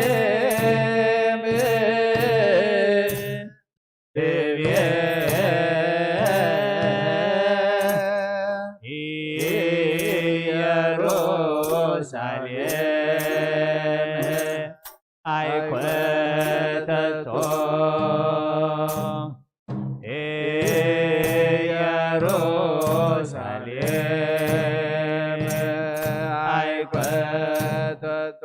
ኢየሩሳሌም ትቤ ኢየሩሳሌም ኣይኮተቶ ኢየሩሳሌም ኣይኮተቶ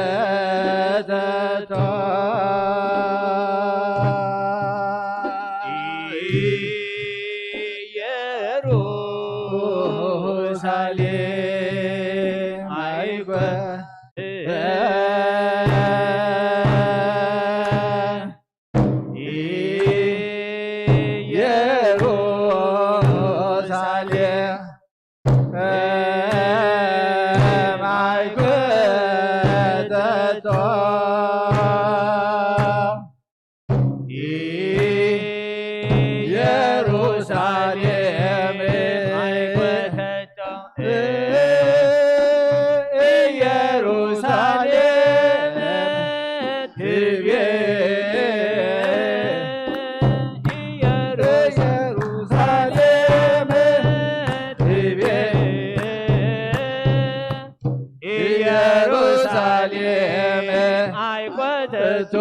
ኣይኮተቶ ኢየሩሳሌም ኣይኮ ኢየሩሳሌም ማይኮተቶ ኢየሩሳሌም ማይኮተቶ ኢየሩሳሌም ትቤ ኢየሩሳሌም ትቤ ኢየሩሳሌም ኣይኮተቶ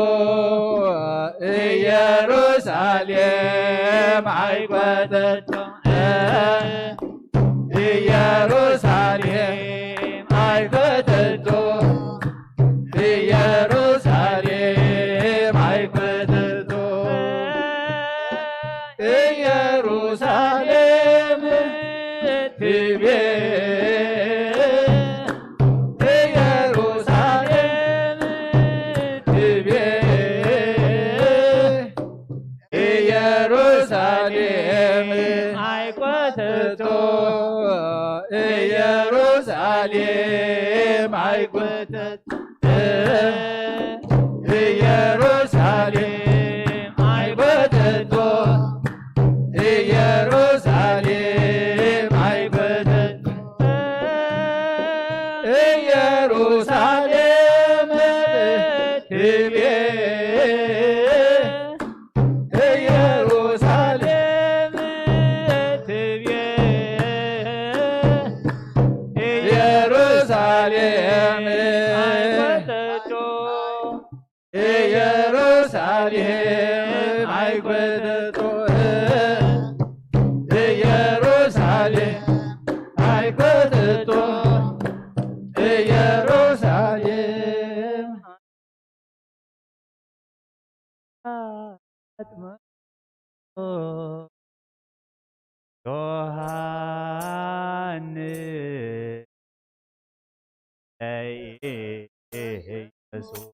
ኢየሩሳሌም ኣይኮተቶ ኢየሩሳሌም ኣይኮተቶ ኢየሩሳሌም ኣይኮተቶ ኢየሩሳሌም ትቤ ኢየሩሳሌም ትቤ ኢየሩሳሌም ኣይኮተቶ ኢየሩሳሌም ኣይኮተቶ ኢየሩሳሌም ኣይኮተቶ ኢየሩሳሌም ኣይኮተቶ ኢየሩሳሌም ትቤ ኢየሩሳሌም ትቤ ኢየሩሳሌም ኣይኮተቶ ኢየሩሳሌም ኣይኮተቶ ኢየሩሳሌም ኣይኮተቶ ኢየሩሳሌም ዮሃንስ ኢየሱስ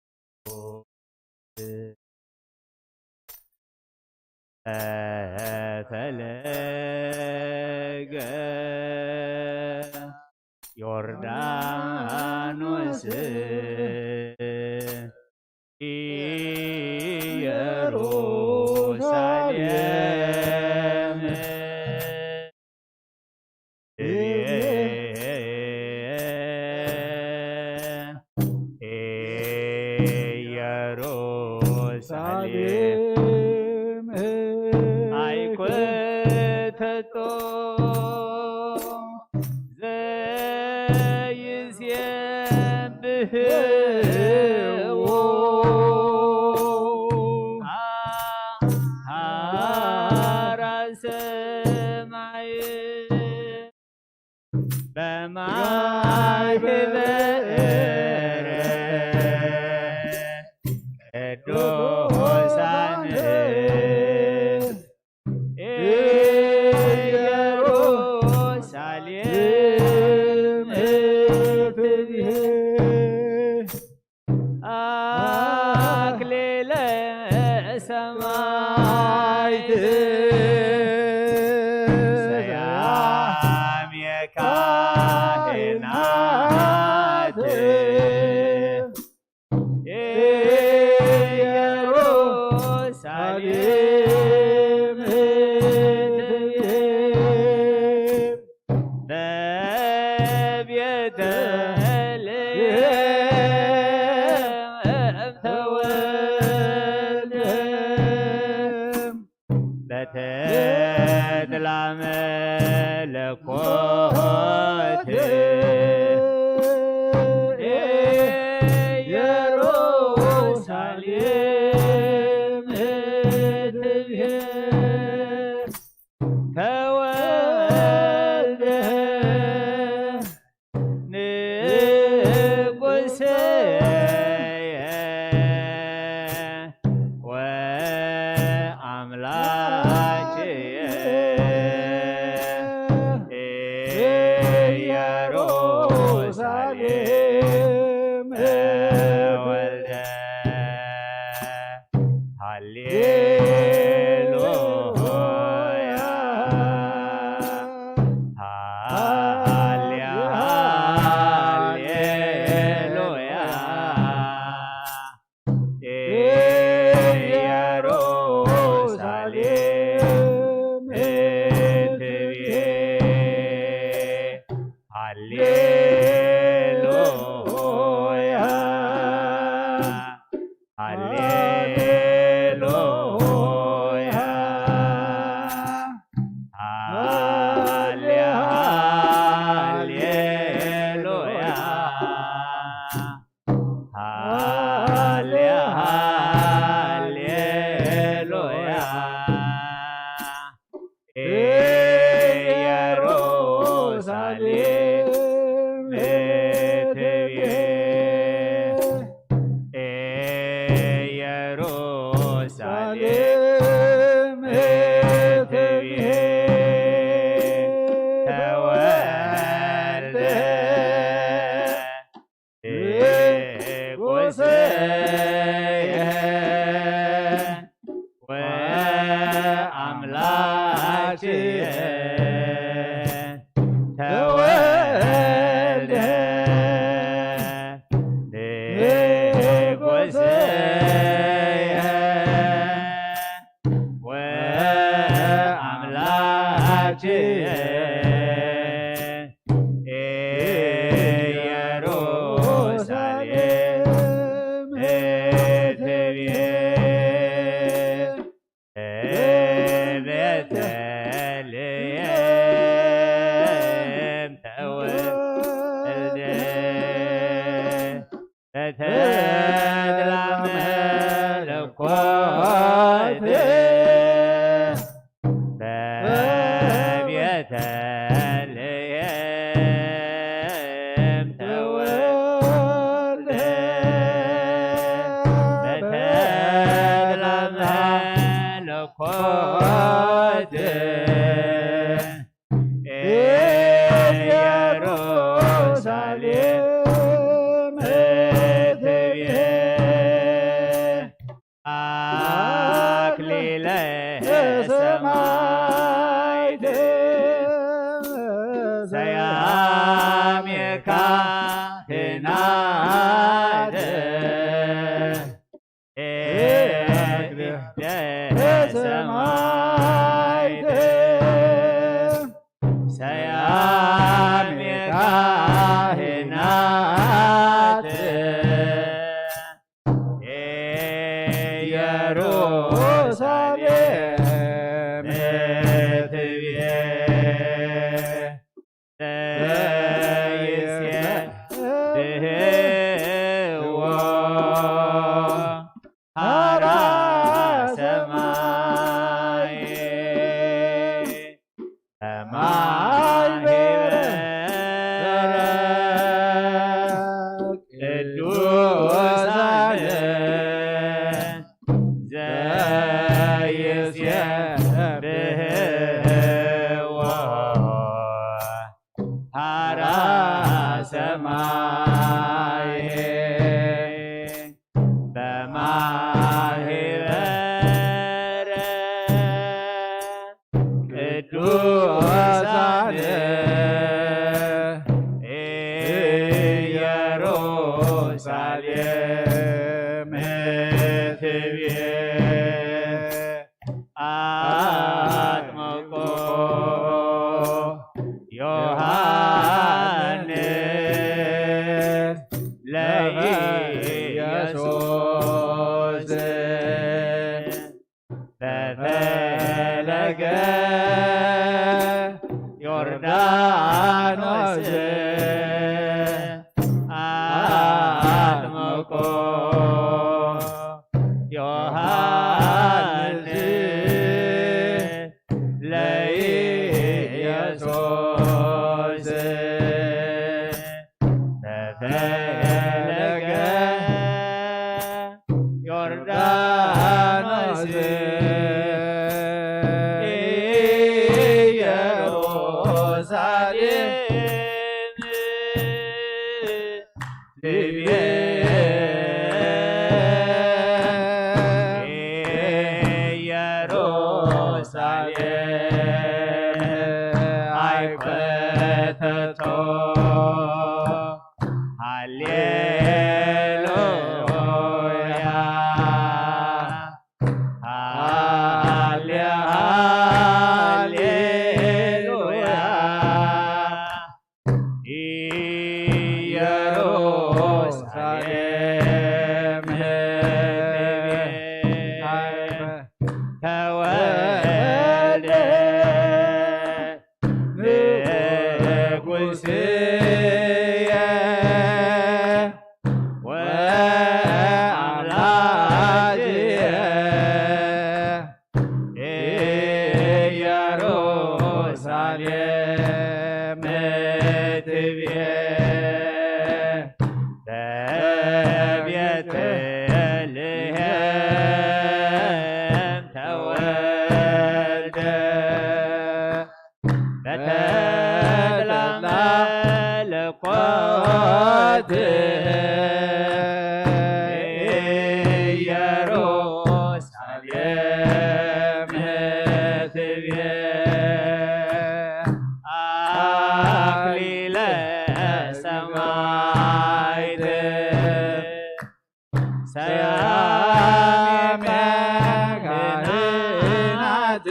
ፈለገ ዮርዳኖስ ኢየሩሳሌም ኢየሩሳሌም ኣይኮተቶ ዘይስየብህዎ ሃራ ሰማይ በማይ ክብር ቅዱሳን ኢየሩሳሌም ትብሄ እሰየ ወአምላክየ ኢየሩሳሌም ተወልደ። ሃሌሉያ፣ ሃሌ-፣ ሃሌሉያ። ኢየሩሳሌም ትብዬ ሃሌሉያ፣ ሃሌሉያ፣ ሃሌ-፣ ሃሌሉያ። ሃሌ-፣ ሃሌሉያ። ኢየሩሳሌም ትብዬ፣ ኢየሩሳሌም ትብዬ ተወልደ ንጉሥየ ወአምላክየ ተወልደ ንጉሥየ ወአምላክየ ኢየሩሳሌም ትብዬ ቤተልሔም ተወልደ በተድላ መለኮት በቤተልሔም ተወልደ በተድላ መለኮት ኢየሩሳሌም ትብዬ አክሊለ ሰማዕት ሰያሜ ካህናት አክሊለ ሰማዕት ሰያሜ ካህናት ኢየሩሳሌም ትብዬ ዘይሴብሕዎ ሀራ ሰማይ ሰማይ በረ ቅዱሳን ዘይሴብሕዎ ሀራ ሰማይ በማህበረ ቅዱሳን ኢየሩሳሌም ትብዬ አጥምቆ ዮሐንስ ለኢየሱስ በፈለገ ዮርዳኖስ አጥምቆ ዮሐንስ ለኢየሱስ በፈለገ ትቤ ኢየሩሳሌም ኣይኮተቶ። ሃሌሉያ፣ ሃሌ-፣ ሃሌሉያ። ኢየሩሳሌም ተወልደ ንጉሥየ ወአምላክየ። ኢየሩሳሌም ትቤ በቤተልሔም ተወልደ በተድላ መለኮት ኢየሩሳሌም ትቤ አክሊለ ሰማዕት ሰያሜ ካህናት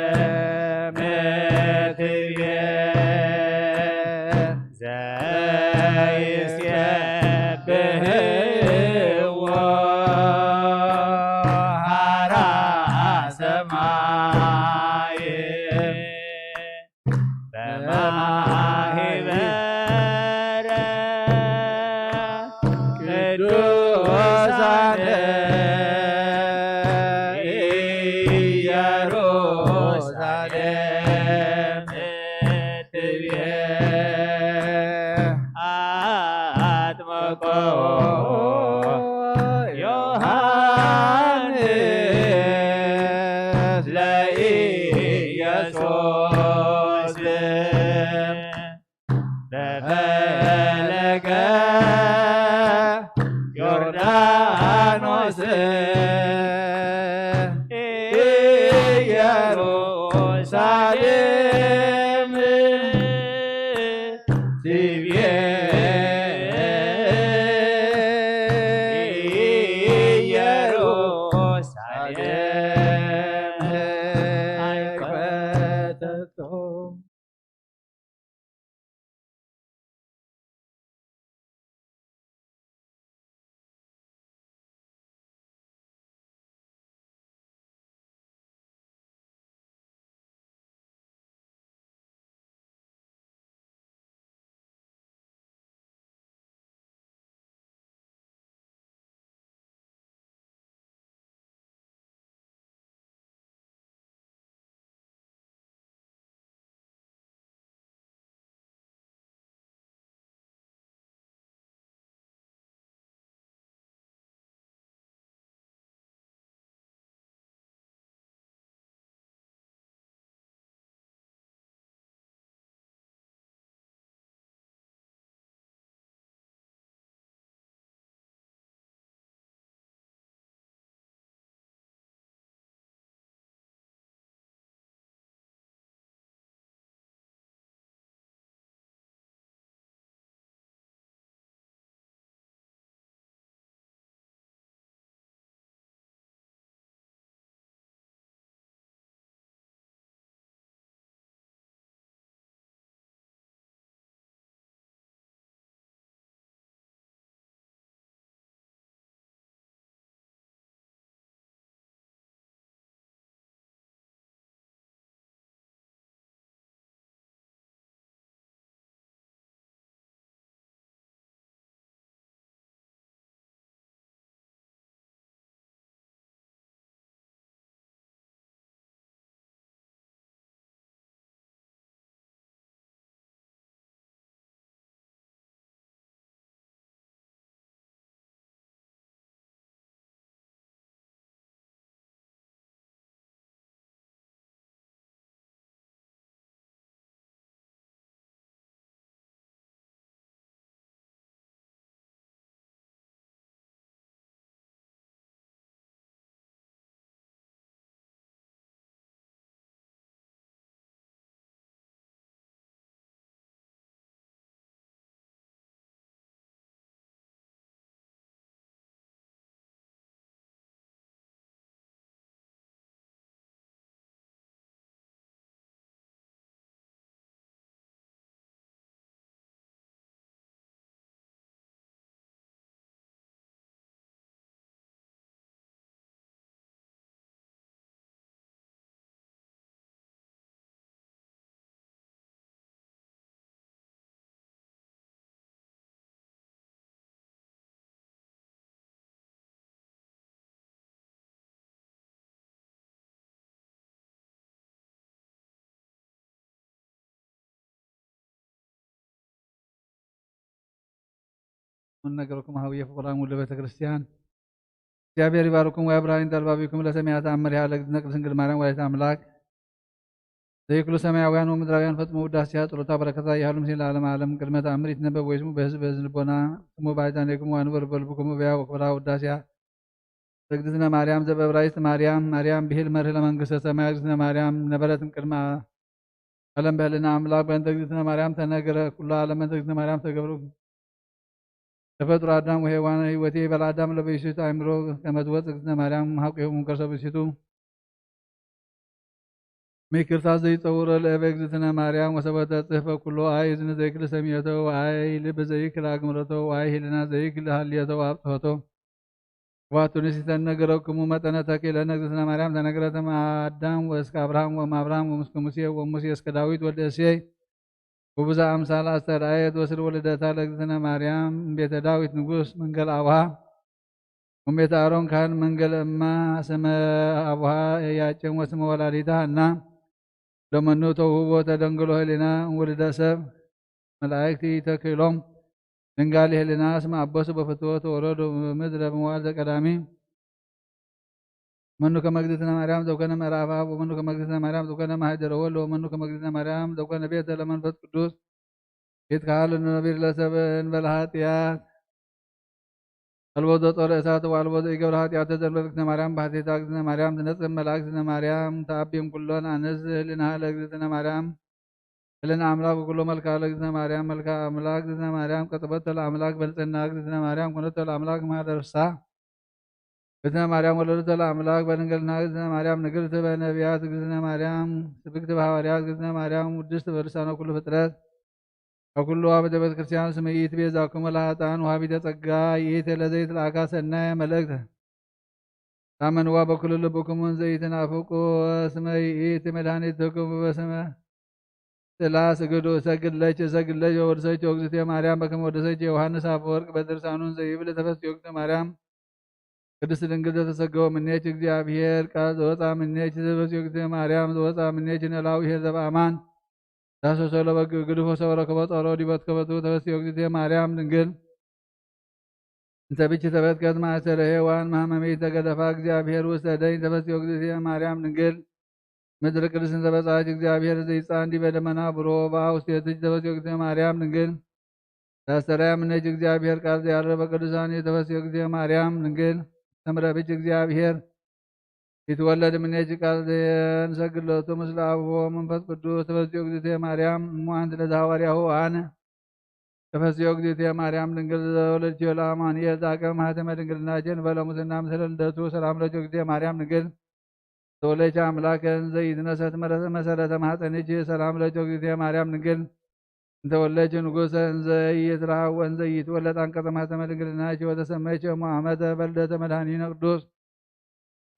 ኢየሩሳሌም ትቤ ዘይሴብሕዎ ሀራ ሰማይ በማህበረ ቅዱሳን ኢየሩሳሌም ትቤ አጥምቆ ዮሐንስ ለኢየሱስ በፈለገ ዮርዳኖስ ኢየሩሳሌም ትቤ ኢየሩሳሌም አይፈተቶ። ምን ነገርኩም ሀብየ ፍቁራን ውሉደ ቤተ ክርስቲያን። እግዚኣብሔር ይባርኩም ወያብርሃን ተልባቢኩም ለሰማያት አመሪሃ ለእግዝእትነ ቅድስት ድንግል ማርያም ወላዲተ አምላክ ዘይክሉ ሰማያውያን ወምድራውያን ፈጽሞ ውዳሴያ ጸሎታ በረከታ ይሃሉ ምስለ ዓለም ዓለም። ቅድመ ተአምር ይትነበብ ወይስሙ በህዝብ በህዝብ ልቦና ስሙ ባይዛኔኩም ወንበር በልብኩም በያ ወክብራ ውዳሴያ። እግዝእትነ ማርያም ዘበብራይስጥ ማርያም፣ ማርያም ብሂል መርህ ለመንግስተ ሰማይ። እግዝእትነ ማርያም ነበረት እምቅድመ ዓለም በህልና አምላክ። በእንተ እግዝእትነ ማርያም ተነገረ ኩሉ ዓለም። በእንተ እግዝእትነ ማርያም ተገብሩ ተፈጥሮ አዳም ወሔዋን። ህይወቴ በለ አዳም ለበይሱት አእምሮ ከመትወፅ እግዝእትነ ማርያም ሀቁ ከርሰ ብእሲቱ። ምክርታት ዘይጸውሮ ለእበ እግዝእትነ ማርያም ወሰበተ ጽሕፈ ኩሎ። አይ እዝኒ ዘይክል ሰሚዮቶ፣ ወአይ ልብ ዘይክል አግምረቶ፣ ወአይ ህልና ዘይክል ሀልዮቶ ወአብጽሖቶ። ዋቱ ንሲተን ነገረክሙ መጠነ ተክለ ለእግዝእትነ ማርያም ተነግረተ እም አዳም ወእስከ አብርሃም ወእም አብርሃም ወእስከ ሙሴ ወሙሴ እስከ ዳዊት ወልደ እሴይ። ወብዛ አምሳል አስተርአየት ወስል ወልደታ ለእግዝእትነ ማርያም እምቤተ ዳዊት ንጉስ መንገል አቡሃ ወእምቤተ አሮን ካህን መንገል እማ። ስመ አቡሃ ያቄም ወስመ ወላዲታ ሐና። ለመኑ ተውህቦ ተደንግሎ ህሊና እምውልደ ሰብ። መላእክት ይተክሎም ድንጋሊ ህሊና እስመ አቦ ስቦ ፍትወ ተወረዶ ምድረ ብምዋል ዘቀዳሚ። መኑ ከመ እግዝእትነ ማርያም ዘኮነ ምዕራፍ አብ ወመኑ ከመ እግዝእትነ ማርያም ዘኮነ ማህደረ ወልድ ወመኑ ከመ እግዝእትነ ማርያም ዘኮነ ቤተ ለመንፈስ ቅዱስ። ይትካል ነቢር ለሰብ እንበለ ኃጢአት። አልቦ ዘጾረ እሳት ወአልቦ ዘኢገብረ ኃጢአት ተዘንበል እግዝእትነ ማርያም ባሕቲታ። እግዝእትነ ማርያም ትነጽህ መልአክ እግዝእትነ ማርያም ተአቢም ኩሎን አንስ ህሊናሃ ለእግዝእትነ ማርያም። ህልና አምላክ ወኩሎ መልክዓ ለእግዝእትነ ማርያም። መልክዓ አምላክ እግዝእትነ ማርያም ቀጥበቶ ለአምላክ በንጽህና። እግዝእትነ ማርያም ኮነቶ ለአምላክ ማህደር ፍስሐ። እግዝእትነ ማርያም ወለደቶ ለአምላክ በድንግልና። እግዝእትነ ማርያም ንግርት በነቢያት። እግዝእትነ ማርያም ስብክት በሐዋርያት። እግዝእትነ ማርያም ውድስት በልሳነ ኩሉ ፍጥረት። ወኩሉ አብያተ ቤተ ክርስቲያን ስመ ይእቲ ቤዛክሙ ለኃጥኣን ወሃቢተ ጸጋ ይእቲ ለዘይትለአካ ሰናየ መልእክት። ታመንዋ በኩሉ ልብኩም እንዘ ይትናፍቁ እስመ ይእቲ መድኃኒትኩም። በስመ ስላ ስግዱ እሰግድ ለች እሰግድ ለች ወወድሰች ወእግዝእትየ ማርያም በከመ ወደሰች ዮሐንስ አፈወርቅ በድርሳኑ እንዘ ይብል ተፈስሒ ወእግዝእትየ ማርያም ቅድስት ድንግል ዘተሰገወ ምኔች እግዚአብሔር ቃል ዘወፃ ምኔች ተፈስሒ ወእግዝእትየ ማርያም ዘወፃ ምኔች ነላዊ ኄር ዘበአማን ዳሰሶ ለበግ ግድፎ ሰው ረከቦ ጸሮ ዲበት ከበቱ ተፈስሒ ወእግዝእትየ ማርያም ድንግል። እንተ ብች ተበትከት ማእሰረ ሔዋን ማህመሚት ተገደፋ እግዚአብሔር ውስተ ደኝ ተፈስሒ ወእግዝእትየ ማርያም ድንግል። ምድር ቅድስት እንተ በጻች እግዚአብሔር ዘይጻን ዲበ ደመና ብሮ በአውስቴትች ተፈስሒ ወእግዝእትየ ማርያም ድንግል። ያስተርያ ምኔች እግዚአብሔር ቃል ዘያድረ በቅዱሳን ተፈስሒ ወእግዝእትየ ማርያም ድንግል። ተምረ ብች እግዚአብሔር ይትወለድ ምኔች ቃል ዘየንሰግድ ሎቱ ምስለ አብሆ መንፈስ ቅዱስ ተፈስሒ ወእግዝእትየ ማርያም እሙ አንቲ ለዘ ሐዋርያሁ አነ። ተፈስሒ ወእግዝእትየ ማርያም ድንግል ዘወለድኪ ለአማኑኤል ዛቀ ማህተመ ድንግልናችን በለሙስና ምስለ ልደቱ ሰላም ለኪ ወእግዝእትየ ማርያም ድንግል ተወለች አምላክ እንዘ ይትነሰት መሰረተ ማህፀንች ሰላም ለኪ ወእግዝእትየ ማርያም ድንግል እንተወለች ንጉሰ እንዘ ይትረሃው ወእንዘ ይትወለድ አንቀጸ ማህተመ ድንግልናች ወተሰመች እሙ አመተ በልደተ መድኃኒነ ቅዱስ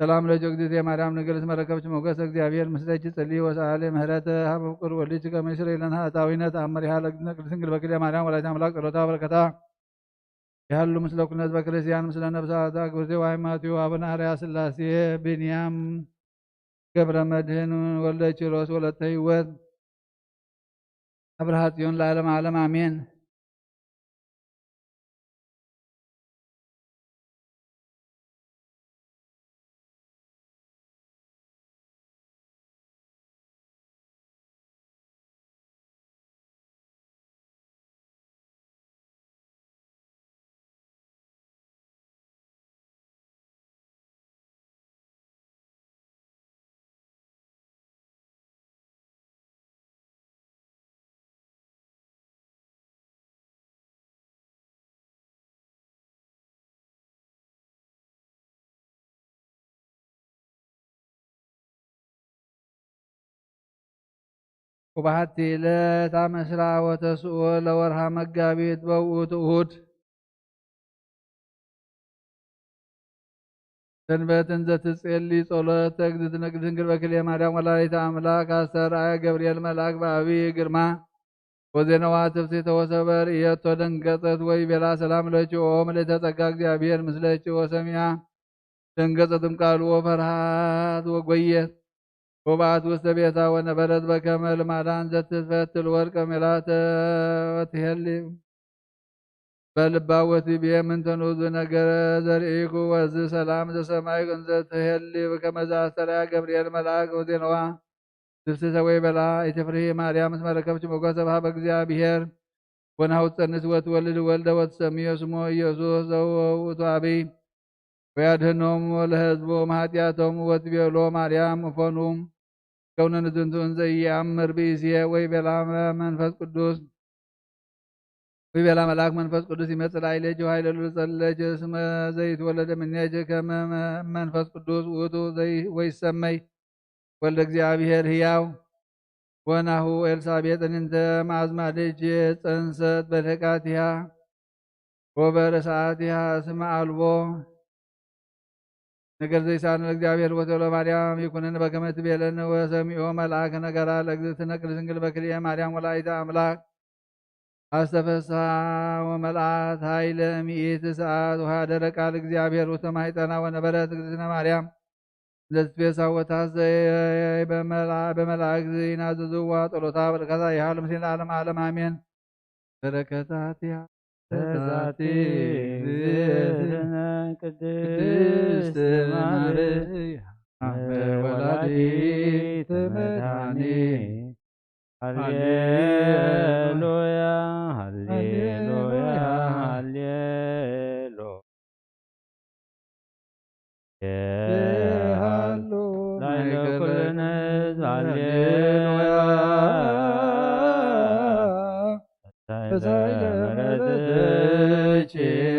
ሰላም ለኪ እግዝእትየ ማርያም ድንግል እስመ ረከብኪ ሞገሰ እግዚአብሔር ምስለኪ ጽልዪ ወሰአሊ ምህረተ ሀበ ፍቁር ወልድኪ ከመ ይስረይ ለነ ኃጣውኢነ ተአምሪሃ ለእግዝእትነ ቅድስት ድንግል በክልኤ ማርያም ወላዲተ አምላክ ጸሎታ በረከታ ይሃሉ ምስለ ኩነ ህዝበ ክርስቲያን ምስለ ነፍሳተ አግብርቲሁ ወአሕዋቲሁ አቡነ አርያ ሥላሴ ብንያም ገብረ መድህን ወልደ ኪሮስ ወለተ ህይወት አብርሃ ጽዮን ለዓለመ ዓለም አሜን። ወበሓቲ ዕለት አመስራ ወተስኦ ለወርሃ መጋቢት በውእቱ እሁድ ሰንበት እንዘ ትጼሊ ጸሎተ እግዝእትነ ቅድስት ድንግል በክልኤ ማርያም ወላዲተ አምላክ አስተርአየ ገብርኤል መልአክ በአብይ ግርማ ወዜነዋ ትፍስሕተ ወሰበ ርእየቶ ደንገጸት ወይቤላ ሰላም ለኪ ኦ ምልዕተ ጸጋ እግዚአብሔር ምስለኪ ወሰሚዓ ደንገጸት እምቃሉ ወፈርሃት ወጎየት ወበአት ውስተ ቤታ ወነበረት በከመ ልማዳ እንዘ ትፈትል ወርቀ ሜላተ ወትሄሊ በልባ ወትቤ ምንተኑ ዝነገረ ዘርእይኩ ወዝ ሰላም ዘሰማይ እንዘ ትሄሊ ከመዛ ኣስተርያ ገብርኤል መልኣክ ወዜነዋ ዝብስተ ወይ በላ ኢትፍርሂ ማርያም እስመ ረከብኪ ሞገሰ በሃበ እግዚኣብሔር ወናሁ ትጸንስ ወትወልድ ወልደ ወትሰምዮ ስሞ ኢየሱስ ዘወውቱ አብይ ወያድህኖም ለህዝቦም ኃጢአቶም ወትቤሎ ማርያም እፎኑ ከውነን ዝንቱ እንዘ ኢየአምር ብእስየ ወይ ቤላ መንፈስ ቅዱስ ወይ ቤላ መልአክ መንፈስ ቅዱስ ይመጽእ ላዕሌኪ ወኃይለ ልዑል ጸለኪ እስመ ዘይትወለደ እምኔኪ ከመ መንፈስ ቅዱስ ውእቱ ወይ ሰመይ ወልደ እግዚኣብሔር ሕያው ወናሁ ኤልሳቤጥን እንተ ማዝማደች ጸንሰት በደቃቲሃ ወበረሳቲሃ ስመ አልቦ ነገር ዘይሳነ ለእግዚአብሔር ወተሎ ማርያም ይኩንን በከመ ትቤለን ወሰሚኦ መልአክ ነገራ ለእግዝእትነ ቅድስት ድንግል በክልኤ ማርያም ወላዲተ አምላክ አስተፈሳ ወመልአት ኃይለ ሚኢት ሰዓት ወሃደረ ቃል እግዚአብሔር ውስተ ማይጠና ወነበረት እግዝእትነ ማርያም ለትትቤሳ ወታዘይ በመልአክ ዘይናዘዝዋ ጸሎታ በረከታ ይሃሉ ምስሌነ ለዓለመ ዓለም አሜን። በረከታቲሃ በዛቲ እግዝእትነ ቅድስት ማርያም ወላዲተ መድኃኒት። ሃሌሉያ ሃሌሉያ ሃሌሉያ። ሃሎ ላዕለ ኩልነ ህዝብ ሃሌሉያ። በሳይለ ምሕረትኪ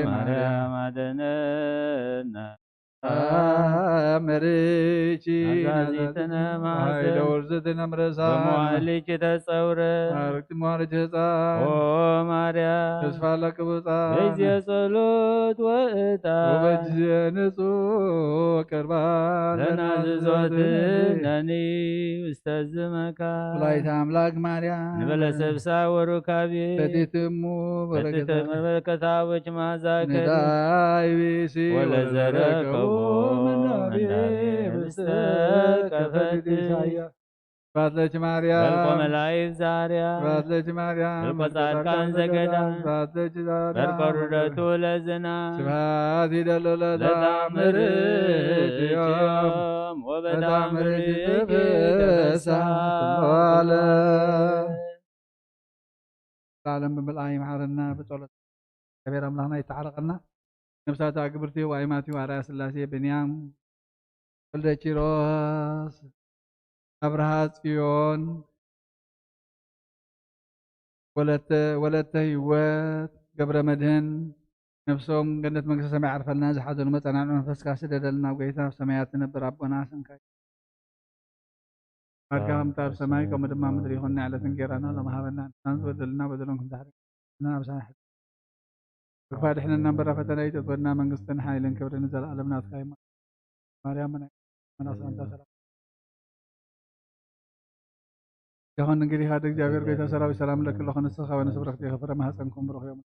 ማርያም አድነነ። አምርኪ ናዛዚትነ ማሕፀን ኃይለ ውርዝትነ ምረሳ በመዋዕሊኪ ተጸውረ። አርክቲ መዋርጅ ህፃን ኦ ማርያም ተስፋ ለቅቡፃን በጊዜ ጸሎት ወእጣን ወበጊዜ ንጹሕ ቅርባን ለናዝዞትነኒ ውስተ ዝመካ ወላዲተ አምላክ ማርያም ንበለ ሰብሳ ወሩካቤ ፈቲትሙ በረከታ በረከታ ወች ማዛ ከሪ ንዳይ ብእሲ ወለዘረከቦ ወለዘረከቦ መናብየ መናብየ ብስተ ብስተ ቀፈት ቀፈት ኢሳያስ። ስብሐት ለኪ ማርያም። በልቆ መላእክት ዛርያ። ስብሐት ለኪ ማርያም። በልቆ ጻድቃን ዘገዳም። ስብሐት ለኪ ዛርያ። በልቆ ርደቱ ለዝና። ስብሐት ይደሎ ለታምርክዮም ለታምርክዮም ወበታምርኪ ወበታምርኪ ተፈሳ ተፈሳ ኩሎ ዓለም። ለዓለም ብምልኣ ይምሓረና ብጸሎት። እግዚኣብሔር ኣምላኽና ይተዓረቐና። ነብሳት ኣግብርቲ ዋይማቲ ኣርኣያ ስላሴ ብንያም ወልደ ኪሮስ ኣብርሃ ጽዮን ወለተ ወለተ ህይወት ገብረ መድህን ነብሶም ገነት መንግስተ ሰማይ ዓርፈልና። ዝሓዘኑ መጸናንዒ መንፈስካ ስደደልና ጎይታ። ኣብ ሰማያት ትነብር ኣቦና ስምካ ማድካ ከምቲ ኣብ ሰማይ ከምኡ ድማ ምድሪ ይኹን። ናይ ዕለት እንጌራና ሎም ሃበና። ንሕናን ዝበደልና በደሎም ከምዝሓለና ኣብ ሰማይ ሕድግ። ክፋ ድሕነና እምበር ፈተና ይተትወና። መንግስትን ሓይልን ክብርን ንዘለኣለም ናትካ እዩ። ማርያም ናይ መናስ ኣንታ ሰላም ይኹን። እንግዲህ ሓደ እግዚኣብሔር ጎይታ ሰራዊት ሰላም ለኪ ኣለኹ። ንስኻ ወንስኻ ብረኽቲ ፍረ ማህፀንኩም ብሩኽ እዮም።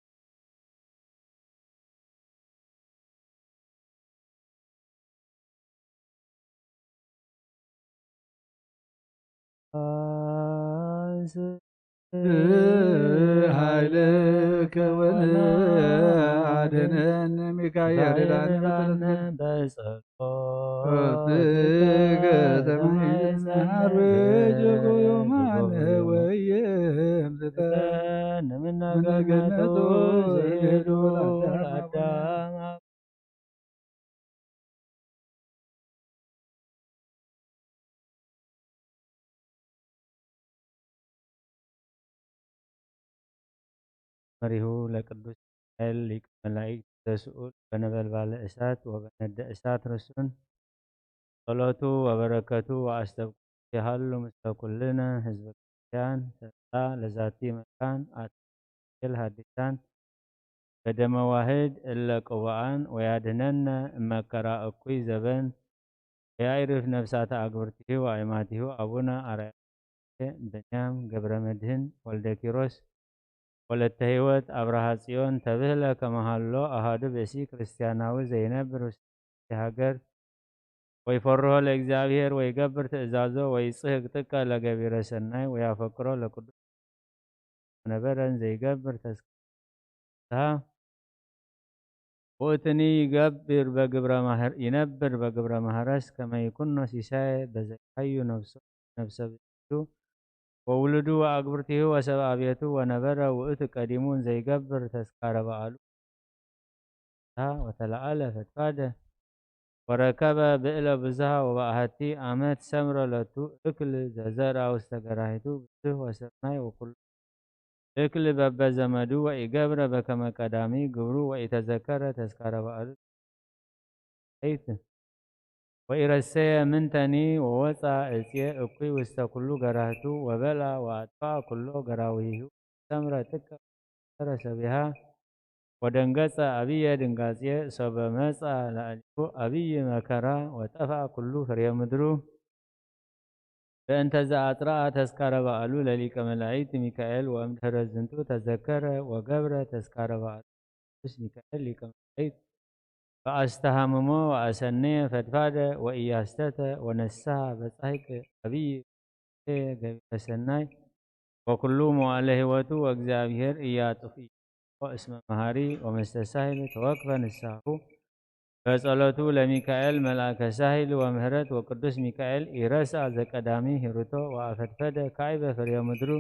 ኃይልከ ወነ አድነን ሚካኤል ዳነ በጸሎት ርጅጉ ዮማነ ወየም ዝተን ምናገነቱ ዘይሄዱ አዳም መሪሁ ለቅዱስ ሚካኤል ሊቀ መላእክት ዘስኡል በነበልባለ እሳት ወበነደ እሳት ርሱን ጸሎቱ ወበረከቱ ወአስተብቆቱ ይሃሉ ምስለ ኩልነ ህዝበ ክርስቲያን። ተስፋ ለዛቲ መካን አትል ሀዲሳን በደመ ዋህድ እለ ቅቡአን ወያድህነነ እመከራ እኩይ ዘበን ወያይርፍ ነፍሳተ አግብርቲሁ ወአይማቲሁ አቡነ አርአያ ብንያም ገብረ መድህን ወልደ ኪሮስ ወለተ ህይወት አብርሃ ጽዮን ተብህለ ከመሃሎ አሃዱ ብእሲ ክርስቲያናዊ ዘይነብር ውስተ ሃገር ወይፈርሆ ለእግዚአብሔር ወይገብር ትእዛዞ ወይጽህቅ ጥቀ ለገቢረ ሰናይ ወያፈቅሮ ለቅዱስ ነበረን ዘይገብር ተስፋ ውእትኒ ይገብር በግብረ ማህር ይነብር በግብረ ማህረስ ከመ ይኩኖ ሲሳየ በዘይሃዩ ነፍሶ ነፍሰ ብእሲቱ ወውሉዱ ወአግብርቲሁ ወሰብአ ቤቱ ወነበረ ውእቱ ቀዲሙ እንዘይገብር ተስካረ በዓሉ ወተለዓለ ፈድፋደ ወረከበ ብእለ ብዙሃ ወበአሐቲ አመት ሰምረ ለቱ እክል ዘዘርአ ውስተ ገራሂቱ ብዙህ ወሰናይ ወኩሉ እክል በበዘመዱ ወኢገብረ በከመ ቀዳሚ ግብሩ ወኢተዘከረ ተስካረ በዓሉ ለይት ወኢረሰየ ምንተኒ ወወፃ እፅየ እኩይ ውስተ ኩሉ ገራህቱ ወበልአ ወአጥፍአ ኩሎ ገራዊሁ ሰምረ ጥቀ ሰረ ሰቢሃ ወደንገጸ አብየ ድንጋጼ ሶበ መጻ ላዕሌሁ አብይ መከራ ወጠፍአ ኩሉ ፍሬ ምድሩ። በእንተ ዘአጥረአ ተስካረ በዓሉ ለሊቀ መላእክት ሚካኤል ወእምድህረ ዝንቱ ተዘከረ ወገብረ ተስካረ በዓሉ ቅዱስ ሚካኤል ሊቀ መላእክት ወአስተሃምሞ ወአሰነየ ፈድፋደ ወኢያስተተ ወነስሐ በጻሕቅ አብይ ገቢረ ሰናይ ወኩሉ መዋዕለ ሕይወቱ ወእግዚአብሔር ኢያጥፍኦ እስመ መሐሪ ወመስተሳሂል ተወክፈ ንስሐሁ በጸሎቱ ለሚካኤል መልአከ ሳሂል ወምህረት ወቅዱስ ሚካኤል ኢረስአ ዘቀዳሚ ሂሩቶ ወአፈድፈደ ካዕበ ፍሬ ምድሩ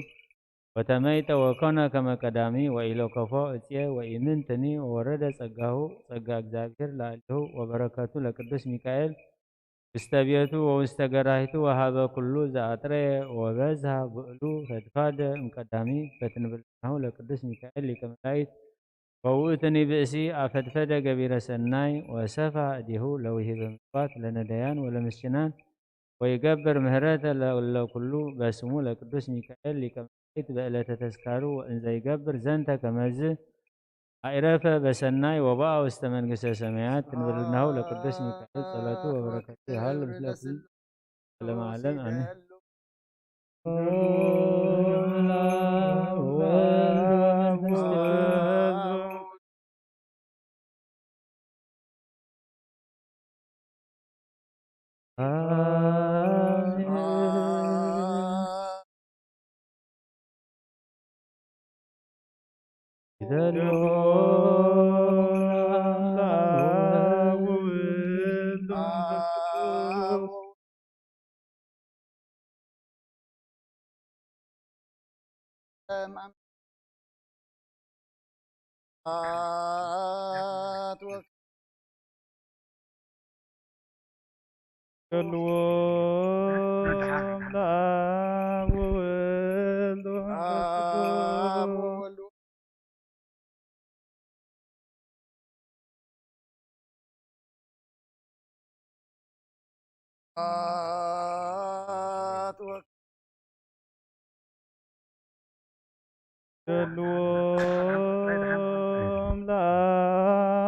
ወተመይጠ ወኮነ ከመ ቀዳሚ ወኢለኮፎ እጽየ ወኢምንትኒ ወወረደ ጸጋሁ ጸጋ እግዚኣብሔር ላዕሌሁ ወበረከቱ ለቅዱስ ሚካኤል ውስተ ቤቱ ወውስተ ገራሂቱ ወሃበ ኩሉ ዘአጥረየ ወበዝሃ ብዕሉ ፈድፋደ እምቀዳሚ በትንብልናሁ ለቅዱስ ሚካኤል ሊቀ መላእክት ወውእትኒ ብእሲ አፈድፈደ ገቢረ ሰናይ ወሰፋ እዴሁ ለውሂበ ምጽዋት ለነዳያን ወለምስኪናን ወይገብር ምህረተ ለኩሉ በስሙ ለቅዱስ ሚካኤል ሊቀ መላእክት በዕለተ ተስካሩ ወእንዘ ይገብር ዘንተ ከመዝ አዕረፈ በሰናይ ወበአ ውስተ መንግስተ ሰማያት ትንብልናሁ ለቅዱስ ሚካኤል ጸሎቱ ወበረከቱ ይሃሉ ምስለ ኩሉ ዓለመ ዓለም አሜን።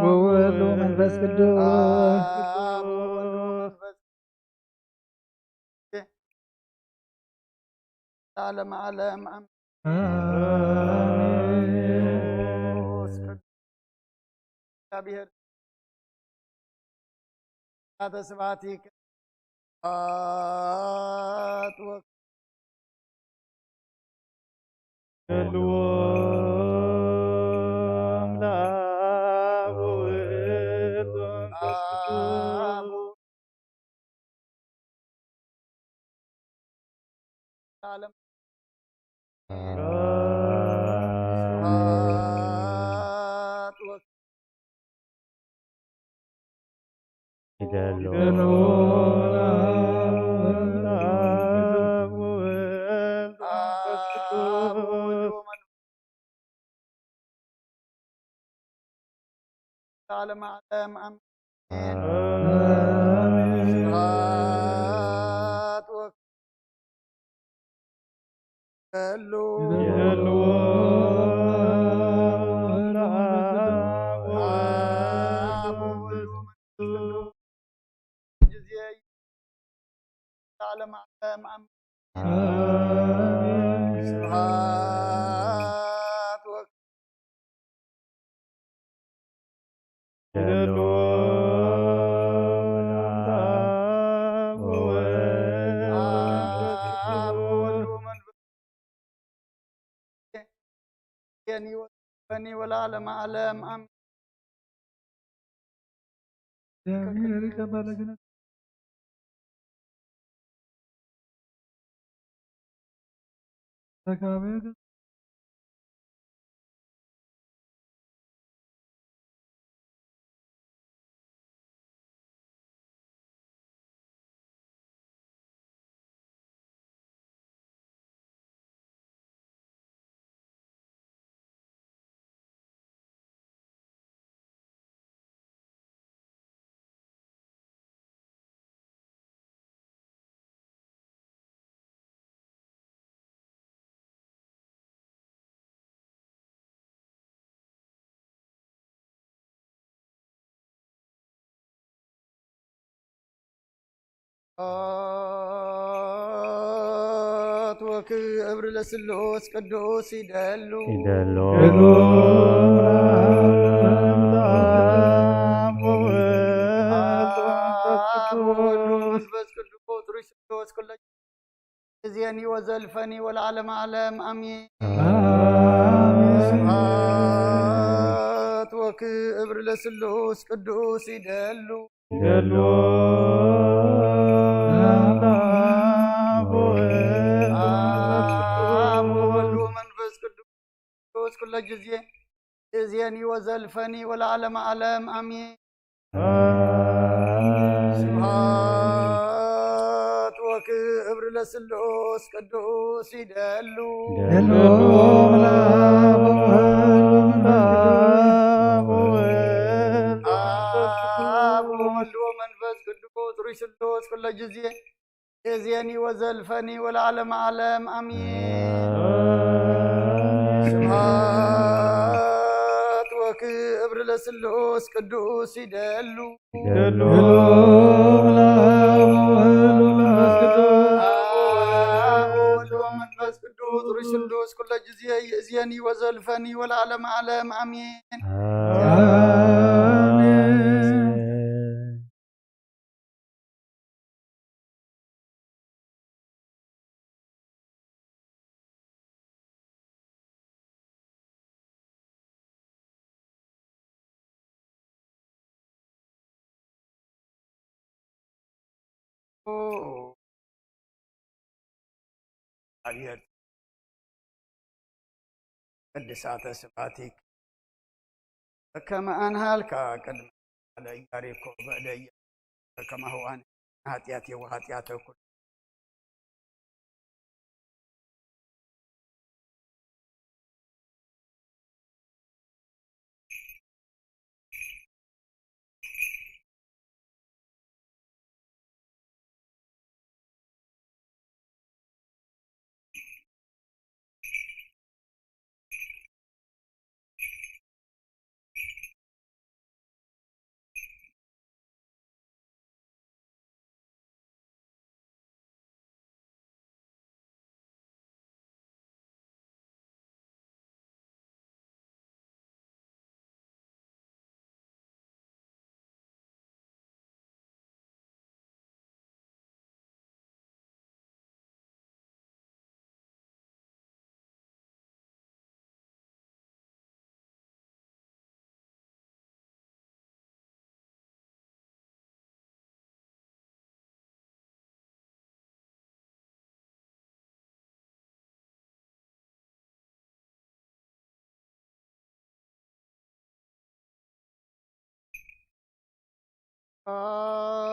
ወወልድ ወመንፈስ ቅዱስ ለዓለመ ዓለም አሜን። እግዚአብሔር ተስባቲክ አጥወ ዓለም ዓለም ዓለም አሜን። ስብሐት ወ- ስብሐት ወ- ወወልድ ወመንፈስ ቅዱስ ወለዓለመ ዓለም አሜን። እግዚአብሔር ይቀበል። ግን ተጋቢ አት ወክብር ለስሉስ ቅዱስ ይደሉ ይደሉ። አብ ወወልድ ወመንፈስ ቅዱስ ሩይ ስሉስ ኩለ ጊዜኒ ወዘልፈኒ ወለዓለመ ዓለም አሜን። አሜን። ስብሐት ወክብር ለስሉስ ቅዱስ ይደሉ ይደሉ። አብ ወወልድ ወመንፈስ ቅዱስ ኩለ ጊዜ ጊዜኒ ወዘልፈኒ ወለዓለመ ዓለም አሜን። ስብሐት ወክብር ለስሉስ ቅዱስ ይደሉ ይደሉ። አብ ወወልድ ወመንፈስ ቅዱስ ሩይ ስሉስ ኩለ ጊዜ ጊዜኒ ወዘልፈኒ ወለዓለመ ዓለም አሜን። ስብሐት ወክብር ለስሉስ ቅዱስ ይደሉ ይደሉ። አብ ወወልድ ወመንፈስ ቅዱስ ሩይ ስሉስ ኩለ ጊዜ ይእዜኒ ወዘልፈኒ ወለዓለመ ዓለም አሜን። አሜን። አብየት ቅድሳተ ስብሐቲክ በከመ አንሃልካ ቅድመ ዓለ ኢያሪኮ በእደ ኢያሪኮ በከማሁ አነ ኃጢአቴ ወኃጢአተ ኩሉ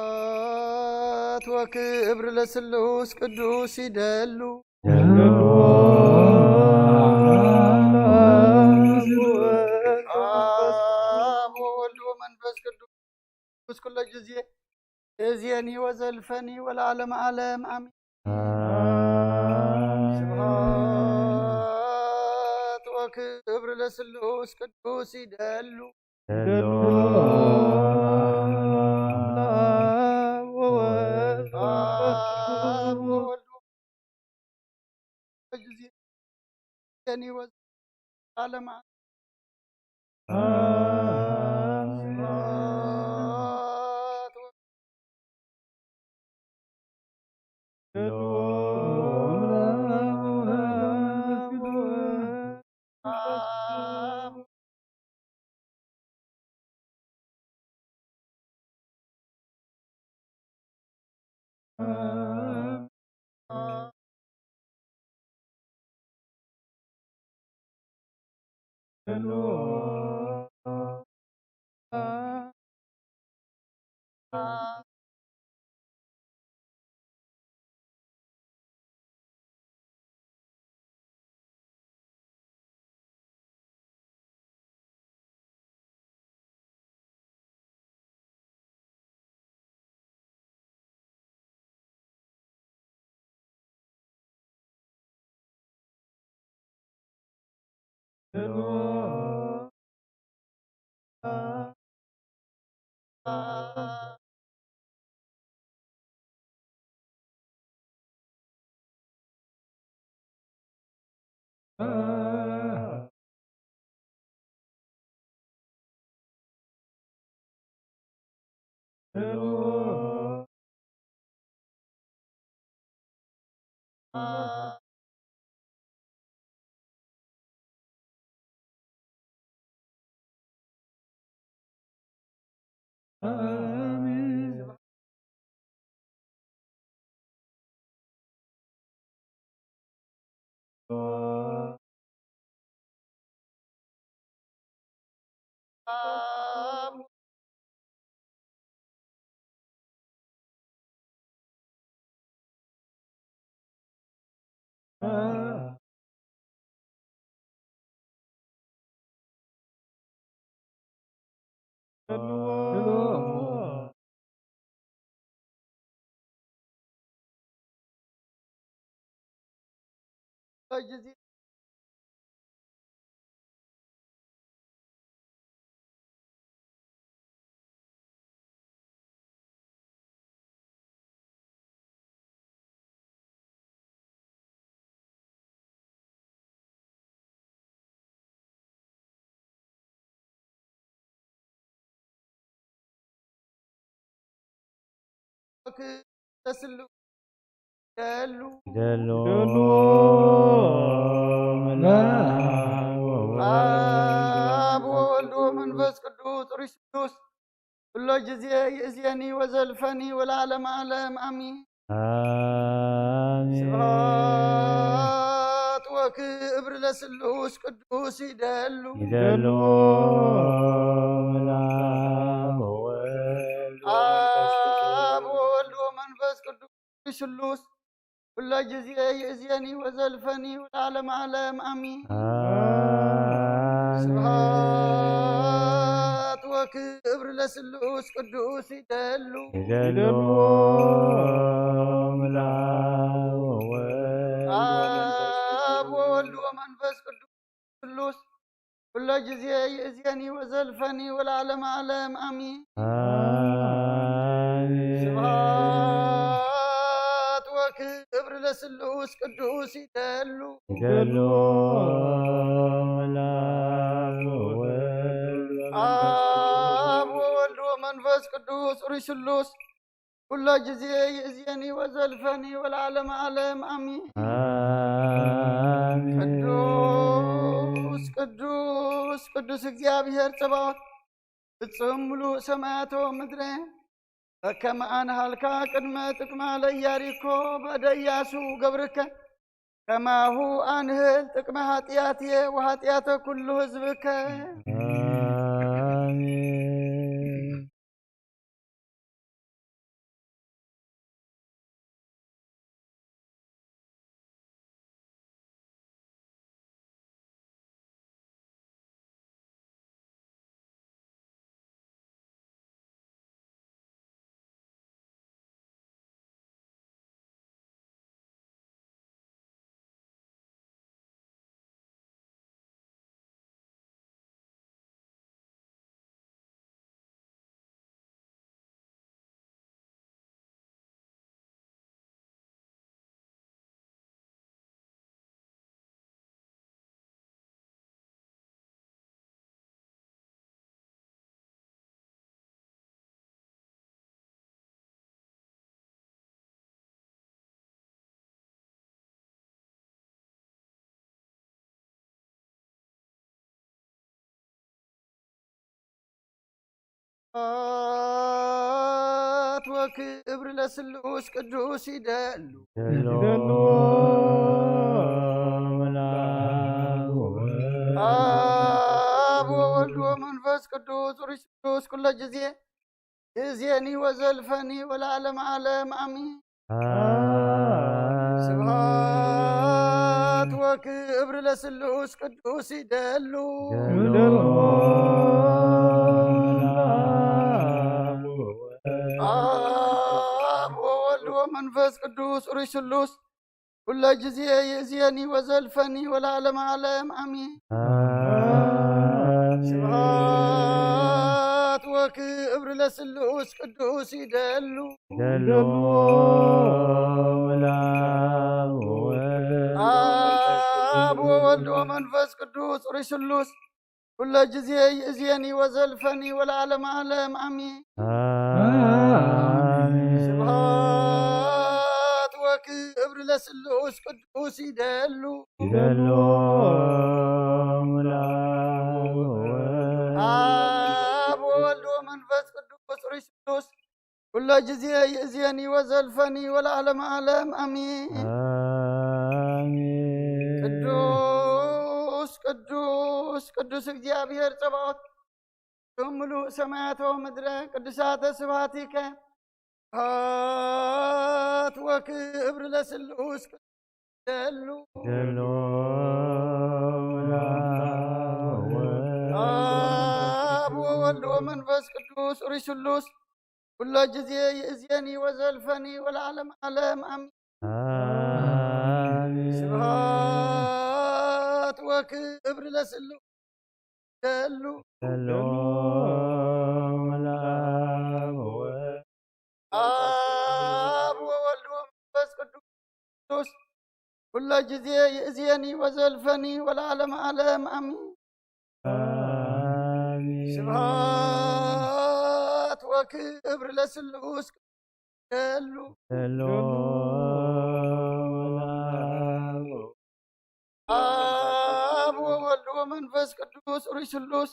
ስብሐት ወክብር ለስሉስ ቅዱስ ይደሉ። አብ ወወልድ ወመንፈስ ቅዱስ ኩለ ጊዜ እዜኒ ወዘልፈኒ ወለዓለመ ዓለም አሜን። ስብሐት ወክብር ለስሉስ ቅዱስ ይደሉ። ይደሉ። አብ ወወልድ ወመንፈስ ቅዱስ ጊዜ እዜኒ ወዘልፈኒ ወለዓለመ ዓለም። ተስሉ ደሉ ደሉ ደሉ ኣብ ወወልድ ወመንፈስ ቅዱስ ርሱስ ኩሎ ግዜ ይእዝየኒ ወዘልፈኒ ወለዓለመ ዓለም ኣሚን። ኣሜን። ስብሐት ወክብር ለስሉስ ቅዱስ ይደሉ ይደሉ። ወወልድ ወመንፈስ ቅዱስ። ኣብ ወወልድ ወመንፈስ ቅዱስ ስሉስ ኩሎ ግዜ ይእዝየኒ ወዘልፈኒ ወለዓለመ ዓለም ኣሚን። ኣሜን። ስብሐት ወክብር ለስሉስ ቅዱስ ይደሉ ይደሉ። ምልኣት ወወልድ ወመንፈስ ኣብ ወወልድ ወመንፈስ ቅዱስ ስሉስ ኩሎ ግዜ ይእዝየኒ ወዘልፈኒ ወለዓለመ ዓለም ኣሚን። ኣሜን። ስብሐት ወክብር ለስሉስ ቅዱስ ይደሉ ይደሉ። ምልኣት ወወልድ ወመንፈስ ቅዱስ። ኣብ ወወልድ ወመንፈስ ቅዱስ ርሱሉስ ኩሎ ግዜ ይእዝየኒ ወዘልፈኒ ወለዓለመ ዓለም ኣሚን። ኣሜን። ቅዱስ ቅዱስ ቅዱስ እግዚኣብሔር ጸባኦት ፍጹም ምሉእ ሰማያቶ ምድረ በከመ ኣንሃልካ ቅድመ ጥቅማ ለኢያሪኮ በደያሱ ገብርከ ከማሁ ኣንህል ጥቅመ ኃጢአትየ ወኃጢአተ ኩሉ ህዝብከ። ኣሜን። ስብሐት ወክብር ለስሉስ ቅዱስ ይደሉ ይደሉ። ምልኣት ወወልድ ቅዱስ ኩሎ ጊዜ ይእዜኒ ወዘልፈኒ ወለዓለመ ዓለም ኣሜን። ኣሜን። ስብሐት ወክብር ለስሉስ ቅዱስ ይደሉ። ይደሉ። አብ ወወልድ ወመንፈስ ቅዱስ ሩይ ስሉስ ኩሎ ጊዜ ይእዜኒ ወዘልፈኒ ወለዓለመ ዓለም ኣሜን። ኣሜን። ስብሐት ወክብር ለስሉስ ቅዱስ ይደሉ። ይደሉ። አብ ወወልድ ወመንፈስ ቅዱስ ሩይ ስሉስ ኩሎ ጊዜ ይእዜኒ ወዘልፈኒ ወለዓለመ ዓለም ኣሜን። ኣሜን። ስብሐት ወክብር ለስሉስ ቅዱስ ይደሉ። ይደሉ። አብ ወወልድ ወመንፈስ ቅዱስ ሩይ ስሉስ ኩሎ ጊዜ ይእዜኒ ወዘልፈኒ ወለዓለመ ዓለም ኣሜን። ኣሜን። ቅዱስ ቅዱስ ቅዱስ እግዚኣብሔር ጸባኦት፣ ስም ምሉእ ሰማያት ወምድረ ቅዱሳተ ስብሐቲከ። ስብሐት ወክብር ለስሉስ ደሉ። ደሉ። አብ ወወልድ ወመንፈስ ቅዱስ ሩይ ስሉስ ኩሎ ጊዜ ይእዜኒ ወዘልፈኒ ወለዓለመ ዓለም ኣሜን። ኣሜን። ስብሐት ወክብር ለስሉስ ደሉ። ደሉ። አብ ወወልድ ወመንፈስ ቅዱስ ኩሎ ጊዜ ይእዜኒ ወዘልፈኒ ወለዓለመ ዓለም ኣሜን። ኣሜን። ስብሐት ወክብር ለስሉስ ደሉ። ደሉ። አብ ወወልድ ወመንፈስ ቅዱስ ሩይ ስሉስ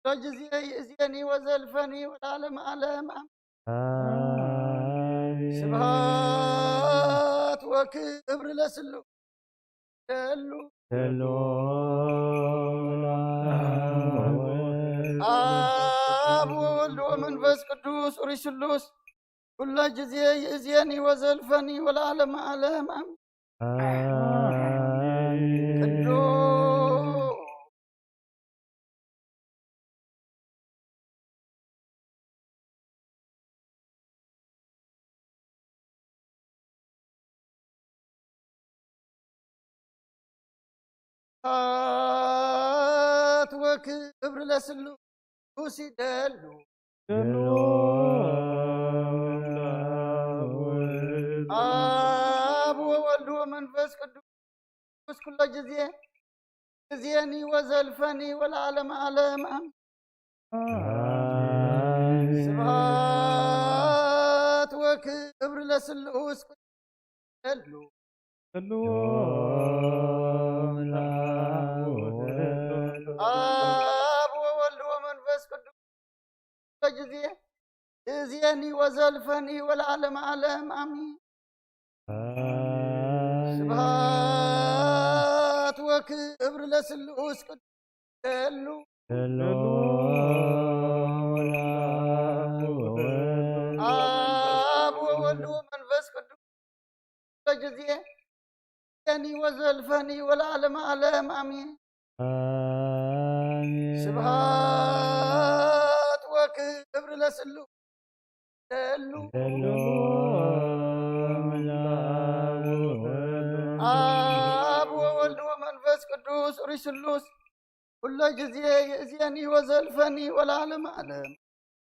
ኩሎ ጊዜ ይእዜኒ ወዘልፈኒ ወለዓለመ ዓለም ኣሜን። ኣሜን። ስብሐት ወክብር ለስሉስ ደሉ። ደሉ። አብ ወወልድ ወመንፈስ ቅዱስ ሩይ ስሉስ ኩሎ ጊዜ ይእዜኒ ወዘልፈኒ ወለዓለመ ዓለም ኣሜን። ኣሜን። ቅዱስ ስብሐት ወክብር ለስሉስ ይደሉ። ደሉ። አብ ወወልድ ወመንፈስ ቅዱስ ኩሎ ጊዜ ይእዜኒ ወዘልፈኒ ወለዓለመ ዓለም ኣሜን። ኣሜን። ስብሐት ወክብር ለስሉስ ደሉ። ደሉ። አብ ወወልድ ወመንፈስ ቅዱስ ኩሎ ጊዜ ይእዜኒ ወዘልፈኒ ወለዓለመ ዓለም ኣሜን። ኣሜን። ስብሐት ወክብር ለስሉስ ቅዱስ ደሉ። ደሉ። አብ ወወልድ ወመንፈስ ቅዱስ ኩሎ ጊዜ ይእዜኒ ወዘልፈኒ ወለዓለመ ዓለም ኣሜን። ኣሜን። ስብሐት ወክብር ለስሉስ ደሉ። ደሉ። አብ ወወልድ ወመንፈስ ቅዱስ ሩይ ስሉስ ኩሎ ጊዜ ይእዜኒ ወዘልፈኒ ወለዓለመ ዓለም።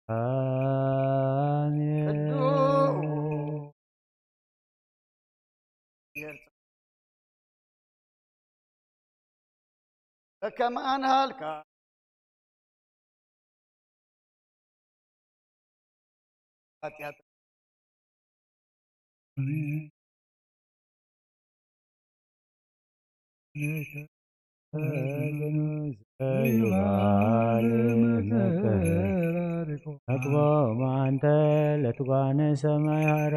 ኣሜን። ቅዱስ በከመ ኣንሃልካ ኃጢአት አቅቦም አንተ ለትጓነ ሰማይ ሀራ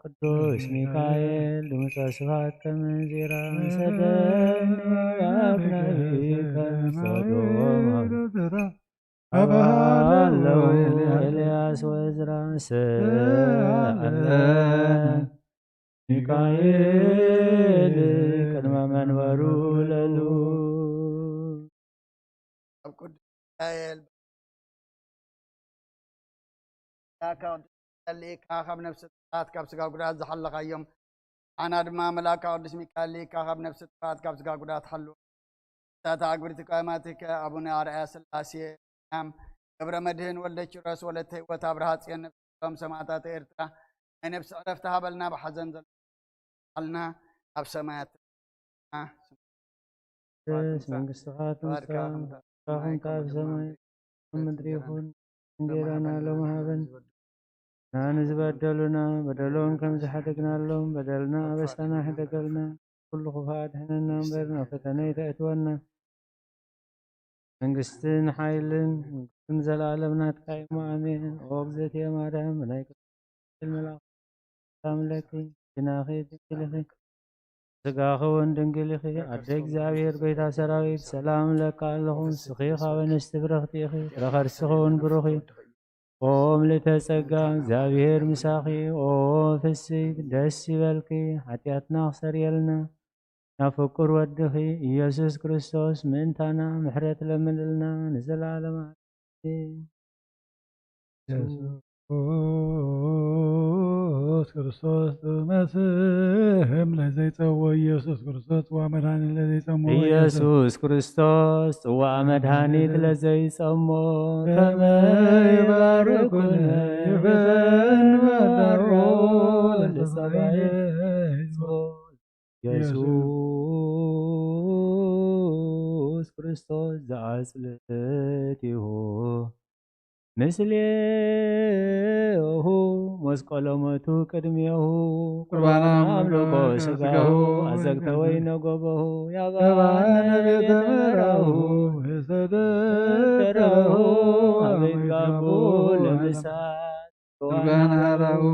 ቅዱስ ሚካኤል ድምፀ ስብሐት ተመንዚራ ሰደኒ አፍነቢከ ሰዶም አበሃሎ ሰአለ ሚካኤል ቅድመ መንበሩ ለሉ ኣብ ቅዱስ ሚካኤል መልኣከ ቅዱስ ይጸልየካ፣ ካብ ነፍሲ ጥፋት ካብ ስጋ ጉዳት ዝሓለኻዮም። ኣና ድማ መልኣከ ቅዱስ ሚካኤል ልኢካ፣ ካብ ነፍሲ ጥፋት ካብ ስጋ ጉዳት ሓሉ። ሳታ ኣግብርቲ ቀማትከ ኣቡነ ኣርኣያ ስላሴ፣ ገብረ መድህን ወልደ ኪሮስ፣ ወለተ ህይወት ኣብርሃ ጽዮን፣ ነፍሶም ሰማዕታት ኤርትራ ናይ ነፍሲ ዕረፍቲ ሃበልና። ብሓዘን ዘልና ኣብ ሰማያት። መንግስትኻ ትምጻእ፣ ፍቃድካ ኣብ ሰማይ ከም ምድሪ ይኹን። እንጌራና ሎሚ ሃበን። ንዝበደሉና በደሎም ከም ዝሓደግናሎም በደልና ኣበሳና ሕደገልና። ኩሉ ክፉእ ኣድሕነና እምበር ናብ ፈተነ ኣይተእትወና። መንግስትን ሓይልን መንግስትን ዘለኣለም ናትካ እሞ ኣሜን። ኦ እግዝእትየ ማርያም ብናይ ቅዱስ መልኣክ ሰላም ለኪ፣ ድናኺ ድንግል ኢኺ፣ ስጋኺ እውን ድንግል ኢኺ። ኣደ እግዚኣብሔር ጎይታ ሰራዊት ሰላም ለካ ኣለኹ። ንስኺ ካብ ኣንስቲ ብርኽቲ ኢኺ፣ ፍረ ከርስኺ እውን ብሩኽ እዩ። ኦ ምልእተ ጸጋ፣ እግዚኣብሔር ምሳኺ። ኦ ፍስሕቲ ደስ ይበልኪ፣ ሓጢኣትና ክሰርየልና ናብ ፍቁር ወድኺ ኢየሱስ ክርስቶስ ምእንታና ምሕረት ለምንልና ንዘለዓለመ ዓለም። ኢየሱስ ክርስቶስ መስህም ለዘይጸዎ ኢየሱስ ክርስቶስ ጽዋ መድኃኒት ለዘይጸሞ ኢየሱስ ክርስቶስ ጽዋ መድኃኒት ለዘይጸሞ ከመ ይባርኩነ ይፈንበሮ ለሰማይ ኢየሱስ ክርስቶስ ዘአጽልእቲሁ ምስሌሁ መስቀሎ ሞቱ ቅድሜሁ ቁርባና ቁርባና አምልኮ አምልኮ ስጋሁ ስጋሁ አዘግተ ወይነ ጎበሁ ያባነ ያባነ ቤተ ቤተ መራሁ መራሁ ሰደረሁ ሰደረሁ አቤት አቤት ጋቦ ጋቦ ለምሳት ቁርባን ሃራሁ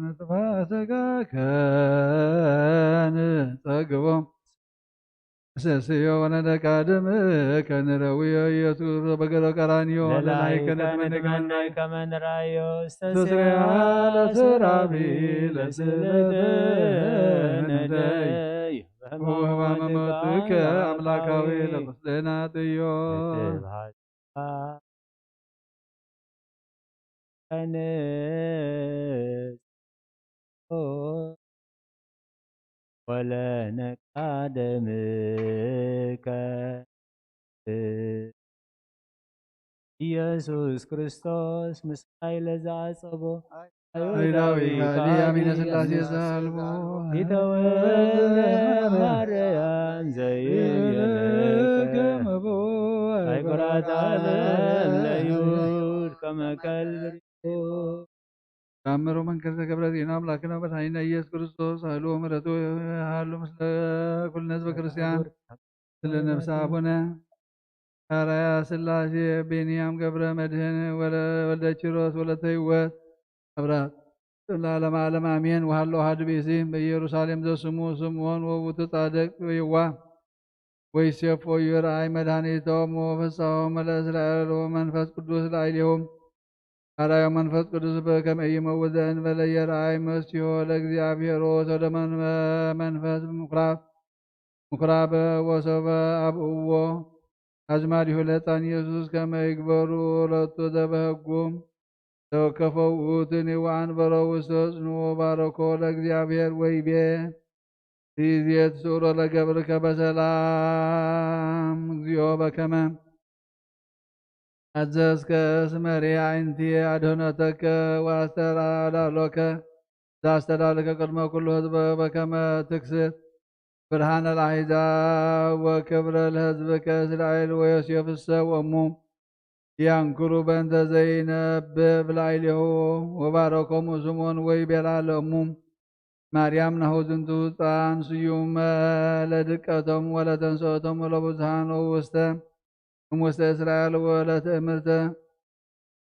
ንጥፋ ስጋከ ንጸግቦ ሰስዮ ወነደቃ ደምከ ንረውዮ ኢየሱስ በገሎ ቀራንዮ ለላይከ ለላይከ ነትመንጋና ነትመንጋይ ከመ ንራዮ ስተስርያ ስተስርያ ለሰራቢ ለስለተ ለስለተ ነደይ ነደይ በህማመ በህማመ ሞትከ ሞትከ አምላካዊ አምላካዊ ለቁስሌና ጥዮ። እትብሃ ወለነቃደምከ ኢየሱስ ክርስቶስ ምስ ኃይለ ዘአጸቦ አይሁዳዊ ካሊ አሚነ ሥላሴ ዘአልቦ ፊተወልደ ማርያም ዘይገለከ አይቆራት ዓለም ለይሁድ ከመከል ብርቱ ተአምሩ መንክር ተገብረ ዜና አምላክነ መድኃኒነ ኢየሱስ ክርስቶስ ኃይሉ ምሕረቱ ሀሉ ምስለ ኩልነ ህዝበ ክርስቲያን። ስለ ነፍሰ አቡነ አርአያ ሥላሴ፣ ቢንያም ገብረ መድህን፣ ወለ-፣ ወልደ ኪሮስ፣ ወለተ ሕይወት፣ አብራት ለዓለመ ዓለም አሜን። ወሃሎ አሐዱ ብእሲ በኢየሩሳሌም ዘስሙ ስምዖን ወውቱ ጻድቅ ወየዋህ ወይሴፎ ይርአይ መድኃኒቶም ወፍስሐሆሙ ለእስራኤል ወመንፈስ ቅዱስ ላዕሌሆም። አርአዮ መንፈስ ቅዱስ በከመ ኢይመውት ዘእንበለ የርአይ መስቲሆ ለእግዚአብሔር ወሰዶ መን-፣ መንፈስ ምኩራብ፣ ምኩራበ ወሶበ አብእዎ አዝማዲሁ ለሕፃን ኢየሱስ ከመ ይግበሩ ሎቱ ዘበህጉ ተወከፎ ውእቱኒ ወአንበሮ ውስተ ጽንኡ ወባረኮ ለእግዚአብሔር ወይቤ ይእዜ ትስእሎ ለገብርከ በሰላም እግዚኦ በከመ አዘዝከ እስመ ርያ አዕይንትየ አድህኖተከ ወአስተዳሎከ ዘአስተዳልከ ቅድመ ኩሉ ህዝብ በከመ ትክስት ብርሃነ ለአሕዛብ ወክብረ ለህዝብከ እስራኤል ወዮሴፍሰ ወእሙ ያንክሩ በእንተ ዘይነብብ ላዕሌሁ ወባረኮሙ ስምዖን ወይቤላ ለእሙ ማርያም ናሁ ዝንቱ ሕፃን ስዩመ ለድቀቶም ወለተንስኦቶም ወለብዙሃን ወውስተ እሙስተ እስራኤል ወለትእምርተ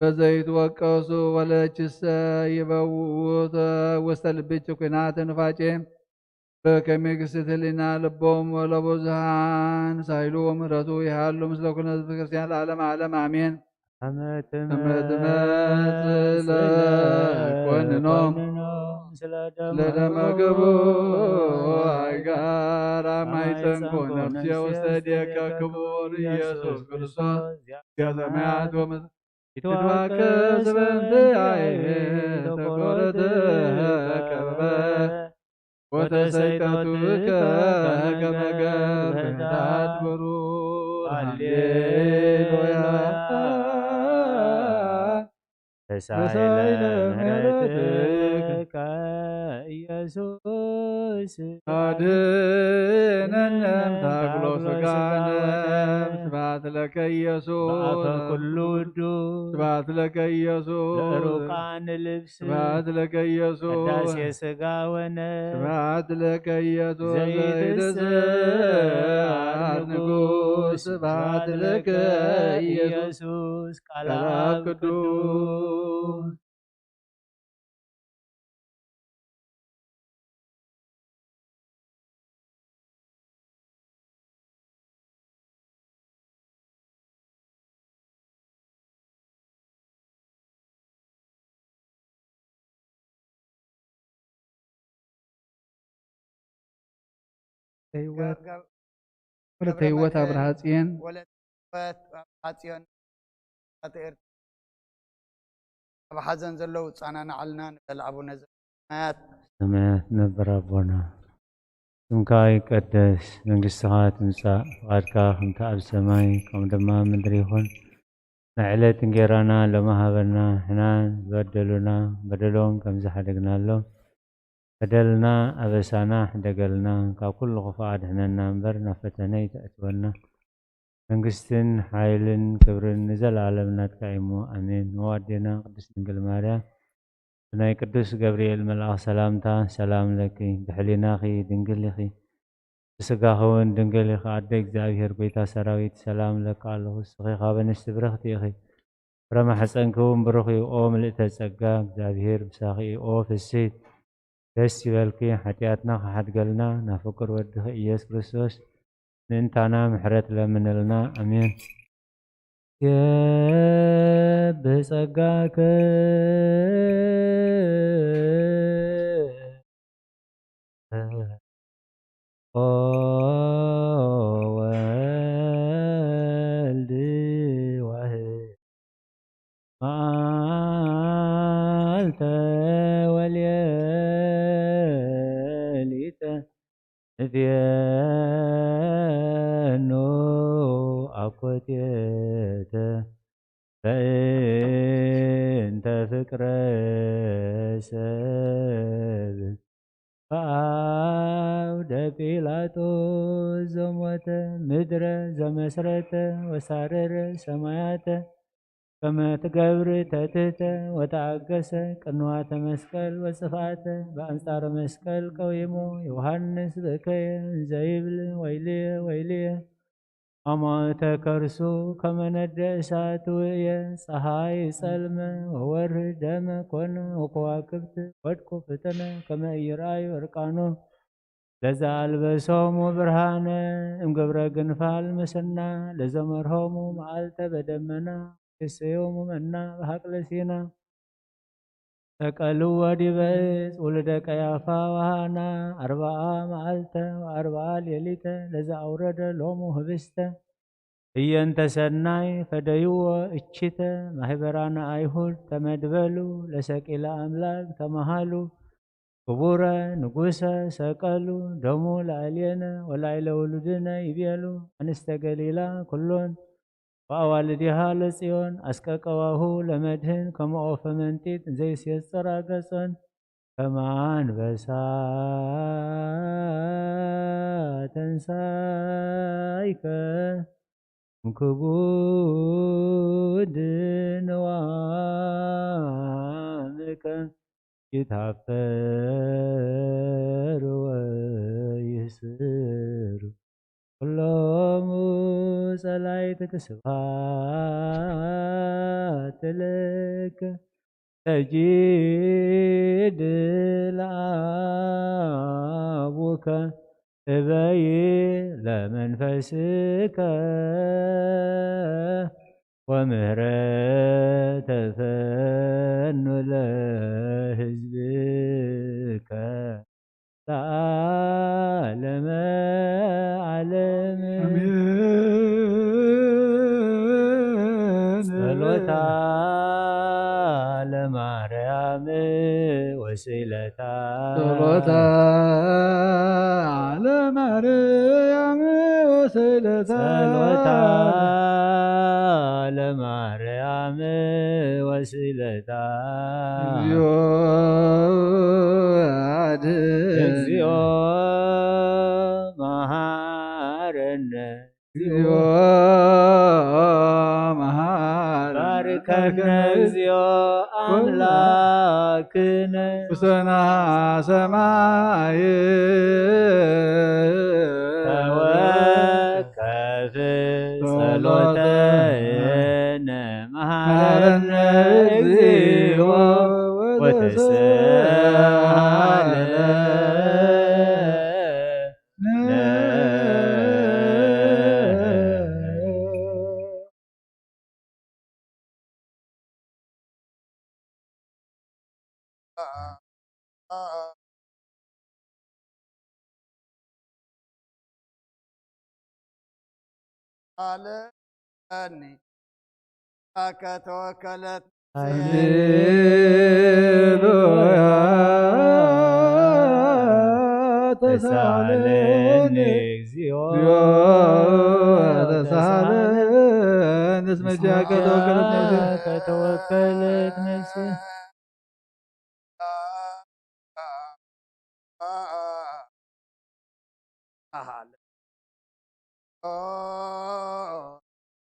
በዘይትወቀሱ ወለችሰ ይበውኡት ውስተ ልብች ኩናተ ንፋቄ በከመ ይግስት ህሊና ልቦም ወለብዙሃን ሳይሉ ወምህረቱ ይሃሉ ምስለ ኩነ ህዝብ ክርስቲያን ለዓለም ዓለም አሜን። ከመ ትመጽእ ለኮንኖም ስለ ደመ ገቡ ኣይጋር ኣብ ማይጸንኮ ነፍስየ ውስተ እዴከ ክቡር ኢየሱስ ክርስቶስ ዚአ ሰማያት ወምድር ይትዋቀስ በእንቲአየ ተኮረት ተከበበ ወተሰይጠቱ ከመ ገር በህዳት ብሩር። ሃሌሉያ። ተሳኢለ ምሕረትከ ኢየሱስ። አድነነ እምታግሎ ስጋነ። ስብሐት ለከ ኢየሱስ። በአፈ ኩሉ ውዱ። ስብሐት ለከ ኢየሱስ። ለዕሩቃን ልብስ። ስብሐት ለከ ኢየሱስ። ቅዳሴ ስጋ ወነፍስ። ስብሐት ለከ ኢየሱስ ዘይትስአር ዘይትስአር ንጉሥ። ንጉሥ። ስብሐት ለከ ኢየሱስ። ኢየሱስ ቃል ቃል አብ አብ ቅዱስ። ቅዱስ። ህይወት ጋብ-፣ ወለተ ህይወት ገብረመድህን ኣብርሃ ጽዮን። ወለተ ህይወት ኣብርሃ ጽዮን። ኣቲ ኤርትራ ኣብ ሓዘን ዘለዉ ጻናናዓልና ንበል ኣቡነ ዘበሰማያት። ሰማያት ነበር ኣቦና፣ ስምካ ይቀደስ፣ መንግስትኻ ትምጻእ፣ ፍቓድካ ከምቲ ኣብ ሰማይ ከምኡ ድማ ኣብ ምድሪ ይኹን። ናይ ዕለት እንጌራና ሎሚ ሃበና፣ ሕናን ዝበደሉና በደሎም ከም ዝሓደግናሎም በደልና ኣበሳና ሕደገልና፣ ካብ ኩሉ ክፉእ ኣድሕነና እምበር ናብ ፈተነ ይተእትወና። መንግስትን ሓይልን ክብርን ንዘለዓለም ናትካ እዩ እሞ ኣሜን። እሞ ኣዴና ቅድስት ድንግል ማርያም ብናይ ቅዱስ ገብርኤል መልኣኽ ሰላምታ ሰላም ለኪ፣ ብሕሊናኺ ድንግል ኢኺ፣ ብስጋኺ እውን ድንግል ኢኺ። ኣደ እግዚኣብሔር ጎይታ ሰራዊት ሰላም እለኪ ኣለኹ፣ እስኺ ካብ ኣንስቲ ብርኽቲ ኢኺ፣ ፍረ ማሕፀንኪ እውን ብሩኽ እዩ። ኦ ምልእተ ጸጋ እግዚኣብሔር ምሳኺ እዩ። ኦ ፍስሕት ደስ ይበልኪ፣ ሓጢኣትና ክሓድገልና ናብ ፍቁር ወድኺ ኢየሱስ ክርስቶስ ምእንታና ምሕረት ለምንልና። ኣሜን። የብህ ጸጋከ ኦ ወልድ ዋህድ መዓልተ ወሌሊተ ንፌኑ ኣኮቴተ በእንተ ፍቅረ ሰብ በአውደ ጲላጦስ ዘሞተ ምድረ ዘመስረተ ወሳረረ ሰማያተ ከመ ትገብር ተትህተ ወተአገሰ ቅንዋተ መስቀል ወጽፍአተ በአንጻረ መስቀል ቀዊሞ ዮሐንስ በከየ እንዘ ይብል ወይልየ ወይልየ አማእተ ከርሱ ከመ ነደ እሳት ውእየ። ፀሐይ ጸልመ ወወርህ ደመ ኮነ ወከዋክብት ወድቁ ፍጥነ ከመ ኢይርአዩ እርቃኖ ለዘአልበሶሙ ብርሃነ እምግብረ ግንፋል ምስና ለዘመርሆሙ መዓልተ በደመና ወይሴዮሙ መና በሐቅለ ሲና። ሰቀልዎ ዲበ እፅ ውሉደ ቀያፋ ወሃና አርብዓ መዓልተ ወአርብዓ ሌሊተ ለዘአውረደ ሎሙ ህብስተ ህየንተ ሰናይ ፈደይዎ እችተ ማህበራነ አይሁድ ተመድበሉ ለሰቂለ አምላክ ተመሃሉ ክቡረ ንጉሰ ሰቀሉ ደሙ ላዕሌነ ወላዕለ ውሉድነ ይቤሉ። አንስተ ገሊላ ኩሎን ወአዋልዲሃ ለጽዮን አስቀቀዋሁ ለመድህን ከመ ኦፈ መንጢት ዘይሴጽር አገጾን ከመ አንበሳ ተንሳይከ እምክቡድ ንዋምከ ይትሃፈሩ ወይስሩ ኩሎሙ ጸላእትከ ስብሐት ለከ ሰጊድ ለአቡከ እበይ ለመንፈስከ ወምህረት ተፈኑ ለህዝብከ ለዓለመ ዓለም። ኣሜን። ጸሎታ ለማርያም ወስእለታ። ጸሎታ ለማርያም ወስእለታ። ጸሎታ ለማርያም ወስእለታ። እግዚኦ አድን። እግዚኦ መሃረነ። እግዚኦ መሃረነ። ባርከነ እግዚኦ አምላክነ። ውሰና ሰማይ። ተወከፍ ጸሎተነ። መሃረነ እግዚኦ ወተሳሃለነ። አለኒ። አከ ተወከለት። ሃሌሉያ። ተሳለኒ እግዚኦ። ተሳለኒ እስመ ኪያከ ተወከለት ነፍሴ። ተወከለት ነፍሴ።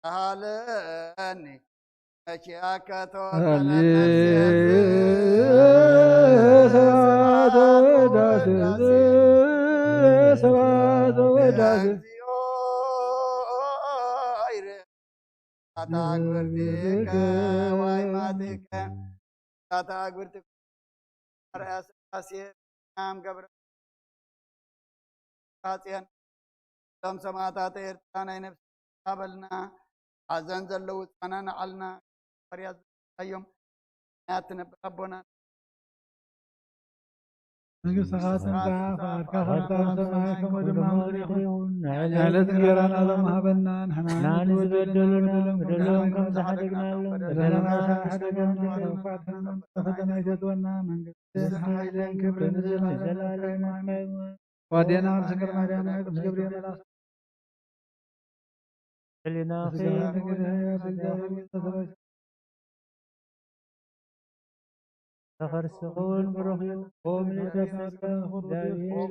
ተሃለኒ መኪኣከ ተወከለት ነፍሴ። ስብሐት ወውዳሴ፣ ስብሐት ወውዳሴ። ለእግዚኦ ይረ ኣታ ግብርቲከ ዋይ ማቲከ ኣታ ግብርቲ ኣርኣያ ስላሴ ናም ገብረ ራጽዮን እቶም ሰማእታት ኤርትራ ናይ ነፍሲ ሃበልና ሓዘን ዘለዎ ጻና ንዓልና ፈርያ እዮም ናይ ኣትነብር ኣቦና መንግስትኻ ትምጻእ፣ ፍቓድካ ከምቲ ኣብ ሰማይ ከምኡ ድማ ኣብ ምድሪ ይኹን። ንዕለት እንጀራና ሎሚ ሃበና፣ ንሕና ንበደሉና በደሎም ከም ዝሓደግናሎም በደልና ሓደገና፣ ፈተና ኣይተእትወና፣ መንግስትን ሓይልን ክብርን ንዘለኣለም ንዘለኣለም ናትካ እዩ። ወዴና ኣብ ስንክል ማርያም ናይ ቅዱስ ገብርኤል መልኣክ ሕሊናኺ ተኸርስኹን ብሩኽ እዩ። ኦም ንእተሰቀ እግዚኣብሔር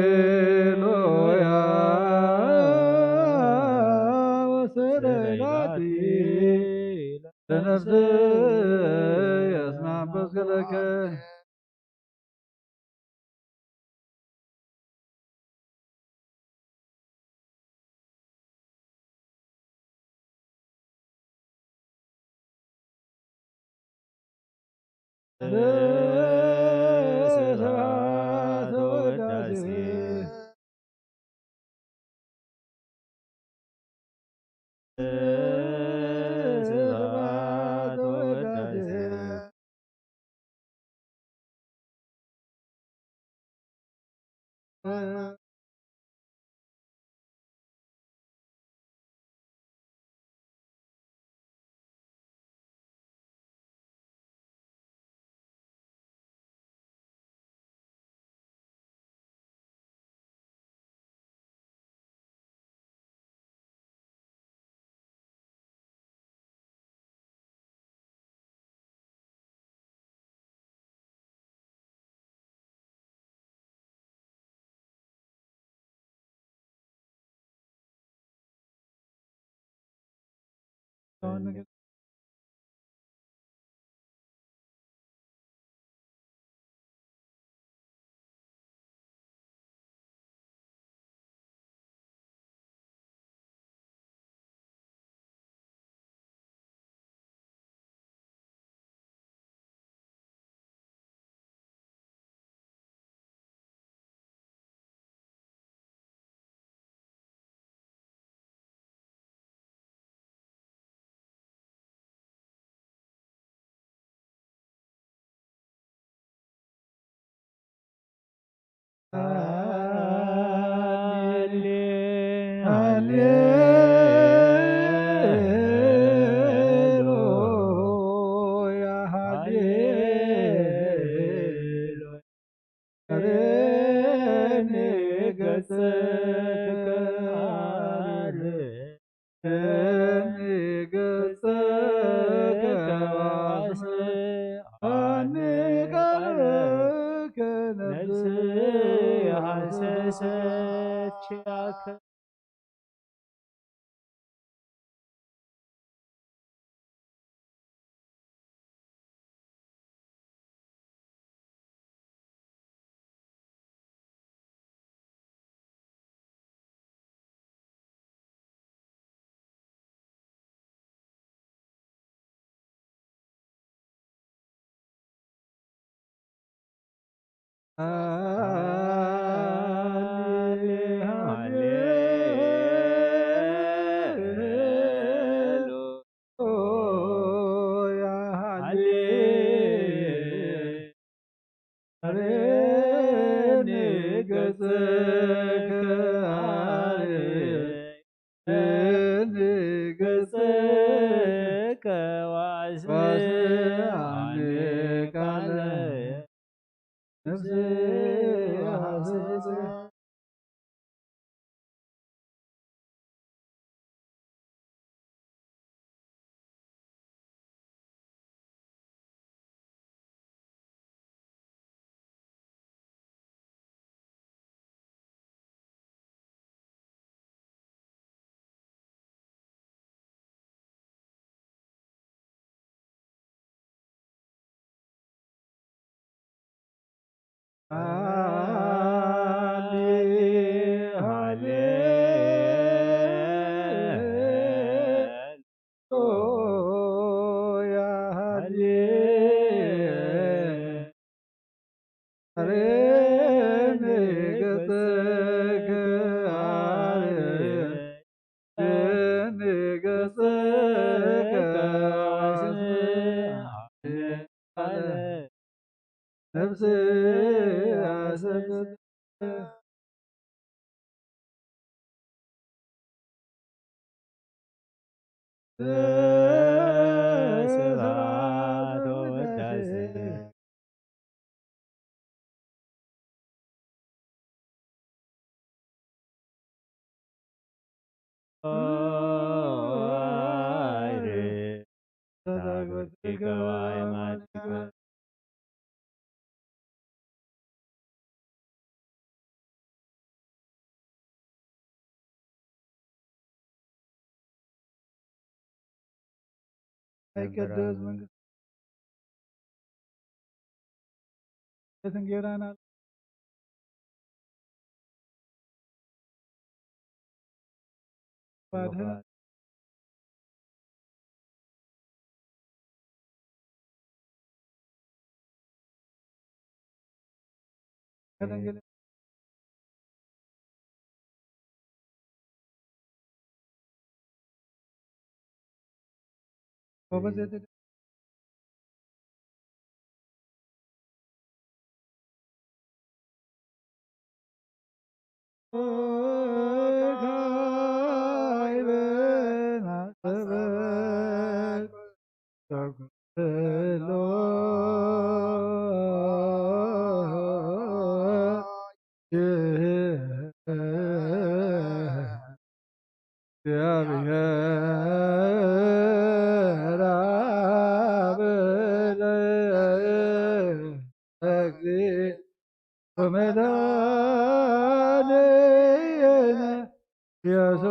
ሃሌሉያ ወሰለላቲ ለነፍስየ እስመ አበስከ ለከ። ስብሐት ወውዳሴ። ስብሐት ወውዳሴ። ሃሌሉያ፣ ሃሌሉያ። ንገጸከ ንገጸከ ዋስአኒ ቃለከ ነፍስየ ሃሰሰት ኪያከ። ስብሐት ወውዳሴ። ኣይቀደስ መንግስት እንጌራና ባድህን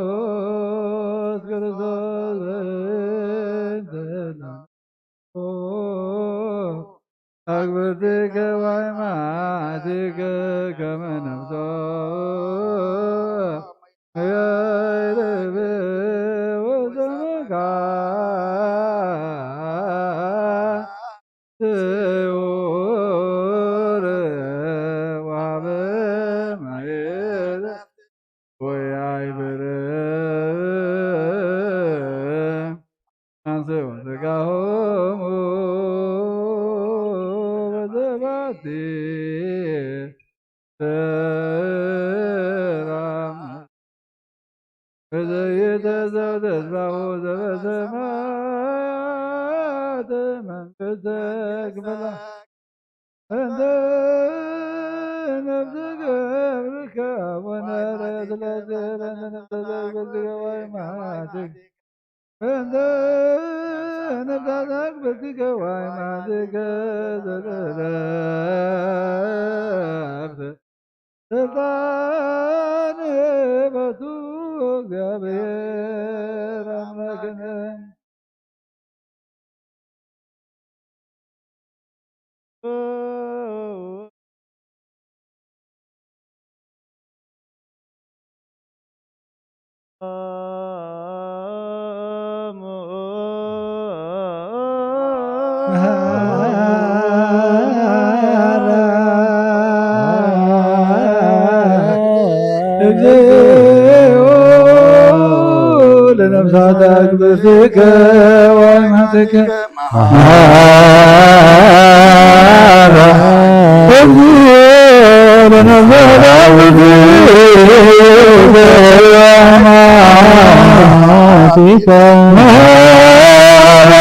ኢየሱስ ክርስቶስ አግብርቲከ ወአይማቲከ ከመ ነፍሶ የይርብ ወዘመካ ስውር ወሀበ ማይር ወያይብር አንስኡ ስጋሆሙ በዘባቲ ሰላም። ዘይተዘው ተስፋሁ ዘበሰማያት መንግስተ ክፍላ እንተ ነፍስከ ብርከ ወነረት ለዘበነ ነፍሰ ዘግዝገ ወይ ማትክ እንተ ነፍሳት አክብርቲከ ወይ ማትከ ዘተረፍት ስልጣን በቱ እግዚአብሔር አምላክነ። እግዚኦ ለነፍሳት አግብርቲከ ወአይማትከ መሐራ። እግዚኦ ለነፍሳት አግብርቲከ ወአይማትከ መሐራ።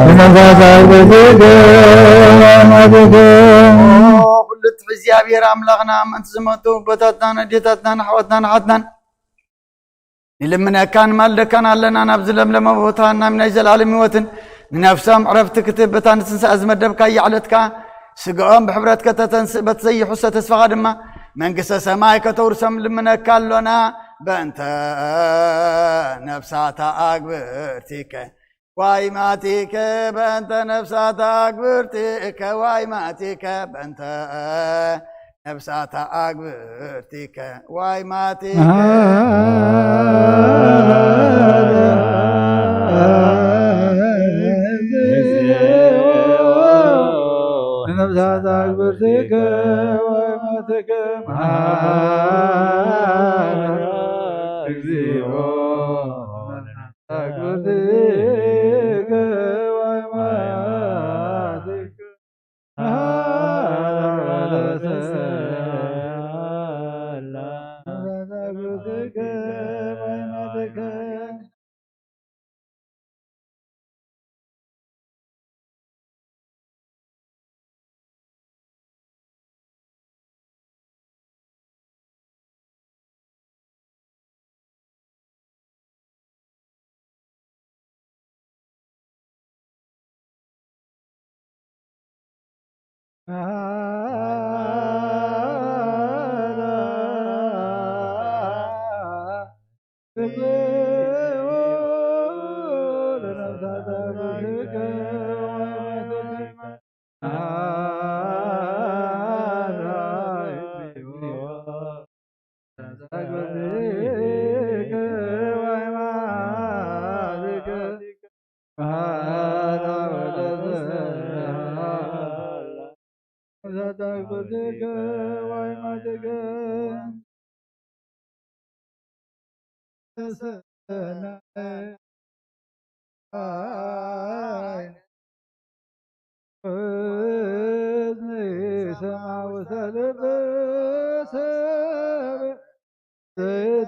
ለነፍሳት አግብርቲከ ወአይማትከ። ኩሉ ትሕዚ እግዚኣብሔር ኣምላኽና፣ ምእንቲ ዝመቱ ኣቦታትናን ኣዴታትናን ኣሕዋትናን ኣሓትናን ንልምነካን ማልደካን ኣለና። ናብዚ ለምለመ ቦታ ናብ ናይ ዘላለም ህይወትን ንነፍሶም ዕረፍቲ ክትህብ በታ ንትንሳኤ ዝመደብካያ ዕለትካ ስጋኦም ብሕብረት ከተተንስእ በቲ ዘይሕሶ ተስፋኻ ድማ መንግስተ ሰማይ ከተውርሶም ልምነካ ኣሎና። በእንተ ነፍሳታ ኣግብርቲከ ዋይማቲከ በእንተ ነፍሳታ አግብርቲከ ዋይማቲከ በእንተ ነፍሳታ አግብርቲከ ዋይማቲከ ነፍሳታ አግብርቲከ ዋይማቲከ መሐረነ እግዚኦ። አግብርቲከ ወአይማቲከ አግብርቲከ ወአይማቲከ። እዝኒ ሰማዊ ሰልብ ሰብ ዘይተሃለየ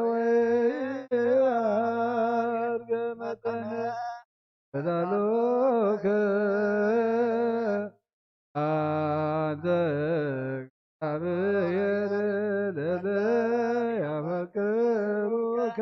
ወይ አድገ መጠነ ተዳሎከ አንተ እግዚአብሔር ለለ ያፈቅሩከ።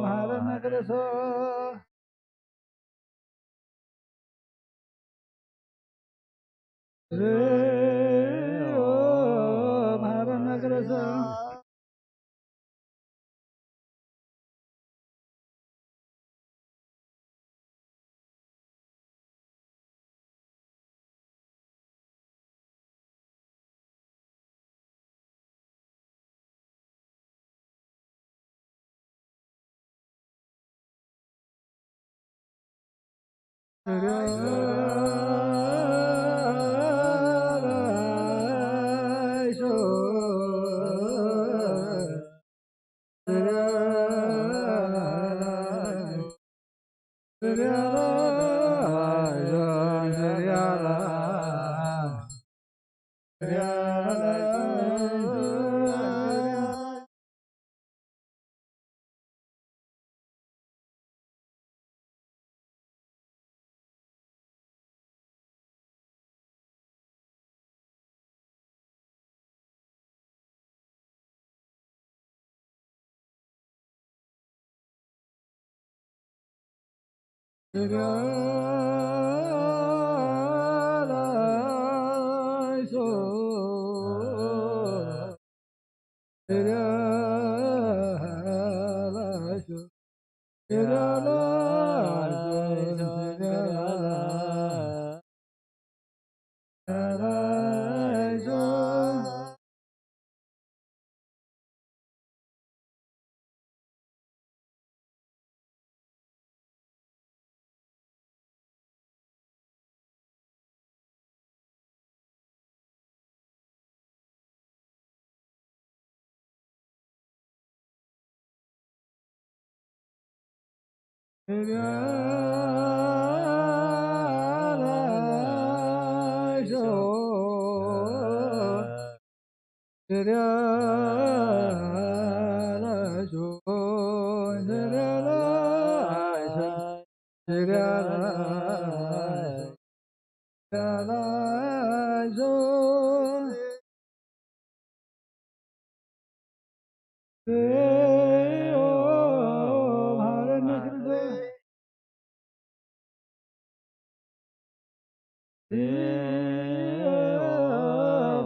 መሐረነ ክርስቶስ። መሐረነ ክርስቶስ።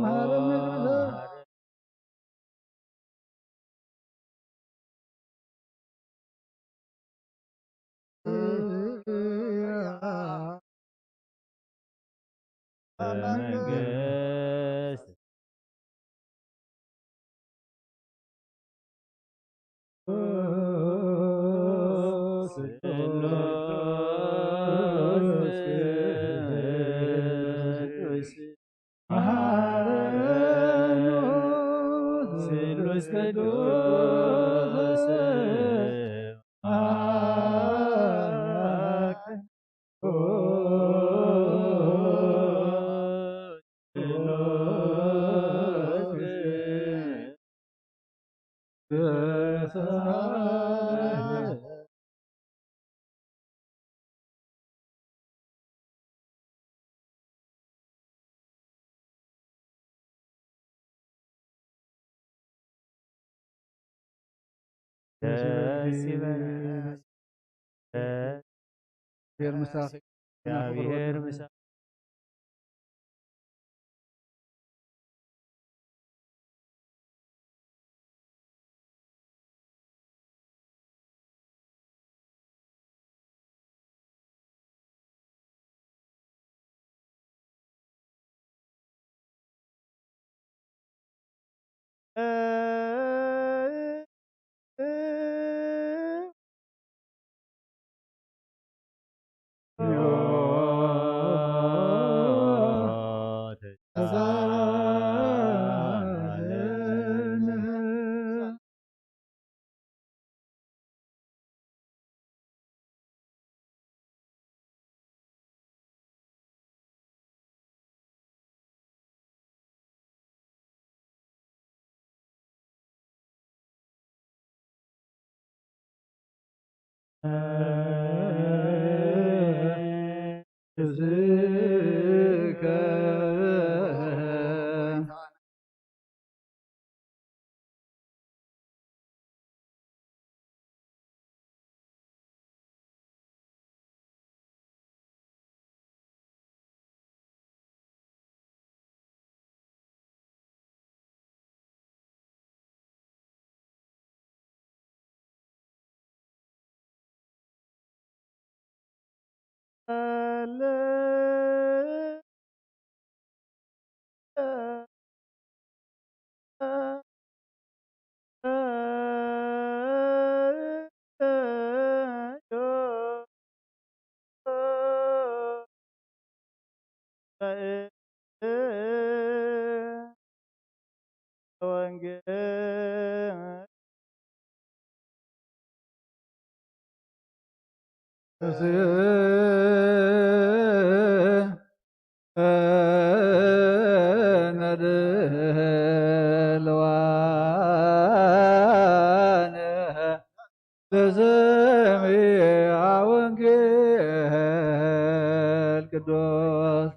መሐረነ ክርስቶስ። መንግስት ስሉስ ቅዱስ ደስ ይበል። እግዚአብሔር ምሳኺ። እግዚአብሔር ምሳ ርእስከ። ወንጌል ነድልዋን ለሰሚዐ ወንጌል ቅዱስ።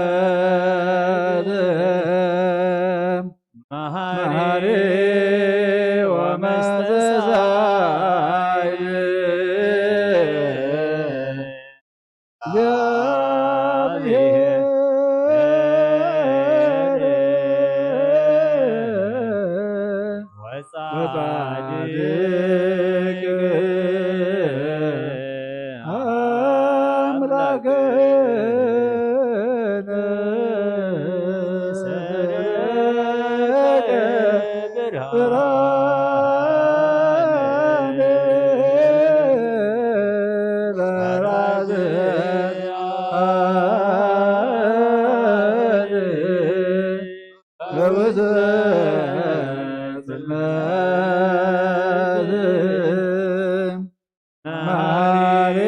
ጽልመት መሐሪ ወመስተስኣል እግዚአብሔር ወጻድቅ አምላክነ ሰደቀ ብርሃነ ለራዘ በውስተ ጽልመት መሐሪ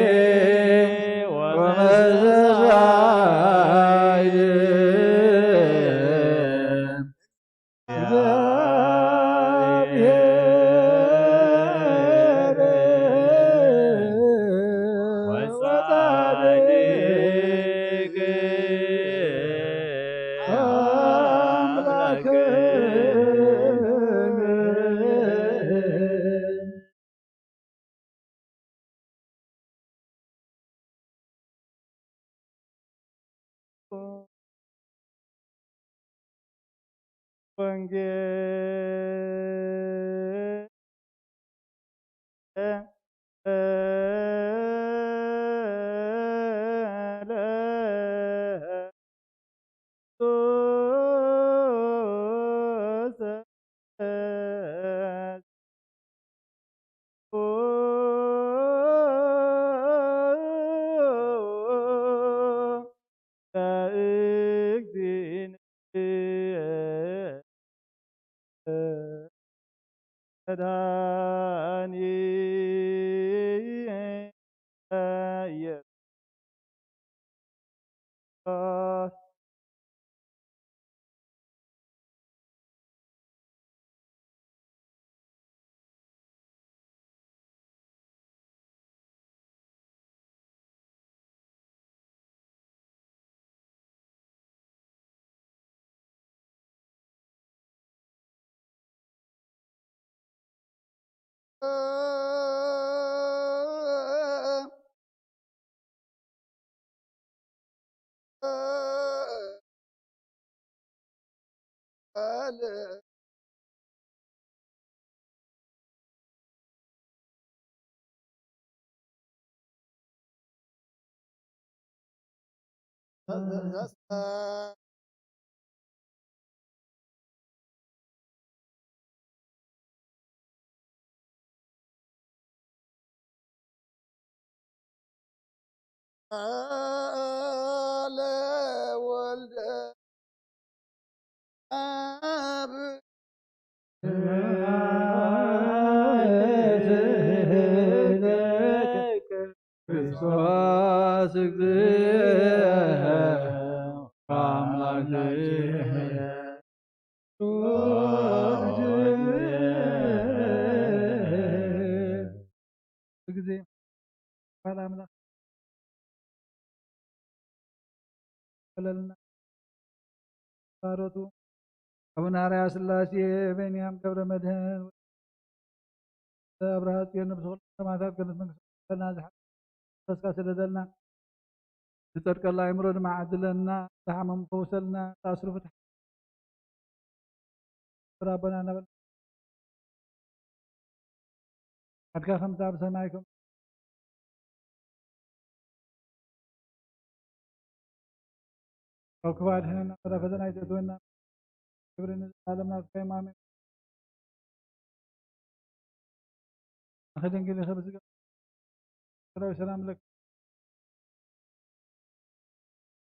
ወመስተስኣል እግዚአብሔር ወጻድቅ አምላክነ። ወንጌል መድኃኒተ ኢየሱስ። ለወልደ አብ ክርስቶስ እግዚእ አምላክነ። ጊዜ ባል ኣምላኽ ይበለልና። ባሮቱ ኣቡነ ኣርያ ስላሴ፣ በንያም ገብረ መድህን፣ ኣብርሃ ጽዮን፣ ነብሰ ኩሉ ሰማዕታት ገነት መንግስቲ ሰማያት ዝሓ-፣ መንፈስካ ስደደልና። ዝጸድቀላ ኣእምሮ ድማ ዓድለና። ዝሓመሙ ፈውሰልና። ዝኣስሩ ፍትሕ። ኣቦና እናበልና ዓድካ ከምታ ብሰማይ ከም ኣብ ክፉእ ኣድሕነና፣ ወደ ፈተና ኣይተእትወና። ክብሪ ንዘለኣለም ናትካ እዩ። ኣሜን። ንኽድንግል ይኽብ ዝገ-፣ ሰላም ለኪ።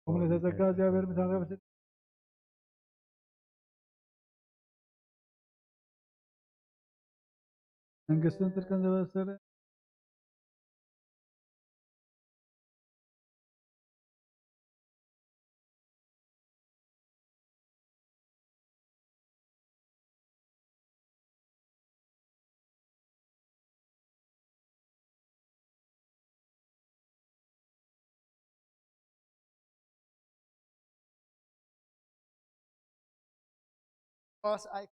ወምልእተ ጸጋ፣ እግዚኣብሔር ምሳኺ፣ በስል መንግስትን ጽድቅን ዘበሰረ ጳውሎስ ኣይ-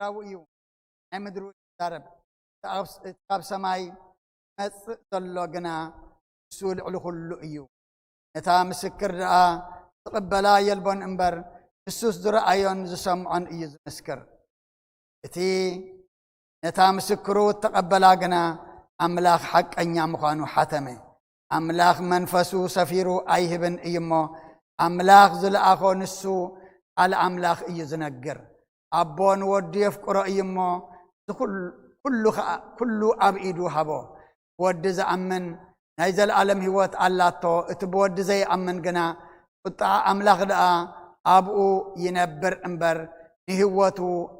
ራዊ እዩ ናይ ምድሩ ይዛረብ። እቲ ኣብ- እቲ ካብ ሰማይ መጽእ ዘሎ ግና ንሱ ልዕሊ ኩሉ እዩ። ነታ ምስክር ደኣ ዝቕበላ የልቦን እምበር፣ ንሱስ ዝረኣዮን ዝሰምዖን እዩ ዝምስክር። እቲ ነታ ምስክሩ እተቐበላ ግና ኣምላኽ ሓቀኛ ምዃኑ ሓተመ። ኣምላኽ መንፈሱ ሰፊሩ ኣይህብን እዩ እሞ፣ ኣምላኽ ዝለኣኾ ንሱ ቃል ኣምላኽ እዩ ዝነግር። ኣቦ ንወዱ የፍቅሮ እዩ እሞ፣ እዚ ኩል- ኩሉ ኸኣ- ኩሉ ኣብ ኢዱ ሃቦ። ብወዲ ዝኣምን ናይ ዘለኣለም ህይወት ኣላቶ፣ እቲ ብወዲ ዘይኣምን ግና ቁጥዓ ኣምላኽ ደኣ ኣብኡ ይነብር እምበር፣ ንህይወቱ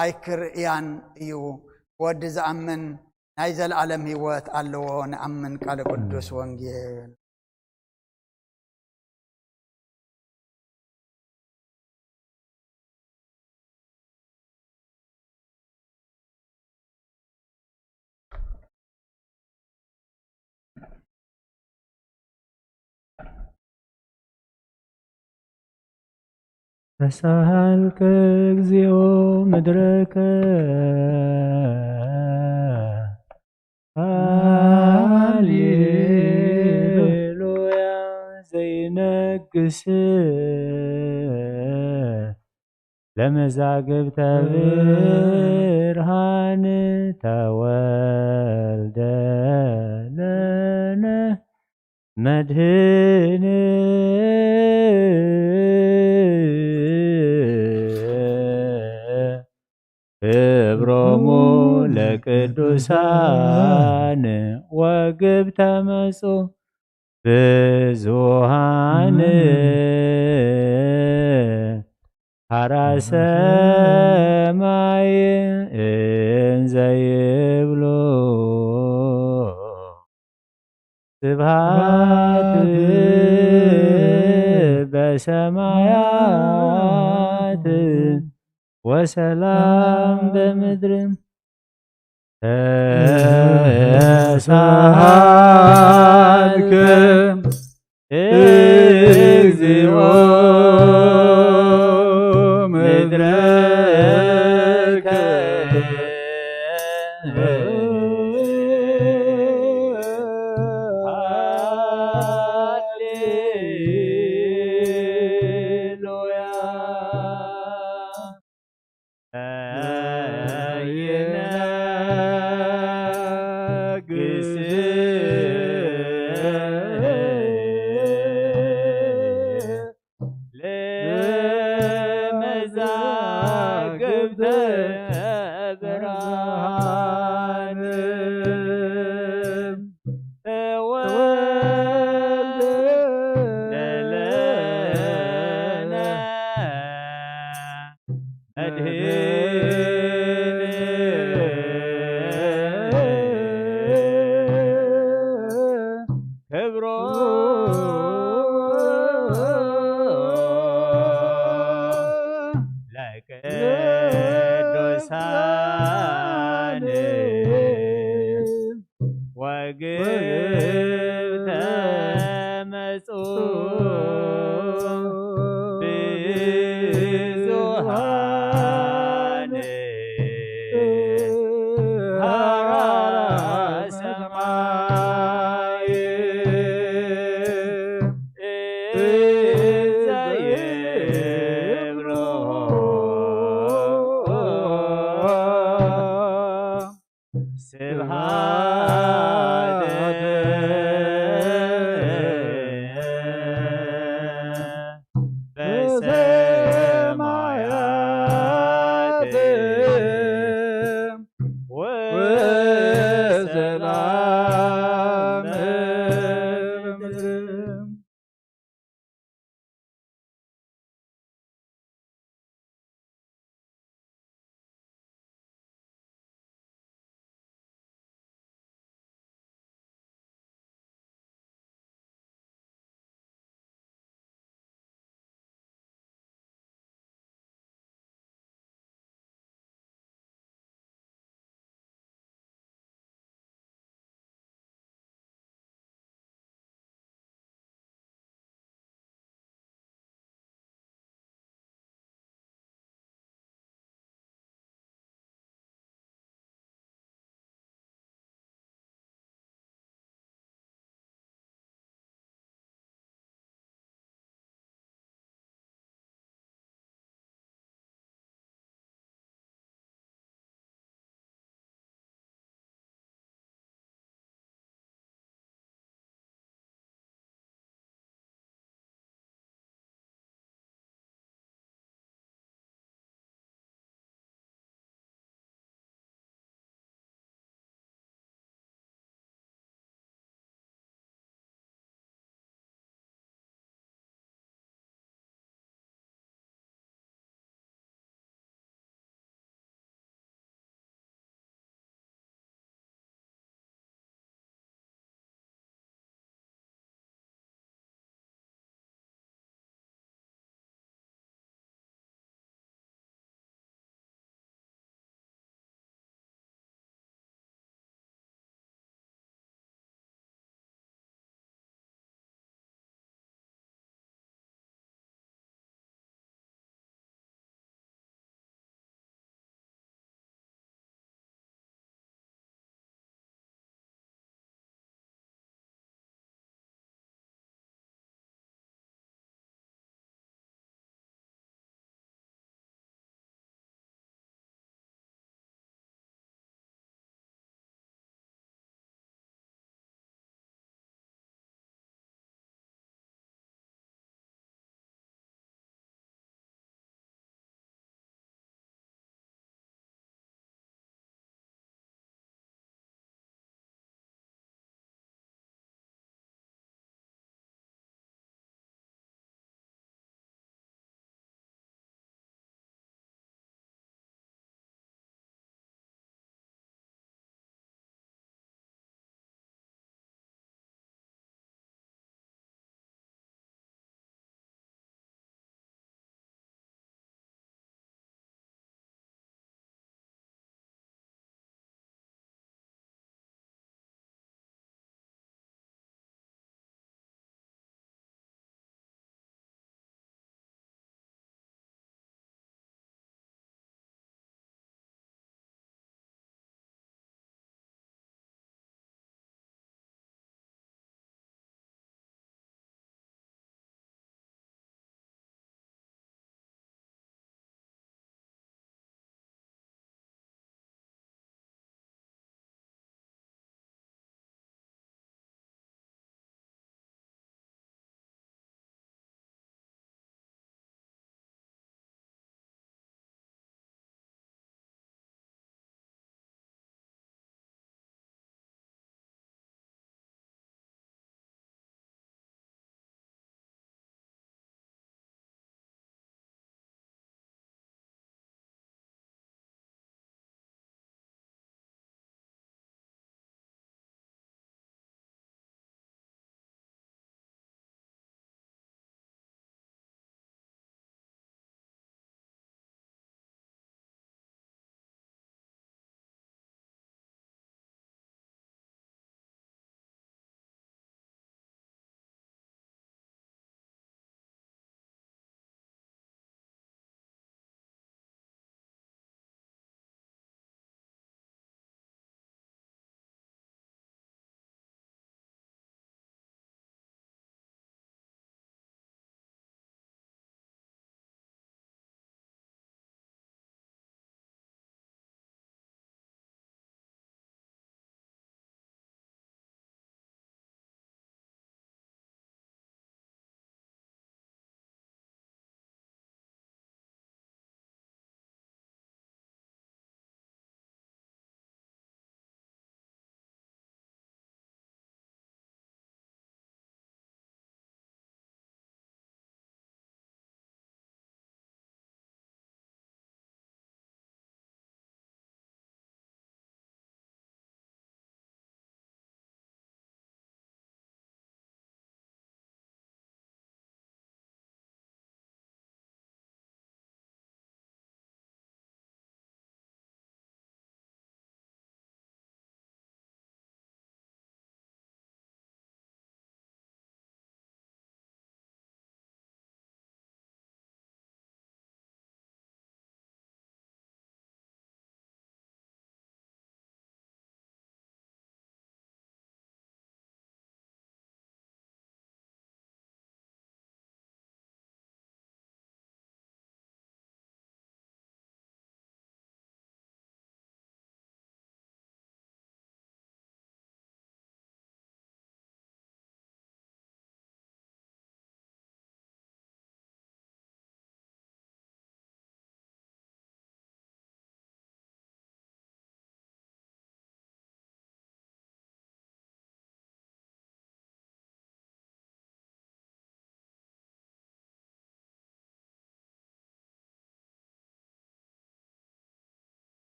ኣይክርእያን እዩ። ብወዲ ዝኣምን ናይ ዘለኣለም ህይወት ኣለዎ። ንኣምን ቃለ ቅዱስ ወንጌል። ተሳሃልከ እግዚኦ ምድረከ። ሃሌሉያ ዘይነግስ ለመዛግብተ ብርሃን ተወልደ ለነ መድህን። ክብሮሙ ለቅዱሳን ወግብ ተመጹ ብዙሃን ሀራ ሰማይ እንዘ ይብሉ ስብሐት በሰማያት ወሰላም በምድር። ተሳሃልከ እግዚኦ ምድረከ። ሃሌሉያ። ይነግስ ለመዛግብተ ብርሃን ተወልደ ለነ መድህን። ክብሮ ለቅዱሳን ወግብ ተመጹ ብዙሃን ሀራ ሰማይ እንዘ ይብሉ ስብሐት በሰማያት ወሰላም በምድር።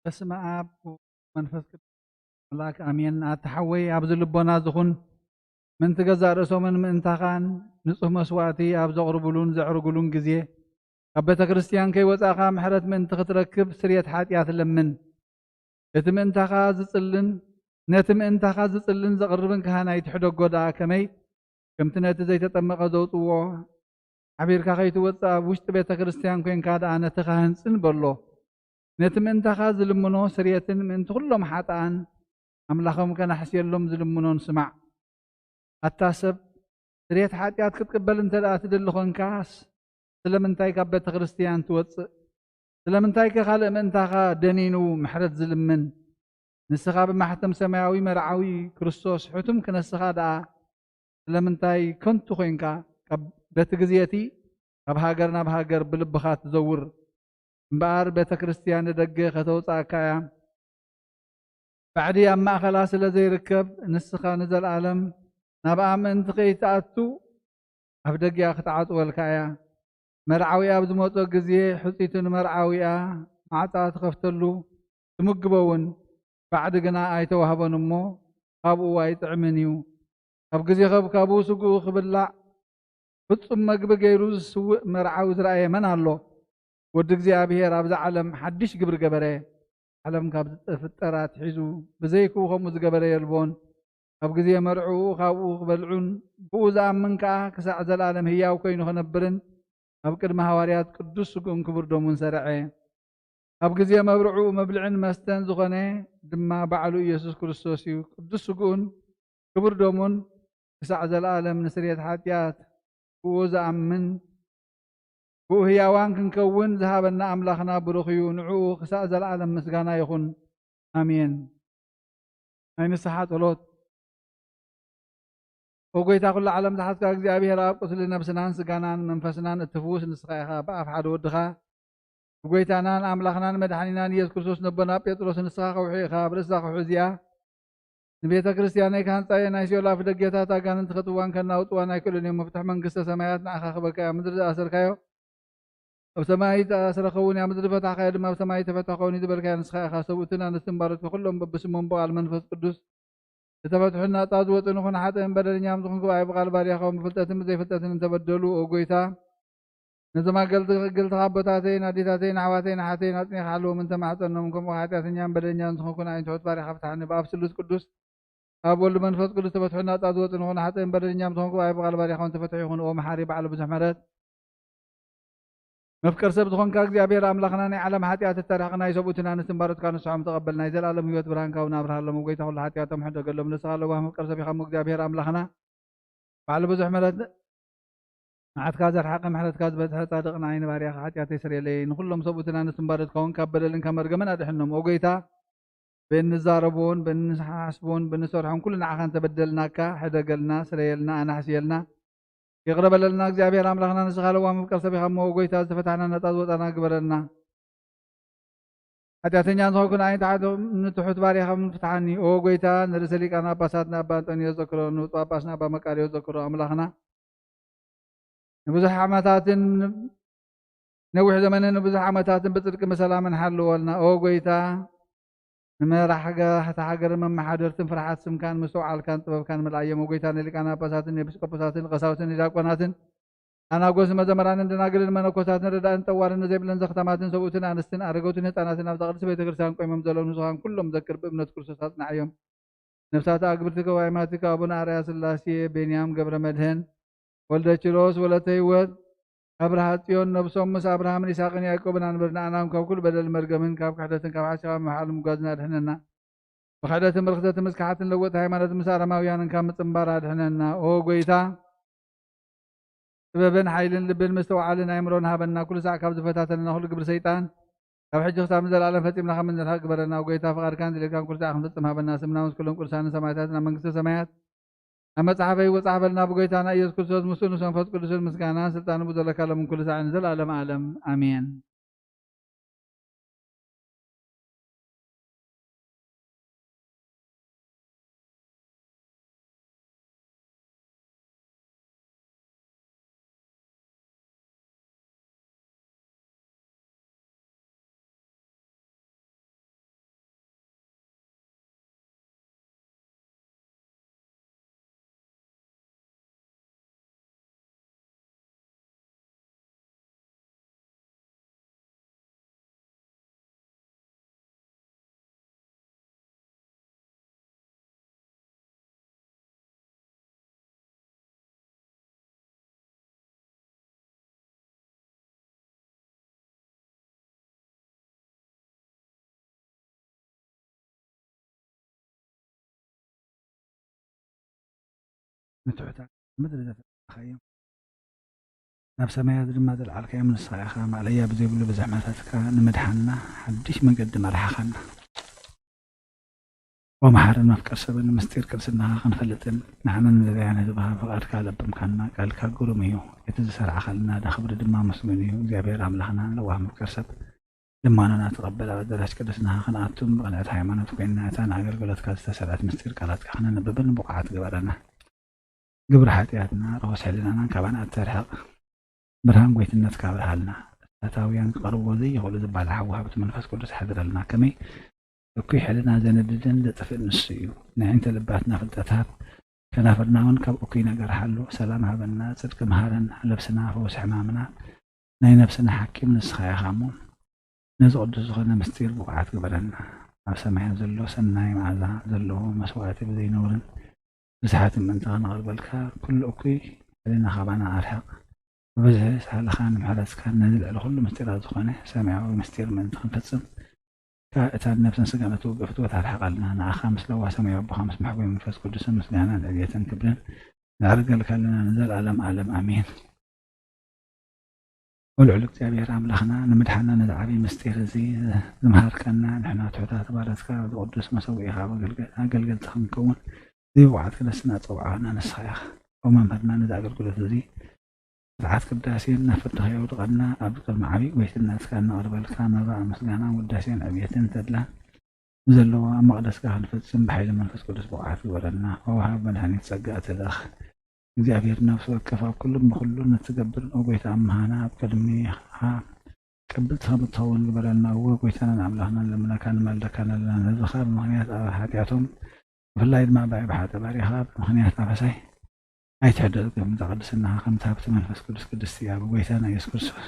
በስመ ኣብ ወወልድ ወመንፈስ ቅዱስ ኣምላክ ኣሜን። ኣታ ሓወይ ኣብዚ ልቦና ዝኹን ምእንቲ ገዛእ ርእሶምን ምእንታኻን ንጹህ መስዋእቲ ኣብ ዘቕርቡሉን ዘዕርጉሉን ግዜ ካብ ቤተ ክርስቲያን ከይወጻእኻ ምሕረት ምእንቲ ክትረክብ ስርየት ሓጢኣት ለምን። እቲ ምእንታኻ ዝጽልን ነቲ ምእንታኻ ዝጽልን ዘቕርብን ካህን ኣይትሕደጎ ደኣ ከመይ ከምቲ ነቲ ዘይተጠመቐ ዘውጽዎ ሓቢርካ ከይትወጽእ ኣብ ውሽጢ ቤተ ክርስቲያን ኮንካ ደኣ ነቲ ካህን ጽን በሎ። ነቲ ምእንታኻ ዝልምኖ ስርየትን ምእንቲ ኩሎም ሓጥኣን ኣምላኾም ከናሕስየሎም ዝልምኖን ስማዕ። ኣታ ሰብ ስርየት ሓጢኣት ክትቅበል እንተ ደኣ ትደሊ ኾንካስ ስለምንታይ ካብ ቤተ ክርስቲያን ትወጽእ? ስለምንታይከ ካልእ ምእንታኻ ደኒኑ ምሕረት ዝልምን? ንስኻ ብማሕተም ሰማያዊ መርዓዊ ክርስቶስ ሕቱም ክነስኻ ደኣ ስለምንታይ ከንቱ ኮይንካ ካብ በቲ ግዜ እቲ ካብ ሃገር ናብ ሃገር ብልብኻ ትዘውር? እምበኣር ቤተ ክርስቲያን ንደገ ከተውጽኣካ እያ። ባዕዲ ኣብ ማእኸላ ስለ ዘይርከብ ንስኻ ንዘለኣለም ናብኣ ምእንቲ ከይትኣቱ ኣብ ደጊኣ ክትዓጽወልካ እያ። መርዓዊ ኣብ ዝመጾ ግዜ ሕጺቲ ንመርዓዊኣ ማዕጻ ትኸፍተሉ ትምግቦ እውን ባዕዲ ግና ኣይተዋህቦን እሞ ካብኡ ኣይጥዕምን እዩ። ኣብ ግዜ ከብካቡ ስግኡ ክብላዕ ፍጹም መግቢ ገይሩ ዝስውእ መርዓዊ ዝረኣየ መን ኣሎ? ወዲ እግዚኣብሔር ኣብዛ ዓለም ሓድሽ ግብሪ ገበረ። ዓለም ካብ ዝፍጠር ኣትሒዙ ብዘይክኡ ከምኡ ዝገበረ የልቦን። ኣብ ግዜ መርዕኡ ካብኡ ክበልዑን ብኡ ዝኣምን ከኣ ክሳዕ ዘለኣለም ህያው ኮይኑ ክነብርን ኣብ ቅድሚ ሃዋርያት ቅዱስ ስግኡን ክቡር ደሙን ሰርዐ። ኣብ ግዜ መብርዕኡ መብልዕን መስተን ዝኾነ ድማ ባዕሉ ኢየሱስ ክርስቶስ እዩ። ቅዱስ ስግኡን ክቡር ደሙን ክሳዕ ዘለኣለም ንስርየት ሓጢኣት ብኡ ዝኣምን ብኡ ህያዋን ክንከውን ዝሃበና ኣምላኽና ብሩኽ እዩ። ንዕኡ ክሳዕ ዘለኣለም ምስጋና ይኹን። ኣሜን። ናይ ንስሓ ጸሎት። ኦ ጎይታ ኩሉ ዓለም ዝሓዝካ እግዚኣብሔር ኣብ ቁስሊ ነብስናን ስጋናን መንፈስናን እትፍውስ ንስኻ ኢኻ። ብኣፍ ሓደ ወድኻ ብጎይታናን ኣምላኽናን መድሓኒናን ኢየሱስ ክርስቶስ ነቦና ጴጥሮስ ንስኻ ከውሒ ኢኻ። ኣብ ርእስዛ ከውሒ እዚኣ ንቤተ ክርስቲያነይ ክሃንጻ እየ፣ ናይ ሲኦል ኣፍ ደጌታት ኣጋንንቲ ከትዋን ከናውጥዋን ኣይክእሉን እዮም። መፍትሕ መንግስተ ሰማያት ንዓኻ ክበካ እያ። ምድሪ ዝኣሰርካዮ ኣብ ሰማይ ዝተኣስረ ክኸውን እያ፣ ምድሪ ዝፈታሕካዮ ድማ ኣብ ሰማይ ዝተፈትሐ ክኸውን እዩ ዝበልካዮ ንስኻ ኢኻ። ሰብኡትን ኣንስትን ባሮትካ ኩሎም በብስሞም ብቓል መንፈስ ቅዱስ ዝተፈትሑ ናጻ ዝወጹ ንኹን። ሓጥእን በደለኛም ዝኾንኩ ብኣይ ብቓል ባርያኻ ብፍልጠትን ብዘይፍልጠትን እንተበደሉ፣ ኦ ጎይታ፣ ነዞም ኣገልግልትኻ ኣቦታተይን ኣዴታተይን ኣሕዋተይን ኣሓተይን ኣጽኒኻ ሓልዎም እንተማሕጸኖም፣ ከምኡ ሓጢኣተኛን በደለኛን ዝኾንኩ ንኣይ ትሑት ባርያኻ ፍትሓኒ። ብኣብ ስሉስ ቅዱስ ኣብ ወልድ መንፈስ ቅዱስ ተፈትሑ ናጻ ዝወጽእ ንኹን። ሓጥእን በደለኛም ዝኾንኩ ብኣይ ብቓል ባርያኻ እውን ተፈትሑ ይኹን። ኦ መሓሪ በዓል ብዙሕ ምሕረት መፍቀር ሰብ ዝኾንካ እግዚኣብሔር ኣምላኽና ናይ ዓለም ሓጢኣት እተርሕቕ ናይ ሰብኡትን ኣንስትን ባሮትካ ንስሖም ተቐበል። ናይ ዘላለም ህይወት ብርሃንካ እውን ኣብርሃሎም። ጎይታ ኩሉ ሓጢኣቶም ሕደገሎም። ንስኻ ለዋህ መፍቀር ሰብ ኢኻ እሞ እግዚኣብሔር ኣምላኽና በዓል ብዙሕ ምሕረት መዓትካ ዘርሓቐ ምሕረትካ ዝበዝሐ ጻድቕ ንዓይ ንባርያኻ ሓጢኣተይ ስርየለይ። ንኹሎም ሰብኡትን ኣንስትን ባሮትካ እውን ካብ በደልን ካብ መርገምን ኣድሕኖም። ኦ ጎይታ ብእንዛረቦን ብእንሓስቦን ብእንሰርሖን ኩሉ ንዓኻ እንተበደልናካ ሕደገልና፣ ስረየልና፣ ኣናሕስየልና። ይቕረ በለልና እግዚኣብሔር ኣምላኽና፣ ንስኻ ለዋህ መፍቀር ሰብ ኢኻ እሞ፣ ጎይታ ዝተፈታሕና ናጻ ዝወጻና ግበረልና። ሓጢኣተኛ ዝኾንኩ ንዓይ ንትሑት ባርያኻ ፍትሓኒ። ኦ ጎይታ ንርእሰ ሊቃነ ጳጳሳት ንኣባ ኣንጦንዮስ ዘክሮ፣ ንብፁዕ ጳጳስ ንኣባ መቃርዮስ ዘክሮ። ኣምላኽና ንብዙሕ ዓመታትን ነዊሕ ዘመንን ንብዙሕ ዓመታትን ብጽድቂ ብሰላምን ሓልወልና። ኦ ጎይታ ንመራሕቲ ሃገርን መመሓደርትን ፍርሓት ስምካን ምስትውዓልካን ጥበብካን ምልኣዮም። ኦ ጎይታ ንሊቃነ ጳጳሳትን ንኤጲስቆጶሳትን ንቀሳውስትን ንዲያቆናትን ኣናጎስ መዘምራንን ደናግልን መነኮሳትን ረዳእን ጠዋርን ዘይብለን ዘኽታማትን ሰብኡትን ኣንስትን ኣረገውትን ህፃናትን ኣብዛ ቅድስት ቤተ ክርስቲያን ቆይሞም ዘለዉ ንጹሃን ኩሎም ዘክር ብእምነት ክርስቶስ ኣጽንዓዮም። ነፍሳት ኣግብርቲ ገባይማትካ ኣቡነ ኣርያ ስላሴ፣ ቤንያም ገብረ መድህን፣ ወልደ ኪሮስ፣ ወለተ ህይወት፣ ኣብርሃ ጽዮን፣ ነብሶም ምስ ኣብርሃምን ይስሐቅን ያዕቆብን ኣንብር። ንኣናም ካብ ኩሉ በደል መርገምን ካብ ክሕደትን ካብ ሓሲኻ ምምሓል ምጓዝን ኣድሕነና። ብክሕደትን ብርክሰትን ምስ ክሓትን ለወጥቲ ሃይማኖት ምስ ኣረማውያንን ካብ ምጽንባር ኣድሕነና። ኦ ጎይታ፣ ጥበብን ሓይልን ልብን ምስትውዓልን ኣእምሮን ሃበና። ኩሉ ሳዕ ካብ ዝፈታተነና ኩሉ ግብሪ ሰይጣን ካብ ሕጂ ክሳብ ንዘለኣለም ፈጺምና ከም እንርሕቕ ግበረና። ጎይታ፣ ፍቓድካን ድሌትካን ኩሉ ሳዕ ክንፍጽም ሃበና። ስምና ምስ ኩሎም ቅዱሳንን ሰማዕታትን ኣብ መንግስተ ሰማያት ኣብ መጽሓፈይ ወጻሕ በልና። ብጎይታና ኢየሱስ ክርስቶስ ምስኡ ምስ መንፈስ ቅዱስን ምስጋናን ስልጣንን ብዘለካ ሎምን ኩሉ ሳዕን ንዘለኣለም ዓለም ኣሜን። ንትሑታት ምድሪ ዘተባረኻዮም፣ ናብ ሰማያት ድማ ዘልዓልካዮም ንስኻ ኢኻ። ማእለያ ብዘይብሉ ብዝሕ ምሕረትካ ንምድሓንና ሓድሽ መገዲ መርሓኻና። ወመሓርን መፍቀር ሰብን ምስጢር ቅድስናኻ ክንፈልጥን ንዓናን ንደልያን ህዝብኻ ፍቓድካ ለብምካና። ቃልካ ግሩም እዩ፣ እቲ ዝሰርዓኻልና ክብሪ ድማ ምስጉን እዩ። እግዚኣብሔር ኣምላኽና ለዋህ መፍቀር ሰብ ልማኖና ተቐበል። ኣብ ኣዳራሽ ቅድስናኻ ክንኣቱን ብቕንዕቲ ሃይማኖት ኮይንና እታ ንኣገልግሎትካ ዝተሰርዐት ምስጢር ቃላትካ ክነንብብን ብቑዓት ግበረና። ግብሪ ሓጢኣትና ርኹስ ሕልናናን ካባና ኣተርሕቕ። ብርሃን ጎይትነትካ ኣብርሃልና። እሳታውያን ክቐርብዎ ዘይኽእሉ ዝባል ሓዊ ሃብቲ መንፈስ ቅዱስ ሓድረልና። ከመይ እኩይ ሕልና ዘነድድን ዘጥፍእን ንሱ እዩ። ንዕንተ ልባትና ፍልጠት ሃብ። ከናፍርና እውን ካብ እኩይ ነገር ሓሉ። ሰላም ሃበና፣ ጽድቂ መሃረና። ለብስና ፈውሲ ሕማምና፣ ናይ ነፍስና ሓኪም ንስኻ ኢኻ እሞ፣ ነዚ ቅዱስ ዝኾነ ምስጢር ብቑዓት ግበረና። ኣብ ሰማያት ዘሎ ሰናይ መኣዛ ዘለዎ መስዋእቲ ብዘይነውርን ብስሓትን ምእንቲ ከነቕርበልካ፣ ኩሉ እኩይ ሕልና ካባና ኣርሕቕ። ብብዝሒ ሳህልኻን ምሕረትካን ነዚ ልዕሊ ኩሉ ምስጢራት ዝኾነ ሰማያዊ ምስጢር ምእንቲ ክንፍጽም፣ እታ ነፍስን ስጋን እትውግእ ፍትወት ኣርሕቐልና። ንዓኻ ምስ ለዋህ ሰማያዊ ኣቦኻ ምስ መሕጎይ መንፈስ ቅዱስን ምስጋናን ዕብየትን ክብርን ነዕርገልካ ኣለና ንዘለኣለም ዓለም ኣሜን። ወልዑል እግዚኣብሔር ኣምላኽና ንምድሓና ነዚ ዓብዪ ምስጢር እዚ ዝመሃርከና ንሕና ትሑታት ባሮትካ ኣብዚ ቅዱስ መሰውኢኻ ኣገልገልቲ ክንከውን እዚ ብቕዓት ክነስና ጸውዓና ንስኻ ኢኻ። ኦ መምህርና ነዚ ኣገልግሎት እዚ ስርዓት ቅዳሴን ናብ ፍርድኻ የውድቐና ኣብ ቅድሚ ዓብዪ ጎይትነትካ እናቕርበልካ መባእ ምስጋና ውዳሴን ዕብየትን ተድላን ብዘለዎ ኣብ መቕደስካ ክንፍጽም ብሓይሊ መንፈስ ቅዱስ ብቕዓት ግበረና። ኦ ወሃብ መድሓኒት ጸጋ ትልእኽ እግዚኣብሔር ነፍሲ ወከፍ ኣብ ኩሉን ብኹሉን እትገብር ኦ ጎይታ ኣምሃና ኣብ ቅድሚኻ ቅብልቲ ከም እትኸውን ግበረልና። እወ ጎይታናን ኣምላኽናን ንልምነካ ንማልደካ ኣለና። ነዚ ካብ ምኽንያት ኣብ ሓጢኣቶም ብፍላይ ድማ ብኣይ ብሓጠ ባሪኻ ብምኽንያት ኣፈሳይ ኣይትሕደግ። እዛ ቅድስናኻ ከምቲ ሃብቲ መንፈስ ቅዱስ ቅድስቲ እያ። ብጎይታና ኢየሱስ ክርስቶስ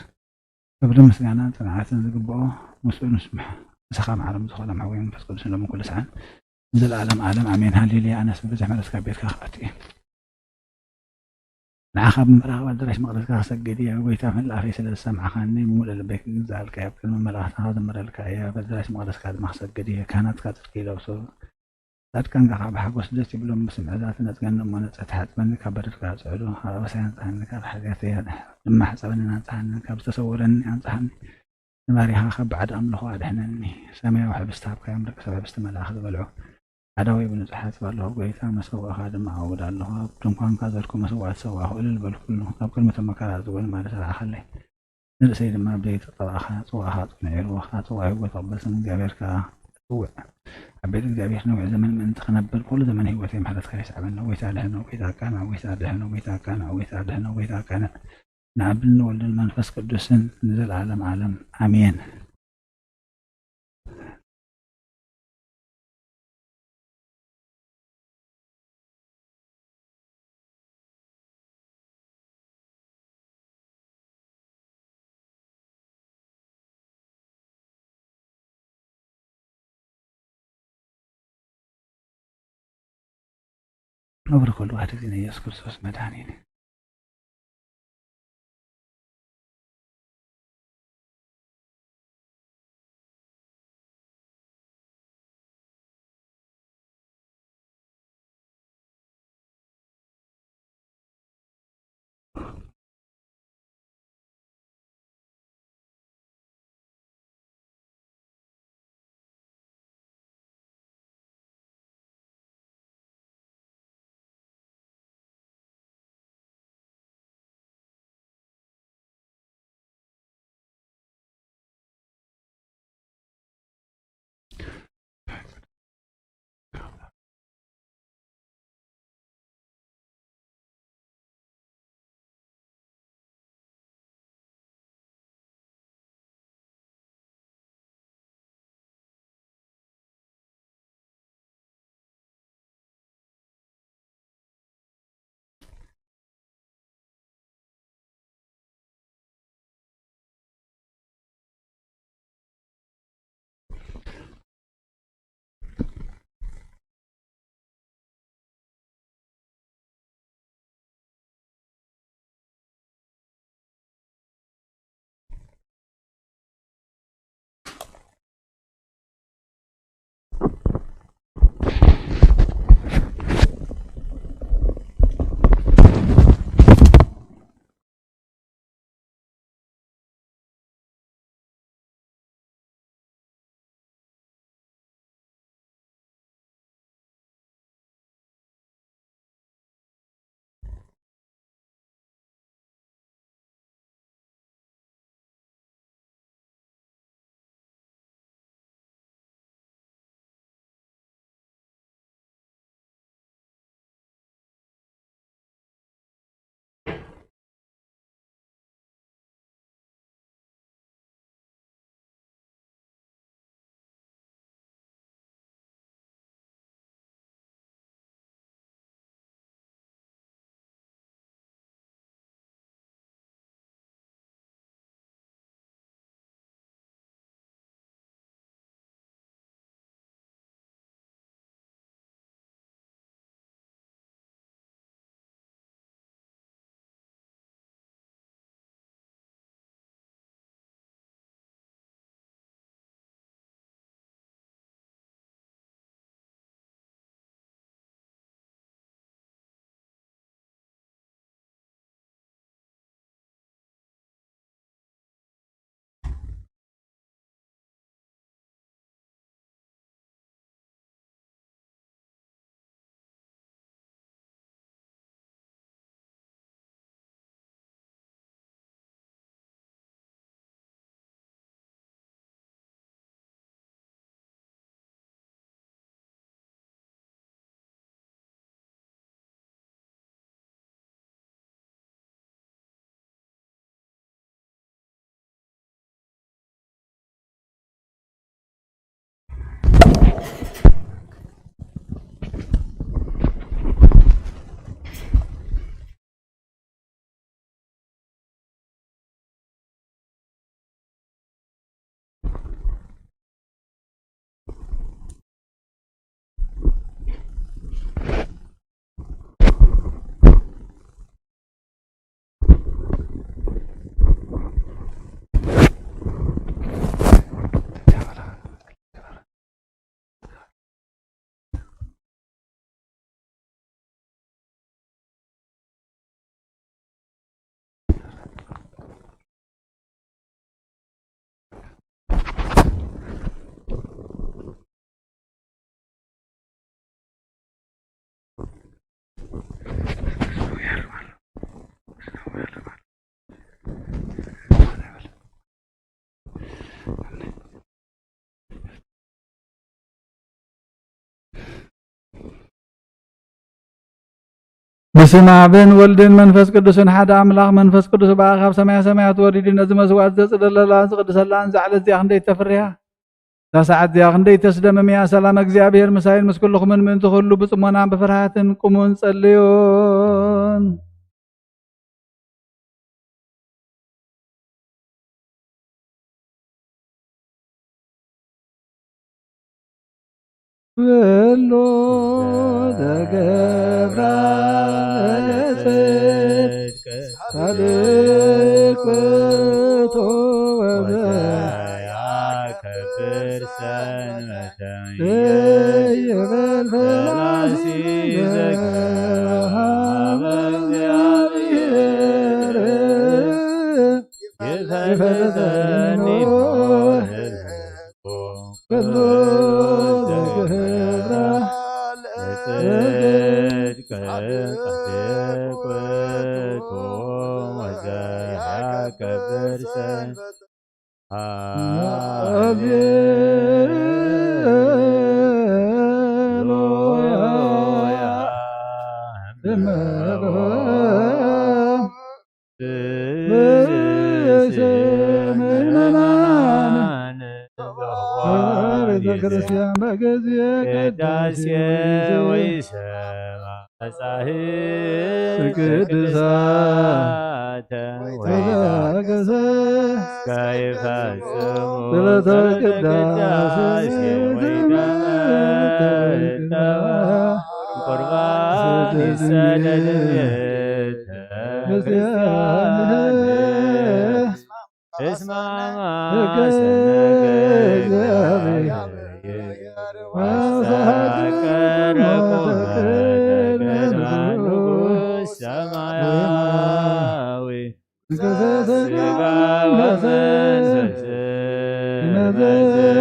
ክብርን ምስጋናን ጽንዓትን ዝግብኦ ምስኡ ንስምሕ። ንስኻ መዓረም ዝኾነ መሕወይ መንፈስ ቅዱስ ሎሚ ኩሉ ሰዓን ንዘለኣለም ዓለም ኣሜን። ሃሌሉያ። ኣነስ ብብዝሒ ምሕረትካ ቤትካ ክኣቱ እየ። ንዓኻ ብምራቕ ኣዳራሽ መቕደስካ ክሰግድ እየ። ጎይታ መላእኸይ ስለ ዝሰማዕኻኒ ብምሉእ ልበይ ክግዛኣልካ እየ። ኣብ ቅድሚ መላእኽትኻ ክዝምረልካ እየ። ኣብ ኣዳራሽ መቕደስካ ድማ ክሰግድ እየ። ካህናትካ ጽድቂ ይለብሱ። ጻድቃን ከኣ ብሓጎስ ደስ ይብሎም። ብስምዒ እዛ ትነጽገኒ እሞ ነጸት ሓጽበኒ፣ ካብ በደልካ ኣጽዕዶ፣ ካብ ኣበሳይ ኣንጽሃኒ፣ ካብ ሓጢኣተይ ድማ ሕጸበኒ፣ ኣንጽሃኒ፣ ካብ ዝተሰወረኒ ኣንጽሃኒ። ንባሪኻ ካብ ባዕዲ ኣምልኾ ኣድሕነኒ። ሰማያዊ ሕብስቲ ሃብካዮም፣ ደቂ ሰብ ሕብስቲ መልኣኽ ዝበልዑ። ኣእዳወይ ብንጹሕ እሓጽብ ኣለኹ፣ ጐይታ፣ መሰውእኻ ድማ እዓውድ ኣለኹ። ኣብ ድንኳንካ ዘልኩ መስዋእቲ ሰዋእኹ፣ እልል በልኩሉ። ኣብ ቅድሚ እቶም መከራ ዝጽውዑኒ ማዕዶ ተራእኻለይ። ንርእሰይ ድማ ብዘይቲ ቀባእኻ፣ ጽዋእኻ ጽኑዕ ይርወኻ። ጽዋእ ህይወት ተቐበል ስም እግዚኣብሔር ከኣ እጽውዕ። ኣብ ቤት እግዚኣብሔር ነዊሕ ዘመን ምእንቲ ክነብር፣ ኩሉ ዘመን ህይወተይ ምሕረትካ ይስዓበኒ። ጐይታ ኣድሕኖ፣ ጐይታ ኣቃንዕ፣ ጐይታ ኣድሕኖ፣ ጐይታ ኣቃንዕ፣ ጐይታ ኣድሕኖ፣ ጐይታ ኣቃንዕ። ንኣብን ንወልድን መንፈስ ቅዱስን ንዘለዓለም ዓለም ኣሜን። ክብሪ ኩሉ ሓደ ግዜ ንኢየሱስ ክርስቶስ መድሓኒነ። በስመ ኣብን ወልድን መንፈስ ቅዱስን ሓደ ኣምላኽ። መንፈስ ቅዱስ ብኣኻ ካብ ሰማያ ሰማያት ወሪዱ ነዚ መስዋዕት ዘጽለለላን ዝቕድሰላን እዛ ዕለት እዚኣ ክንደይ ተፍርያ። እዛ ሰዓት እዚኣ ክንደይ ተስደምም እያ። ሰላም እግዚኣብሔር ምሳይን ምስ ኩልኹምን ምእንቲ ኩሉ ብጽሞናን ብፍርሃትን ቁሙን ጸልዩን። ኩሉ ዘገብራ ለጽድቅ ጻድቅ ውእቱ ወዘያከብር ሰንበተ ይበል ፈላሲ ዘገሃበ እግዚኣብሔር ይፈልጠኒ ኩሉ ዘገብራ ለጽድቅ ጻድቅ ውእቱ ወዘያከብር ሰንበተ ቤተክርስቲያን በጊዜ ቅዳሴ ወይ ሰባ መጻሕፍት ቅዱሳተ ወይታገሰ ከይፈጽሙ ስለ ቅዳሴ ወይታገሰ ቁርባን ይሰደድ ቤተ ክርስቲያን። እስማማ ሕገ ሰነገ እግዚአብሔር ወስተቀረቡ ንጉሥ ሰማያዊ ስጋ ወመንፈስ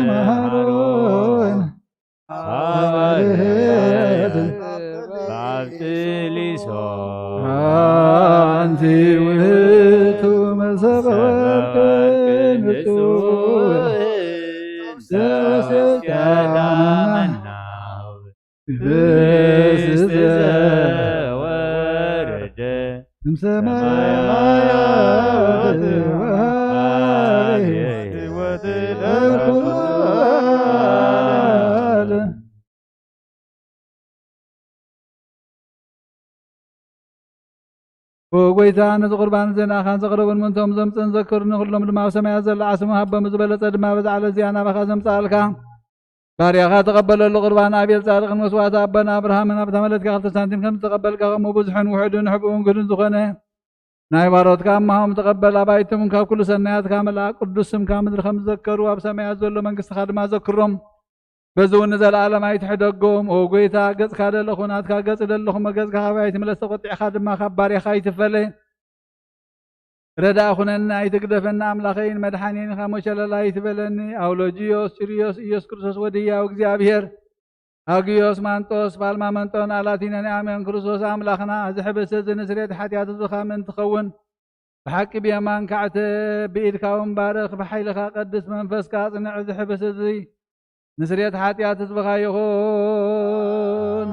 መሐሮን ሐዋርያት ባብትሊሶ አንቲ ውእቱ መሰበ ወርቅ ንጹሕ ዘወስከ ዳመናው ህብስት ዘወረደ እምሰማያት ወሃቤ ሕይወት ለኩሉ ዓለም። ኦ ጎይታ፣ ነዚ ቁርባን እዚ ንኣኻን ዘቕረቡን ምእንቶም ዘምጽእን ዘክር፣ ንኹሎም ድማ ኣብ ሰማያት ዘላ ዓስሙ ሃቦም፣ ዝበለጸ ድማ በዛ ዕለት እዚኣ ናባኻ ዘምጽኣልካ ባርያኻ ተቐበለሉ። ቁርባን ኣቤል ጻድቕን መስዋዕቲ ኣቦና ኣብርሃምን ኣብ ተመለትካ ክልተ ሳንቲም ከም ዝተቐበልካ፣ ከምኡ ብዙሕን ውሑድን ሕቡእን ግህዱን ዝኾነ ናይ ባሮትካ እማሆም ተቐበል። ኣባይቶም ካብ ኩሉ ሰናያትካ መልኣ፣ ቅዱስ ስምካ ምድሪ ከም ዝዘከሩ፣ ኣብ ሰማያት ዘሎ መንግስትኻ ድማ ዘክሮም። በዚ እውን ንዘለኣለም ኣይትሕደጎም። ኦ ጎይታ፣ ገጽካ ደለኹ፣ ናትካ ገጽ ደለኹ፣ መገጽካ ካባይ ኣይትምለስ፣ ተቖጢዕካ ድማ ካብ ባርያኻ ኣይትፈለ። ረዳእ ኩነኒ፣ ኣይትግደፈኒ፣ ኣምላኸይን መድሓኒን ካብ ሞት ሸለል ኣይትበለኒ። ኣውሎጂዮስ፣ ጭርዮስ፣ ኢየሱስ ክርስቶስ ወዲ ህያው እግዚኣብሔር፣ ኣግዮስ፣ ማንጦስ፣ ፓልማመንጦን፣ ኣላቲነን ኣሜን። ክርስቶስ ኣምላኽና፣ እዚ ሕብስቲ እዚ ንስርየት ሓጢኣት ህዝብኻ ምእንቲ ኸውን፣ ብሓቂ ብየማንካ ዕተብ፣ ብኢድካ እውን ባርኽ፣ ብሓይልኻ ቀድስ፣ መንፈስካ ኣጽንዕ። እዚ ሕብስቲ እዚ ንስርየት ሓጢኣት ህዝብኻ ይኹን።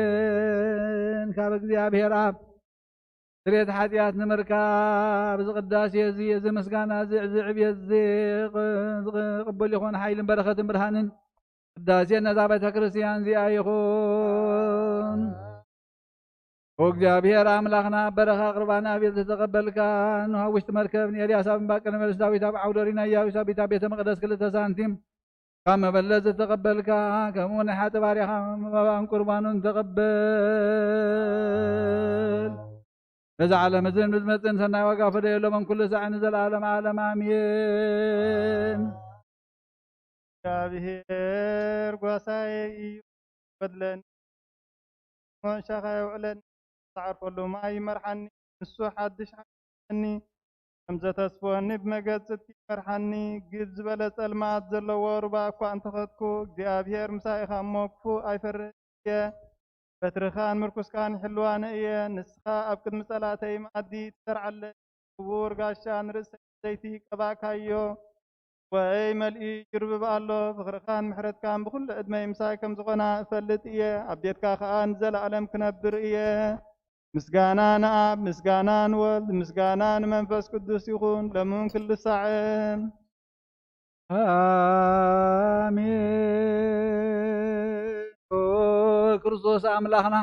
ኣሜን። ካብ እግዚኣብሔር ኣብ ስርየት ሓጢኣት ንምርካብ፣ እዚ ቅዳሴ እዚ፣ እዚ ምስጋና እዚ፣ እዚ ዕብየት እዚ ቕ-፣ ዝቕበል ይኹን። ሓይልን በረኸትን ብርሃንን ቅዳሴ ነዛ ቤተ ክርስቲያን እዚኣ ይኹን። ኦ እግዚኣብሔር ኣምላኽና፣ ኣብ በረኻ ቁርባን ኣቤል ዝተቐበልካ፣ ኖህ ኣብ ውሽጢ መርከብ፣ ንኤልያስ ኣብ እምባ ቀርሜሎስ፣ ዳዊት ኣብ ዓውደ ኦሪት፣ ኢያሱስ ኣብ ቤተ መቕደስ ክልተ ሳንቲም ካብ መበለት ዝተቐበልካ፣ ከምኡ ናይ ሓጥእ ባርያኻ መባእን ቁርባኑን ተቐበል። በዚ ዓለም እዝን ብዝመጽእን ሰናይ ዋጋ ፈደየሎም፣ ኩሉ ሳዕ ንዘለዓለም ዓለም ኣሜን። እግዚኣብሔር ጓሳየ እዩ፣ ይፈድለኒ፣ መንሻኻ የውዕለኒ፣ ዝዓርፈሉ ማይ ይመርሓኒ፣ ንሱ ሓድሽ ሓይሊ ይህበኒ፣ ከም ዘተስፍወኒ ብመገድ ጽድቂ ይመርሓኒ። ግብ ዝበለ ጸልማት ዘለዎ ሩባ እኳ እንተኸድኩ፣ እግዚኣብሔር ምሳይ ኢኻ እሞ፣ ክፉእ ኣይፈርህን። እየ። በትርኻን ምርኩስካን ይሕልዋኒ እየ። ንስኻ ኣብ ቅድሚ ጸላእተይ መኣዲ ትሰርዓለይ። ክቡር ጋሻ ንርእሰይ ዘይቲ ቀባእካዮ። ወአይ መልኢ ይርብብ ኣሎ። ፍቕርኻን ምሕረትካን ብኹሉ ዕድመይ ምሳይ ከም ዝኾና እፈልጥ እየ። ኣብ ቤትካ ኸኣ ንዘለኣለም ክነብር እየ። ምስጋና ንኣብ፣ ምስጋና ንወልድ፣ ምስጋና ንመንፈስ ቅዱስ ይኹን፣ ሎምን ኩሉ ሳዕን። ኣሜን። ኦ ክርስቶስ ኣምላኽና፣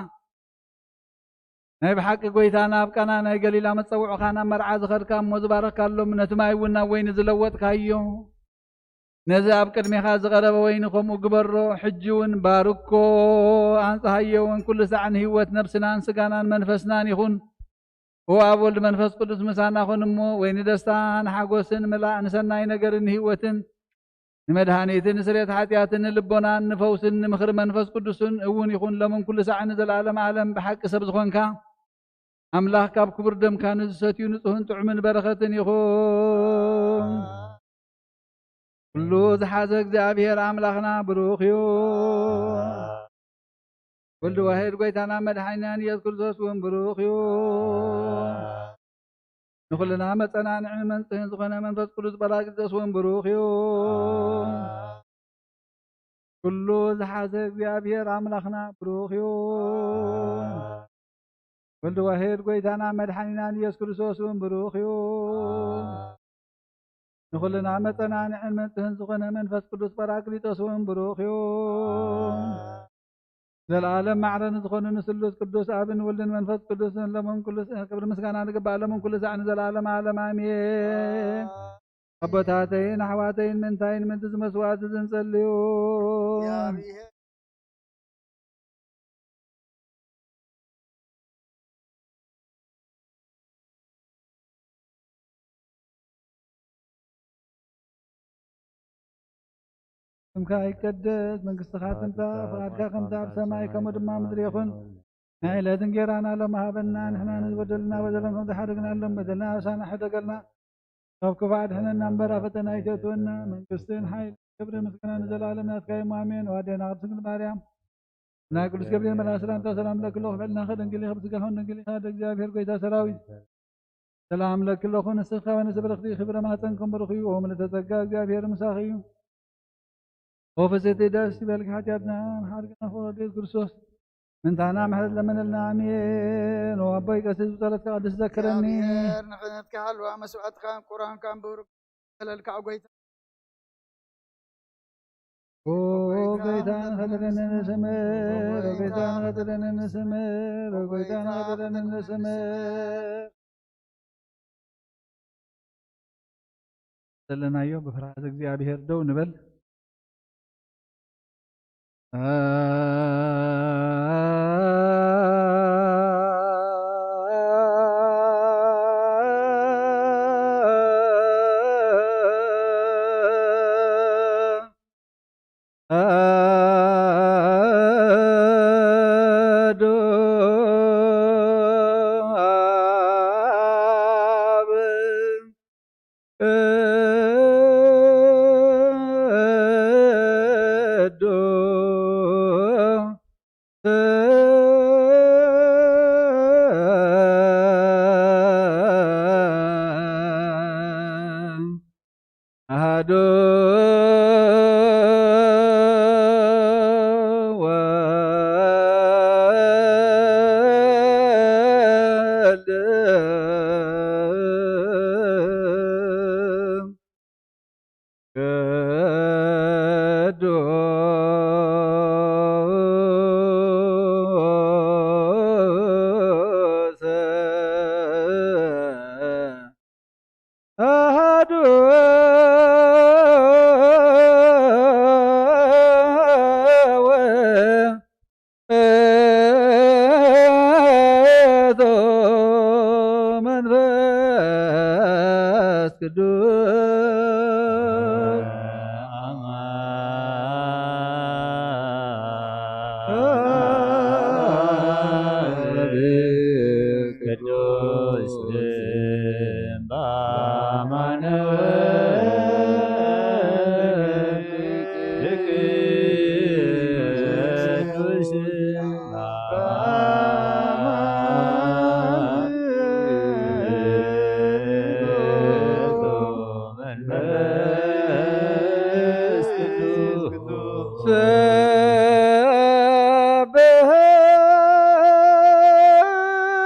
ናይ ብሓቂ ጐይታና፣ ኣብ ቃና ናይ ገሊላ መጸውዕኻ ናብ መርዓ ዝኸድካ እሞ ዝባረኽካሎም፣ ነቲ ማይ እውን ናብ ወይኒ ዝለወጥካዮ፣ ነዚ ኣብ ቅድሜኻ ዝቐረበ ወይኒ ከምኡ ግበሮ። ሕጂ እውን ባርኮ፣ ኣንጽሃዮ እውን፣ ኩሉ ሳዕ ንህይወት ነብስናን ስጋናን መንፈስናን ይኹን። ኦ ኣብ ወልድ መንፈስ ቅዱስ ምሳና ኹን እሞ፣ ወይኒ ደስታን ሓጎስን ምላእ፣ ንሰናይ ነገርን ንህይወትን፣ ንመድሃኒትን ንስርየት ሓጢኣትን ንልቦናን ንፈውስን ንምኽሪ መንፈስ ቅዱስን እውን ይኹን፣ ሎምን ኩሉ ሳዕ ንዘለኣለም ዓለም። ብሓቂ ሰብ ዝኾንካ ኣምላኽ፣ ካብ ክቡር ደምካ ንዝሰትዩ ንጹህን ጥዑምን በረኸትን ይኹን። ኩሉ ዝሓዘ እግዚኣብሔር ኣምላኽና ብሩኽ እዩ። ወልድ ዋሕድ ጐይታና መድሓኒናን ኢየሱስ ክርስቶስ እውን ብሩኽ እዩ። ንኹልና መጸናንዕን መንጽህን ዝኾነ መንፈስ ቅዱስ ጳራቅሊጦስ እውን ብሩኽ እዩ። ኩሉ ዝሓዘ እግዚኣብሔር ኣምላኽና ብሩኽ እዩ። ወልድ ዋሕድ ጐይታና መድሓኒናን ኢየሱስ ክርስቶስ እውን ብሩኽ እዩ። ንኹልና መጸናንዕን መንጽህን ዝኾነ መንፈስ ቅዱስ ጳራቅሊጦስ እውን ብሩኽ እዩ። ዘለዓለም ማዕረ ንዝኾኑ ንስሉስ ቅዱስ ኣብን ወልድን መንፈስ ቅዱስን ሎምን ኩሉ ክብሪ ምስጋና ንግባእ፣ ሎምን ኩሉ ሳዕ ንዘለዓለም ዓለም ኣሜን። ኣቦታተይን ኣሕዋተይን ምንታይን ምንትዚ መስዋዕቲ ዝንጸልዩ። እግዚኣብሔር ስምካ ይቀደስ፣ መንግስትኻ ትምጻእ፣ ፍቓድካ ከምቲ ኣብ ሰማይ ከምኡ ድማ ምድሪ ይኹን። ናይ ዕለት እንጌራና ሎም ሃበና፣ ንሕና ንዝበደሉና በደሎም ከም ዝሓደግናሎም በደልና ኣበሳና ሕደገልና፣ ካብ ክፉእ ኣድሕነና እምበር ኣብ ፈተና ኣይተእትወና። መንግስትን ሓይልን ክብርን ምስጋናን ንዘለኣለም ናትካ እዮም፣ ኣሜን። ኣዴና ቅድስት ድንግል ማርያም፣ ናይ ቅዱስ ገብርኤል መልኣክ ሰላምታ ሰላም ለኪ ኣለኹ፣ ብዕልናኺ ድንግል ኢኺ፣ ብስጋኺ እውን ድንግል ኢኺ፣ ኣደ እግዚኣብሔር ጐይታ ሰራዊት ሰላም ለኪ ኣለኹ፣ ንስኺ ከበነ ብርኽቲ ኢኺ፣ ፍረ ማህፀንኪ እውን ብሩኽ እዩ። ኦ ምልዕተ ጸጋ፣ እግዚኣብሔር ምሳኺ እዩ። ኦ ፍስሕቲ ደስ ይበልኪ፣ ሓጢኣትና ንሓድግና ፍቕሪ ወዲ ኢየሱስ ክርስቶስ ምንታና ምሕረት ለመነልና፣ ኣሜን። ኦ ኣቦይ ቀሲስ፣ ብጸሎትካ ቅድስት ዘክረኒ። እግዚኣብሔር ንሕነትካ ሓልዋ መስዋዕትካን ቁርባንካን ብሩክ ዘለልካ ኦ ጐይታ። ኦ ጐይታ ንኸደደኒ ንስምር፣ ኦ ጐይታ ንኸደደኒ ንስምር፣ ኦ ጐይታ ንኸደደኒ ንስምር። ዘለናዮ ብፍርሃት እግዚኣብሔር ደው ንበል።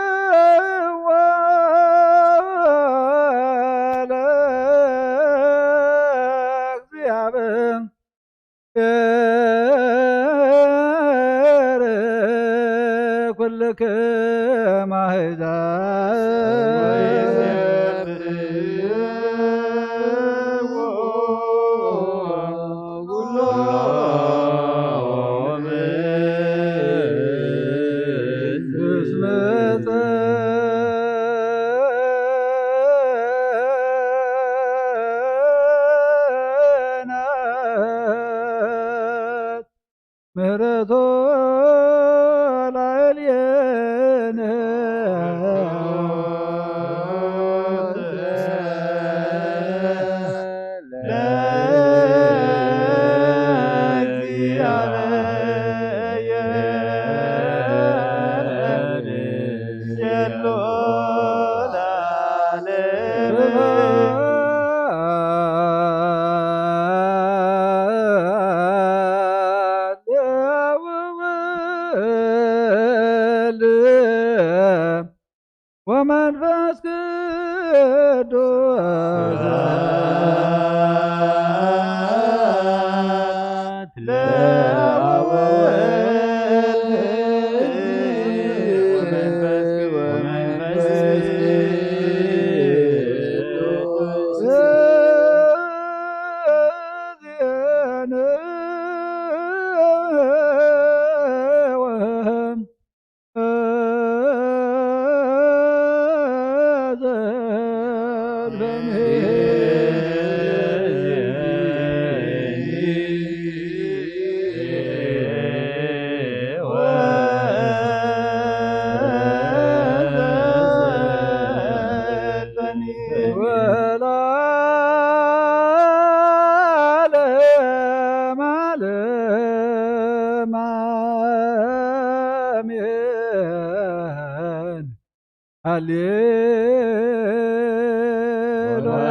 ሰብሕዎ ለእግዚኣብሔር ኩልክም ኣሕዛብ። ምህረቱ ላዕሌነ ወመንፈስ ቅዱስ ለወልድ ወመንፈስ ቅዱስ ወለዓለመ ዓለም አሜን። ሃሌሉያ።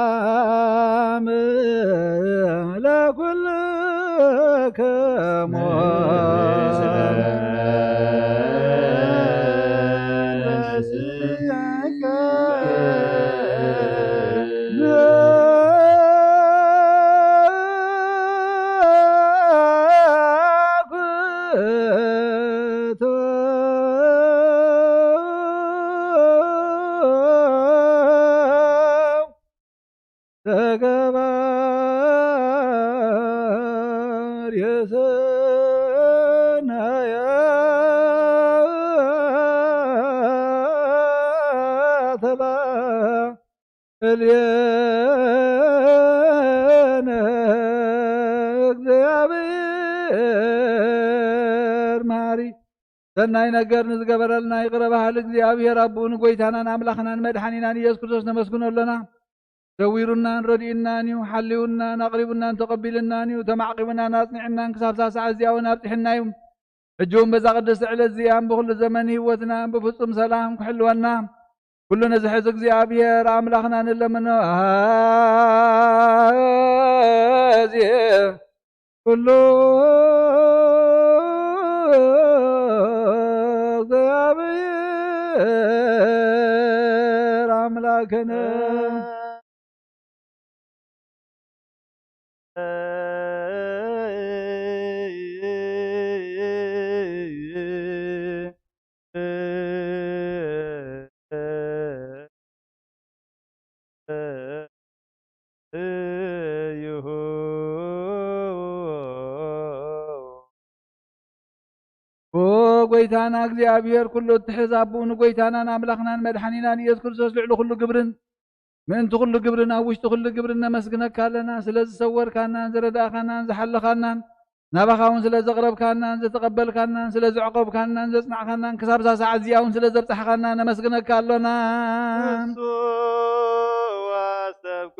ሰላም ለኩልክሙ። ተገባር የሰናያት ላዕሌነ እግዚአብሔር መሐሪ። ሰናይ ነገር ንዝገበረልና ይቕረ በሃሊ እግዚኣብሔር ኣቦኡ ንጎይታናን ኣምላኽናን መድሓኒናን ኢየሱስ ክርስቶስ ነመስግኖ ኣለና። ሰዊሩናን ረዲኡናን እዩ፣ ሓልዩናን ኣቕሪቡናን ተቐቢልናን እዩ፣ ተማዕቂቡናን ኣጽኒዕናን ክሳብ ሳዕ እዚኣ እውን ኣብጺሕና እዩ። ሕጂ እውን በዛ ቅድስቲ ዕለት እዚኣ ብኹሉ ዘመን ህይወትና ብፍጹም ሰላም ክሕልወና ኩሉ ንዝሕዝ እግዚኣብሔር ኣምላኽና ንለምኖ። ኣዜ ኩሉ እግዚኣብሔር ኣምላክነ። እዩ። ኦ ጎይታና እግዚኣብሔር፣ ኩሉ እትሕዝ ኣቦኡ፣ ንጎይታናን ኣምላኽናን መድሓኒናን ኢየሱስ ክርስቶስ ልዕሊ ኩሉ ግብርን ምእንቲ ኩሉ ግብርን ኣብ ውሽጢ ኩሉ ግብርን ነመስግነካ ኣለና። ስለ ዝሰወርካናን ዝረዳእካናን ዝሓለኻናን፣ ናባኻ እውን ስለ ዘቕረብካናን ዝተቐበልካናን፣ ስለ ዘዕቆብካናን ዘጽናዕካናን፣ ክሳብ እዛ ሰዓት እዚኣ እውን ስለ ዘብጻሕካና ነመስግነካ ኣሎና። ንሱ ኣሰብኩ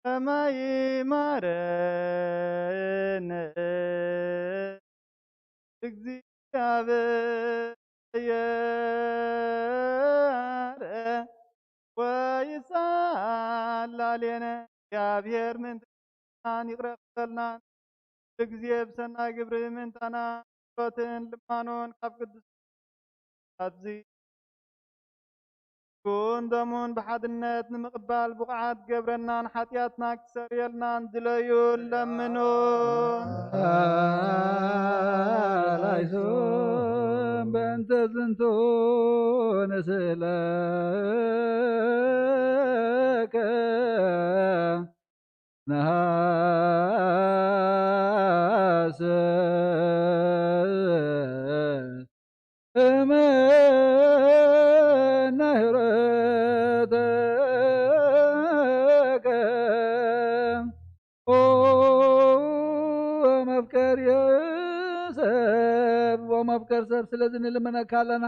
ከመ ይማረነ እግዚኣብሔር ወይሳላሌነ። እግዚኣብሔር ምእንትናን ይቕረ ክበልናን፣ ግዜ ብሰናይ ግብሪ ምእንታና ጸሎትን ልማኖን ካብ ቅዱስ ኣብዚ ኩን ደሙን ብሓድነት ንምቕባል ብቑዓት ገብረናን ሓጢኣትና ክሰርየልናን ድለዩ ለምኑ። ኣላይሶም በእንተ ዝንቱ ንስእለከ ነሃሰ እመ ናህረተከ ኦ መፍቀር ሰብ፣ ኦ መፍቀር ሰብ፣ ስለዚ ንልምነካ ኣለና።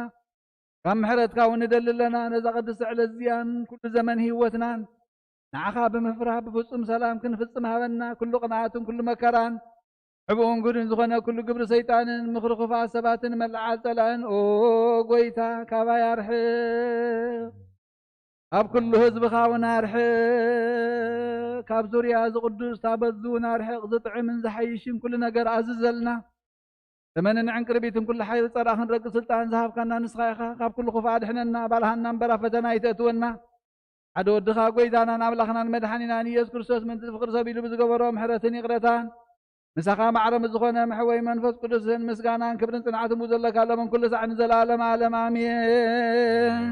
ካብ ምሕረትካ እውን ንደሊ ኣለና። ነዛ ቅድስቲ ዕለት እዚኣን ኩሉ ዘመን ህይወትናን ንዓኻ ብምፍራህ ብፍጹም ሰላም ክንፍጽም ሃበና። ኩሉ ቅንኣትን ኩሉ መከራን ሕቡእን ግዱን ዝኾነ ኩሉ ግብሪ ሰይጣንን ምኽሪ ክፉኣት ሰባትን መልዓል ጸላእን፣ ኦ ጎይታ፣ ካባይ ኣርሕቕ። ካብ ኩሉ ህዝብኻ እውን ኣርሕቕ። ካብ ዙርያ እዚ ቅዱስ ታቦት እዚ እውን ኣርሕቕ። ዝጥዕምን ዝሓይሽን ኩሉ ነገር ኣዝዘልና። ዘመንን ዕንቅርቢትን ኩሉ ሓይሊ ጸላእኽን ረቂ ስልጣን ዝሃብካና ንስኻ ኢኻ። ካብ ኩሉ ክፉእ ኣድሕነና፣ ባልሃና እምበር ኣብ ፈተና ኣይተእትወና። ሓደ ወድኻ ጎይታናን ኣምላኽናን መድሓኒናን ኢየሱስ ክርስቶስ ምእንቲ ፍቕሪ ሰብ ኢሉ ብዝገበሮ ምሕረትን ይቕረታን፣ ምሳኻ ማዕረ ምስ ዝኾነ መሕወይ መንፈስ ቅዱስን ምስጋናን ክብርን ጽንዓትን ብዘለካ ለምን ኩሉ ሳዕ ንዘለኣለም ዓለም ኣሜን።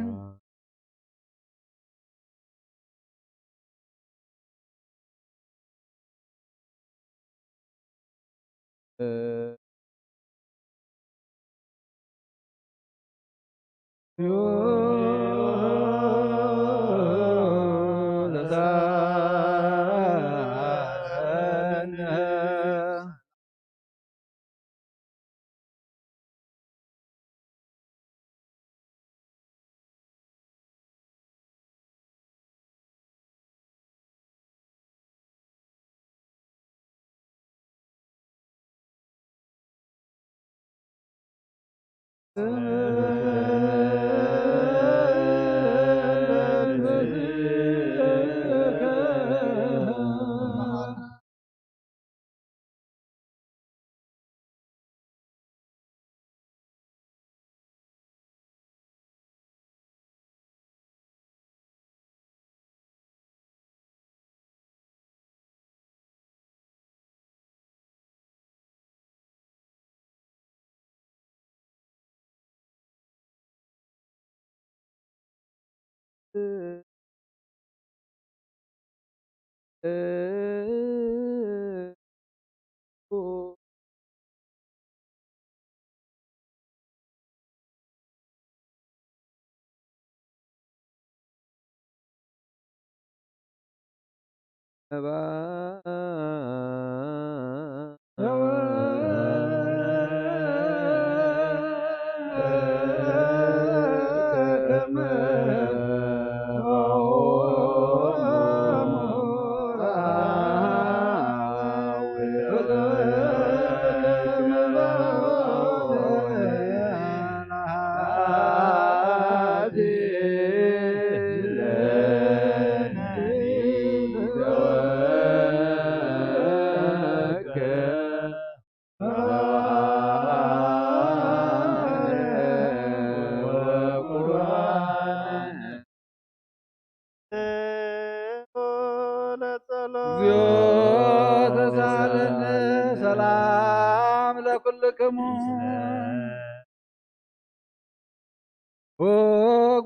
ኦ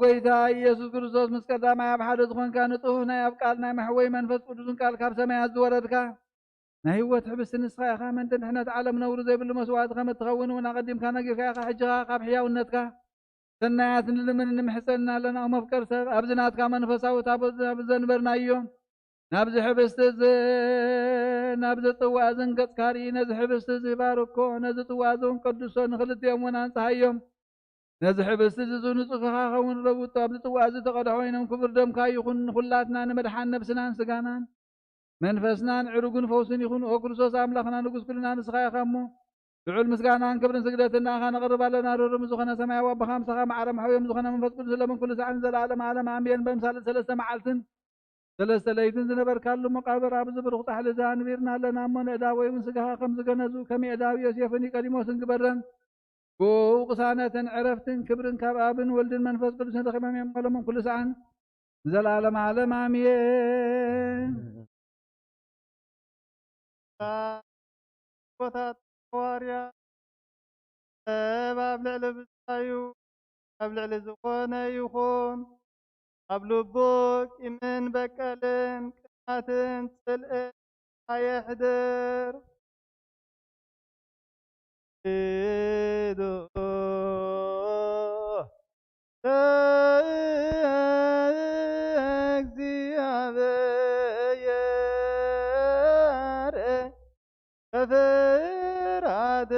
ጎይታ ኢየሱስ ክርስቶስ፣ ምስ ቀዳማይ ኣብ ሓደ ዝኾንካ ንጽሑፍ ናይ ኣብ ቃል ናይ መሕወይ መንፈስ ቅዱስን ቃል ካብ ሰማያት ዝወረድካ ናይ ህይወት ሕብስቲ ንስኻ ኢኻ። ምእንቲ ድሕነት ዓለም ነውሪ ዘይብሉ መስዋዕቲ ከም እትኸውን እውን ኣቐዲምካ ነጊርካ ኢኻ። ሕጂ ኸኣ ካብ ሕያውነትካ ሰናያት ንልምን ንምሕጸን ኣለና። ኦ መፍቀር ሰብ፣ ኣብዚ ናትካ መንፈሳዊ ታቦት ኣብ ዘንበርናዮ፣ ናብዚ ሕብስቲ እዚ፣ ናብዚ ጽዋእ እዚ ገጽካ ርኢ። ነዚ ሕብስቲ እዚ ባርኮ፣ ነዚ ጽዋእ እዚ እውን ቀድሶ፣ ንኽልቲኦም እውን ኣንጽሃዮም። ነዚ ሕብስቲ እዚ ንጹህ ክኸውን ለውጦ። ኣብዚ ጽዋእ እዚ ተቐድሖ ወይኖም ክቡር ደምካ ይኹን፣ ንኹላትና ንመድሓን ነብስናን ስጋናን መንፈስናን ዕሩግን ፈውስን ይኹን። ኦ ክርስቶስ ኣምላኽና ንጉስ ኩልና ንስኻ ኢኻ እሞ፣ ልዑል ምስጋናን ክብርን ስግደትን ንኣኻ ነቕርብ ኣለና። ርሩም ዝኾነ ሰማያዊ ኣቦኻ ምሳኻ ማዕረ መሕውዮም ዝኾነ መንፈስ ቅዱስ ለምን ኩሉ ሳዕን ዘለዓለም ዓለም ኣሜን። በምሳሌ ሰለስተ መዓልትን ሰለስተ ለይትን ዝነበርካሉ መቃብር ኣብዚ ብሩኽ ጻሕሊ እዚ ኣንቢርና ኣለና እሞ፣ ንእዳወይ እውን ስጋኻ ከም ዝገነዙ ከም የእዳዊ ዮሴፍን ኒቆዲሞስን ግበረን። ብኡ ቅሳነትን ዕረፍትን ክብርን ካብ ኣብን ወልድን መንፈስ ቅዱስን ረኺቦም እዮም። ለምን ኩሉ ሳዕን ንዘለዓለም ዓለም ኣሜን። ቦታት ሃዋርያ ሰብ ኣብ ልዕሊ ብጻዩ ኣብ ልዕሊ ዝኾነ ይኹን ኣብ ልቡ ቂምን በቀልን ቅናትን ጽልእን ኣየሕድር። ኢዱ ለእግዚኣብሔር በፍርሃት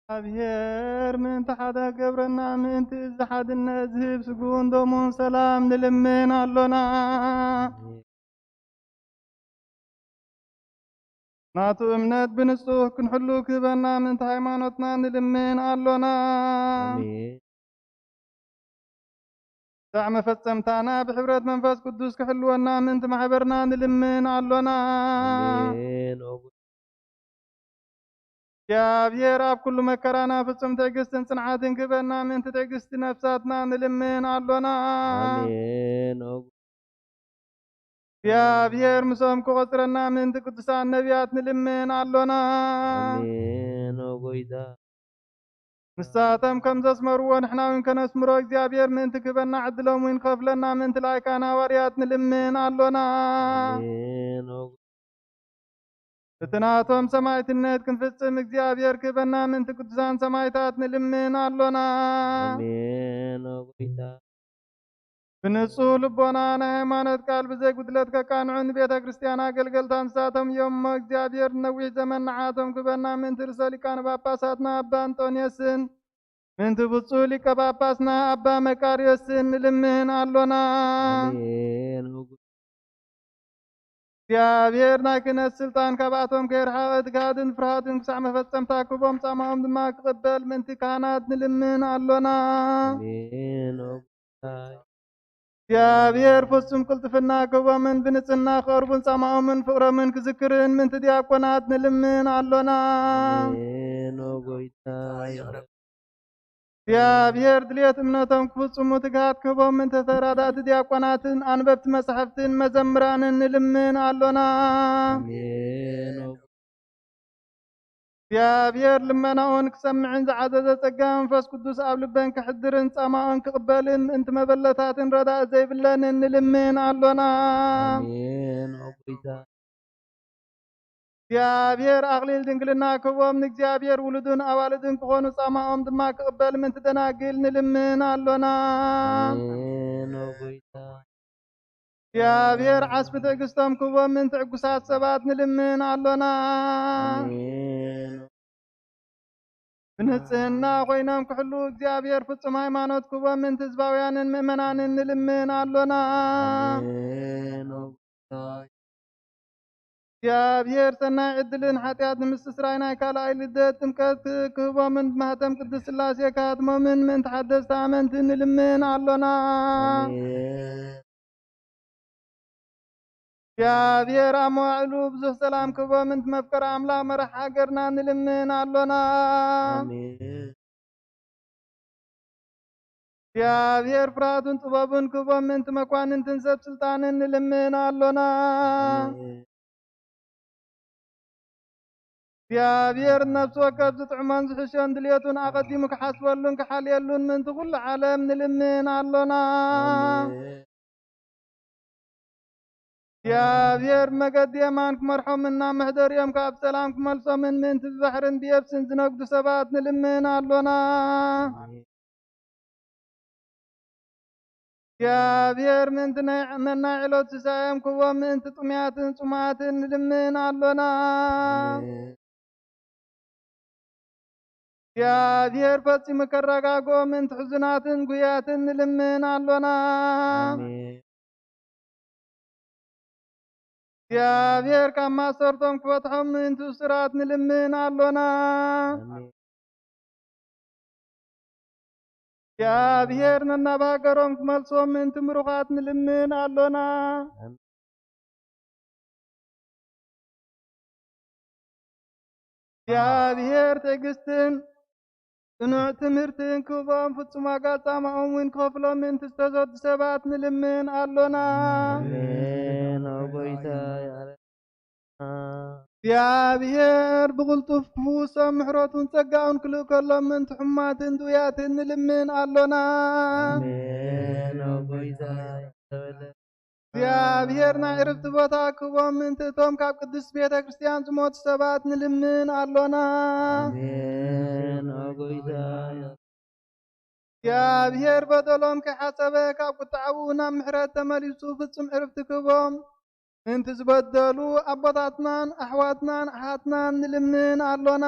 እግዚኣብሔር ምእንቲ ሓደ ገብረና፣ ምእንቲ እዚ ሓድነት ዝህብ ስግኡን ደሙን ሰላም ንልምን ኣሎና። ናቱ እምነት ብንጹህ ክንሕሉ ክህበና፣ ምእንቲ ሃይማኖትና ንልምን ኣሎና። ኣሜን። ዳዕ መፈጸምታና ብሕብረት መንፈስ ቅዱስ ክሕልወና፣ ምእንቲ ማሕበርና ንልምን ኣሎና። ኣሜን። እግዚኣብሔር ኣብ ኩሉ መከራና ፍጹም ትዕግስትን ጽንዓትን ክህበና፣ ምእንቲ ትዕግስቲ ነፍሳትና ንልምን ኣሎና። ኣሜን። እግዚኣብሔር ምስኦም ክቖጽረና፣ ምእንቲ ቅዱሳን ነቢያት ንልምን ኣሎና። ኣሜን። ኦ ጎይታ። ንሳቶም ከም ዘስመርዎ ንሕና እውን ከነስምሮ፣ እግዚኣብሔር ምእንቲ ክህበና፣ ዕድሎም እውን ክኸፍለና፣ ምእንቲ ላይካን ሃዋርያት ንልምን ኣሎና። ኣሜን። ኦ እቲ ናቶም ሰማዕትነት ክንፍጽም እግዚኣብሔር ክህበና ምእንቲ ቅዱሳን ሰማዕታት ንልምን ኣሎና። ኣሜን። ኦ ጎይታ። ብንጹህ ልቦና ናይ ሃይማኖት ቃል ብዘይ ጉድለት ከቃንዑ ንቤተ ክርስቲያን ኣገልገልታ ንሳቶም እዮም እሞ እግዚኣብሔር ነዊሕ ዘመን ንዓቶም ክህበና ምእንቲ ርእሰ ሊቃነ ጳጳሳትና ኣባ እንጦንዮስን ምእንቲ ብፁዕ ሊቀ ጳጳስና ኣባ መቃርዮስን ንልምን ኣሎና። ኣሜን። እግዚኣብሔር ናይ ክህነት ስልጣን ካብኣቶም ከይርሓቐ ትግሃትን ፍርሃትን ክሳዕ መፈጸምታ ክህቦም ጻማኦም ድማ ክቕበል ምእንቲ ካህናት ንልምን ኣሎና። ኣሜን። ኦ እግዚኣብሔር ፍጹም ቅልጥፍና ክህቦምን ብንጽህና ክቐርቡን ጻማኦምን ፍቕሮምን ክዝክርን ምእንቲ ዲያቆናት ንልምን ኣሎና። ኣሜን። ኦ ጎይታ ይቕረ እግዚኣብሔር ድልየት እምነቶም ክፍጽሙ ትግሃት ክህቦም ምእንቲ ተራዳእቲ ዲያቆናትን ኣንበብቲ መጻሕፍትን መዘምራንን ንልምን ኣሎና። ኣሜን። ኦ እግዚኣብሔር ልመናኦን ክሰምዕን ዝዓዘዘ ጸጋ መንፈስ ቅዱስ ኣብ ልበን ክሕድርን ጻማኦን ክቕበልን ምእንቲ መበለታትን ረዳእ ዘይብለንን ንልምን ኣሎና። ኣሜን። ኦ ጎይታ እግዚኣብሔር ኣኽሊል ድንግልና ክህቦም ንእግዚኣብሔር ውሉድን ኣዋልድን ክኾኑ ጻማኦም ድማ ክቕበል ምእንቲ ደናግል ንልምን ኣሎና። ኣሜን። ኦ ጎይታ እግዚኣብሔር ዓስቢ ትዕግስቶም ክህቦም ምእንቲ ዕጉሳት ሰባት ንልምን ኣሎና። ኣሜን። ብንጽህና ኮይኖም ክሕሉ እግዚኣብሔር ፍጹም ሃይማኖት ክህቦም ምእንቲ ህዝባውያንን ምእመናንን ንልምን ኣሎና። ኣሜን። ኦ እግዚኣብሔር ሰናይ ዕድልን ሓጢኣት ንምስትስራይ ናይ ካልኣይ ልደት ጥምቀት ክህቦምን ብማህተም ቅድስት ሥላሴ ክሃትሞምን ምእንቲ ሓደስቲ ኣመንቲ ንልምን ኣሎና። ኣሜን። እግዚኣብሔር ኣብ መዋዕሉ ብዙሕ ሰላም ክህቦም ምእንቲ መፍቀሪ ኣምላኽ መራሕ ሃገርና ንልምን ኣሎና። ኣሜን። እግዚኣብሔር ፍርሃቱን ጥበቡን ክህቦም ምእንቲ መኳንንትን ሰብ ስልጣንን ንልምን ኣሎና። ኣሜን። እግዚኣብሔር ነፍሲ ወከፍ ዝጥዕሞን ዝሕሾን ድልየቱን ኣቐዲሙ ክሓስበሉን ክሓልየሉን ምእንቲ ኩሉ ዓለም ንልምን ኣሎና። ኣሜን። እግዚኣብሔር መገዲ የማን ክመርሖምን ናብ መሕደሪኦም ካብ ሰላም ክመልሶምን ምእንቲ ብባሕርን ብየብስን ዝነግዱ ሰባት ንልምን ኣሎና። ኣሜን። እግዚኣብሔር ምእንቲ ናይ ነናይ ዕለት ሲሳዮም ክህቦም ምእንቲ ጥሙያትን ጽሙኣትን ንልምን ኣሎና። ኣሜን። እግዚኣብሔር ፈጺሙ ከረጋግኦም ምእንቲ ሕዙናትን ጉያትን ንልምን ኣሎና። ኣሜን። እግዚኣብሔር ካብ ማሰርቶም ክፈትሖም ምእንቲ እሱራት ንልምን ኣሎና። ኣሜን። እግዚኣብሔር ነናብ ሃገሮም ክመልሶም ምእንቲ ምሩኻት ንልምን ኣሎና። ኣሜን። እግዚኣብሔር ትዕግስትን ጽኑዕ ትምህርትን ክህቦም ፍጹም ዋጋ ጻማኦም እውን ክኸፍሎም ምእንቲ ዝተዘዱ ሰባት ንልምን ኣሎና። ኣሜን። ኦ ጎይታ ይቕረ እግዚኣብሔር ብቕልጡፍ ክፍውሶም ምሕረቱን ጸጋኡን ክልእከሎም ምእንቲ ሕሙማትን ድውያትን ንልምን ኣሎና። ኣሜን። ኦ ጎይታ ይቕረ በለና። እግዚኣብሔር ናይ ዕርፍቲ ቦታ ክህቦም ምእንቲ እቶም ካብ ቅድስት ቤተ ክርስቲያን ዝሞቱ ሰባት ንልምን ኣሎና። ኣሜን። ኦ ጎይታ እግዚኣብሔር በደሎም ከይሓሰበ ካብ ቁጥዓኡ ናብ ምሕረት ተመሊሱ ፍጹም ዕርፍቲ ክህቦም ምእንቲ ዝበደሉ ኣቦታትናን ኣሕዋትናን ኣሓትናን ንልምን ኣሎና።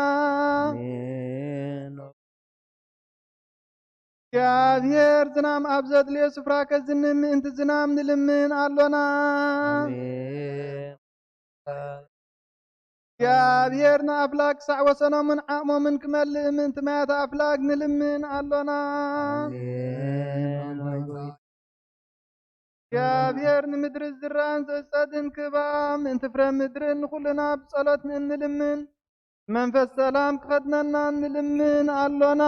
ኣሜን። እግዚኣብሔር ዝናም ኣብ ዘድልዮ ስፍራ ከዝንም ምእንቲ ዝናም ንልምን ኣሎና። ኣሜን። እግዚኣብሔር ንኣፍላግ ክሳዕ ወሰኖምን ዓቕሞምን ክመልእ ምእንቲ ማያት ኣፍላግ ንልምን ኣሎና። ኣሜን። እግዚኣብሔር ንምድሪ ዝዝራእን ዝዕጸድን ክህባ ምእንቲ ፍረ ምድርን ንኹልና ብጸሎት ንእንልምን መንፈስ ሰላም ክኸድነና ንልምን ኣሎና።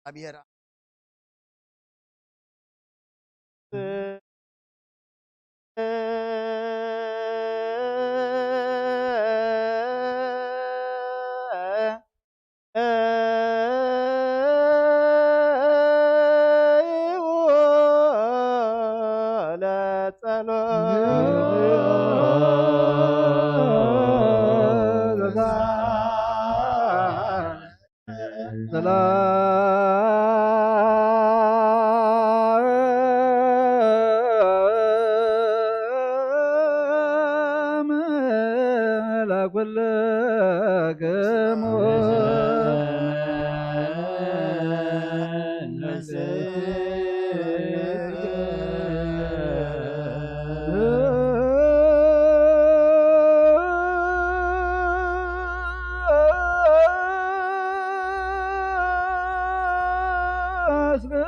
ኣብሔር ሰላም ለኩል አስገደ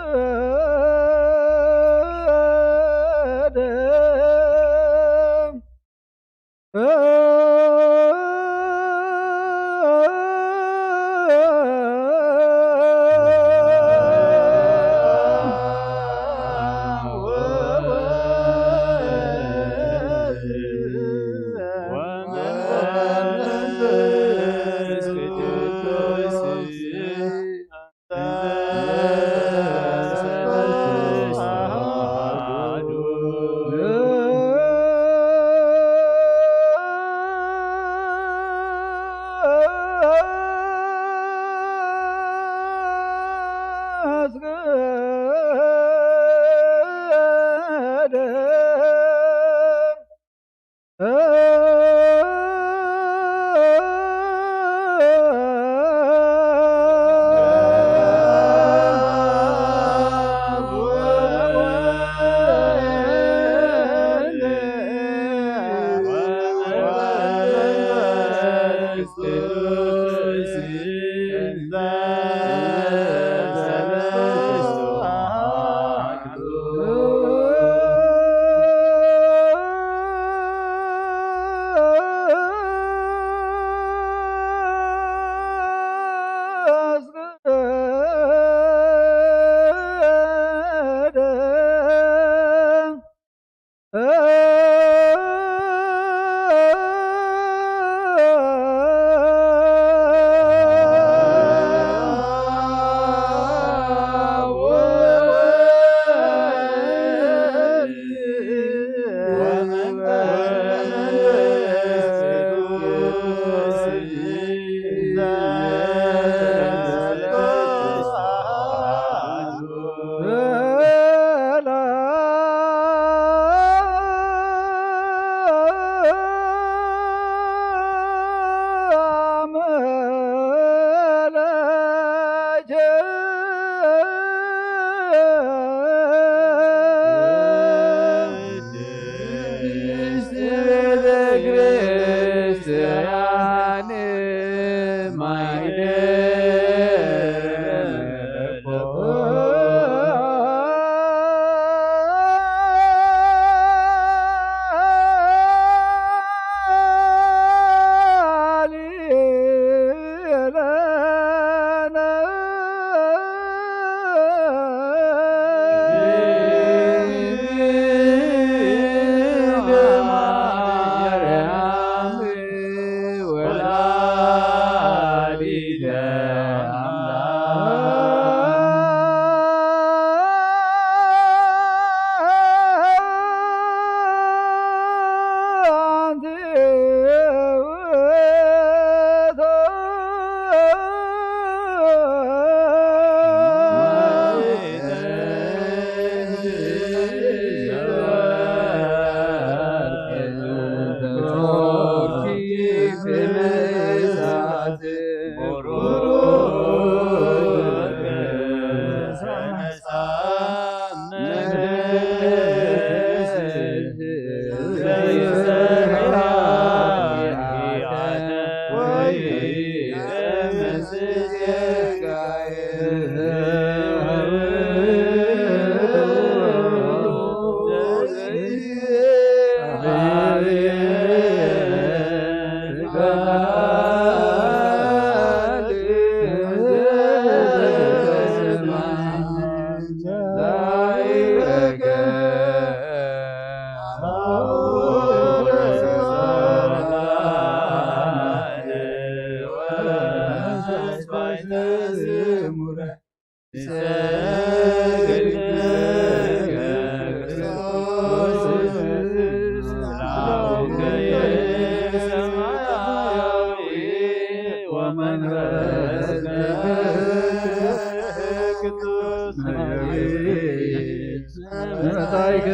መጻኢኪ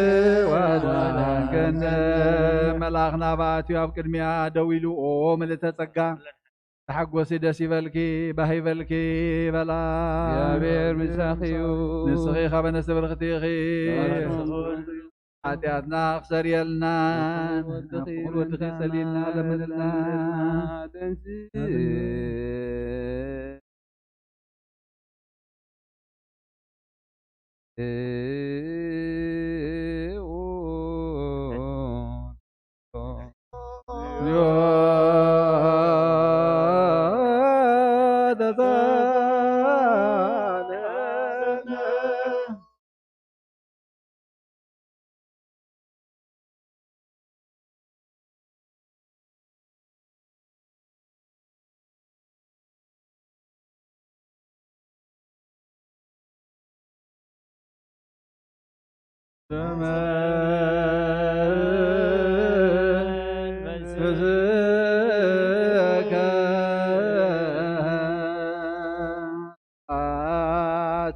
ዋዳንከነ። መልኣኽ ናብኣ ኣትዩ ኣብ ቅድሚኣ ደው ኢሉ፣ ኦ ምልእተ ጸጋ፣ ተሓጎሲ፣ ደስ ይበልኪ፣ ባህ ይበልኪ በላ። እግዚኣብሔር ምሳኺ እዩ። ንስኺ ኻበነ ብርኽቲ ኢኺ። ኃጢአትና ክሰሪየልና፣ ወድኺ ናብ ፍቕሪ ወድኺ ጸልይልና፣ ለምንልና። ለምንልና።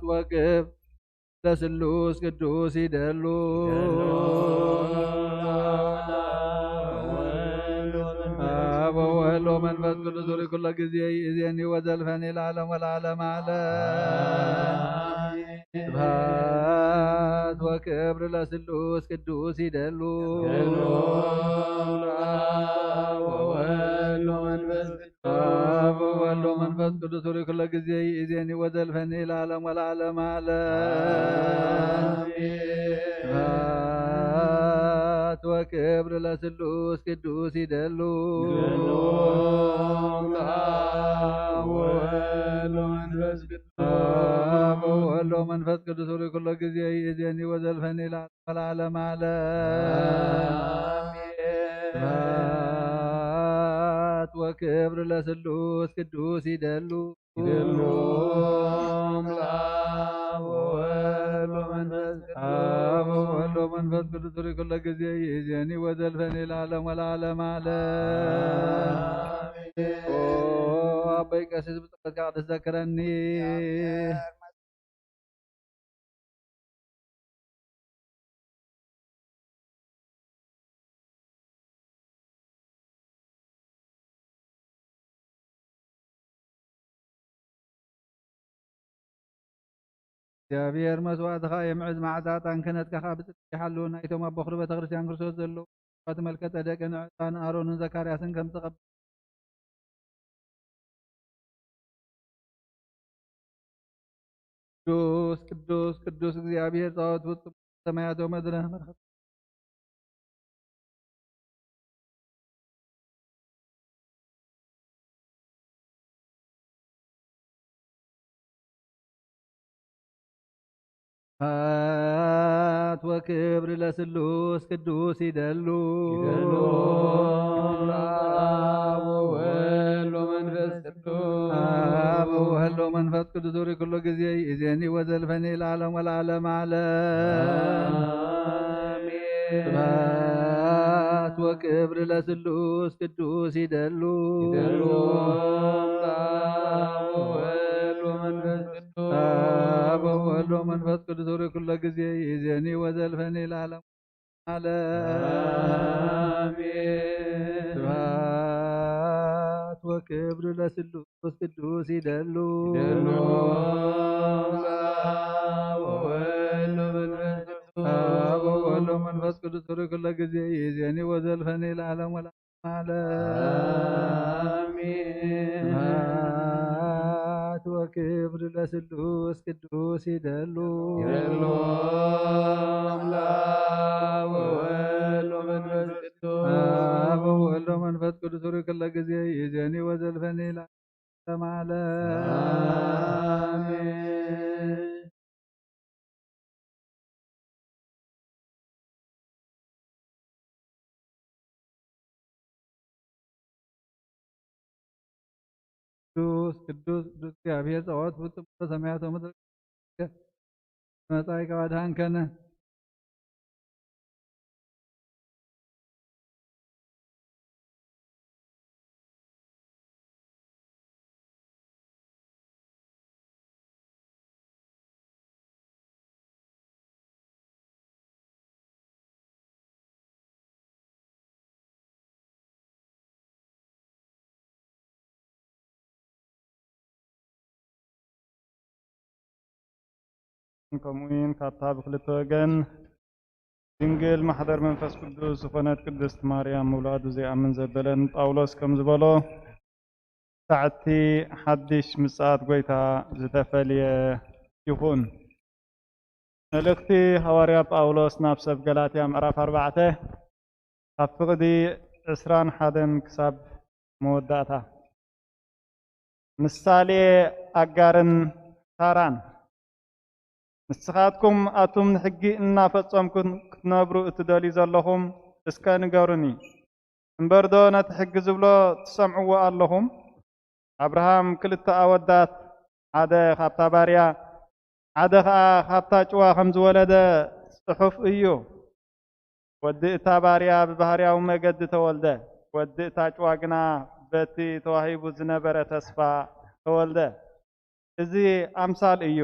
ወክብር ለስሉስ ቅዱስ ይደሉ። አብ ወወልድ ወመንፈስ ቅዱስ ርኩለ ጊዜ ይእዜኒ ወዘልፈኒ ለዓለም ወለዓለም ዓለም። ስብሐት ወክብር ለስሉስ ቅዱስ ይደሉ። አብ ወወልድ ወመንፈስ ቅዱስ አብ ወወልድ ወመንፈስ ቅዱስ ርኩለ ጊዜ ይእዜኒ ወዘልፈኒ ለዓለም ወለዓለም ዓለም። ስብሐት ወክብር ለስሉስ ቅዱስ ይደሉ። አብ ወወልድ ወመንፈስ ቅዱስ አብ ወወልድ ወመንፈስ ቅዱስ ርኩለ ጊዜ ይእዜኒ ወዘልፈኒ ለዓለም ወለዓለም ዓለም። ስብሐት ወክብር ለስሉስ ቅዱስ ይደሉ። ይደሉ። አብ ወወልድ ወመንፈስ ቅዱስ አብ ወወልድ ወመንፈስ ቅዱስ ርኩለ ጊዜ ይእዜኒ ወዘልፈኒ ለዓለም ወለዓለም ዓለም። ኦ አቦይ ቀሲስ ብጸሎትካ ክትዘክረኒ። እግዚኣብሔር መስዋእትኻ የምዕዝ፣ መዓዛ ዕጣን ክህነትካ ኸኣ ብጽድቂ ይሓሉ። ናይቶም ኣብ በኹሪ ቤተ ክርስቲያን ክርስቶስ ዘለዉ መስዋእቲ መልከ ጸደቅን ዕጣን ኣሮንን ዘካርያስን ከም ዝቐበል ቅዱስ ቅዱስ ቅዱስ እግዚኣብሔር ጸባኦት ፍጹም ሰማያት ወምድርን መርሐት ስብሐት ወክብር ለስሉስ ቅዱስ ይደሉ። ይደሉ። አብ ወወልድ ወመንፈስ ቅዱስ አብ ወወልድ ወመንፈስ ቅዱስ ርኩሎ ጊዜ ይእዜኒ ወዘልፈኒ ለዓለም ወለዓለም ዓለም። አሜን። ስብሐት ወክብር ለስሉስ ቅዱስ ይደሉ። ይደሉ። አብ ወወልድ ወመንፈስ ቅዱስ አብ ወወልድ ወመንፈስ ቅዱስ ርኩሎ ጊዜ ይእዜኒ ወዘልፈኒ ለዓለም ዓለም። አሜን። ስብሐት ወክብር ለስሉስ ቅዱስ ይደሉ። ይደሉ። አብ ወወልድ ወመንፈስ ቅዱስ አብ ወወልድ ወመንፈስ ቅዱስ ርኩሎ ጊዜ ይእዜኒ ወዘልፈኒ ለዓለም ወለዓለም። ዓለም። አሜን። ስብሐት ወክብር ለስሉስ ቅዱስ ይደሉ። ይደሉ። አብ ወወልድ ወመንፈስ ቅዱስ አብ ወወልድ ወመንፈስ ቅዱስ ርኩሎ ጊዜ ይእዜኒ ወዘልፈኒ ለዓለም ዓለም። አሜን። ቅዱስ ቅዱስ ቅዱስ እግዚኣብሔር ጸባኦት ፍጹም ሰማያት ወምድር መጻኢካ ወድኃንከነ። ከምኡ እውን ካብታ ብክልተ ወገን ድንግል ማሕደር መንፈስ ቅዱስ ዝኾነት ቅድስት ማርያም ምውላዱ ዘይኣምን ዘበለን ጳውሎስ ከም ዝበሎ፣ ሳዕቲ ሓድሽ ምጽኣት ጐይታ ዝተፈልየ ይኹን። መልእኽቲ ሃዋርያ ጳውሎስ ናብ ሰብ ገላትያ ምዕራፍ ኣርባዕተ ካብ ፍቕዲ ዕስራን ሓደን ክሳብ መወዳእታ። ምሳሌ ኣጋርን ሳራን። ንስኻትኩም ኣቱም ንሕጊ እናፈጸምኩም ክትነብሩ እትደልዩ ዘለኹም እስከ ንገሩኒ። እምበርዶ ነቲ ሕጊ ዝብሎ ትሰምዕዎ ኣለኹም? ኣብርሃም ክልተ ኣወዳት፣ ሓደ ካብታ ባርያ ሓደ ኸኣ ካብታ ጭዋ ከም ዝወለደ ጽሑፍ እዩ። ወዲ እታ ባርያ ብባህርያዊ መገዲ ተወልደ፣ ወዲ እታ ጭዋ ግና በቲ ተዋሂቡ ዝነበረ ተስፋ ተወልደ። እዚ ኣምሳል እዩ።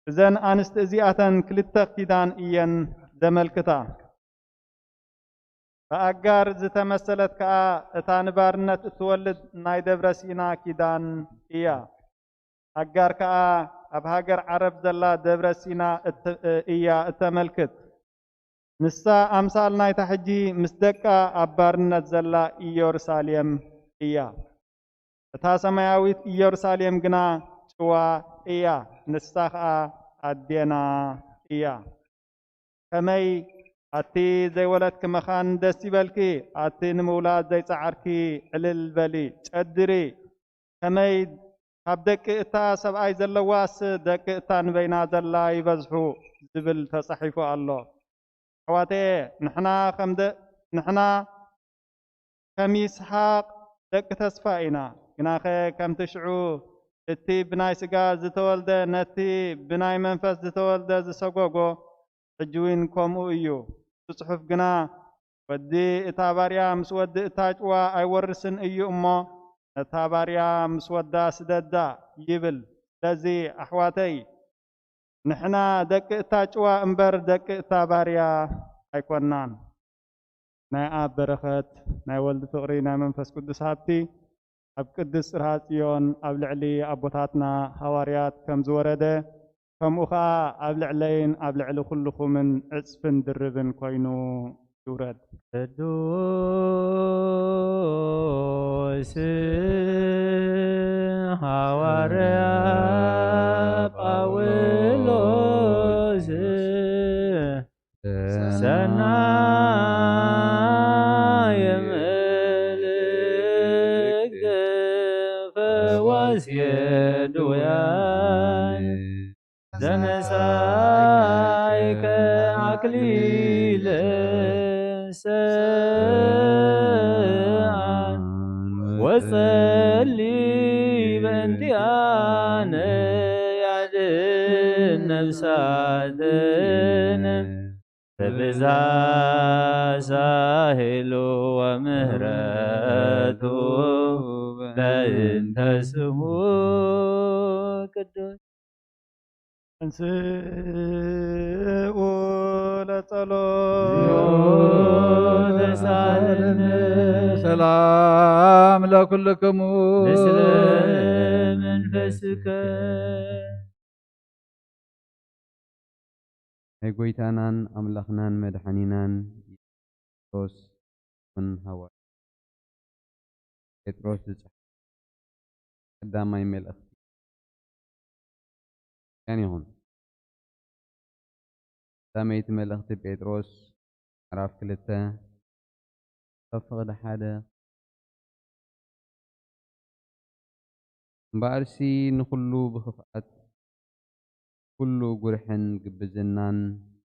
እዘን ኣንስቲ እዚኣተን ክልተ ኪዳን እየን ዘመልክታ። ብኣጋር ዝተመሰለት ከኣ እታ ንባርነት እትወልድ ናይ ደብረ ሲና ኪዳን እያ። ኣጋር ከኣ ኣብ ሃገር ዓረብ ዘላ ደብረ ሲና እት-፣ እያ እተመልክት። ንሳ ኣምሳል ናይታ ሕጂ ምስ ደቃ ኣብ ባርነት ዘላ ኢየሩሳሌም እያ። እታ ሰማያዊት ኢየሩሳሌም ግና ጭዋ እያ፣ ንሳ ኸኣ ኣዴና እያ። ከመይ ኣቲ ዘይወለድኪ መኻን ደስ ይበልኪ፣ ኣቲ ንምውላድ ዘይጸዓርኪ ዕልል በሊ፣ ጨድሪ። ከመይ ካብ ደቂ እታ ሰብኣይ ዘለዋስ ደቂ እታ ንበይና ዘላ ይበዝሑ ዝብል ተጻሒፉ ኣሎ። ኣሕዋተየ፣ ንሕና ከም ደ-፣ ንሕና ከም ይስሓቅ ደቂ ተስፋ ኢና። ግናኸ ከምቲ ሽዑ እቲ ብናይ ስጋ ዝተወልደ ነቲ ብናይ መንፈስ ዝተወልደ ዝሰጎጎ፣ ሕጂ እውን ከምኡ እዩ። እቲ ጽሑፍ ግና፣ "ወዲ እታ ባርያ ምስ ወዲ እታ ጭዋ ኣይወርስን እዩ እሞ፣ ነታ ባርያ ምስ ወዳ ስደዳ" ይብል። ስለዚ ኣሕዋተይ፣ ንሕና ደቂ እታ ጭዋ እምበር ደቂ እታ ባርያ ኣይኮናን። ናይ ኣብ በረኸት፣ ናይ ወልድ ፍቕሪ፣ ናይ መንፈስ ቅዱስ ሃብቲ ኣብ ቅድስት ጽርሃ ጽዮን ኣብ ልዕሊ ኣቦታትና ሃዋርያት ከም ዝወረደ፣ ከምኡ ኸኣ ኣብ ልዕለይን ኣብ ልዕሊ ኩልኹምን ዕጽፍን ድርብን ኮይኑ ይውረድ። ቅዱስ ሃዋርያ ጳውሎስ ሰናየ ምልክት ፈዋሲ ድውያን ዘነሳይከ ኣክሊለ ሰኣን ወጸሊ በእንቲኣነ ያድን ነፍሳትን ብብዛ ሳህሉ ወምህረቱ በእንተ ስሙ ቅዱስ። እንስኡ ለጸሎት ተሳለነ። ሰላም ለኩልክሙ። ምስለ መንፈስከ። ናይ ጎይታናን ኣምላኽናን መድሓኒናን ኢየሱስ ክርስቶስ ን ሃዋርያ ጴጥሮስ ዝጸሓፈ ቀዳማይ መልእኽቲ ክርስትያን ይኹን። ቀዳመይቲ መልእኽቲ ጴጥሮስ ምዕራፍ ክልተ ካብ ፍቕዲ ሓደ። እምበኣርሲ ንኹሉ ብኽፍኣት፣ ኩሉ ጉርሕን ግብዝናን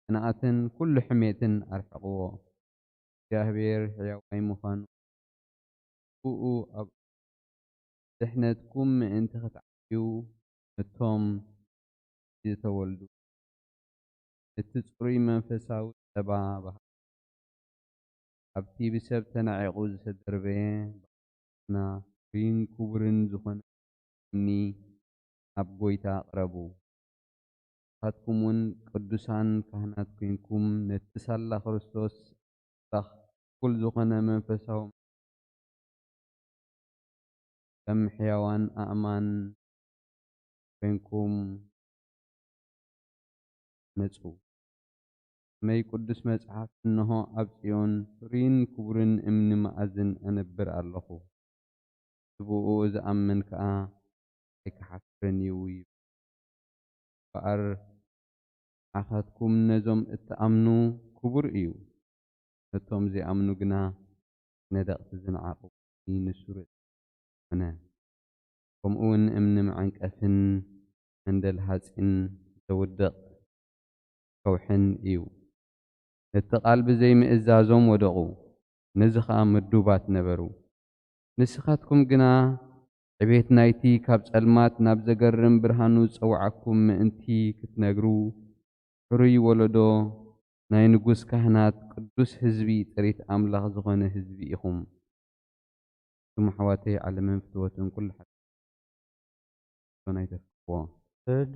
ቅንኣትን ኩሉ ሕሜትን ኣርሕቕዎ። እግዚኣብሔር ሕያዋይ ምዃኑ፣ ብኡ ኣብ ድሕነትኩም ምእንቲ ክትዓብዩ፣ ነቶም ዝተወልዱ፣ እቲ ጽሩይ መንፈሳዊ ጸባ በሃሉ። ኣብቲ ብሰብ ተናዒቑ ዝተደርበየ ባሕትና ፍሩይን ክቡርን ዝኾነ እምኒ ናብ ጐይታ ቅረቡ። ንስኻትኩም እውን ቅዱሳን ካህናት ኰይንኩም ነቲ ሳላ ክርስቶስ ኣምላኽ ትኩል ዝኾነ መንፈሳዊ ከም ሕያዋን ኣእማን ኰይንኩም መጹ። ከመይ ቅዱስ መጽሓፍ፣ "እንሆ ኣብ ጽዮን ፍሩይን ክቡርን እምኒ መኣዝን ኣነብር ኣለኹ፣ ብእኡ ዝኣምን ከኣ ኣይክሓፍርን እዩ" ይብል። እምበኣር ንዓኻትኩም ነዞም እትኣምኑ ክቡር እዩ። ነቶም ዘይኣምኑ ግና ነደቕቲ ዝነዓቑ ንሱ ርእሲ ኮነ። ከምኡ እውን እምኒ መዐንቀፍን መንደል ሓጺን ዘውድቕ ከውሕን እዩ። ነቲ ቃል ብዘይምእዛዞም ወደቑ፣ ነዚ ኸኣ ምዱባት ነበሩ። ንስኻትኩም ግና ዕቤት ናይቲ ካብ ጸልማት ናብ ዘገርም ብርሃኑ ዝጸውዓኩም ምእንቲ ክትነግሩ፣ ሕሩይ ወለዶ፣ ናይ ንጉስ ካህናት፣ ቅዱስ ህዝቢ፣ ጥሪት ኣምላኽ ዝኾነ ህዝቢ ኢኹም። እቶም ኣሕዋተይ ዓለምን ፍትወትን ኩሉ ሓ-፣ ኣይተፍቅዎ። ቅዱስ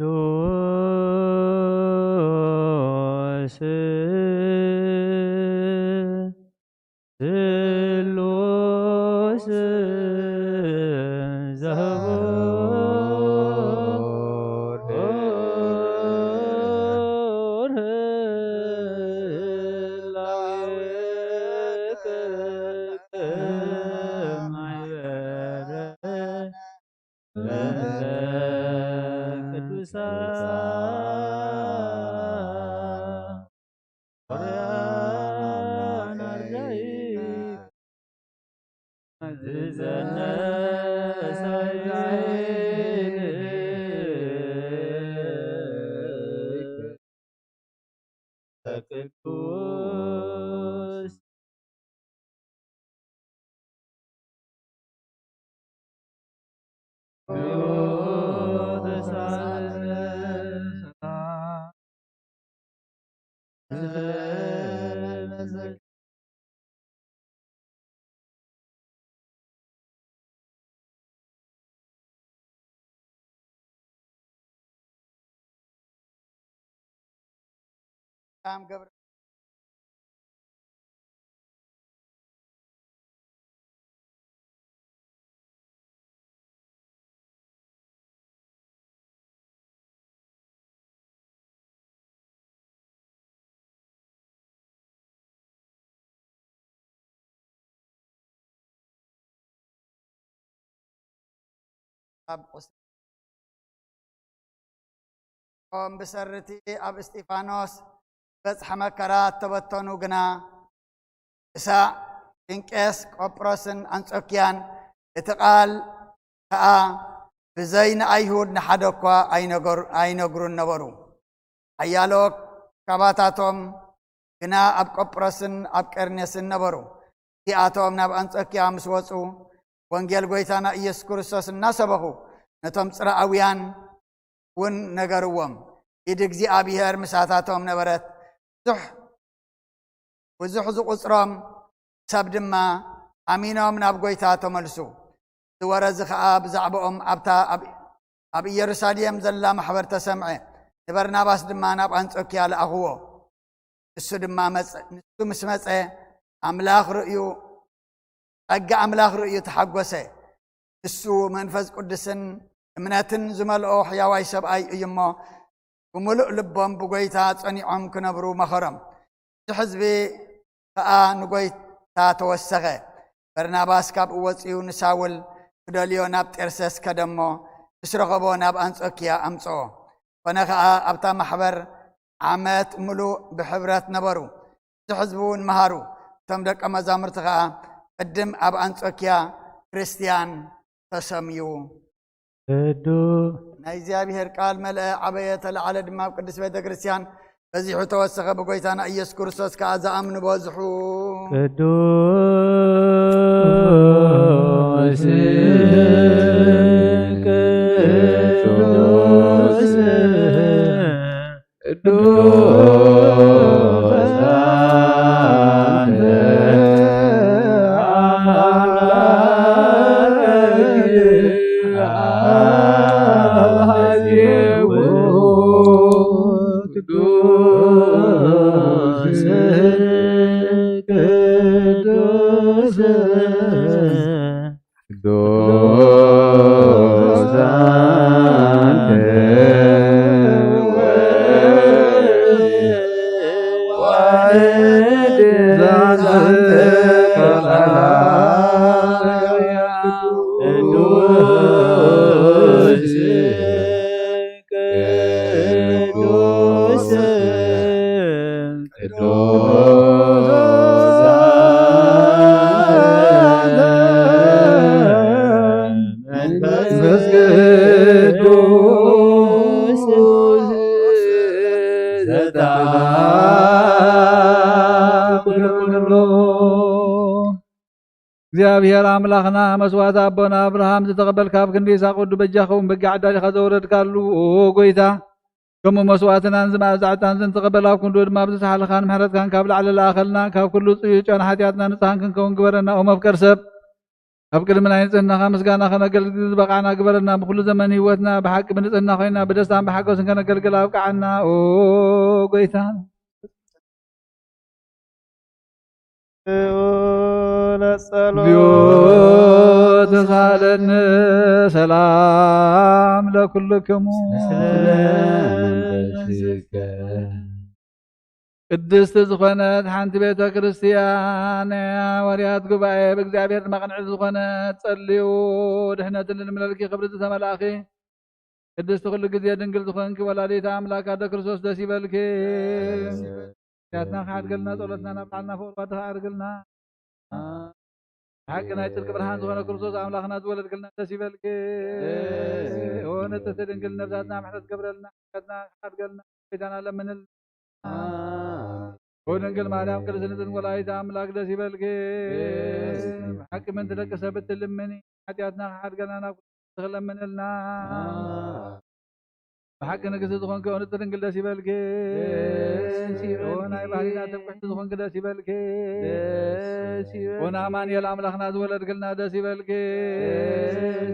ስሉስ ዘህቡር ህላዌ ተማሕበረ በእንተ ቅዱሳን። ኣብ ቁስ-፣ ኦም ብሰርቲ ኣብ እስጢፋኖስ በጽሐ መከራ እተበተኑ ግና፣ ክሳዕ ፊንቄስ፣ ቆጵሮስን ኣንጾክያን፣ እቲ ቃል ከኣ ብዘይ ንኣይሁድ ንሓደ እኳ ኣይነገሩ-፣ ኣይነግሩን ነበሩ። ሓያሎ ካባታቶም ግና ኣብ ቆጵሮስን ኣብ ቀርኔስን ነበሩ። እዚኣቶም ናብ ኣንጾክያ ምስ ወጹ፣ ወንጌል ጐይታና ኢየሱስ ክርስቶስ እናሰበኹ፣ ነቶም ጽርኣውያን እውን ነገርዎም። ኢድ እግዚኣብሔር ምሳታቶም ነበረት። ብዙሕ ብዙሕ ዝቑጽሮም ሰብ ድማ ኣሚኖም ናብ ጐይታ ተመልሱ። እዚ ወረ እዚ ኸኣ ብዛዕባኦም ኣብታ ኣብ፣ ኣብ ኢየሩሳሌም ዘላ ማሕበር ተሰምዐ። ንበርናባስ ድማ ናብ ኣንጾክያ ለኣኽዎ። ንሱ ድማ መጸ። ንሱ ምስ መጸ፣ ኣምላኽ ርእዩ፣ ጸጋ ኣምላኽ ርእዩ ተሓጐሰ። ንሱ መንፈስ ቅዱስን እምነትን ዝመልኦ ሕያዋይ ሰብኣይ እዩ እሞ፣ ብምሉእ ልቦም ብጐይታ ጸኒዖም ክነብሩ መኸሮም። እቲ ሕዝቢ ከኣ ንጐይታ ተወሰኸ። በርናባስ ካብኡ ወጺኡ ንሳውል ክደልዮ ናብ ጤርሰስ ከደ እሞ፣ ምስ ረኸቦ ናብ ኣንጾክያ ኣምጽኦ። ኮነ ኸኣ ኣብታ ማሕበር ዓመት ምሉእ ብሕብረት ነበሩ። እቲ ሕዝቢ እውን መሃሩ። እቶም ደቀ መዛሙርቲ ኸኣ ቅድም ኣብ ኣንጾክያ ክርስትያን ተሰምዩ። ቅዱ ናይ እግዚኣብሔር ቃል መልአ፣ ዓበየ፣ ተለዓለ ድማ ኣብ ቅድስት ቤተ ክርስቲያን በዚሑ ተወሰኸ። ብጎይታና ኢየሱስ ክርስቶስ ከኣ ዝኣምኑ በዝሑ። ቅዱስ ቅዱስ ቅዱስ ቅዱስ አንተ ዳብሎ። እግዚኣብሔር ኣምላኽና መስዋዕቲ ኣቦና ኣብርሃም ዝተቐበልካ፣ ኣብ ክንዲ ይስሐቅ ወዱ በጃ ኸውን በጊዕ ኣዳሊኻ ዘወረድካሉ፣ ኦ ጎይታ፣ ከምኡ መስዋዕትናን ዝመኣዛ ዕጣን ዝንተቐበል፣ ኣብ ክንዱ ድማ ብዝተሓለኻን ምሕረትካን ካብ ላዕሊ ለኣኸልና፣ ካብ ኩሉ ጽዩይ ጨና ሓጢኣትና ንጽሃን ክንከውን ግበረና። ኦ መፍቀር ሰብ፣ ኣብ ቅድሚ ናይ ንጽህናኻ ምስጋና ከነገልግል ዝበቓዕና ግበረና። ብኹሉ ዘመን ህይወትና ብሓቂ ብንጽህና ኮይና ብደስታን ብሓጎስን ከነገልግል ኣብቅዓና። ኦ ጎይታ። ለጸሎት። እግዚኦ ተሳለኒ ሰላም ለኩልክሙ። ምስለ መንፈስከ። ቅድስቲ ዝኾነት ሓንቲ ቤተ ክርስቲያን ናይ ሃዋርያት ጉባኤ ብእግዚኣብሔር ድማ ቅንዕቲ ዝኾነት ጸልዩ። ድሕነትን ልምለልኪ ክብሪ ዝተመላእኺ ቅድስቲ ኩሉ ግዜ ድንግል ዝኾንኪ ወላዲተ ኣምላክ ኣደ ክርስቶስ ደስ ይበልኪ። ሓጢኣትና ክሓድገልና ጸሎትና ናብ ላዕልና ፍቕሪ ወድኻ ኣርግልና። ሓቂ ናይ ጽድቂ ብርሃን ዝኾነ ክርስቶስ ኣምላኽና ዝወለድክልና ደስ ይበልኪ። ደስ ይበልኪ። ኦ ንጽሕቲ ድንግል ነብሳትና ምሕረት ገብረልና፣ ሓጢኣትና ክሓድገልና፣ ጎይታና ለምንልና። ኦ ድንግል ማርያም ቅድስቲ ንጽሕቲ ወላዲተ ኣምላክ ደስ ይበልኪ። ደስ ይበልኪ። ብሓቂ ምእንቲ ደቂ ሰብ እትልምኒ፣ ሓጢኣትና ክሓድገልና ናብ ክርስቶስ ትኽለምንልና። ብሓቂ ንግስቲ ዝኾንኪ ኦ ንጽሕቲ ድንግል ደስ ይበልኪ። ደስ ይበልኪ። ኦ ናይ ባህሪና ትምክሕቲ ዝኾንኪ ደስ ይበልኪ። ደስ ይበልኪ። ኦ ንኣማኑኤል ኣምላኽና ዝወለድክልና ደስ ይበልኪ። ደስ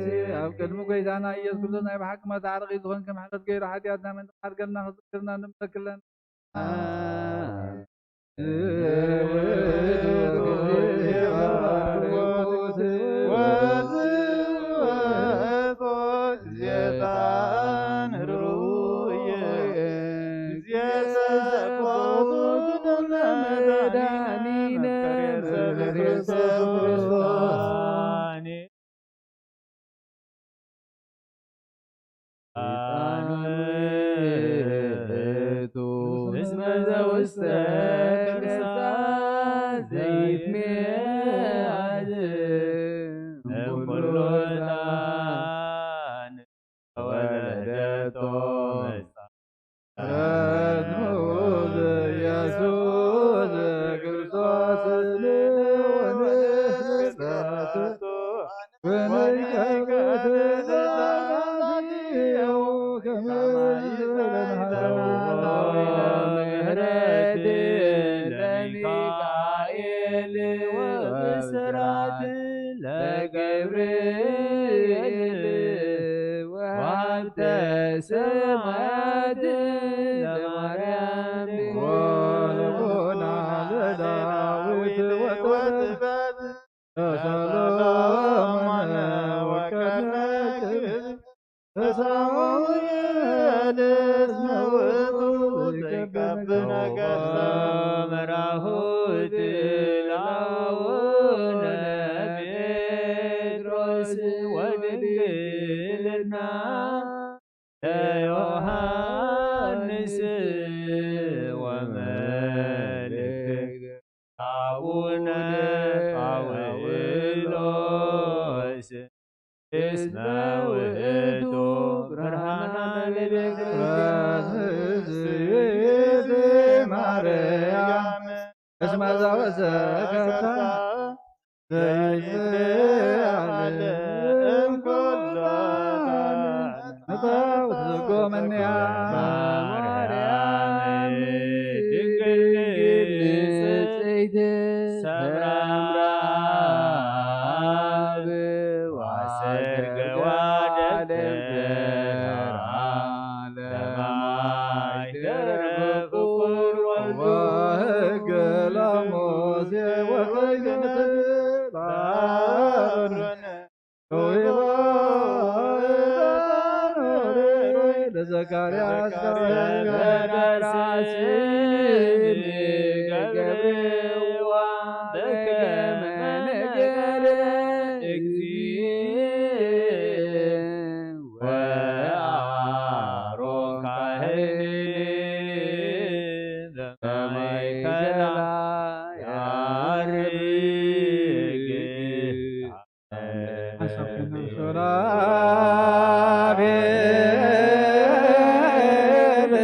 ይበልኪ። ኣብ ቅድሚ ጎይታና ኢየሱስ ክርስቶስ ናይ ብሓቂ መታዓርቂ ዝኾንኪ ምሕረት ገይሩ ሓጢኣትና ምእንቲ ክሓድገልና ክዝክርና ንምለክለን። ሰይጣን ውእቱ እስመ ዘውስተ ከርሳ ዘይትሜ እምኩሉ ዕጣን ተወለደቶ መጻ ለገብርኤል ወሀብተ ሰማያት ለማርያም ወልቦና ለዳዊት ወጥበብ ለሰሎሞን ወቀነች ለሳሙኤል እስመ ውእቱ ዘይቀብ ነገሥተ መራሁት ለአቡነ ጴጥሮስ ወድንግልና ለዮሐንስ ወመልእክት አቡነ ጳውሎስ እስመ ውእቱ ብርሃነ ለቤተ ክርስቲያን። ማርያም እስመ ዘወሰከታ ዘይትዓለም ኩሎ መጻውት ዝጎመንያ ማርያም ድንግል ንጽሕቲ ሰምራ ዋሰርገዋ ደብተራ ለማይ ገረብ ፍቁር ወልዱ ወሕገ ለሙሴ ወሕገ ለአሮን ለዘካርያስ ገብርዋ በከመ ነገረ እግዚእ ወአሮን ካህን በማእከላ ያርግ። ሓሳብ ኮይና። ሱራፌል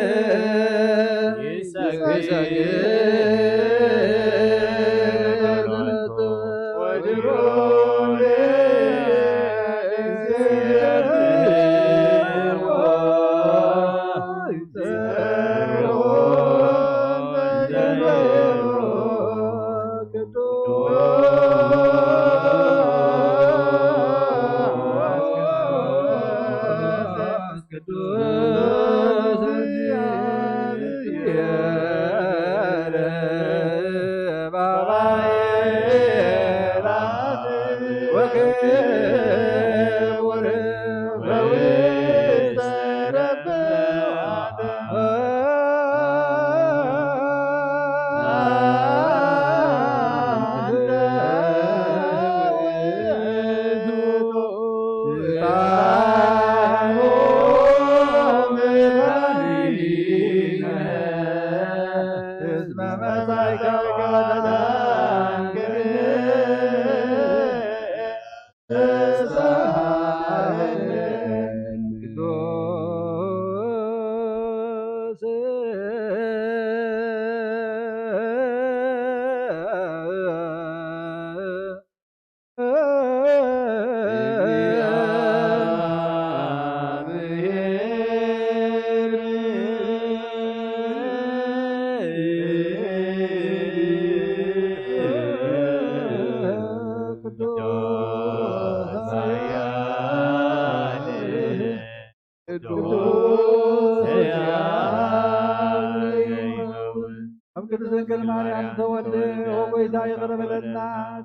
ኣብ ቅድስት ድንግል ማርያም ተወልደ፣ ኦ ጎይታ ይቕረ በለልና።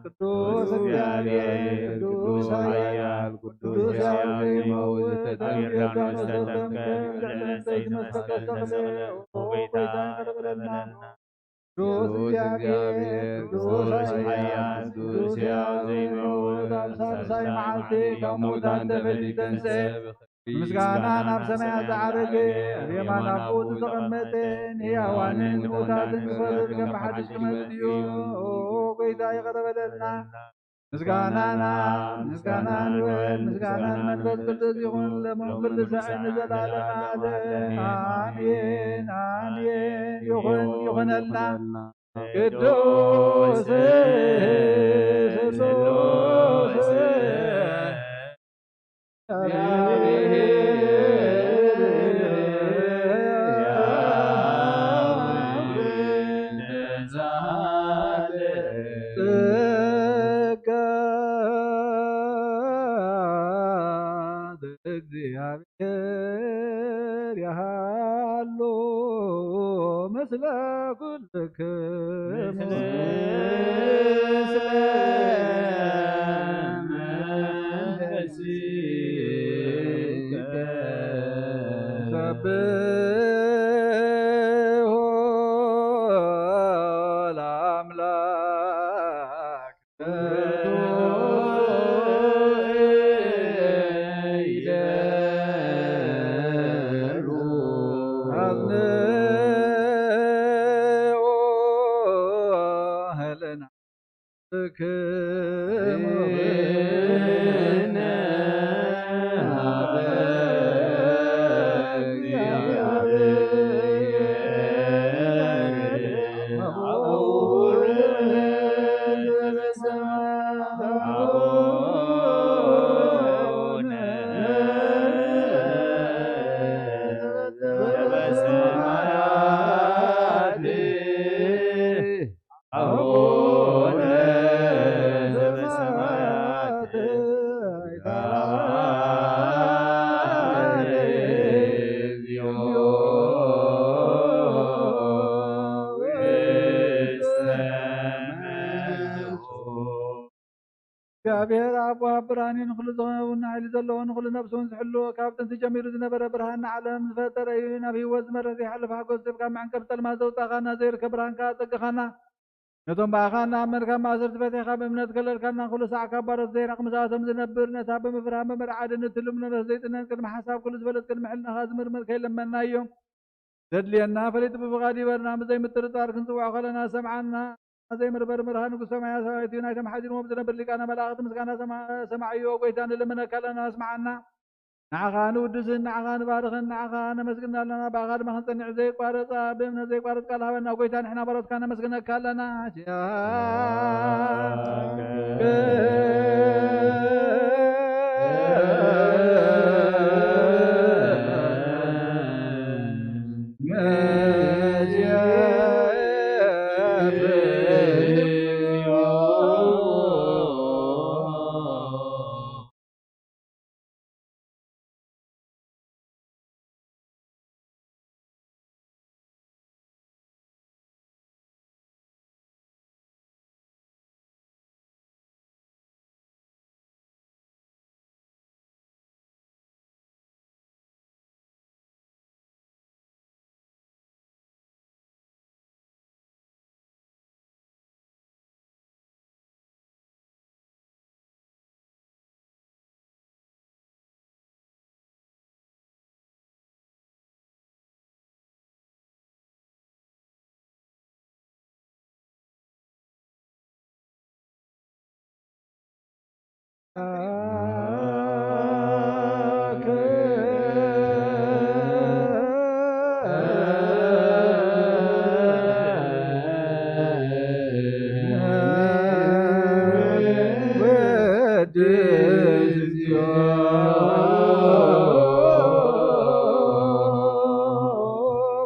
ቅዱስ እግዚኣብሔር፣ ቅዱስ ኃያል፣ ቅዱስ ሕያው ዘይመውት፣ ተጠምቀ ዝተጠምቀ፣ ለዕለንተ ዝመስቀል ተኽለ፣ ኦ ጎይታ ይቕረ በለልና። ቅዱስ እግዚኣብሔር፣ ቅዱስ ኃያል፣ ቅዱስ ሕያው ዘይመውት፣ ኣብ ሳልሳይ መዓልቲ ካብ ሙታን ተፈልዩ ተንሥአ። ምስጋና ናብ ሰማያት ዝዓረገ፣ ኣብ የማን ኣቦኡ ዝተቐመጠ፣ ንሕያዋንን ንሙታትን ክፈርድ ከም ሓድሽ ክመጽእ እዩ። ኦ ጎይታ ይቕረ በለልና። ምስጋና ናብ ምስጋና ንበል፣ ምስጋና ንመንፈስ ቅዱስ ይኹን፣ ሎምን ኩሉ ሳዕ ንዘለዓለመ ዓለም። ኣሜን፣ ኣሜን። ይኹን፣ ይኹነልና። ቅዱስ ስሉስ እግዚአብሔር ያሃሉ ምስለ ኩልክሙ። ሰብሖ ለአምላክ። እግዚኣብሔር ኣብ ወሃብ ብርሃን እዩ፣ ንኹሉ ዝኸውን ሓይሊ ዘለዎ፣ ንኹሉ ነፍሱ እውን ዝሕሉ፣ ካብ ጥንቲ ጀሚሩ ዝነበረ ብርሃን ንዓለም ዝፈጠረ እዩ። ናብ ህይወት ዝመርሕ ዘይሓልፍ ሓጎስ ሂብካ፣ ካብ መዕንቀፊ ጸልማት ዘውጻእካና፣ ዘይርከብ ብርሃን ከኣ ኣጸገኻና። ነቶም ብኣኻ እናኣመንካ ማእሰርቲ ፈቲሕካ፣ ብእምነት ከለልካና፣ ኩሉ ሳዕ ካብ ባሮት ዘይራቕ ምስኣቶም ዝነብር፣ ነታ ብምፍርሃን ብምርዓድን እትልምኖ ነፍሲ ዘይጥነን፣ ቅድሚ ሓሳብ ኩሉ ዝበለት ቅድሚ ሕልናኻ ዝምርምር ከይለመንና እዮም። ዘድልየና ፈሊጡ ብፍቓድ ይበርና። ብዘይምጥርጣር ክንጽውዖ ከለና ሰምዓና። ዘይምርመር መርሃ ንጉሥ ሰማያ ሰማያት እዩ። ናይቶም ሓዚንዎም ዝነብር ሊቃነ መላእኽት ምስጋና ሰማ-፣ ሰማዕዮ። ጎይታ ንልምነካ ኣለና፣ ኣስምዓና። ንዓኻ ንውድስን ንዓኻ ንባርኽን ንዓኻ ነመስግና ኣለና። ብኣኻ ድማ ክንጸንዕ ዘይቋረጻ ብእምነት ዘይቋረጽ ቃል ሃበና። ጎይታ ንሕና ባሮትካ ነመስግነካ ኣለና።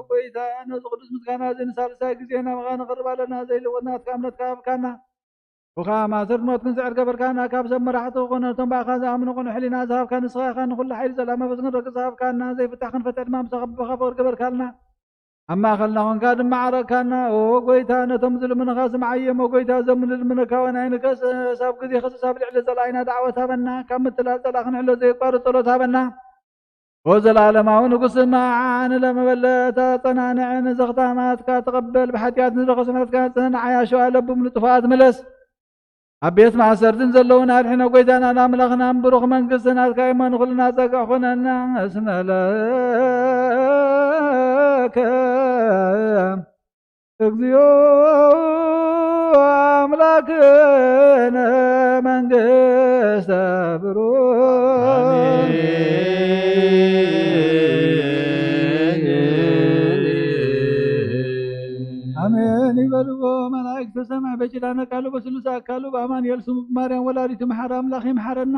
ጎይታ፣ ነዚ ቅዱስ ምስጋና እዚ ንሳልሳይ ግዜ ናባኻ ንቕርብ ኣለና። ዘይልወጥ ናትካ እምነትካ ሃብካና። ብኻ ማእሰርቲ ሞት ክንስዕር ገበርካና። ካብ ሰብ መራሕቲ ክኾኑ ነቶም ብኣኻ ዝኣምኑ ቅኑዕ ሕሊና ዝሃብካ ንስኻ ኢኻ። ንኹሉ ሓይሊ ጸላም መበዝግን ረቂ ዝሃብካና። ዘይፍታሕ ክንፈትሕ ድማ ምሳኻ ብኻ ፍቕሪ ገበርካልና። ኣብ ማእኸልና ኾንካ ድማ ዓረቅካና። ኦ ጎይታ፣ ነቶም ዝልምኑኻ ስምዓዮም። ኦ ጎይታ፣ እዞም ንልምነካ ወናይ ንከስ ኣብ ግዜ ከስስ ኣብ ልዕሊ ጸላኢና ዳዕወት ሃበና። ካብ ምትላል ጸላኢ ክንሕሎ ዘየቋርጽ ጸሎት ሃበና። ኦ ዘላለማዊ ንጉስ፣ መዓን ለመበለት ኣጸናንዕ፣ ንዘኽታማትካ ተቐበል፣ ብሓጢኣት ንዝረኸሱ ምሕረትካ ጽንዕ፣ ዓያሹ ኣለቡም ንጥፉኣት ምለስ። ኣብ ቤት ማእሰርትን ዘለዉን ኣድሕኖ። ጎይታናን ኣምላኽናን ብሩኽ መንግስቲ ናትካ እሞ ንኹልና ጸግዕ ኾነና። እስመ ለከ እግዚኦ ኣምላክነ መንግስተ ብሩክ። ኣሜን ይበልዎ መላእክተ ሰማይ በኪዳነ ቃሉ በስሉስ ኣካሉ በአማኑኤል ስሙ ብማርያም ወላዲቱ መሓሪ ኣምላኽ ይምሓረና።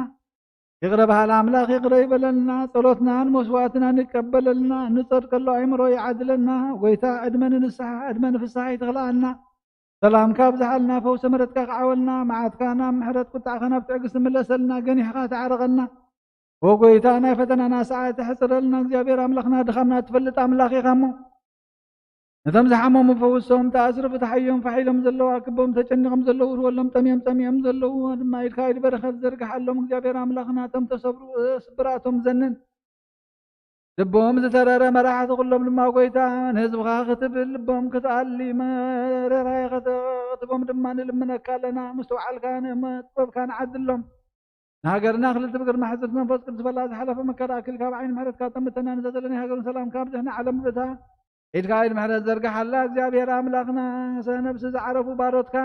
ይቕረ በሃሊ ኣምላኽ ይቕረ ይበለልና፣ ጸሎትናን መስዋዕትናን ይቀበለልና፣ እንጸድቀሉ ኣእምሮ ይዓድለና። ጎይታ ዕድመ ንንስሓ፣ ዕድመ ንፍስሓ ይትኽልኣልና። ሰላምካ ኣብዝሓልና፣ ፈውሰ ምሕረትካ ክዓወልና፣ መዓትካ ናብ ምሕረት፣ ቁጣዕካ ናብ ትዕግስቲ ምለሰልና፣ ገኒሕካ ተዓረቐና። ኦ ጎይታ፣ ናይ ፈተናና ሰዓት ኣሕጽረልና። እግዚኣብሔር ኣምላኽና፣ ድኻምና ትፈልጥ ኣምላኽ ኢኻ እሞ፣ ነቶም ዝሓመሙ ፈውሶም፣ ተኣስሩ ፍትሓዮም፣ ፋሕ ኢሎም ዘለዉ ኣክቦም፣ ተጨኒቖም ዘለዉ ርወሎም፣ ጠምዮም ጸሚኦም ዘለዉ ድማ ኢድካ ኢድ በረኸት ዘርግሓሎም። እግዚኣብሔር ኣምላኽና፣ እቶም ተሰብሩ ስብራቶም ዘንን፣ ልቦም ዝተረረ መራሕቲ ኩሎም ድማ ጎይታ፣ ንህዝብኻ ክትብል ልቦም ክትኣሊ መረራይ ክትቦም ድማ ንልምነካ ኣለና። ምስትውዓልካ ንእመ ጥበብካ ንዓድሎም። ንሃገርና ክልል ትብግር ማሕፅርት መንፈስ ቅዱስ በላ ዝሓለፈ መከራ ኣክል ካብ ዓይኒ ምሕረትካ ጠምተና፣ ነዛ ዘለና ሃገርን ሰላም ካብ ዝሕና ዓለም ብታ ኢድካ ኢድ ምሕረት ዘርግሓላ። እግዚኣብሔር ኣምላኽና፣ ሰ ነብሲ ዝዓረፉ ባሮትካ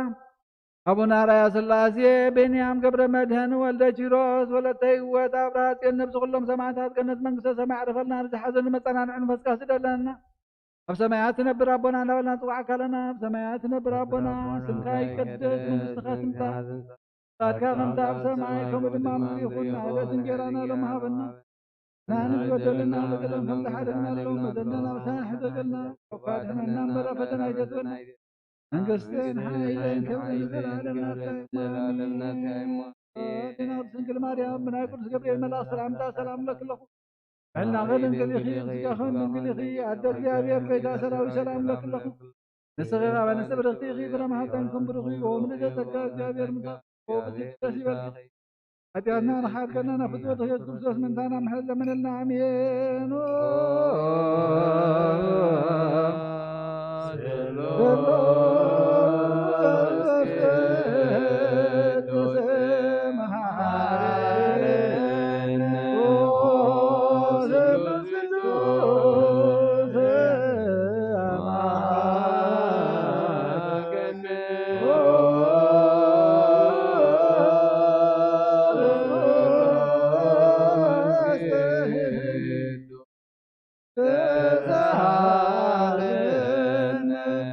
ኣቡነ ኣርኣያ ስላሴ፣ ቤንያም ገብረ መድህን፣ ወልደ ኪሮስ፣ ወለተ ህይወት፣ ኣብርሃ ጽዮን፣ ነብሲ ኩሎም ሰማዕታት ገነት መንግስተ ሰማይ ዕረፈልና። ዝሓዘኑ መጸናንዒ መንፈስካ ስደለና። ኣብ ሰማያት ትነብር ኣቦና እናበልና ንጽዋዕ ኣካለና፣ ኣብ ሰማያት ትነብር ኣቦና፣ ስምካ ይቀደስ፣ መንግስትኻ ትምጻእ፣ ፍቃድካ ከምቲ ኣብ ሰማይ ከምኡ ድማ ኣብ ምድሪ ይኹን። ዕለት እንጀራና ሎሚ ሃበና። ንሕና ንዝበደሉና ንበደሎም ከም ዝሓለና ኣለዉ፣ በደልና ናብ ንስሓ ኣይትሕደገልና፣ እኳ ድሕነና እምበር ኣብ ፈተና ኣይተእትወና። መንግስትን ሓይልን ክብርን ንዘለኣለም ናትካ እዩ። ኣዴና ድንግል ማርያም ብናይ ቅዱስ ገብርኤል መልኣኽ ሰላምታ ሰላም እብለኪ ኣለኹ። ጥዕናኺ ድንግል ኢኺ፣ ስጋኺ እውን ድንግል ኢኺ። ኣደ እግዚኣብሔር፣ ጎይታ ሰራዊት፣ ሰላም እብለኪ ኣለኹ። ንስኺ ካብ ኣንስቲ ብርኽቲ ኢኺ፣ ፍረ ማህፀንኩም ብሩኽ እዩ። ወምልእተ ጸጋ፣ እግዚኣብሔር ምሳኺ፣ ብሩኽ ደስ ይበልኪ። ሓጢኣትና ንሓድገና ናብ ፍትወት ኢየሱስ ክርስቶስ ምእንታና ምሕረት ለምንልና። ኣሜን።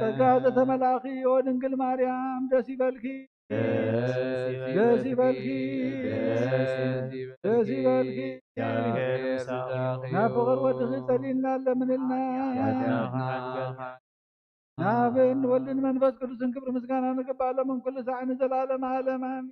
ጸጋ ዘተመላእኺ ኦ ድንግል ማርያም ደስ ይበልኪ፣ ደስ ይበልኪ፣ ደስ ይበልኪ። ናብ ፍቕር ወድኺ ጸሊልና ለምንልና። ናብን ወልድን መንፈስ ቅዱስን ክብሪ ምስጋና ንግባእ ሎምን ኩሉ ሳዕ ንዘለዓለም ዓለም ኣሜን።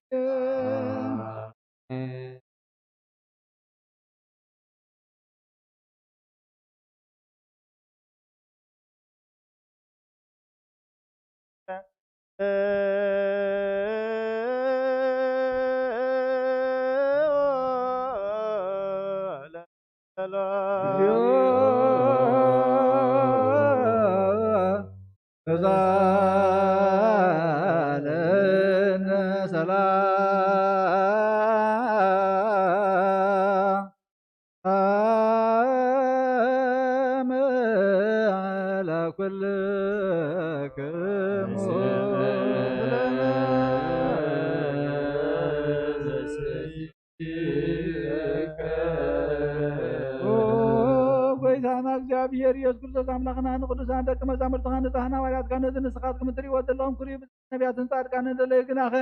ኣምላኽና እግዚኣብሔር ኢየሱስ ክርስቶስ ኣምላኽና ንቅዱሳን ደቂ መዛሙርትኻ ንጻህና ዋርያትካ ነዚ ንስኻትኩም እትርእይዎ ዘለኹም ክርእዩ ነቢያትን ጻድቃንን ደለዩ ግናኸ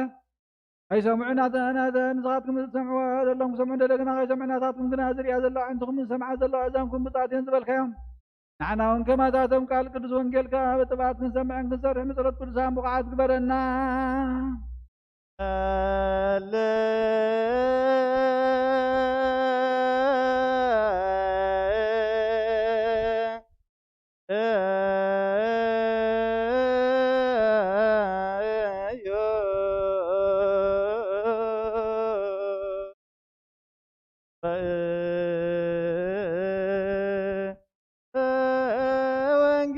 ኣይሰምዑን። ኣተ-፣ ኣተ-፣ ንስኻትኩም እትሰምዕዎ ዘለኹም ክሰምዑ ደለዩ ግናኸ ኣይሰምዑን። ናታትኩም ግና ዝርእያ ዘለዋ ኣዒንትኹምን ዝሰምዓ ዘለዋ ኣእዛንኩም ብፅኣት እየን ዝበልካዮም። ንዓና እውን ከማታቶም ቃል ቅዱስ ወንጌልካ ብጥብዓት ክንሰምዕን ክንሰርሕን ብጸሎት ቅዱሳን ብቑዓት ግበረና።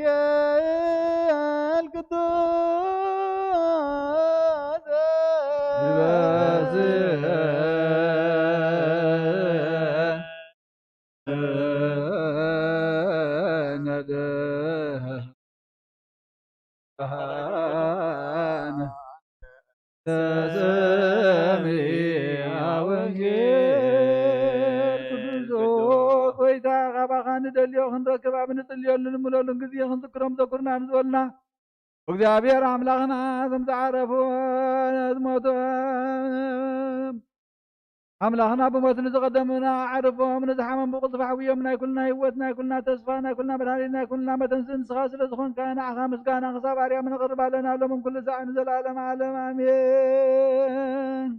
ወንጌል ቅዱስ ይበዝሕ ነደ ብርሃን ተሰምያ ወንጌል ቅዱስ። ኦ ጎይታ፣ ካባኻ ንደልዮ ክንረክብ ኣብ ንጽልየሉ ንምለሉን ግዜ ክንዝክሮም ዘኩርና ንዝበልና እግዚኣብሔር ኣምላኽና፣ እዞም ዝዓረፉ ዝሞቱ ኣምላኽና ብሞት ንዝቐደሙና ኣዕርፎም፣ ንዝሓመሙ ብቕልጡፍ ኣሕውዮም፣ ናይ ኩልና ህይወት፣ ናይ ኩልና ተስፋ፣ ናይ ኩልና መድሃኒት፣ ናይ ኩልና መተንስእ ንስኻ ስለ ዝኾንካ፣ ንዓኻ ምስጋና ክሳብ ኣርያም ነቕርብ ኣለና፣ ሎምን ኩሉ ሳዕ ንዘለኣለም ዓለም። ኣሜን።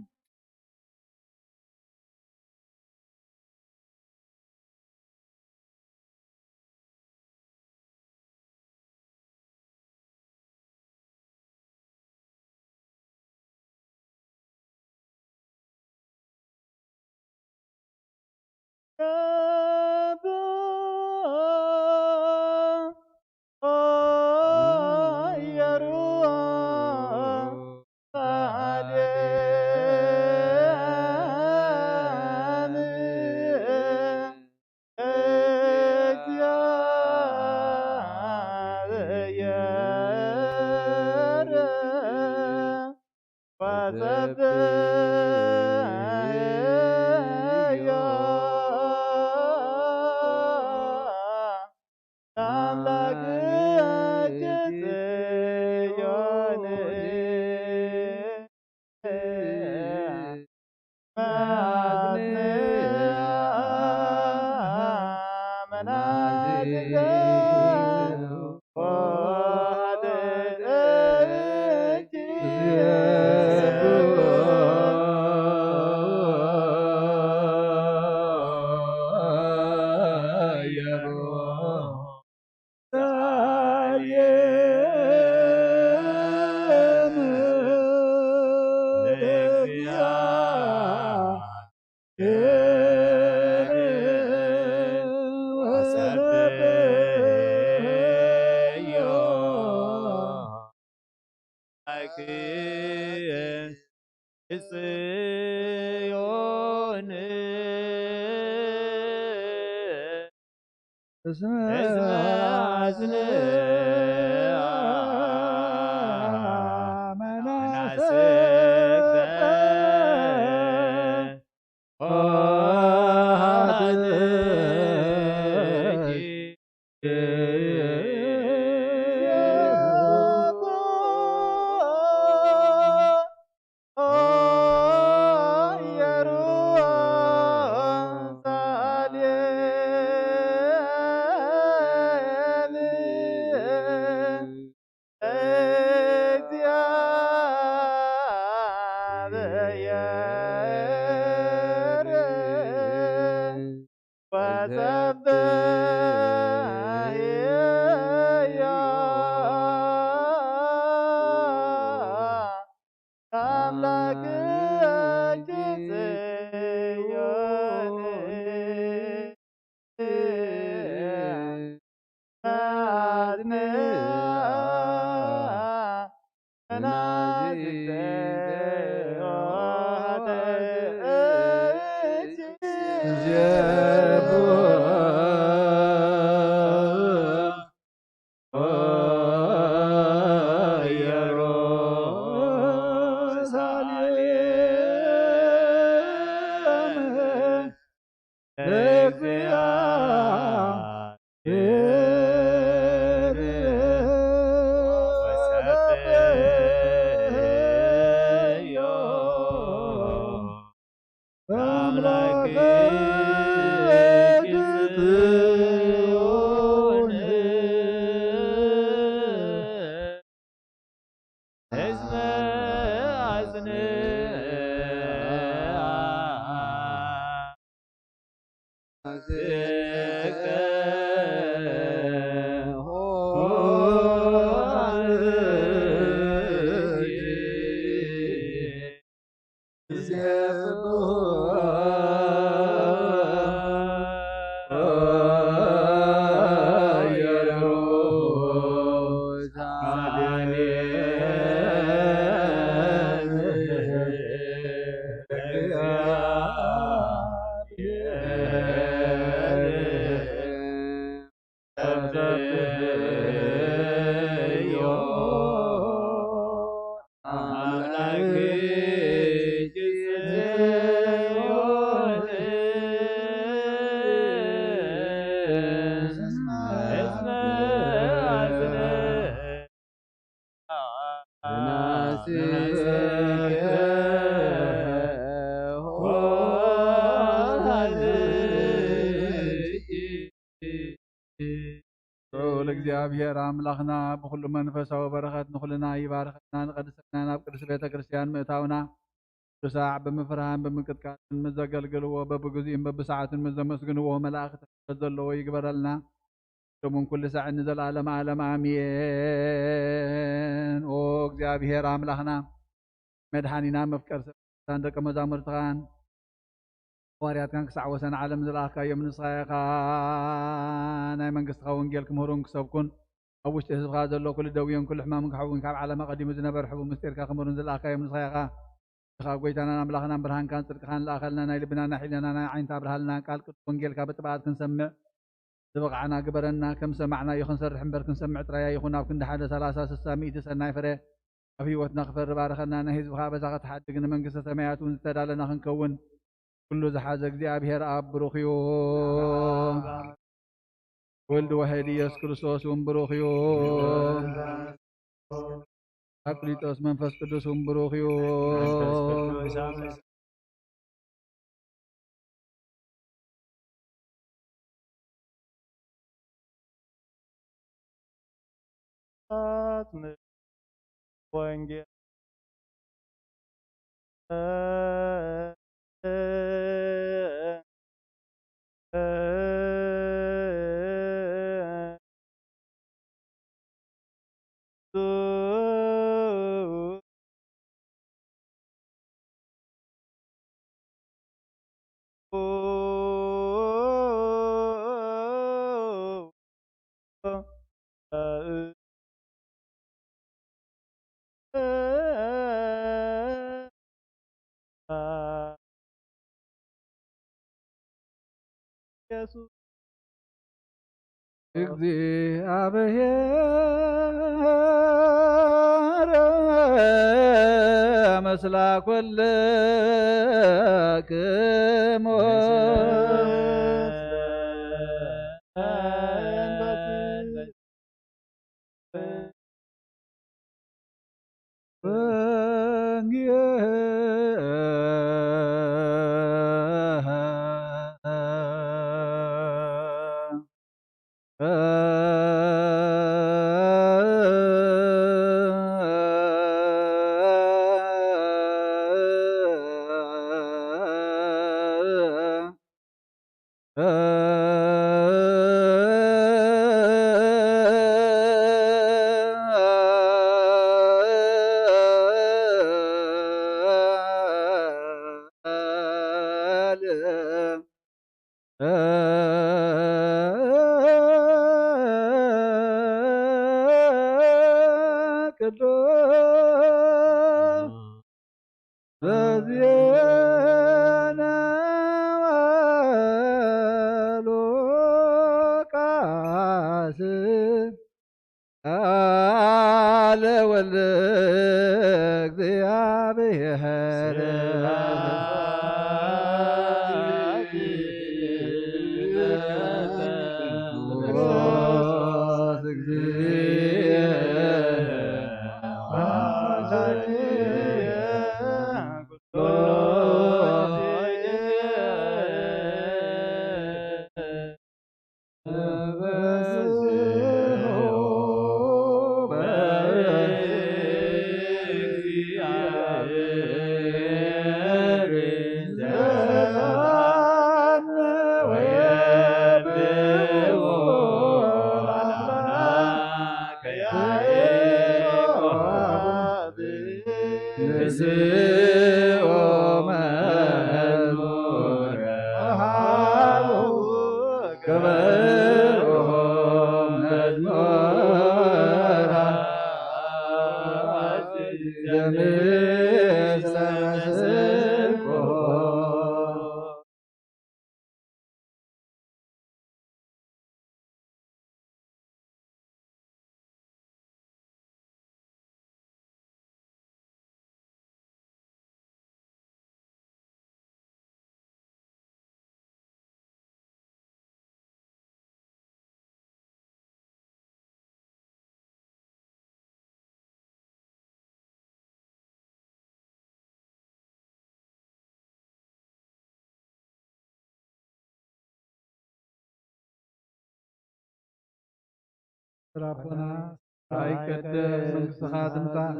ጽዮን እስመ አዝንአ መናፍቅተ ርእዮ ኣምላክ ጽዮን እስመ አዝነ ልዑል እግዚኣብሔር ኣምላኽና ብኹሉ መንፈሳዊ በረኸት ንኹልና ይባርኸና፣ ንቐድሰና ናብ ቅድስቲ ቤተ ክርስቲያን ምእታውና ብሳዕ ብምፍርሃን ብምንቅጥቃጥን ምስ ዘገልግልዎ በብግዚኡን በብሰዓቱን ምስ ዘመስግንዎ መላእኽቲ ሕፍረት ዘለዎ ይግበረልና። ሎምን ኩሉ ሳዕን ንዘለዓለመ ዓለም ኣሜን። ኦ እግዚኣብሔር ኣምላኽና መድሓኒና መፍቀር ሰብን ደቀ መዛሙርትኻን ሃዋርያትካን ክሳዕ ወሰን ዓለም ዝለኣኽካዮም ንስኻ ኢኻ። ናይ መንግስትኻ ወንጌል ክምህሩን ክሰብኩን ኣብ ውሽጢ ህዝብኻ ዘሎ ኩሉ ደውዮን ኩሉ ሕማምን ክሕውን ካብ ዓለም ኣቐዲሙ ዝነበር ሕቡእ ምስጢርካ ክምህሩን ዝለኣኽካዮም ንስኻ ኢኻ። ኢኻ ጎይታናን ኣምላኽናን ብርሃንካን ጽድቅኻን ለኣኸልና፣ ናይ ልብና ናይ ሒለና ናይ ዓይንታ ኣብርሃልና። ቃል ቅዱስ ወንጌልካ ብጥብኣት ክንሰምዕ ዝበቕዓና ግበረና። ከም ዝሰማዕናዮ ክንሰርሕ እምበር ክንሰምዕ ጥራይ ኣይኹን። ኣብ ክንዲ ሓደ ሰላሳ ስሳ ሚእቲ ሰናይ ፍረ ኣብ ህይወትና ክፈሪ ባርኸና። ናይ ህዝብኻ በዛ ክትሓድግ ንመንግስተ ሰማያት እውን ዝተዳለና ክንከውን ኩሉ ዝሓዘ እግዚኣብሔር ኣብ ብሩኽ እዩ። ወልድ ዋሕድ ኢየሱስ ክርስቶስ እውን ብሩኽ እዩ። ጳራቅሊጦስ መንፈስ ቅዱስ እውን ብሩኽ እዩ። ወንጌል እግዚኣብሔር ምስላ ኩልክሙ። ቅዱስ በዜና ሉቃስ ቃለ ወልድ እግዚአብሔር። ስራቦና ኣይቀደም፣ መንግስትኻ ትምጻእ፣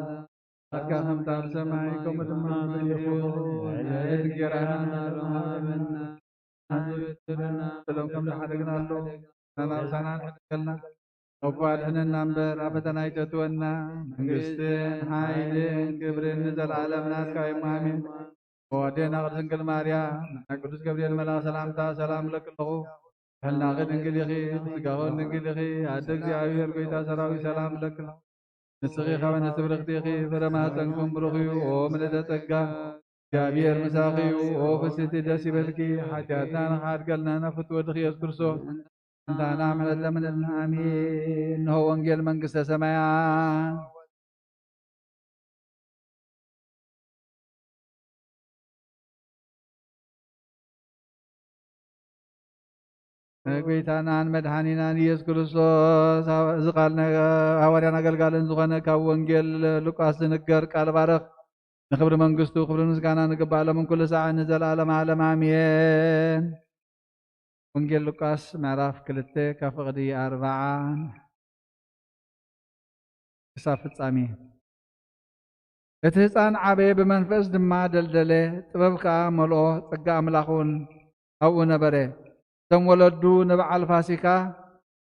ፈቃድካ ከምታ ኣብ ሰማይ ከምኡ ድማ ኣብ ምድሪ ይኹን። ዕለት እንጌራና ናበና ሃበና፣ ናበና፣ በደለና ከም ዝሓደግናሉ፣ ናብሳና ንሕደገልና፣ ካብ ክፉእ ኣድሕነና እምበር፣ ኣብ ፈተና ኣይተእትወና። መንግስትን ሓይልን ክብርን ንዘለዓለም ናትካ እዩ። ኣሜን። ወዴና ቅድስት ድንግል ማርያም፣ ናይ ቅዱስ ገብርኤል መልኣኽ ሰላምታ ሰላም እብለኪ ኣለኹ። ሕልናኺ ድንግል ኢኺ፣ ስጋኺ ድንግል ኢኺ፣ ኣደ እግዚኣብሔር ጎይታ ሰራዊት ሰላም እብለኪ ኣለኹ። ንስኺ ካብ ኣንስቲ ብርኽቲ ኢኺ፣ ፍረ ማህፀንኩም ብሩኽ እዩ። ኦ ምልዕተ ጸጋ፣ እግዚኣብሔር ምሳኺ እዩ። ኦ ፍስቲ ደስ ይበልኪ፣ ሓጢኣትና ንኽሓድገልና ናብ ፍትወ ወድኺ ኢየሱስ ክርስቶስ እንታና ምሕረት ለምንልና። ኣሜን። እንሆ ወንጌል መንግስተ ሰማያት። ንጎይታናን መድሓኒናን ኢየሱስ ክርስቶስ፣ እዚ ቃል ናይ ሃዋርያን ኣገልጋልን ዝኾነ ካብ ወንጌል ሉቃስ ዝንገር ቃል ባረኽ። ንኽብሪ መንግስቱ ክብሪ ምስጋና ንግባእ ሎምን ኩሉ ሳዕ ንዘለዓለም ዓለም ኣሜን። ወንጌል ሉቃስ ምዕራፍ ክልተ ካብ ፍቕዲ ኣርብዓ ክሳብ ፍጻሜ። እቲ ህጻን ዓበየ፣ ብመንፈስ ድማ ደልደለ፣ ጥበብ ከኣ መልኦ፣ ጸጋ ኣምላኽ እውን ኣብኡ ነበረ። እቶም ወለዱ ንበዓል ፋሲካ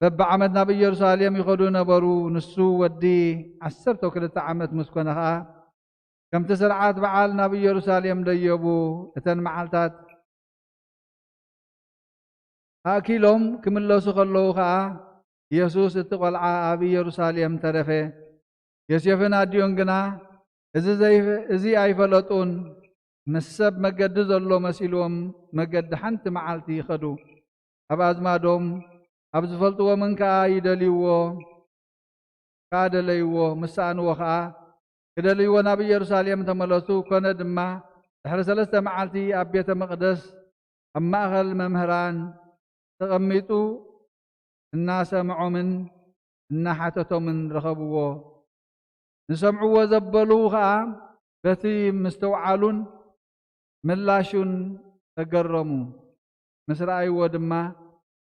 በብዓመት ናብ ኢየሩሳሌም ይኸዱ ነበሩ። ንሱ ወዲ ዓሰርተ ክልተ ዓመት ምስ ኮነ ኸኣ፣ ከምቲ ስርዓት በዓል ናብ ኢየሩሳሌም ደየቡ። እተን መዓልታት ኣእኪሎም ክምለሱ ከለዉ ኸኣ፣ የሱስ እቲ ቈልዓ ኣብ ኢየሩሳሌም ተረፈ። ዮሴፍን ኣዲኡን ግና እዚ ዘይፈ-፣ እዚ ኣይፈለጡን። ምስ ሰብ መገዲ ዘሎ መሲልዎም፣ መገዲ ሓንቲ መዓልቲ ይኸዱ። ኣብ ኣዝማዶም ኣብ ዝፈልጥዎምን ከኣ ይደልይዎ፣ ከኣ ደለይዎ። ምስ ሰኣንዎ ኸኣ ክደልይዎ ናብ ኢየሩሳሌም ተመለሱ። ኮነ ድማ፣ ድሕሪ ሰለስተ መዓልቲ ኣብ ቤተ መቕደስ ኣብ ማእከል መምህራን ተቐሚጡ እናሰምዖምን እናሓተቶምን ረኸብዎ። ዝሰምዕዎ ዘበሉ ኸኣ በቲ ምስትውዓሉን ምላሹን ተገረሙ። ምስ ረኣይዎ ድማ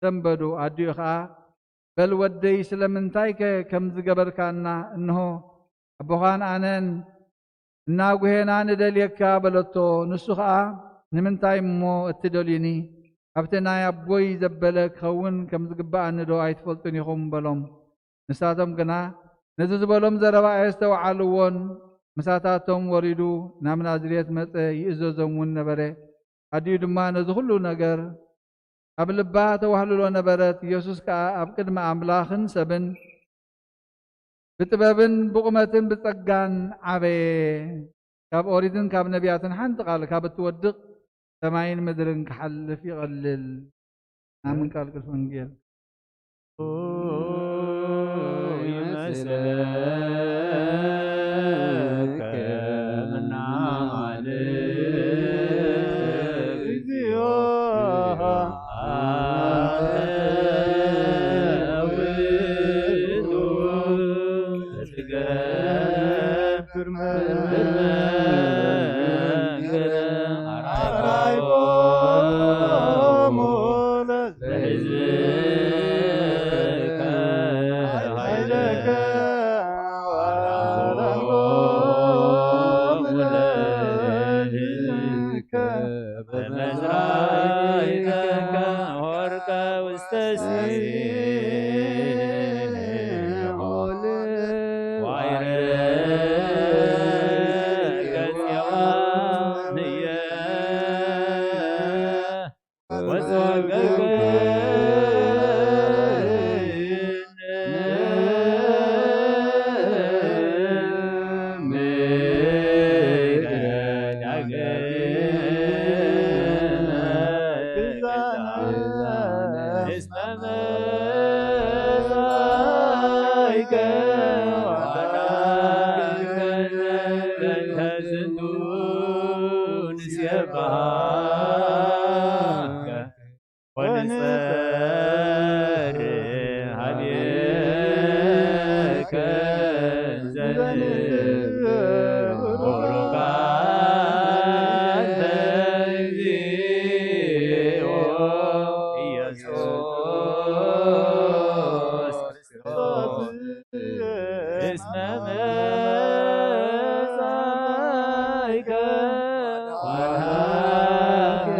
ሰንበዱ። ኣዲኡ ኸኣ፣ "በል ወደይ፣ ስለምንታይከ ከምዚ ገበርካና? እንሆ፣ ኣቦኻን ኣነን እናጉሄና ንደልየካ" በለቶ። ንሱ ኸኣ፣ "ንምንታይ እሞ እትደልዩኒ? ኣብቲ ናይ ኣቦይ ዘበለ ክኸውን ከም ዝግብኣኒ ዶ ኣይትፈልጡን ኢኹም?" በሎም። ንሳቶም ግና ነዚ ዝበሎም ዘረባ ኣየስተውዓልዎን። ምሳታቶም ወሪዱ ናብ ናዝሬት መጸ፣ ይእዘዞም እውን ነበረ። ኣዲኡ ድማ ነዚ ኹሉ ነገር ኣብ ልባ ተዋህልሎ ነበረት። ኢየሱስ ከኣ ኣብ ቅድሚ ኣምላኽን ሰብን ብጥበብን ብቑመትን ብጸጋን ዓበየ። ካብ ኦሪትን ካብ ነቢያትን ሓንቲ ቃል ካብ እትወድቕ ሰማይን ምድርን ክሓልፍ ይቐልል። ኣምን ቃል ቅዱስ ወንጌል። ይመስለከ ምናማልድ እግዚኦ፣ ኣንተ ውእቱ ትገብር መንገደ ኣርአይኮሙ ለሕዝብከ ኃይለከ። እስመ መጻእከ ወሃብከ።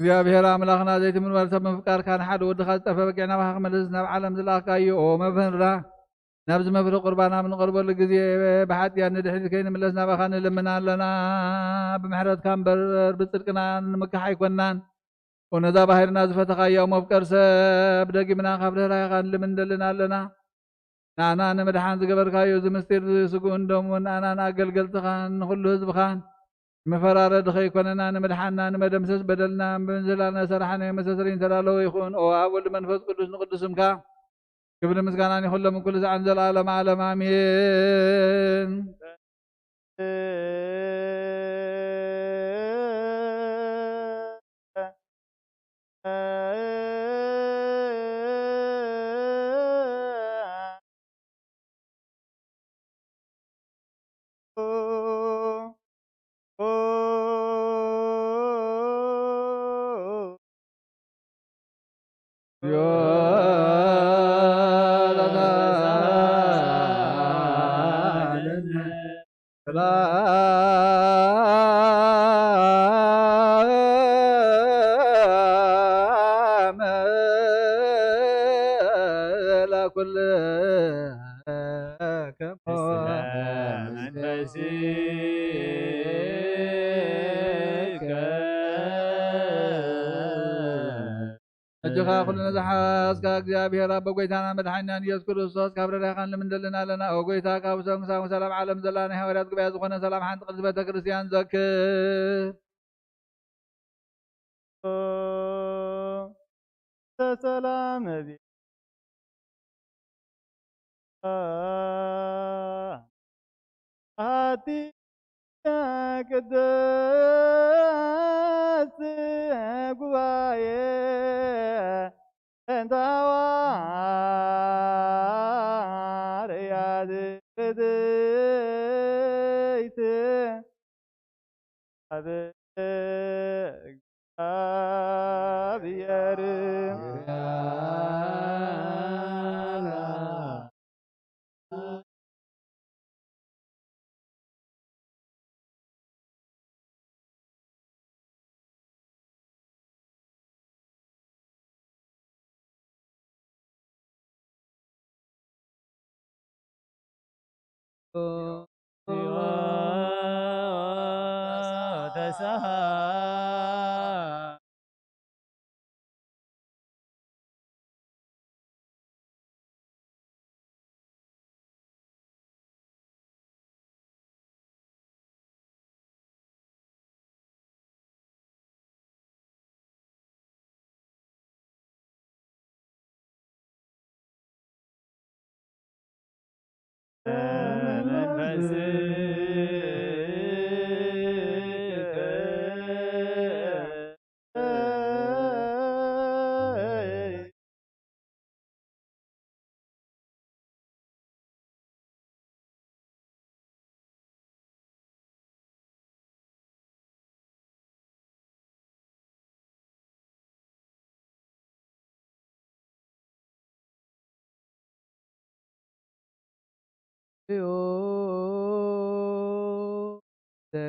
እግዚኣብሔር ኣምላኽና፣ ዘይትምርመር ሰብ ምፍቃርካ፣ ንሓደ ወድኻ ዝጠፍአ በጊዕ ናባኻ ክመልስ ናብ ዓለም ዝለኣኽካዮ፣ ኦ መምህርና፣ ናብዚ መፍሪ ቁርባን ኣብ ንቐርበሉ ግዜ፣ ብሓጥያት ንድሕሪት ከይንምለስ ናባኻ ንልምን ኣለና። ብምሕረትካ እምበር ብጽድቅና ንምካሕ ኣይኮንናን። ኦ ነዛ ባሕርና ዝፈተኻያ፣ ኦ መፍቀር ሰብ፣ ደጊምና ካብ ርህራሄኻ ንልምን ንደልን ኣለና። ንኣና ንምድሓን ዝገበርካዮ እዚ ምስጢር፣ እዚ ስግኡን ደሙን፣ ንኣናን ኣገልገልትኻን ንኹሉ ህዝብኻን ንመፈራረዲ ከይኮነና፣ ንምድሓንና፣ ንመደምሰስ በደልና፣ ብምዝላል ነሰራሕናዮ መሰሰሪ ንተዳለወ ይኹን። ኦ ኣብ ወልድ መንፈስ ቅዱስ ንቅዱስ ስምካ ክብሪ ምስጋናን ይኹን ሎምን ኩሉ ሰዓትን ዘለዓለመ ዓለም ኣሜን። ሕጂ ኸኣ ኩሉ ነዝሓዝካ እግዚኣብሔር ኣቦ፣ ጐይታና መድሓኒናን ኢየሱስ ክርስቶስ፣ ካብ ረዳይኻን ልምንደልን ኣለና። ኦ ጐይታ፣ ካብ ሰላም ዓለም ዘላ ናይ ሃዋርያት ጉባኤ ዝኾነ ሰላም ሓንቲ ቅድስቲ ቤተ ክርስቲያን ዘክር። ሰላም ነቢ ኣቲ ቅድስት ጉባኤ እንተ ሃዋርያት ቅድስት ኣብ እግዚኣብሔር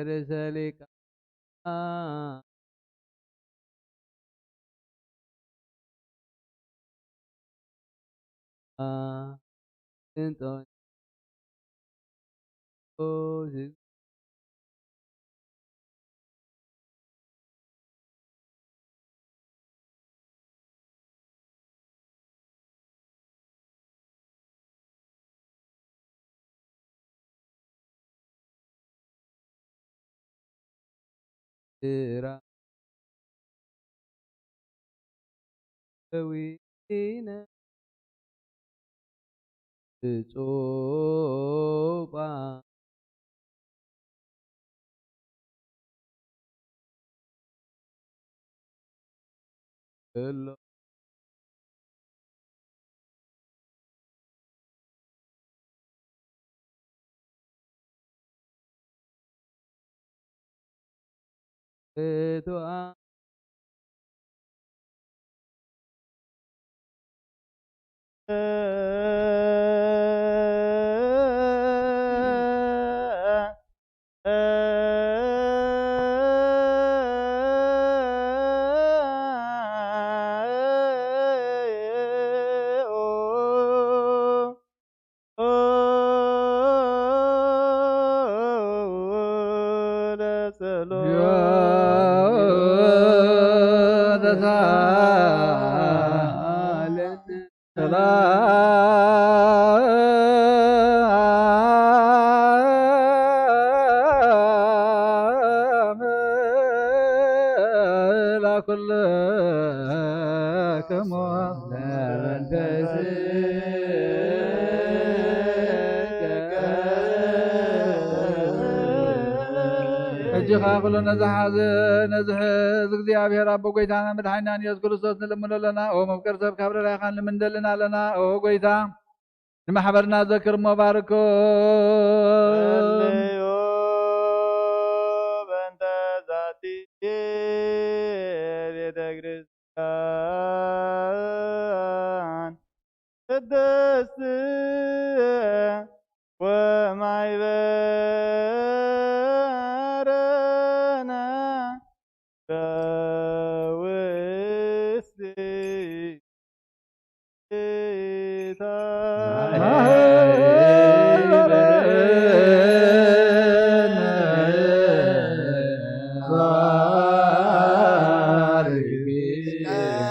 ርእሰ ሊቃነ ርቱዓን ሕጂ ኸኣ ኩሉ ነዚ ሓዘ፣ ነዚ ሕዚ እግዚኣብሔር ኣቦ ጐይታና መድሓኒናን የሱስ ክርስቶስ ንልምኖ ኣለና። ኦ መፍቀር ሰብ ካብ ረዳይኻን ልምንደልን ኣለና። ኦ ጐይታ ንማሕበርና ዘክር እሞ ባርኮ። ጸልዩ በእንተ ዛቲ ቤተ ክርስቲያን ቅድስት ወማይበረነ በውስቴታ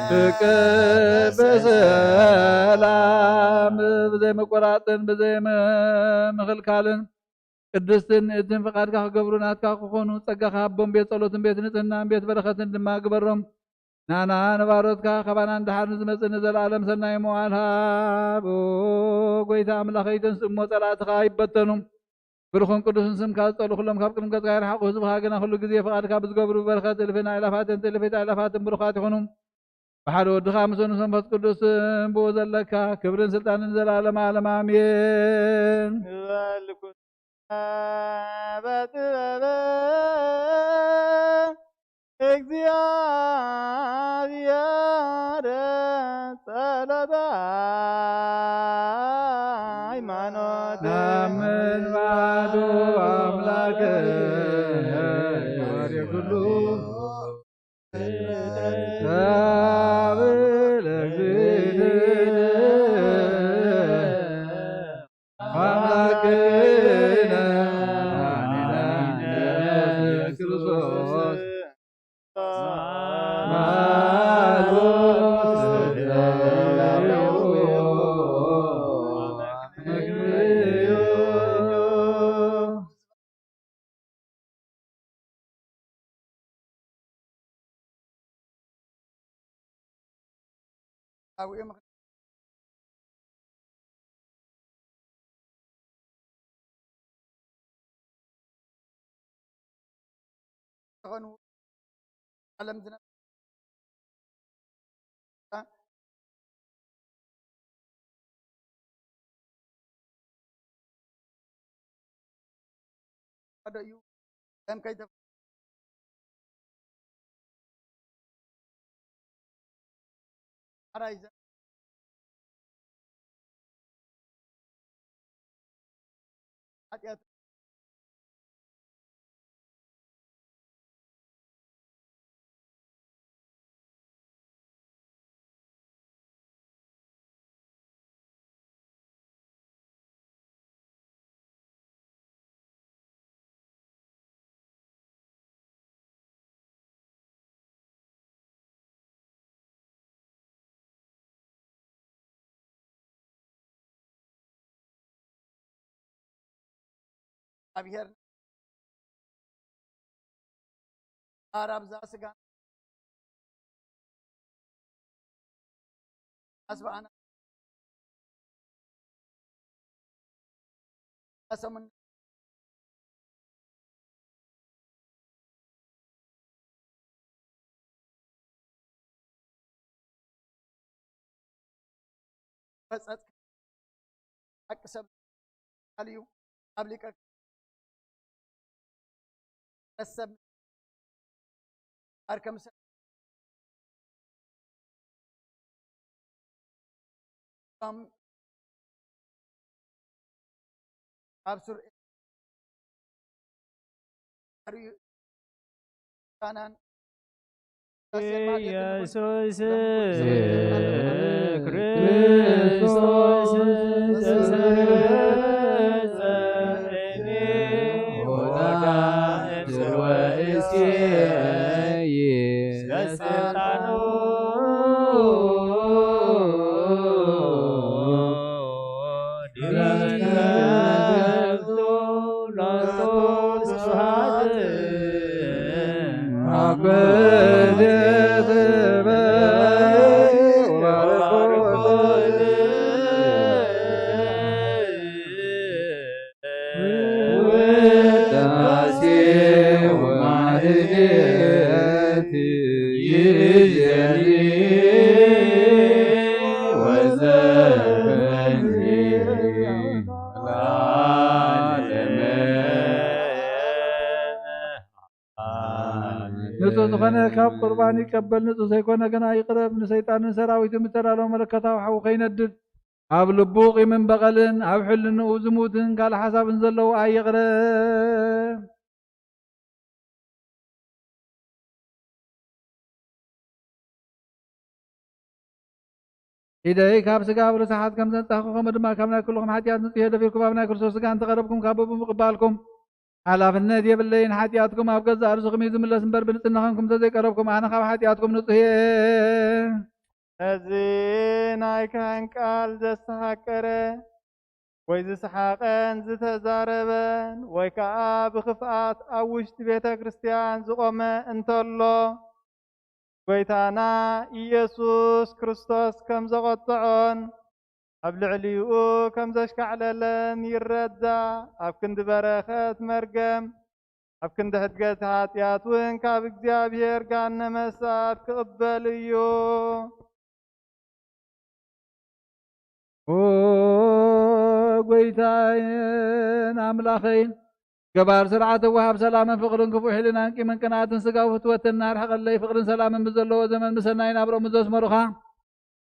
ፍቅር በሰላም ብዘይ መቆራጥን ብዘይ ምኽልካልን ቅድስትን ንእድን ፍቓድካ ክገብሩ ናትካ ክኾኑ ጸጋኻ ሃቦም። ቤት ጸሎትን ቤት ንጽህናን ቤት በረኸትን ድማ ግበሮም። ናና ንባሮትካ ካባና ንደሓር ንዝመጽእ ንዘለኣለም ሰናይ መዋል ሃብ። ኦ ጐይታ ኣምላኸይ፣ ተንስእ እሞ ጸላእትኻ ይበተኑ። ብሩኽን ቅዱስን ስምካ ዝጸልኡ ኩሎም ካብ ቅድሚ ገጽካ ይርሓቑ። ህዝብኻ ግና ኩሉ ግዜ ፍቓድካ ብዝገብሩ ብበረኸት እልፍን ኣእላፋትን እልፍት ኣእላፋትን ብሩኻት ይኹኑ። ብሓደ ወድኻ ምስ መንፈስ ቅዱስ ብኡ ዘለካ ክብርን ስልጣንን ዘላለማ ዓለም ኣሜን። ንበል ኩና በጥበበ እግዚኣብሔር ጸሎተ ሃይማኖት። ናምን ባዶ ኣምላክ ወሬ ኩሉ። ኣብኡ እዮም ዝኾኑ ዓለም ዝነበረ ሓደ እዩ። ከም ከይተ-፣ ሓራይ ዘ-፣ ሓጢኣት ኣብሄር ኣራብዛ ስጋ ኣስባኣና ሰሙን ፈጸጽ ሓቂ ሰብ ካልዩ ኣብ ሊቀ ሰብ ኣርከ ምሰ-፣ ከም ኣብ ሱር ኣርዩ ካናን ኢየሱስ ክርስቶስ ተሰርጸ እኔ ወዳእምር ወእሴይ ስልጣኑ ውዳሴ ወማህሌት ይእዜኒ ወዘምሪ ለዓለመ። ንጹህ ዝኾነ ካብ ቁርባን ይቀበል፣ ንጹህ ዘይኮነ ግና ይቕረብ። ንሰይጣንን ሰራዊቱን ብተዳለወ መለኮታዊ ሓዊ ከይነድድ፣ ኣብ ልቡ ቂምን በቐልን፣ ኣብ ሕልንኡ ዝሙትን ካልእ ሓሳብን ዘለዎ ኣይቕረብ። ኢደይ ካብ ስጋ ኣብ ርስሓት ከም ዘንጻህኩ፣ ከምኡ ድማ ካብ ናይ ኩልኹም ሓጢኣት ንጹህ እየ። ደፊርኩም ኣብ ናይ ክርስቶስ ስጋ እንተቐረብኩም፣ ካብ ብኡ ምቕባልኩም ሓላፍነት የብለይን። ሓጢኣትኩም ኣብ ገዛእ ርእስኹም እዩ ዝምለስ እምበር፣ ብንጽህና ኾንኩም እንተዘይቀረብኩም፣ ኣነ ካብ ሓጢኣትኩም ንጹህ እየ። ነዚ ናይ ካህን ቃል ዘስተሃቀረ፣ ወይ ዝሰሓቐን ዝተዛረበን፣ ወይ ከኣ ብኽፍኣት ኣብ ውሽጢ ቤተ ክርስቲያን ዝቖመ እንተሎ፣ ጐይታና ኢየሱስ ክርስቶስ ከም ዘቖጥዖን ኣብ ልዕሊኡ ከም ዘሽካዕለለን ይረዳእ። ኣብ ክንዲ በረኸት መርገም፣ ኣብ ክንዲ ሕድገት ሓጢኣት እውን ካብ እግዚኣብሔር ገሃነመ እሳት ክቕበል እዩ። ኦ ጐይታዬን ኣምላኸይን፣ ገባር ስርዓት ወሃብ ሰላምን ፍቕርን ክፉእ ሕልናን ቂምን ቅንኣትን ስጋዊ ፍትወትን ኣርሕቐለይ። ፍቕርን ሰላምን ብዘለዎ ዘመን ብሰናይ ናብርኦም ዘስመሩኻ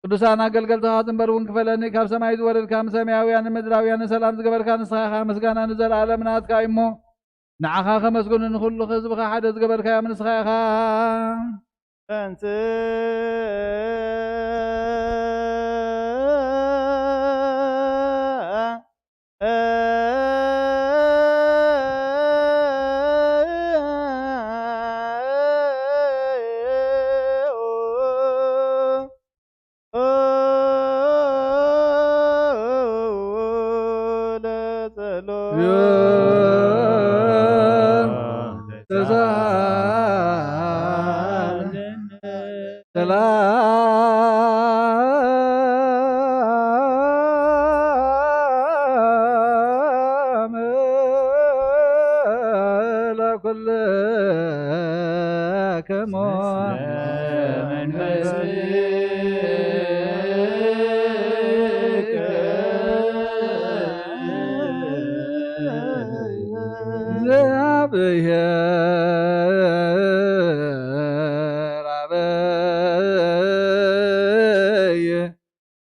ቅዱሳን ኣገልገልትኻ ዝንበር እውን ክፈለኒ። ካብ ሰማይ ዝወረድካ፣ ምስ ሰማያውያንን ምድራውያንን ሰላም ዝገበርካ ንስኻ ኢኻ። ምስጋና ንዘለኣለም ናትካ እዩ እሞ፣ ንዓኻ ከመስግኑ፣ ንኹሉ ህዝብኻ ሓደ ዝገበርካዮም ንስኻ ኢኻ። ተንስእ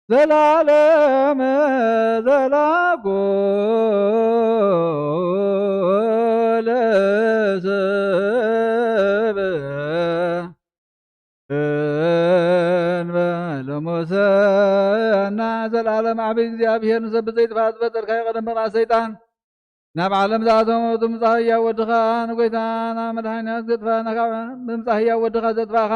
ዘላለም ዘላጎለ ሰብ እንበለ ሙሰና። ዘላለም ዓቢ እግዚኣብሔር፣ ንሰብ ብዘይጥፋእ ዝፈጠርካዮ ቀደም ምቕናት ሰይጣን፣ ናብ ዓለም ዝኣተወ ብምጻእ ህያው ወድኻ፣ ንጎይታና መድሓኒና ዘጥፋእና፣ ካብ ብምጻእ ህያው ወድኻ ዘጥፋእኻ፣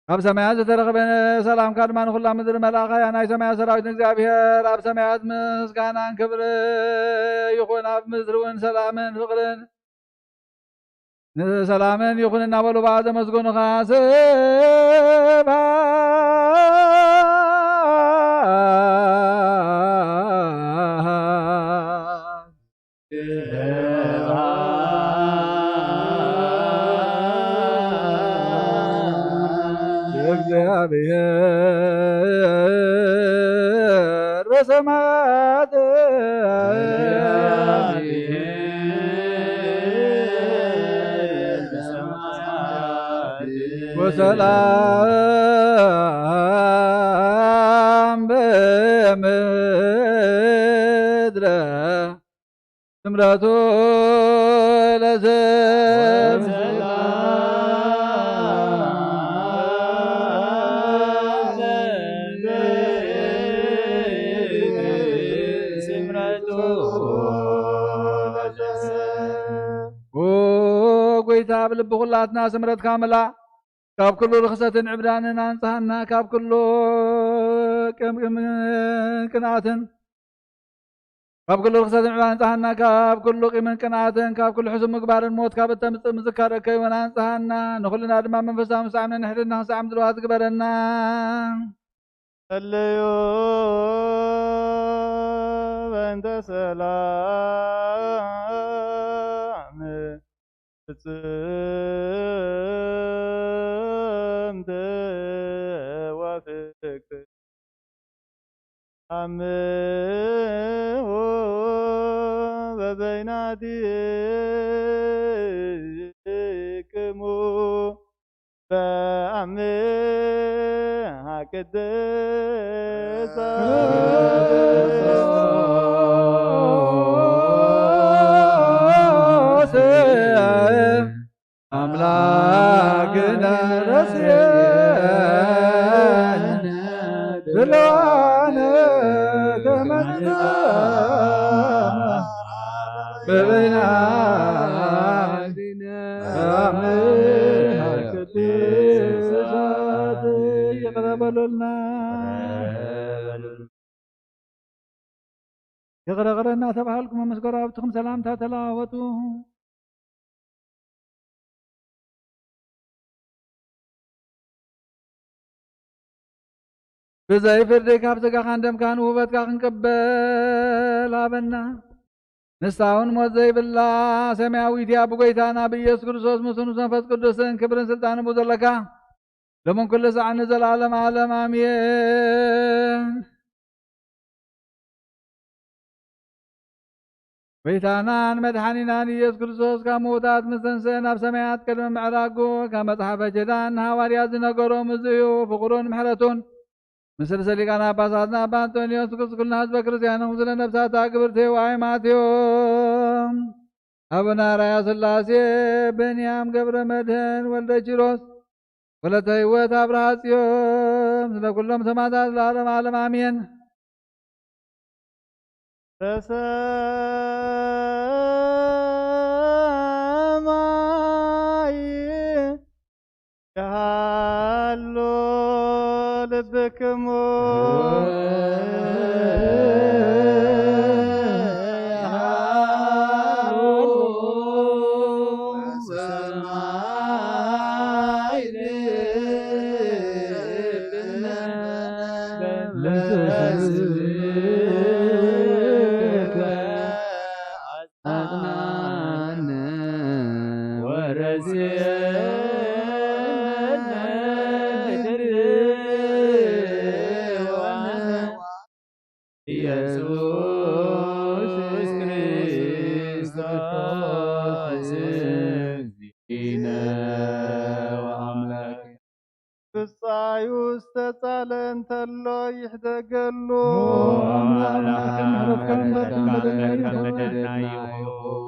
ካብ ሰማያት ዝተረኸበ ሰላምካ ድማ ንኹላ ምድሪ መላእኻያ። ናይ ሰማያት ሰራዊት ንእግዚኣብሔር ኣብ ሰማያት ምስጋናን ክብሪ ይኹን፣ ኣብ ምድሪ እውን ሰላምን ፍቕርን ንሰላምን ይኹን እናበሉ ብኣ ዘመስገኑኻ። ስብሐት ለእግዚኣብሔር በሰማያት። ሰላም በምድረ ስምረቱ ለዘብ ስምረቱ። ኦ ጎይታ፣ ኣብ ልቢ ኩላትና ስምረትካ ምላእ። ካብ ኩሉ ርኽሰትን ዕብዳንን ኣንጽሃና፣ ካብ ኩሉ ቅም-፣ ቅም-፣ ቅንኣትን፣ ካብ ኩሉ ርኽሰትን ዕብዳንን ኣንጽሃና፣ ካብ ኩሉ ቂምን ቅንኣትን፣ ካብ ኩሉ ሕሱም ምግባርን ሞት ካብ እተምጽእ ምዝካር እከይውን ኣንጽሃና። ንኹልና ድማ መንፈሳዊ ምስዓም ነንሕድና ክንስዓም ድልዋት ግበረና። ጸለዩ በእንተ ሰላም ፍጽምቲ ወፍቅር ኣምሁ በበይናቲክሙ በአምሃ ቅድስት አምላክነ ረስየነ ድልዋነ ከመ ንትአመር በበይናቲነ በአምሃ ቅድስት። ይቅረ በሉልና። ይቕረ ይቕረ እናተባሃልኩም ምስ ጎረባብትኹም ሰላምታ ተለዋወጡ። ብዘይ ፍርዲ ካብ ስጋኻን ደምካን ውህበትካ ክንቅበል ሃበና። ንሳ እውን ሞት ዘይብላ ሰማያዊት እያ። ብጎይታና ብኢየሱስ ክርስቶስ ምስኡ ምስ መንፈስ ቅዱስን ክብርን ስልጣንን ብኡ ዘለካ ሎምን ኩሉ ሳዕ ንዘለዓለም ዓለም ኣሜን። ጎይታናን መድሓኒናን ኢየሱስ ክርስቶስ ካብ ምዉታት ምስ ተንስአ ናብ ሰማያት ቅድሚ ምዕራጉ ካብ መጽሓፈ ኪዳን ንሃዋርያት ዝነገሮም እዚ እዩ። ፍቕሩን ምሕረቱን ምስ ርእሰ ሊቃነ ጳጳሳትና ኣባ ኣንጦንዮስ ቅዱስ ኩልና ህዝበ ክርስቲያን ስለ ነፍሳታ ግብርቲ ዋይ ማቴዎስ ኣቡነ ኣርኣያ ሥላሴ ብንያም ገብረ መድህን ወልደ ኪሮስ ወለተ ሕይወት ኣብርሃ ጽዮን ስለ ኩሎም ሰማዕታት ለዓለም ዓለም ኣሜን። በሰማይ ይሃሉ ልብክሙ። ኢየሱስ ክርስቶስ እግዚእነ ወአምላክነ። ብጻዩ ዝተጻለ እንተሎ ይሕደገሉ። ኦ ኣምላኽና፣ ምሕረትካ እምበር ከም በደልና ይኹን።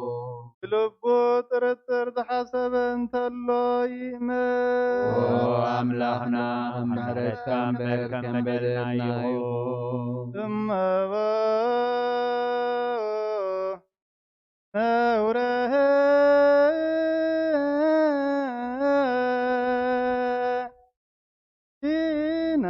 ብልቡ ጥርጥር ዝሓሰበ እንተሎ ይእመን። ኦ ኣምላኽና፣ ምሕረትካ እምበር ከም በደልና ይኹን። እመቦ ነውረህና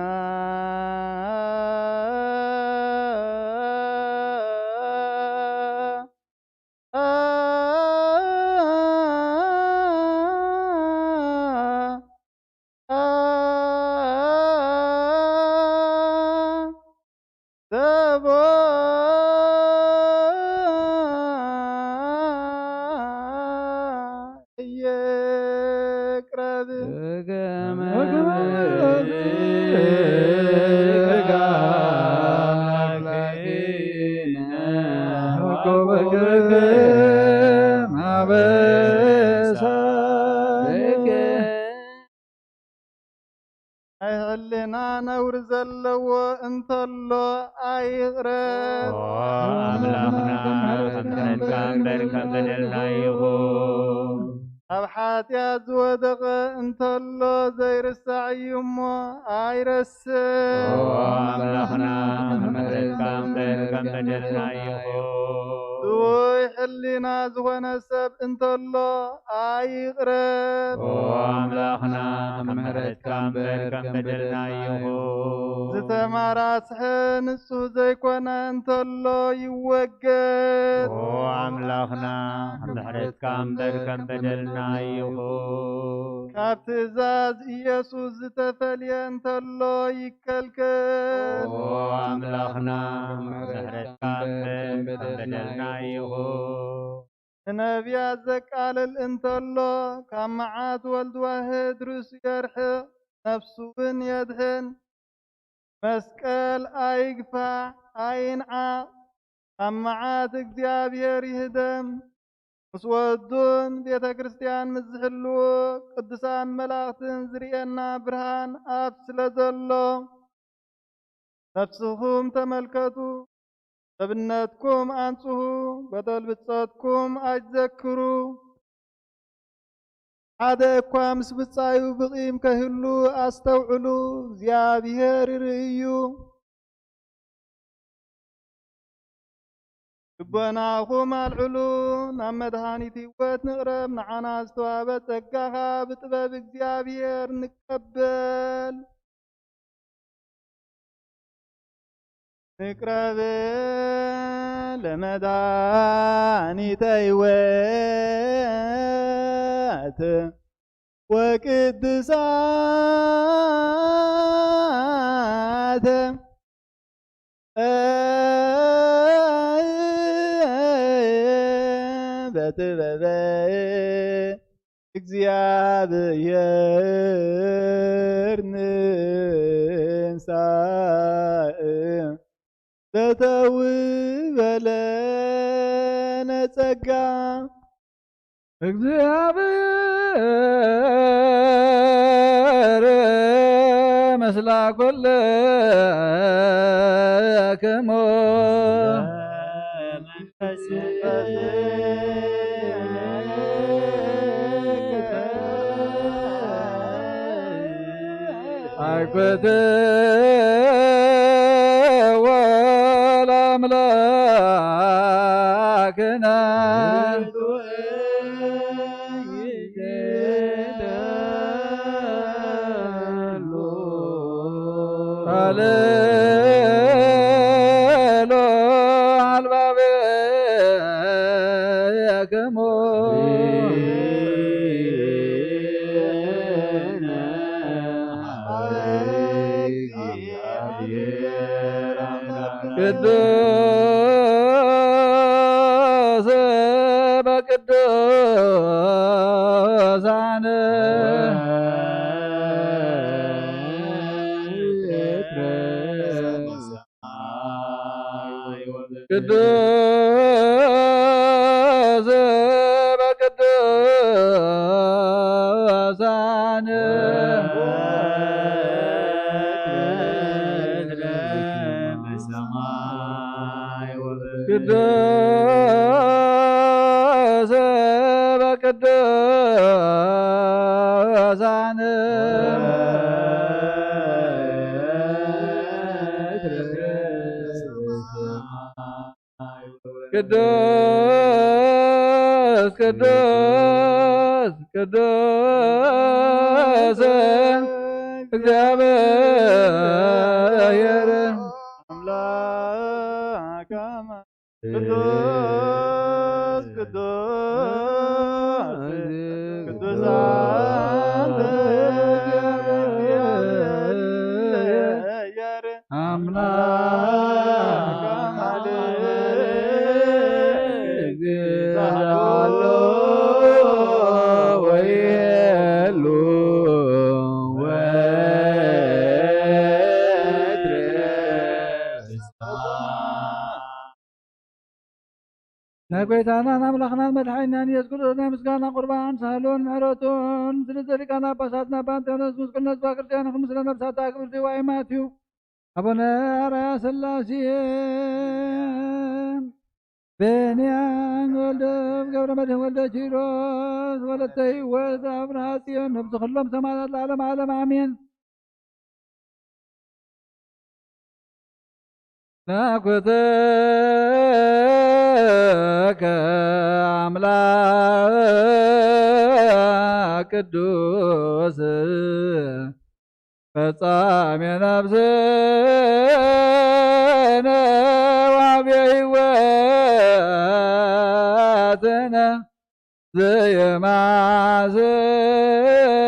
ነውሪ ዘለዎ እንተሎ ኣይቕረብ። ኦ ኣምላኽና፣ ከም ምሕረትካ እምበር ከም በደልና ይኹን። ኣብ ሓጢኣት ዝወደቐ እንተሎ ዘይርሳዕ እዩ እሞ ኣይረስዕ። ኦ ኣምላኽና፣ ከም ምሕረትካ እምበር ከም በደልና ይኹን። ስዉይ ሕሊና ዝኾነ ሰብ እንተሎ ኣይቕረብ። ኦ ኣምላኽና፣ ከም ምሕረትካ እምበር ከም በደልና ይኹን። ዝተማራስሐ ንጹህ ዘይኮነ እንተሎ ይወገድ። ኦ ኣምላኽና፣ ከም ምሕረትካ እምበር ከም በደልና ይኹን። ካብ ትእዛዝ ኢየሱስ ዝተፈልየ እንተሎ ይከልከል። ኦ ኣምላኽና፣ ከም ምሕረትካ እምበር ከም በደልና ይኹን። ንነቢያት ዘቃልል እንተሎ፣ ካብ መዓት ወልድ ዋህድ ርእሱ የርሕቕ፣ ነፍሱ እውን የድሕን። መስቀል ኣይግፋዕ፣ ኣይንዓቕ፣ ካብ መዓት እግዚኣብሔር ይህደም። ምስ ወዱን ቤተ ክርስቲያን ምስ ዝሕልዎ ቅዱሳን መላእኽትን ዝርእየና ብርሃን ኣብ ስለ ዘሎ፣ ነፍስኹም ተመልከቱ፣ ሰብነትኩም ኣንጽሁ፣ በደል ብጾትኩም ኣይትዘክሩ። ሓደ እኳ ምስ ብጻዩ ብቒም ከይህሉ ኣስተውዕሉ፣ እግዚኣብሔር ይርኢ እዩ። ልቦናኹም ኣልዕሉ፣ ናብ መድሃኒት ህይወት ንቕረብ፣ ንዓና ዝተዋህበ ጸጋኻ ብጥበብ እግዚኣብሔር ንቀበል። ንቅረብ ለመድኃኒተ ሕይወት ወቅዱሳት በጥበበ እግዚኣብሔር ንንሳእ በተውበለነ ጸጋ። እግዚኣብሔር ምስላ ኩልክሙ። ኣይኮትዎ ለኣምላክና። ሃሌሉ ኣልባብክሙ። ቅዱስ በቅዱሳን ቅዱስ በቅዱሳን ቅዱስ በቅዱሳን ቅዱስ ቅዱስ ቅዱስ እግዚአብሔር አምላክ አማ-፣ ቅዱስ ቅዱስ ቅዱስ አንተ እግዚአብሔር አምላክ አማልክት ዛሎ ወየሉ ወትረ ናይ ጐይታናን ኣምላኽናን መድሓኒናን ኢየሱስ ክርስቶስ ናይ ምስጋና ቁርባን ሳህሉን ምሕረቱን ስለ ሊቃነ ጳጳሳትና ኣባ እንጦንዮስ ምስክርነት ህዝበ ክርስቲያን ይኹን። ምስለ ነፍሳት ኣክብርቲ ዋይ ማትዩ ኣቡነ ኣርያ ሥላሴ፣ ብንያም ወልደ ገብረ መድህን ወልደ ኪሮስ፣ ወለተ ህይወት ኣብርሃ ጽዮን፣ ነብሲ ኩሎም ሰማዕታት ለዓለመ ዓለም ኣሜን። ናኩተከ ኣምላክ ቅዱስ ፈጻሜ ነፍስነ ወሃቤ ህይወትነ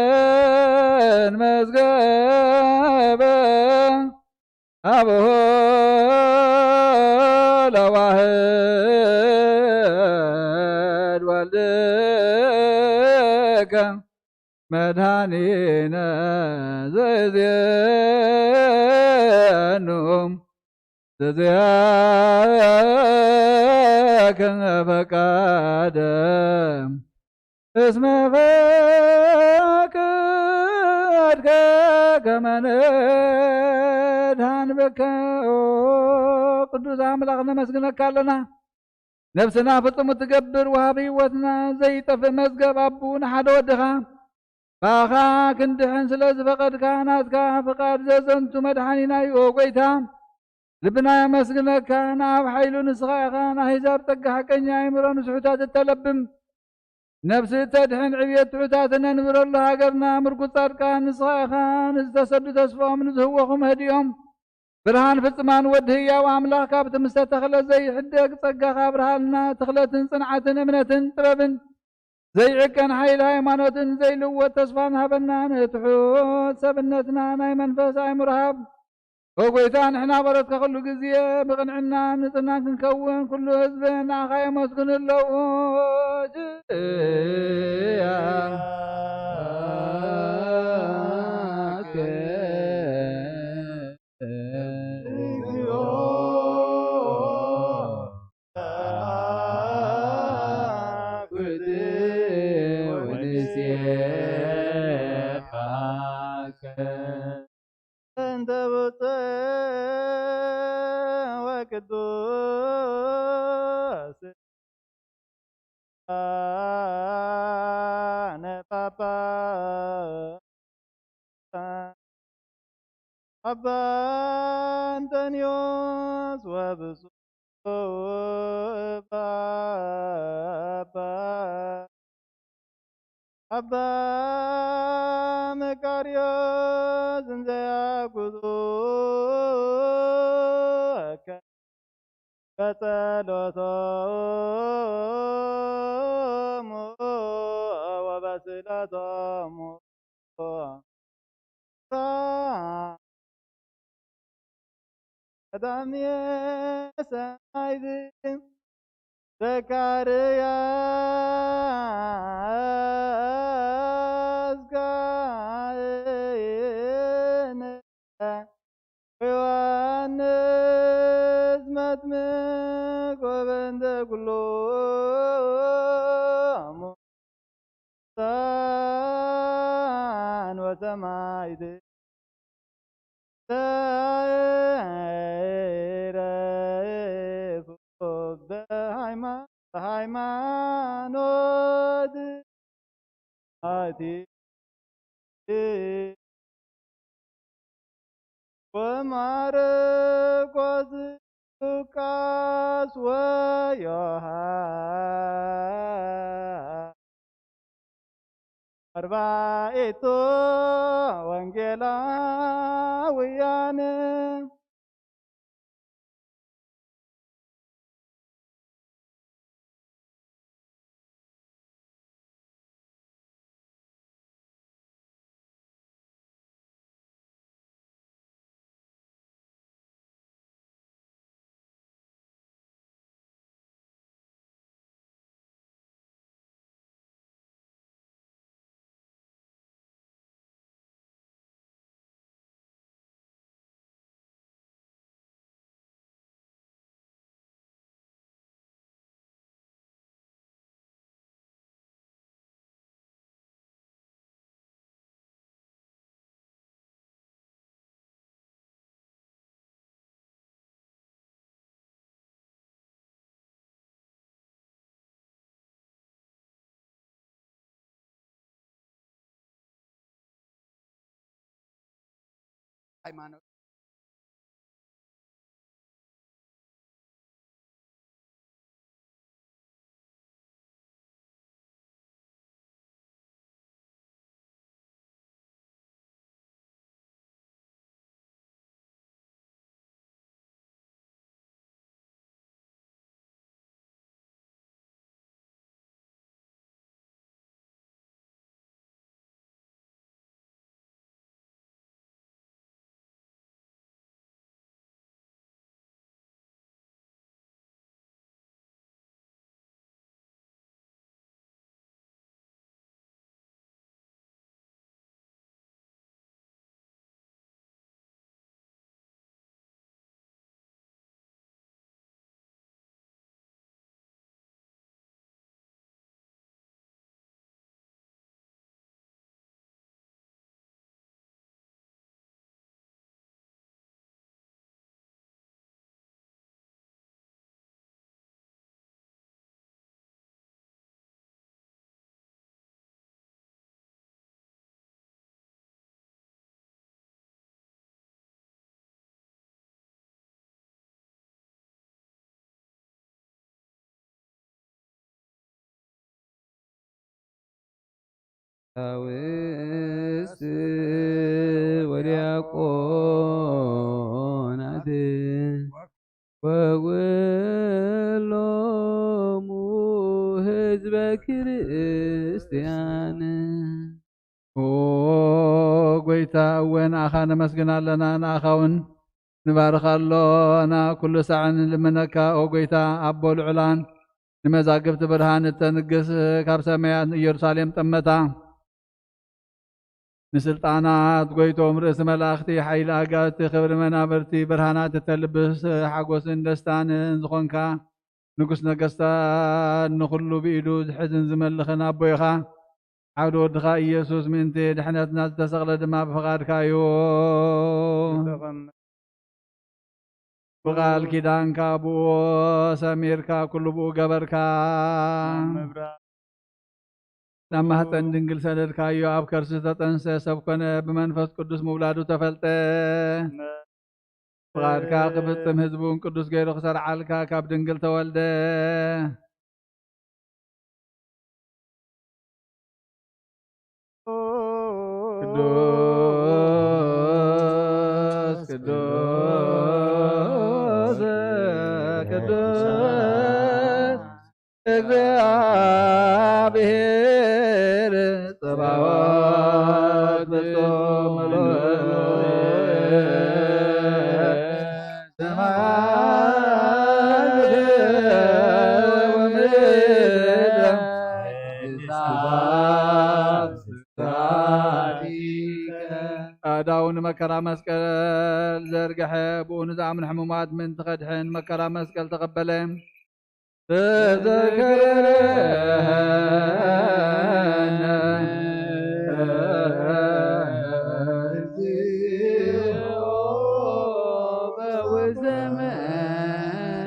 ዘየማስን መዝገበ አብሆ ለዋህድ ወልድከ መድኃኒነ ዘዜኑ ዘዜከ ፈቃደ እስመ ፈቀድከ ከመ ንድኃን ብከ። ኦ ቅዱስ ኣምላኽ ነመስግነካ ኣለና። ነፍስና ፍጹም እትገብር ወሃቢ ህይወትና ዘይጠፍእ መዝገብ ኣቡ ንሓደ ወድኻ ብኣኻ ክንድሕን ስለ ዝፈቐድካ ናትካ ፍቓድ ዘዘንቱ መድሓኒና እዩ። ኦ ጐይታ ልብና የመስግነካ። ንኣብ ሓይሉ ንስኻ ኢኻ ንኣህዛብ ጸጋ ሓቀኛ ኣእምሮ ንስሑታት እተለብም ነፍሲ እተድሕን ዕብየት ትሑታት እነንብረሉ ሃገርና ምርኩስ ጻድቃን ንስኻ ኢኻ። ንዝተሰዱ ተስፋኦም ንዝህወኹ መህድኦም ብርሃን ፍጽማን ወዲ ህያው ኣምላኽ ካብቲ ምስ ተተኽለ ዘይሕደግ ጸጋኻ ኣብርሃልና። ትኽለትን ጽንዓትን እምነትን ጥበብን ዘይዕቀን ሓይሊ ሃይማኖትን ዘይልወጥ ተስፋን ሃበና። ንትሑት ሰብነትና ናይ መንፈስ ኣእምሮ ሃብ። ኦ ጐይታ ንሕና በረትካ ኩሉ ግዜ ብቕንዕና ንጽናን ክንከውን ኩሉ ህዝቢ ንዓኻ የመስግኑ ኣለዉ። እንተ ብፁዕ ወቅዱስ ሊቃነ ጳጳሳት ኣባ እንጠንዮስ ወብፁዕ ጳጳስ ኣባ መቃርዮስ እንዘ ያጉዙከ በጸሎቶሙ ወበስእለቶሙ ቀዳምየ ሰማይት ዘካርያስ ካህን ዮሃንስ መጥምቅ ወበእንተ ኩሎሙ ቅዱሳን ወሰማዕት ተይረፉ በሃይማ-፣ በሃይማኖት ኣቲ ወማርቆስ ሉቃስ ወዮሃ-፣ ኣርባዕቱ ወንጌላውያን። ሃይማኖት ቀሳውስት ወዲያቆናት ወኩሎሙ ህዝበ ክርስቲያን። ኦ ጎይታ፣ እወ ንኣኻ ነመስግን ኣለና፣ ንኣኻ እውን ንባርኽ ኣሎና። ኩሉ ሳዕ ንልምነካ፣ ኦ ጎይታ፣ ኣቦ ልዑላን፣ ንመዛግብቲ ብርሃን እተንግስ፣ ካብ ሰማያት ንኢየሩሳሌም ጠመታ። ንስልጣናት ጎይቶም ርእሲ መላእኽቲ፣ ሓይሊ ኣጋዝቲ፣ ክብሪ መናብርቲ፣ ብርሃናት እተልብስ ሓጎስን ደስታን ዝኾንካ፣ ንጉስ ነገስታት፣ ንኹሉ ብኢዱ ዝሕዝን ዝመልኽን ኣቦ ኢኻ። ዓውደ ወድኻ ኢየሱስ ምእንቲ ድሕነትና ዝተሰቕለ ድማ ብፍቓድካ እዩ። ብቓል ኪዳንካ ብኡ ሰሚርካ፣ ኩሉ ብኡ ገበርካ። ናብ ማህፀን ድንግል ሰደድካዮ፣ ኣብ ከርሲ ዝተጠንሰ ሰብ ኮነ፣ ብመንፈስ ቅዱስ ምውላዱ ተፈልጠ። ፍቓድካ ክፍጽም ህዝቡን ቅዱስ ገይሩ ክሰርዓልካ ካብ ድንግል ተወልደ። ቅዱስ፣ ቅዱስ፣ ቅዱስ እግዚአብሔር ጸባኦት ፍጹም ምሉእ ሰማይ ወምድር ስብሐት። ኣእዳዉ ንመከራ መስቀል ዘርግሐ፣ ብኡ ንዝኣምኑ ሕሙማት ምእንቲ ከድሕን መከራ መስቀል ተቐበለ። ተዘከረነ እግዚኦ በውስተ መንግሥትከ።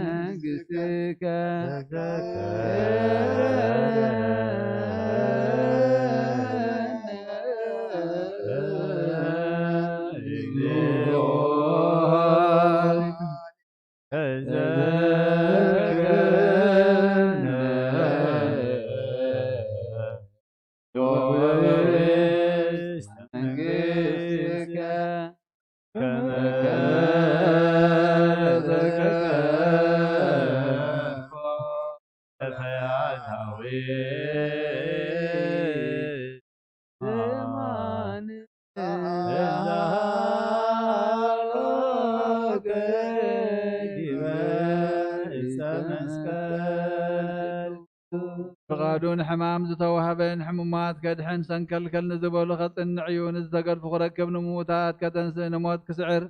ፍቓዱ ንሕማም ዝተዋህበ፣ ንሕሙማት ከድሕን፣ ሰንከልከል ንዝበሉ ከጽንዕ እዩ። ንዝተገድፉ ክረክብ፣ ንምዉታት ከተንስእ፣ ንሞት ክስዕር፣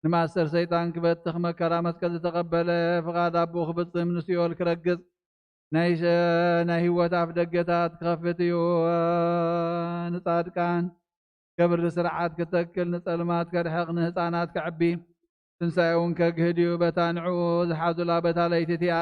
ንማእሰር ሰይጣን ክበትኽ፣ መከራ መስቀል ዝተቐበለ፣ ፍቓድ ኣቦኡ ክፍጽም፣ ንሲኦል ክረግጽ፣ ናይ ሸ-፣ ናይ ህይወት ኣፍ ደገታት ክኸፍት እዩ። ንጻድቃን ከብሪ ስርዓት ክተክል፣ ንጸልማት ከርሕቕ፣ ንህጻናት ከዕቢ፣ ትንሳኤ እውን ከግህድ እዩ። በታ ንዕኡ ዝሓዙላ በታ ለይቲ እቲኣ።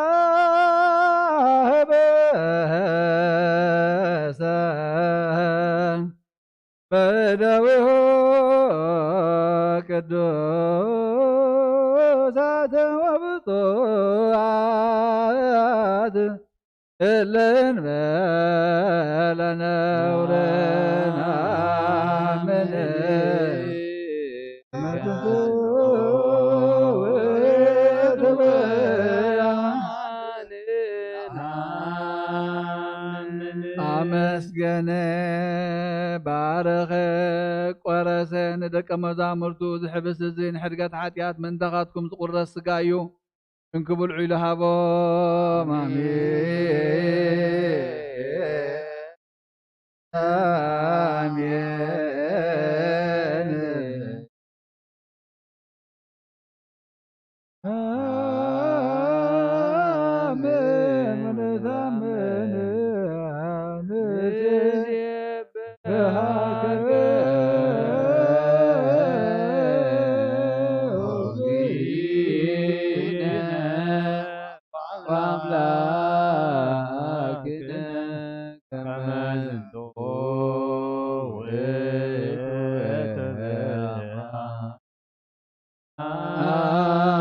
ይትንሳእ በሰ በእደዊሁ ቅዱሳት ወብፁዓት እለ እንበለ ነውር ነአምን። አመስገነ፣ ባረኸ፣ ቆረሰ፣ ንደቀ መዛሙርቱ ዝሕብስ እዚ ንሕድገት ሓጢኣት ምእንታኻትኩም ዝቑረስ ስጋ እዩ። እንክብልዑ ኢሉ ሃቦም። ኣሜን። ኣሜን። ኣሜን። ንታምን ንሴብሐከ ወአምላክነ ከመ ዝንቱ ውእቱ።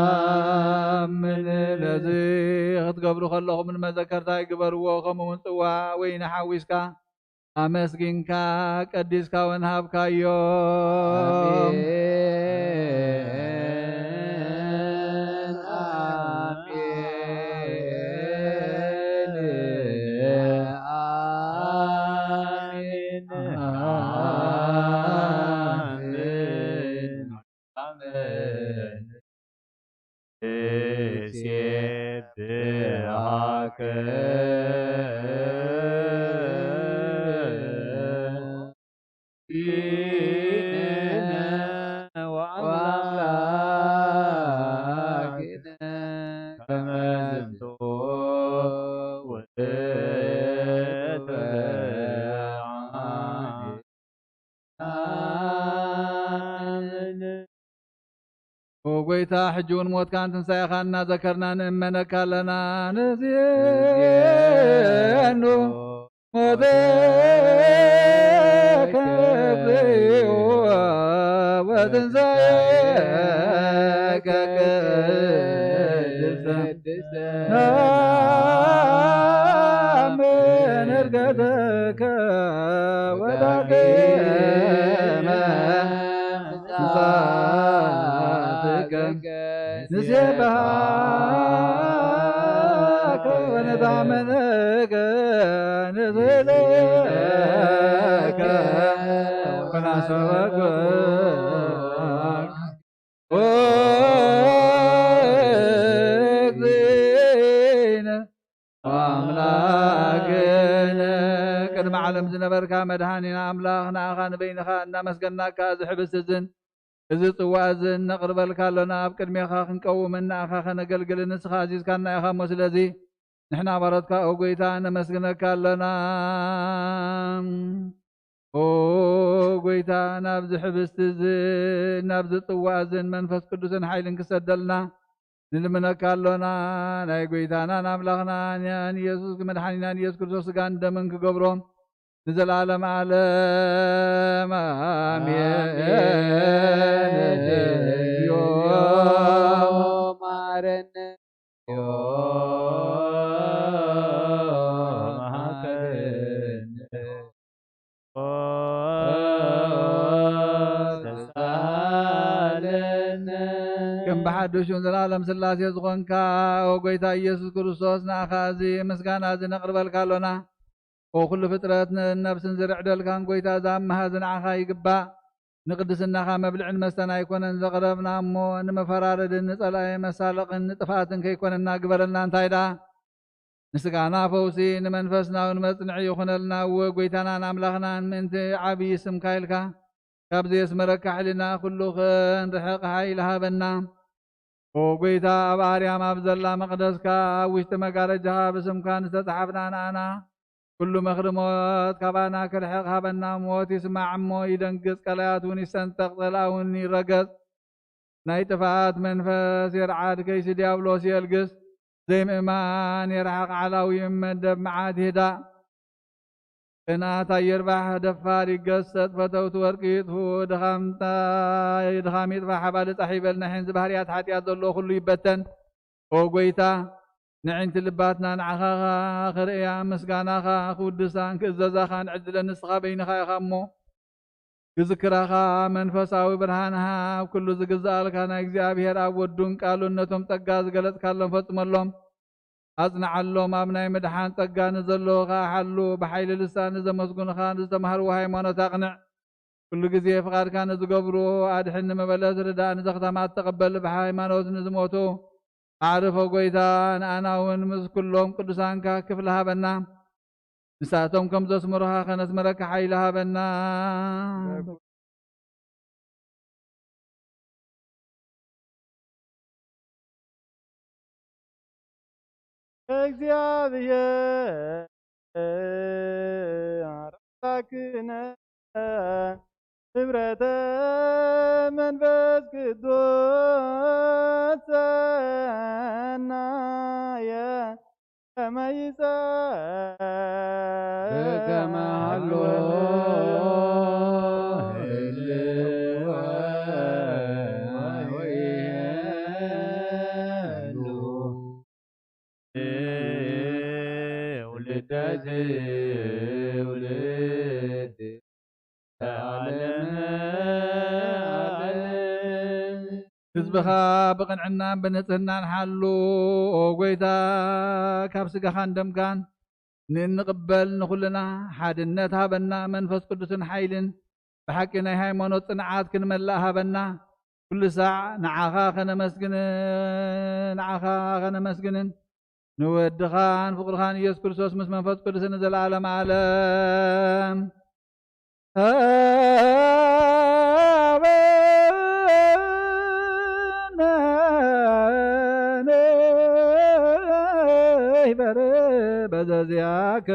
ኣምን። ነዚ ክትገብሩ ከለኹም ንመዘከርታይ ግበርዎ። ከምኡ እውን ጽዋ ወይኒ ሓዊስካ ኣመስጊንካ ቀዲስካ እውን ሃብካዮም። ኣሜን፣ ኣሜን፣ ኣሜን፣ ኣሜን። ንሴብሐከ ወአምላክነ ከመ ዝንቱ ውእቱ። ኣሜን። ኦ ጎይታ፣ ሕጂ እውን ሞትካን ትንሳኤኻን እናዘከርና ንእመነካ ኣለና። ንዜኑ ሞተከ እግዚኦ ወትንሳኤከ ቅድስተ ነአምን ዕርገተከ ወዳግመ ምጽኣትከ። ንሴብሐከ ወነታመነከ ንስእለከ ወናሰበከ። ኦ እግዚእነ ወአምላክነ፣ ቅድሚ ዓለም ዝነበርካ መድኃኒና ኣምላኽ፣ ንኣኻ ንበይንኻ እናመስገናካ፣ እዚ ሕብስቲ እዝን እዚ ጽዋ እዝን ነቕርበልካ ኣሎና። ኣብ ቅድሜኻ ክንቀውምን ንኣኻ ከነገልግልን ንስኻ ኣዚዝካና ኢኻ እሞ፣ ስለዚ ንሕና ባሮትካ፣ ኦ ጐይታ፣ ነመስግነካ ኣሎና። ኦ ጐይታ፣ ናብዚ ሕብስቲ እዝን ናብዚ ጽዋ እዝን መንፈስ ቅዱስን ሓይልን ክሰደልና ንልምነካ ኣሎና። ናይ ጐይታናን ኣምላኽናን ንየሱስ መድሓኒናን የሱስ ክርስቶስ ስጋን ደምን ክገብሮ ንዘለዓለም ዓለም ኣሜን። ኣሜን። እግዚኦ መሐረነ። ከም ብሓድሽ እውን ዘላለም ስላሴ ዝኾንካ፣ ኦ ጎይታ ኢየሱስ ክርስቶስ፣ ንኣኻ እዚ ምስጋና እዚ ነቕርበልካ ኣሎና። ኦ ኩሉ ፍጥረት ንነብስን ዝርዕደልካን ጎይታ፣ እዚ ኣምሃ እዚ ንዓኻ ይግባእ። ንቅድስናኻ መብልዕን መስተን ኣይኮነን ዘቕረብና እሞ፣ ንመፈራረድን ንጸላኢ መሳለቕን ንጥፍኣትን ከይኮነና ግበረልና። እንታይ ደኣ ንስጋና ፈውሲ፣ ንመንፈስና እውን መጽንዒ ይኹነልና። እወ፣ ጎይታናን ኣምላኽናን፣ ምእንቲ ዓብዪ ስምካ ኢልካ፣ ካብ ዘየስመረካ ሕልና ኩሉ ክንርሕቕ ሓይሊ ሃበና። ኦ ጎይታ፣ ኣብ ኣርያም ኣብ ዘላ መቕደስካ፣ ኣብ ውሽጢ መጋረጃኻ ብስምካ ንዝተጻሕፍና ንኣና፣ ኩሉ መኽሪ ሞት ካባና ክርሕቕ ሃበና። ሞት ይስማዕ እሞ ይደንግጽ፣ ቀላያት እውን ይሰንጠቕ፣ ጸላኢ እውን ይረገጽ። ናይ ጥፍኣት መንፈስ የርዓድ፣ ከይሲ ዲያብሎስ የልግስ፣ ዘይምእማን የርሓቕ፣ ዓላዊ መደብ መዓት ይህዳእ። ቅንኣት ኣይርባሕ፣ ደፋር ይገሰጥ፣ ፈተውቲ ወርቂ ይጥፍኡ፣ ድኻምታ-፣ ድኻም ይጥፋሕ፣ ኣባልጻሕ ይበል፣ ናይ ሕንዚ ባህርያት ሓጢኣት ዘለዎ ኩሉ ይበተን። ኦ ጎይታ፣ ንዕንቲ ልባትና ንዓኻ ክርእያ፣ ምስጋናኻ ክውድሳን ክእዘዛኻን ዕድለን ንስኻ በይንኻ ኢኻ እሞ፣ ክዝክራኻ መንፈሳዊ ብርሃን ሃብ። ኩሉ ዝግዝኣልካ ናይ እግዚኣብሔር ኣብ ወዱን ቃሉን ነቶም ጸጋ ዝገለጽካሎም ፈጽመሎም፣ ኣጽንዓሎም። ኣብ ናይ ምድሓን ጸጋ ንዘለዉ ከኣ ሓሉ። ብሓይሊ ልሳን ንዘመስጉንኻ ንዝተማህርዎ ሃይማኖት ኣቕንዕ። ኩሉ ግዜ ፍቓድካ ንዝገብሩ ኣድሕን። ንመበለት ርዳእ፣ ንዘኽታማት ተቐበል። ብሃይማኖት ንዝሞቱ ኣዕርፎ ጎይታ፣ ንኣና እውን ምስ ኩሎም ቅዱሳንካ ክፍሊ ሃበና። ንሳቶም ከም ዘስምሩኻ ከነስምረካ ሓይሊ ሃበና። እግዚኣብሔር ኣምላክነ፣ ህብረተ መንፈስ ቅዱስ ሰናየ ከመ ይጸ-፣ ከመ ሃሎ ህልወ ወይሄሉ ትውልደ ትውልድ ዓለም ዓለም። ህዝብኻ ብቕንዕናን ብንጽህናን ሓሉ። ኦ ጎይታ፣ ካብ ስጋኻን ደምካን ንእንቕበል ንኹልና ሓድነት ሃበና። መንፈስ ቅዱስን ሓይልን ብሓቂ ናይ ሃይማኖት ጽንዓት ክንመልእ ሃበና። ኩሉ ሳዕ ንዓኻ ከነመስግን፣ ንዓኻ ከነመስግንን ንወድኻን ፍቕርኻን ኢየሱስ ክርስቶስ ምስ መንፈስ ቅዱስ ንዘለዓለም ዓለም። ሃበነ ይበረ በዘዚያከ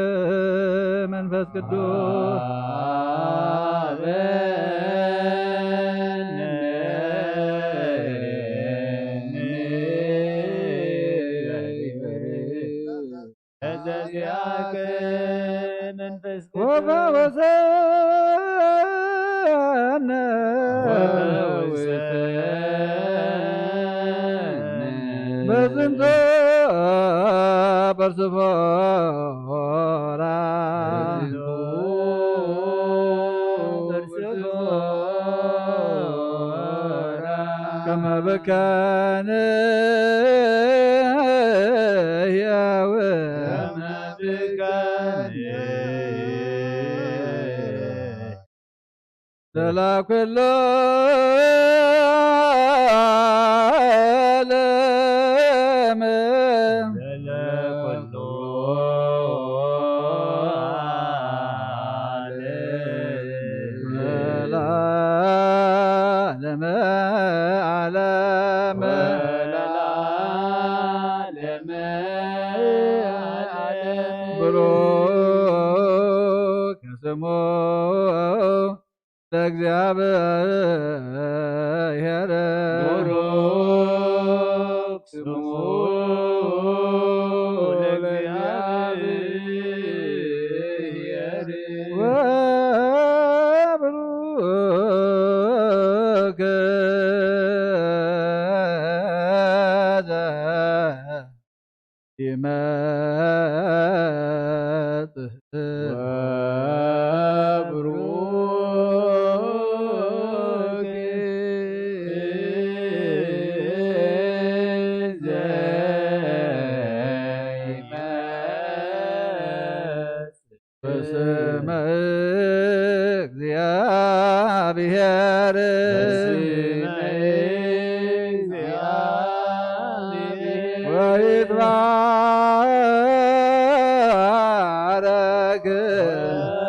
መንፈስ ቅዱስ። በዘዚያከ መንፈስ ቅዱስ። ወፈወሰነ ወፈወሰነ። በዝንቱ በርሱ ፎራ። በዝንቱ በርሱ ፎራ። ከመ ብከነ ሕያው። ከመ ብከነ ለላ ኩሉ ዓለም። ለላ ኩሉ ዓለም። ለዓለመ ዓለም። ወለዓለመ ዓለም። ብሩክ ስሙ ለእግዚኣብሔር። ብሩክ ስሙ ለእግዚኣብሔር። ወብሩክ ዘ ይመጽእ። ወብሩክ ዘይመጽእ። በስመ እግዚአብሔር። በስመ እግዚአብሔር። ወይትባረክ።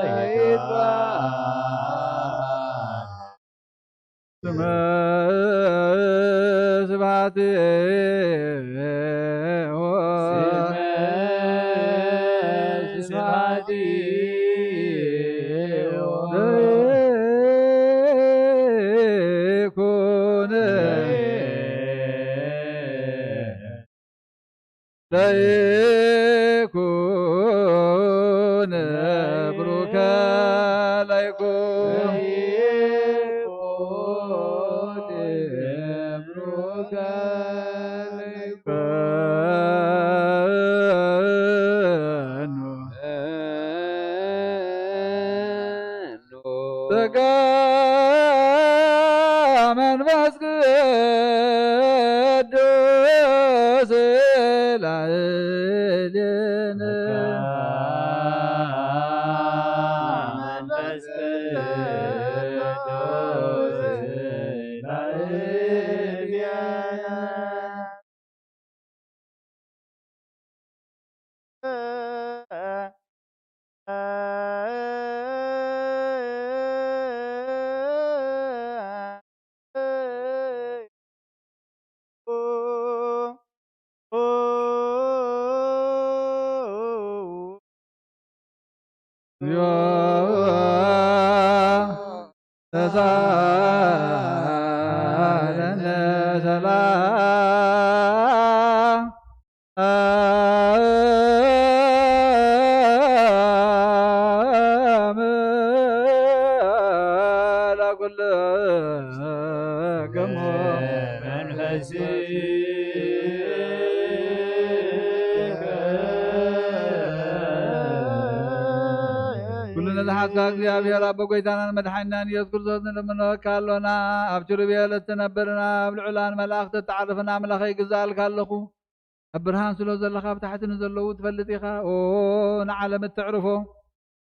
ወይትባረክ። ስመ ስብሐት። ስመ ስብሐት። ዘይኩን። ለይኩን ብሩከ ለይኩን ጸጋ መንፈስ ቅዱስ ላዕሌነ። መንፈስ ቅዱስ ላዕሌነ። ተሳለነ ሰላም ለኩልክሙ መንፈስ ኩሉ ነዝሓትካ እግዚኣብሔር ኣቦ ጎይታናን መድሓኒናን ኢየሱስ ክርስቶስ ንልምነካ ኣሎና። ኣብ ኪሩቤል እትነብርን ኣብ ልዑላን መላእኽቲ እትዓርፍን ኣምላኸይ ይግዛእልካ ኣለኹ። ኣብ ብርሃን ስለ ዘለኻ ኣብ ታሕቲ ንዘለዉ ትፈልጥ ኢኻ። ኦ ንዓለም እተዕርፎ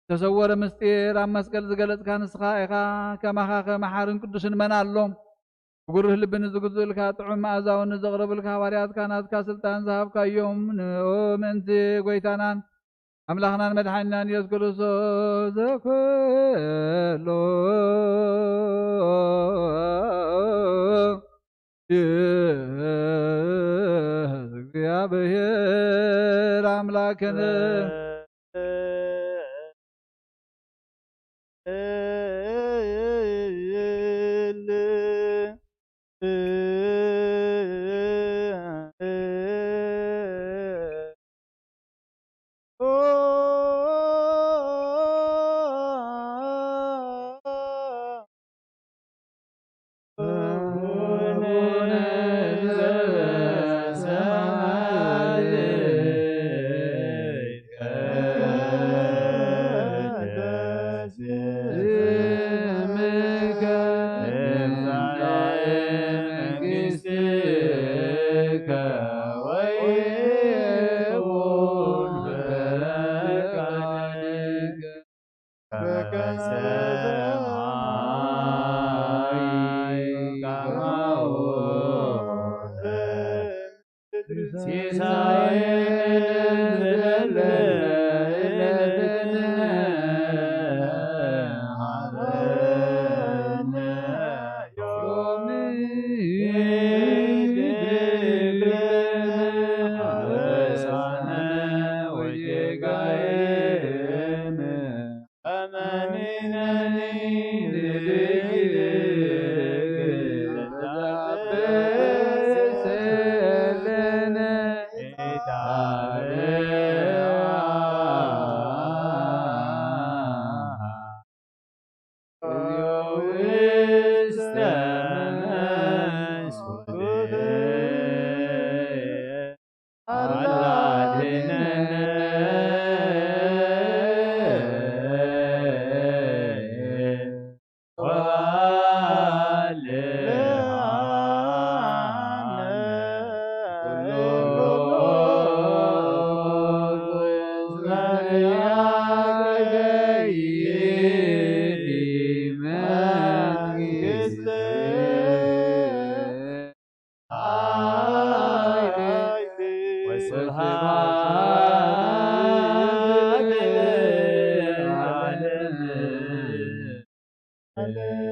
ዝተሰወረ ምስጢር ኣብ መስቀል ዝገለጽካ ንስኻ ኢኻ። ከማኻ ከ መሓርን ቅዱስን መን ኣሎ? ብጉሩህ ልቢ ንዝግዝኡልካ ጥዑም መኣዛ እውን ንዘቕረቡልካ ሃዋርያትካ ናትካ ስልጣን ዝሃብካዮም ን-፣ ምእንቲ ጎይታናን ኣምላኽናን መድሓኒናን ኢየሱስ ክርስቶስ ዘኩሎ እግዚኣብሔር ኣምላክን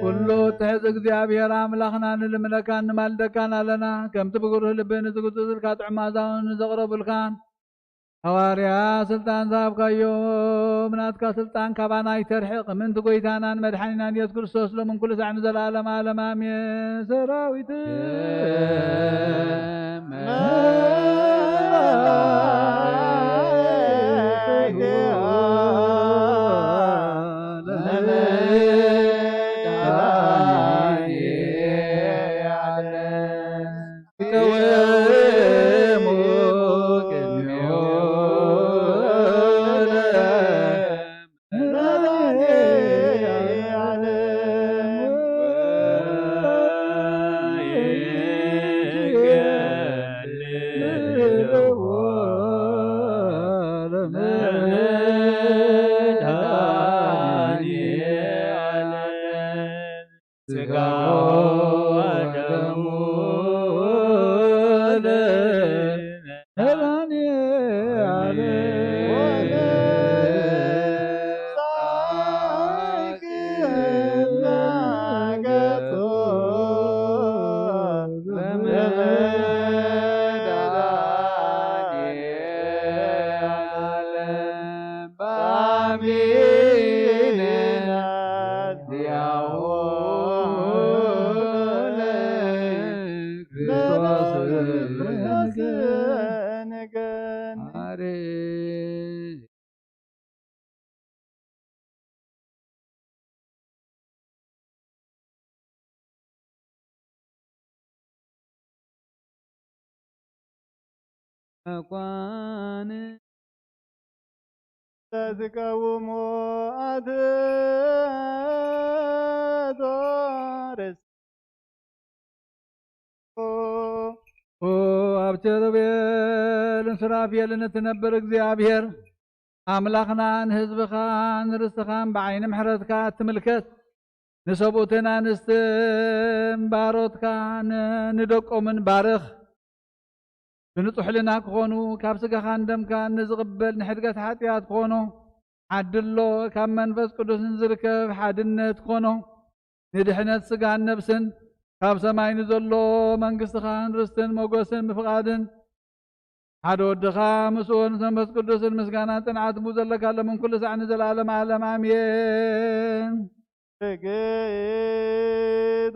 ኩሉ እትሕዝ እግዚኣብሔር ኣምላኽና ንልምነካን ንማልደካን ኣለና። ከምቲ ብጉሩህ ልቢ ንዝግዝኡልካ ጥዑም መኣዛውን ንዘቕረቡልካን ሃዋርያ ስልጣን ዝሃብካዮም ናትካ ስልጣን ካባና ኣይተርሕቕ። ምእንቲ ጎይታናን መድሓኒናን ኢየሱስ ክርስቶስ ሎምን ኩሉ ሳዕ ንዘለዓለም ዓለም ኣሜን። ሰራዊት ስጋሁ ወደሙ ለመድኃኔዓለም። መኳን ተዝቀውሞ ኣትቶ ርእስኹ። ኣብ ኪሩቤልን ሱራፌልን እትነብር እግዚኣብሔር ኣምላኽና፣ ንህዝብኻን ንርስትኻን ብዓይኒ ምሕረትካ እትምልከት፣ ንሰብኡትን ኣንስትን ባሮትካ ን-፣ ንደቆምን ባርኽ። ብንጹሕ ሕልና ክኾኑ፣ ካብ ስጋኻን ደምካን ንዝቕበል ንሕድገት ሓጢኣት ክኾኖ ዓድሎ፣ ካብ መንፈስ ቅዱስ ንዝርከብ ሓድነት ክኾኖ፣ ንድሕነት ስጋን ነፍስን፣ ካብ ሰማይ ንዘሎ መንግስትኻን ርስትን ሞገስን ብፍቓድን ሓደ ወድኻ ምስኡ ምስ መንፈስ ቅዱስን ምስጋና ጽንዓት ብኡ ዘለካ ለምን ኩሉ ሳዕ ንዘለዓለም ዓለም ኣሜን። እግቱ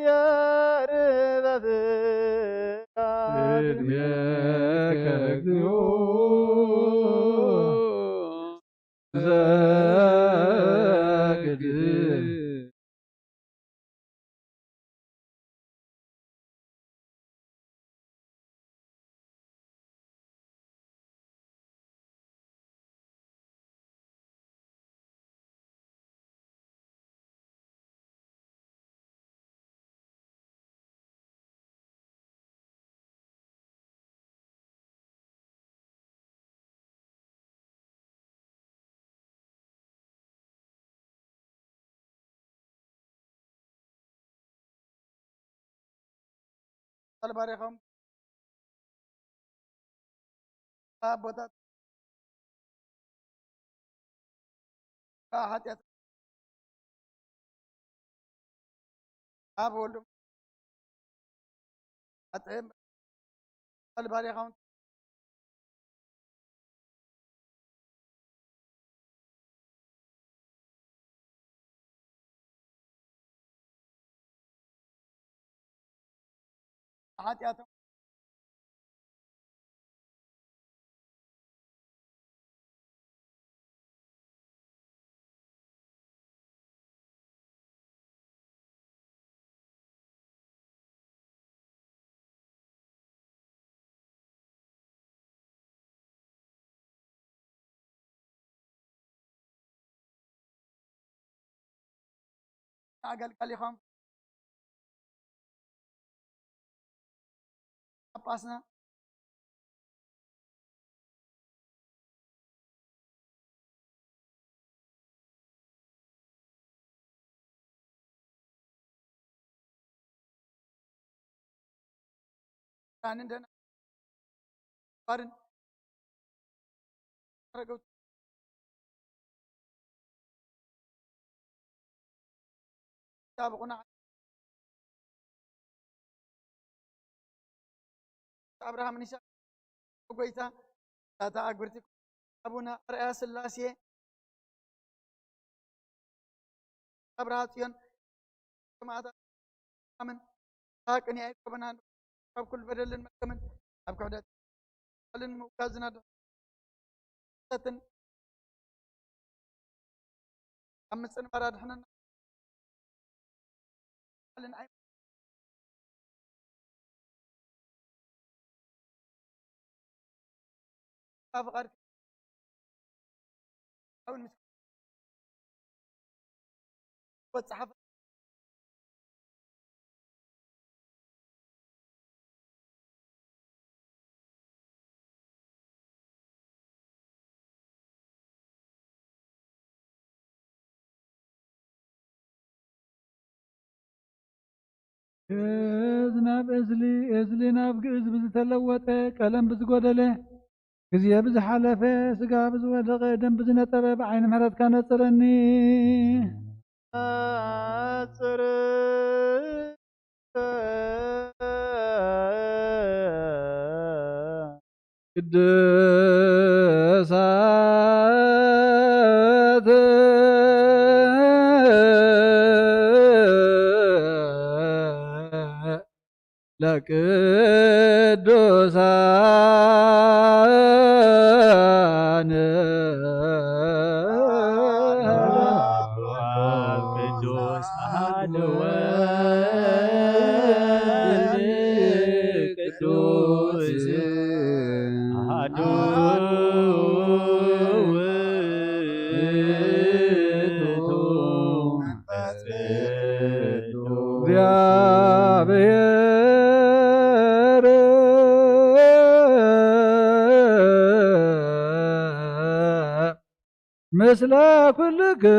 ለእግዚኣብሔር በፍቃድ ቅድሜከ እግዚኦ ዘግድ። ቃል ባሪኾም ኣቦታት ሓጢኣት ኣብ ወልዱ ኣጥዕም ቃል ባሪኾም ሓጢኣቶም ኣገልጋሊ ኢኹም። ጳጳስና ዳንን ደና ባርን ረገው ጣብቑና ኣብርሃም ንሳ ጎይታ እታ ኣጉርቲ ኣቡነ ኣርኣያ ስላሴ ኣብርሃ ጽዮን ሰማእታት ኣምን። ቅን ኣይኮበናን ካብ ኩሉ በደልን መርገምን ኣብ ክሕደት ቃልን ምውጋዝና ሰትን ካብ ምጽንባር ኣድሕነና። ካብ ፍቓድካ። ኣውን ምስ ወጽሓፍ ግእዝ ናብ እዝሊ፣ እዝሊ ናብ ግእዝ ብዝተለወጠ፣ ቀለም ብዝጎደለ፣ ግዜ ብዝሓለፈ፣ ስጋ ብዝወደቐ፣ ደም ብዝነጠበ፣ ብዓይኒ ምሕረትካ ነጽረኒ። ነጽር ቅዱሳት ለቅዱሳን ቅዱስ አሐዱ ወልድ ቅዱስ አሐዱ ውእቱ መንፈስ ቅዱስ። እግዚአብሔር ምስለ ኩልክሙ።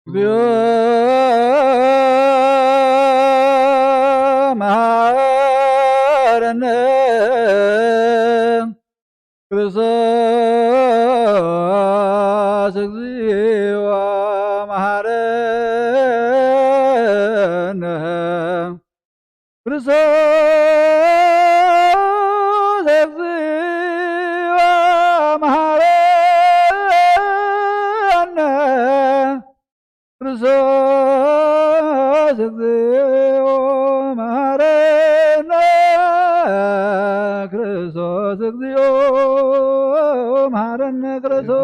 እግዚኦ መሐረነ ክርስቶስ፣ እግዚኦ መሐረነ ክርስቶስ፣ እግዚኦ መሐረነ ክርስቶስ፣ እግዚኦ መሐረነ ክርስቶስ፣ እግዚኦ መሐረነ ክርስቶስ።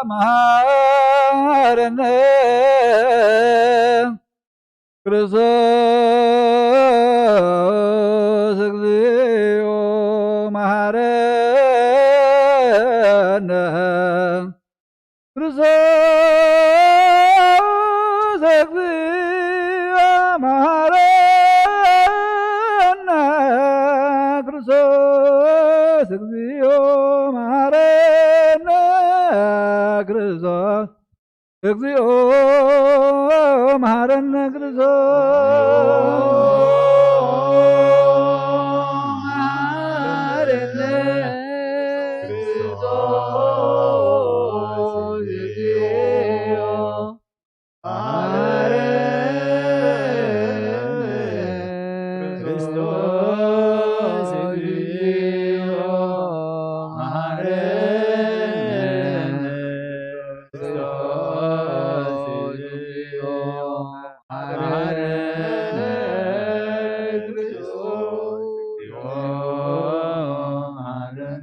መሐረነ ክርስቶስ፣ እግዚኦ መሐረነ ክርስቶስ፣ እግዚኦ መሐረነ ክርስቶስ፣ እግዚኦ መሐረነ ክርስቶስ፣ እግዚኦ መሐረነ ክርስቶስ።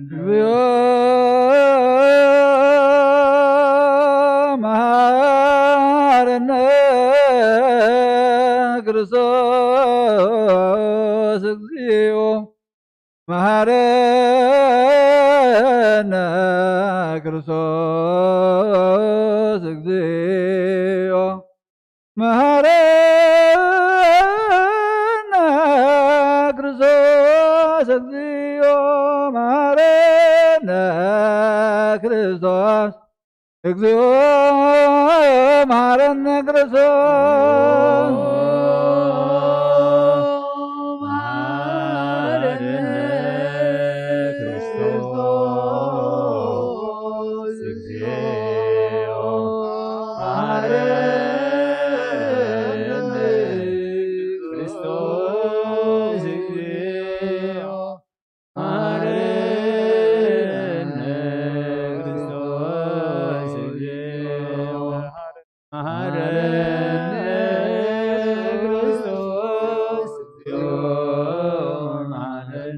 እግዚኦ መሐረነ ክርስቶስ፣ እግዚኦ መሐረነ ክርስቶስ፣ እግዚኦ መሐረነ ክርስቶስ፣ እግዚኦ መሐረነ ክርስቶስ፣ እግዚኦ መሐረነ ክርስቶስ።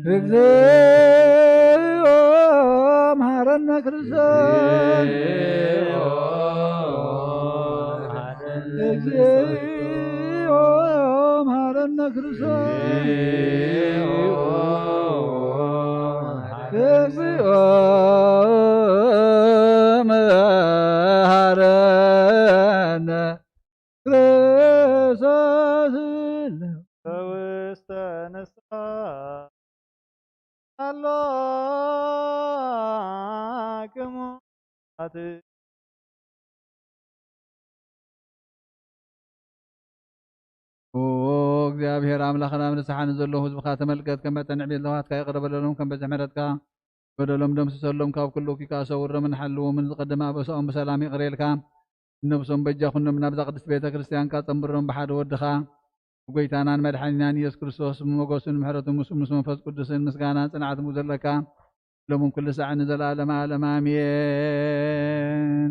እግዚኦ መሐረነ ክርስቶስ። እግዚኦ መሐረነ ክርስቶስ። እግዚኦ መሐረነ ክርስቶስ። ውስተ ንስሐ ኣሎክሙ ኣት ኦ እግዚኣብሔር ኣምላኽና፣ ኣብ ንስሓ ንዘለዉ ህዝብኻ ተመልከት። ከም መጠን ዕቤት ለዋሃትካ ይቕረ በለሎም፣ ከም በዝሒ ምሕረትካ በደሎም ደምስሰሎም። ካብ ኩሉ እኩይ ከኣ ሰውሮምን ሓልዎምን። ዝቐደመ ኣበሳኦም ብሰላም ይቕረ ኢልካ፣ ነብሶም በጃ ኩኖም ናብዛ ቅድስት ቤተ ክርስቲያንካ ጸንብሮም። ብሓደ ወድኻ ብጎይታናን መድሓኒናን ኢየሱስ ክርስቶስ ብሞገሱን ምሕረቱን ምስ፣ ምስ መንፈስ ቅዱስን ምስጋናን ጽንዓትን ዘለካ ሎምን ኩሉ ሳዕ ንዘለዓለመ ዓለም ኣሜን።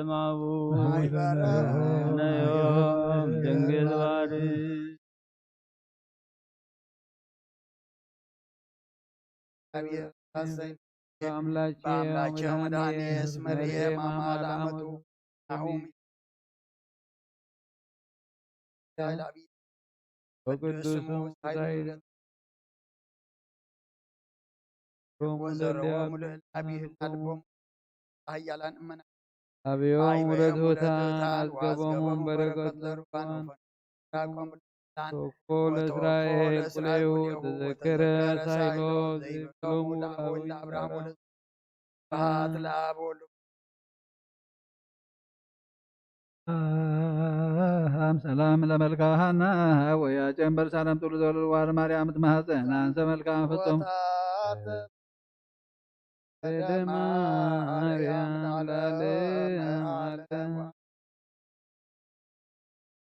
እማቡ ነዮም ድንግል ማርያም። አምላኬ በአምላኬ ወመድኃኒየ መድኃኒየ እስመ ርኤ ማማ ለአመቱ ናሁ ወቅዱስ ስሙ ሳይል ወዘረቦሙ ልዕል አብይ ህልና ልቦሙ ኃያላን እመና አብዮም ውረድ ሆታ አዝገቦሙ በረከት ለርባን ወፈን ራቆም ልሳን ተኮ ለእስራኤል ኩሌሁ ተዘከረ ሳይሎ ዘይብሎሙ ለአቡነ አብርሃም ወለ ስብሐት ለአብ ወወልድ ሰላም ሰላም ለመልካ ሃና ወያ ጨንበር ሳለም ጥሉ ዘሉ ዋር ማርያም ትማህፀን አንሰ መልካ ፍጹም ወታት እደ ማርያም ለዓለመ ዓለም።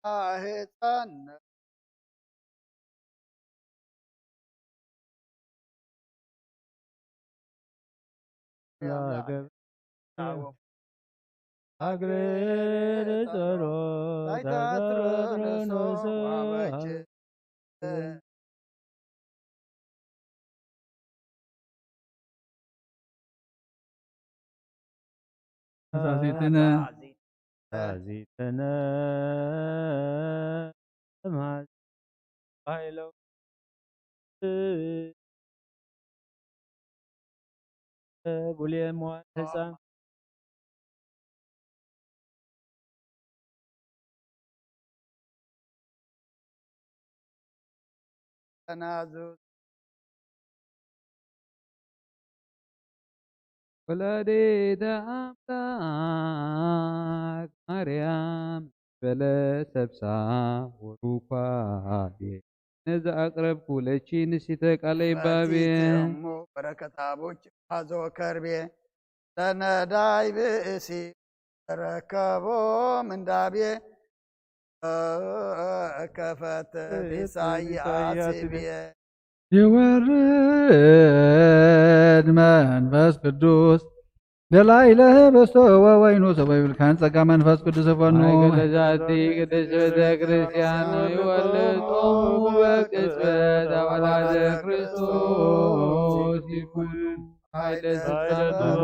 አህፃን ለአገር አግሬ ጸሎት ታይታትረንሶ ዛዚትነ ዛዚትነ ማዝ ባይለው ቡሌ መዋል ህፃን ተናዙ ወላዲተ ኣምላክ ማርያም በለ ሰብሳ ወሩኳቤ ነዚ ኣቅረብኩ ለቺ ንሲተ ቃለይ ባቤ እሞ በረከት አቦች አዞ ከርቤ ለነዳይ ብእሲ ተረከቦ ምንዳቤ ከፈት ኢሳያስ ብየ ይወርድ መንፈስ ቅዱስ ደላይለ ህብስቶ ወወይኑ ሰበ ይብልካን ጸጋ መንፈስ ቅዱስ ፈኑ። ማእከለ ዛቲ ቅድስት ቤተ ክርስቲያን ይወልጦሙ በቅጽበት አባላተ ክርስቶስ ይኩኑ ኃይለ ስልጣኑ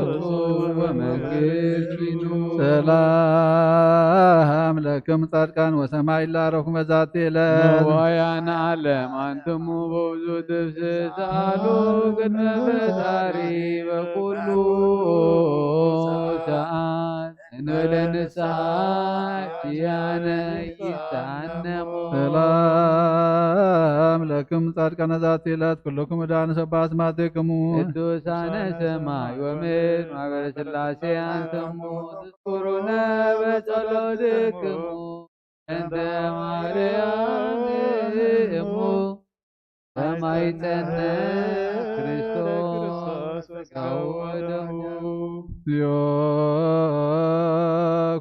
እጹብ ወመንግስቲኑ። ሰላም ለክም ጻድቃን ወሰማይ ላረኩም በዛቲ ዕለት። መዋያን ዓለም አንትሙ በብዙ ትፍስህ ሰአሉ ቅድመ ፈጣሪ በኩሉ ሰዓት እንበለ ንስሐ ኪያነ ይሳነሙ። ሰላም ለክም ጻድቃነ ዛቲ ዕለት ኩልኩም ዕዳ ንሰባ አስማቴክሙ። ቅዱሳነ ሰማይ ወምድር ማህበረ ስላሴ አንትሙ ትዝኩሩነ በጸሎትክሙ። እንተ ማርያም እሙ በማይጸነ ክርስቶስ ሥጋው ወደሙ።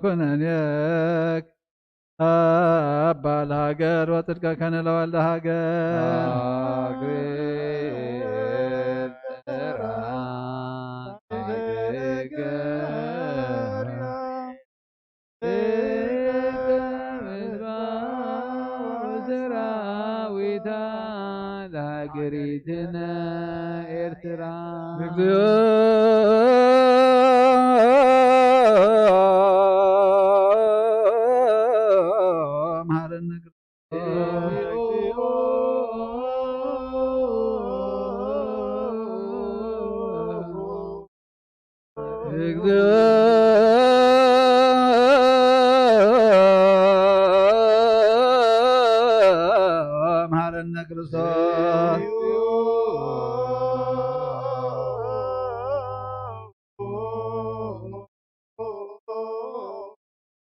ዮኩነኔክ አባ ለሀገር ወጽድቀከነ ለወልደ ሀገር። አግሬ ተራ ሰራዊታ ለሀገሪትነ ኤርትራ። እግዚኦ መሐረነ እግዚኦ መሐረነ ክርስቶስ።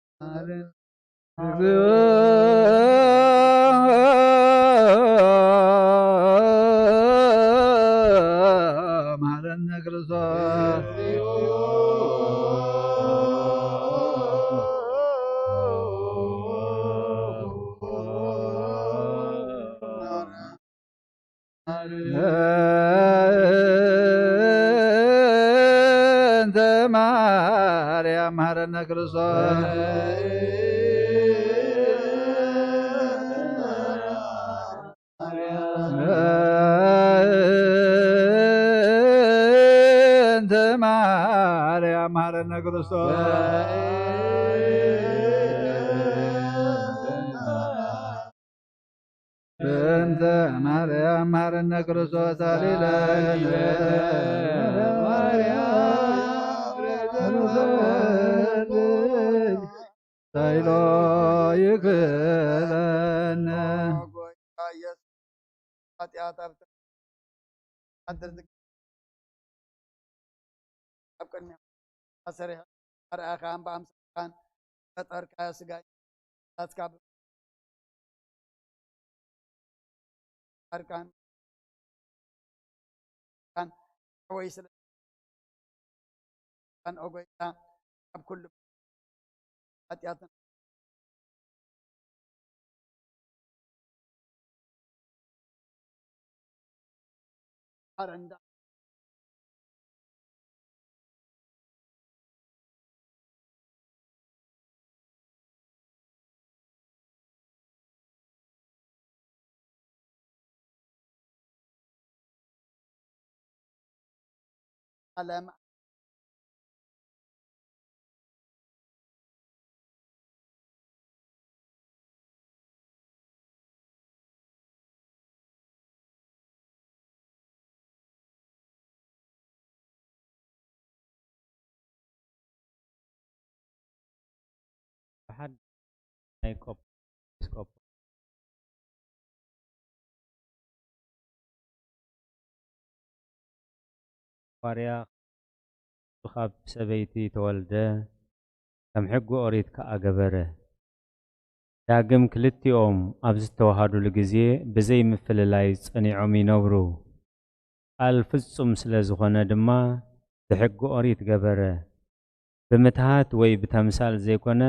መሐረነ ክርስቶስ። እንተ ማርያም መሐረነ ክርስቶስ። እንተ ማርያም መሐረነ ክርስቶስ። በእንተ ማርያም መሐረነ ክርስቶስ አሊለነ። ሳይሎ ይክለነ። ኃጢአት ኣብ ኣብ ቅድሚያ ኣሰሪሐ ኣርኣኻ እምበኣምሳልካን ፈጠርካዮ ስጋይ ናትካ ጻድቃን ወይ ስለ ኦጎይታ ኣብ ኩሉ ሓጢኣትና ሓረንዳ ዓለም ብሓድ ናይ ቆብ ኤጲስቆጶስ ዋርያ ካብ ሰበይቲ ተወልደ፣ ከም ሕጊ ኦሪት ከኣ ገበረ። ዳግም ክልቲኦም ኣብ ዝተዋሃዱሉ ግዜ ብዘይ ምፍልላይ ጸኒዖም ይነብሩ። ቃል ፍጹም ስለ ዝኾነ ድማ ብሕጊ ኦሪት ገበረ። ብምትሃት ወይ ብተምሳል ዘይኮነ፣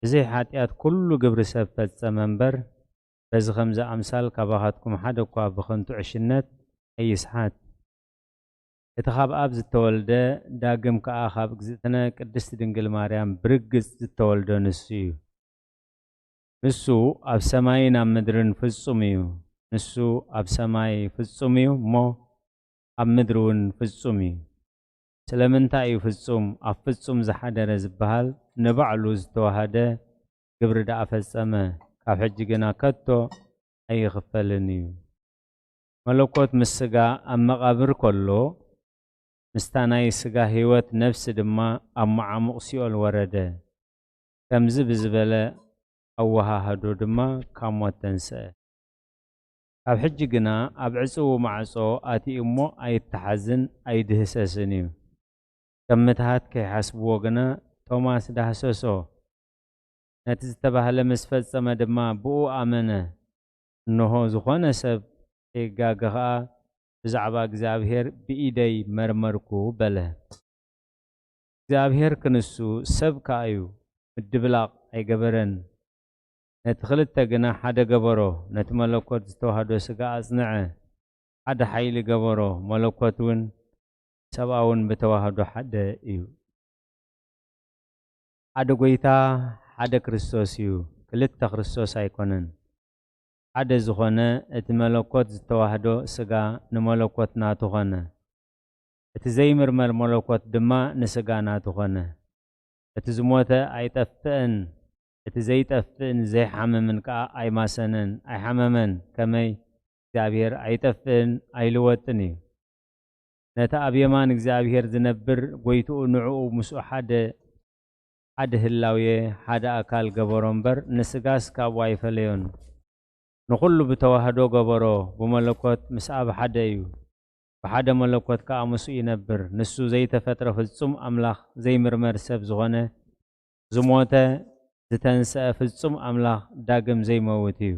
ብዘይ ሓጢኣት ኩሉ ግብሪ ሰብ ፈጸመ እምበር፣ በዚ ኸምዚ ኣምሳል ካባኻትኩም ሓደ እኳ ብኸንቱ ዕሽነት ኣይስሓት። እቲ ካብ ኣብ ዝተወልደ፣ ዳግም ከኣ ካብ እግዝእትነ ቅድስቲ ድንግል ማርያም ብርግጽ ዝተወልደ ንሱ እዩ። ንሱ ኣብ ሰማይን ኣብ ምድርን ፍጹም እዩ። ንሱ ኣብ ሰማይ ፍጹም እዩ እሞ፣ ኣብ ምድሪ እውን ፍጹም እዩ። ስለምንታይ እዩ ፍጹም፣ ኣብ ፍጹም ዝሓደረ ዝበሃል? ንባዕሉ ዝተዋሃደ ግብሪ ደኣ ፈጸመ፣ ካብ ሕጂ ግና ከቶ ኣይኽፈልን እዩ። መለኮት ምስ ስጋ ኣብ መቓብር ከሎ፣ ምስታ ናይ ስጋ ህይወት ነፍሲ ድማ ኣብ መዓሙቕ ሲኦል ወረደ። ከምዚ ብዝበለ ኣወሃሃዶ ድማ ካብ ሞት ተንስአ። ካብ ሕጂ ግና ኣብ ዕጽው ማዕጾ ኣትዩ እሞ ኣይተሓዝን ኣይድህሰስን እዩ። ከም ምትሃት ከይሓስብዎ ግና ቶማስ ዳህሰሶ። ነቲ ዝተባህለ ምስ ፈጸመ ድማ ብኡ ኣመነ። እንሆ ዝኾነ ሰብ ከይጋገ ኸኣ ብዛዕባ እግዚኣብሔር ብኢደይ መርመርኩ በለ። እግዚኣብሔር ክንሱ ሰብ ከኣ እዩ፣ ምድብላቕ ኣይገበረን። ነቲ ክልተ ግና ሓደ ገበሮ፣ ነቲ መለኮት ዝተዋህዶ ስጋ ኣጽንዐ፣ ሓደ ሓይሊ ገበሮ፣ መለኮት እውን ሰብኣውን ብተዋህዶ ሓደ እዩ። ሓደ ጐይታ፣ ሓደ ክርስቶስ እዩ፣ ክልተ ክርስቶስ ኣይኮነን። ሓደ ዝኾነ እቲ መለኮት ዝተዋህዶ ስጋ ንመለኮት ናቱ ኾነ። እቲ ዘይምርመር መለኮት ድማ ንስጋ ናቱ ኾነ። እቲ ዝሞተ ኣይጠፍእን፣ እቲ ዘይጠፍእን ዘይሓምምን ከኣ ኣይማሰነን፣ ኣይሓመመን። ከመይ እግዚኣብሔር ኣይጠፍእን ኣይልወጥን እዩ። ነቲ ኣብ የማን እግዚኣብሔር ዝነብር ጐይትኡ ንዕኡ ምስኡ ሓደ፣ ሓደ ህላዌ፣ ሓደ ኣካል ገበሮ እምበር፣ ንስጋስ ካብኡ ኣይፈለዮን። ንኹሉ ብተዋህዶ ገበሮ፣ ብመለኮት ምስ ኣብ ሓደ እዩ። ብሓደ መለኮት ከኣ ምስኡ ይነብር። ንሱ ዘይተፈጥረ ፍጹም ኣምላኽ፣ ዘይምርመር ሰብ ዝኾነ፣ ዝሞተ፣ ዝተንስአ ፍጹም ኣምላኽ፣ ዳግም ዘይመውት እዩ።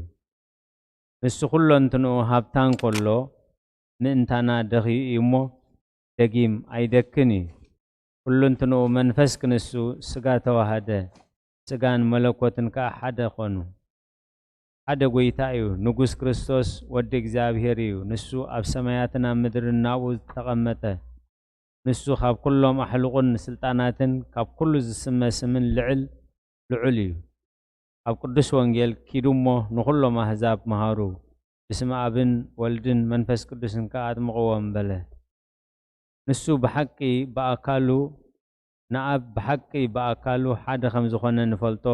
ንሱ ኩለንትንኡ ሃብታን ከሎ፣ ምእንታና ደኽዩ እዩ እሞ፣ ደጊም ኣይደክን እዩ። ኩለንትንኡ መንፈስ ክንሱ ስጋ ተዋሃደ፣ ስጋን መለኮትን ከኣ ሓደ ኾኑ። ሓደ ጐይታ እዩ፣ ንጉስ ክርስቶስ ወዲ እግዚኣብሔር እዩ። ንሱ ኣብ ሰማያትን ኣብ ምድርን ናብኡ ዝተቐመጠ። ንሱ ካብ ኩሎም ኣሕሉቕን ስልጣናትን ካብ ኩሉ ዝስመ ስምን ልዕል ልዑል እዩ። ኣብ ቅዱስ ወንጌል ኪዱ እሞ ንኹሎም ኣህዛብ መሃሩ፣ ብስመ ኣብን ወልድን መንፈስ ቅዱስን ከኣ ኣጥምቕዎም በለ። ንሱ ብሓቂ ብኣካሉ፣ ንኣብ ብሓቂ ብኣካሉ ሓደ ከም ዝኾነ ንፈልጦ፣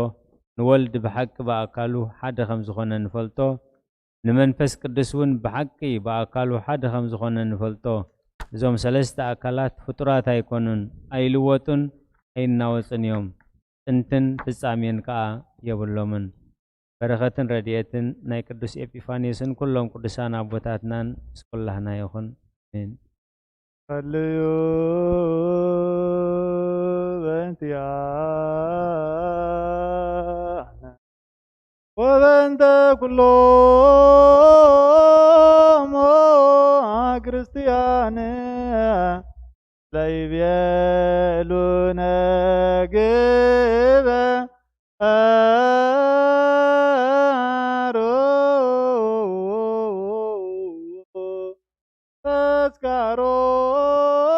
ንወልድ ብሓቂ ብኣካሉ ሓደ ከም ዝኾነ ንፈልጦ፣ ንመንፈስ ቅዱስ እውን ብሓቂ ብኣካሉ ሓደ ከም ዝኾነ ንፈልጦ። እዞም ሰለስተ ኣካላት ፍጡራት ኣይኮኑን፣ ኣይልወጡን፣ ኣይናወጹን እዮም። ጥንትን ፍጻሜን ከኣ የብሎምን። በረኸትን ረድኤትን ናይ ቅዱስ ኤጲፋንዮስን ኩሎም ቅዱሳን ኣቦታትናን ምስ ኩላህና ይኹን። ኣሜን። ጸልዩ በእንቲኣነ ወበእንተ ኩሎሙ ክርስቲያን ዘይቤሉ ነግበ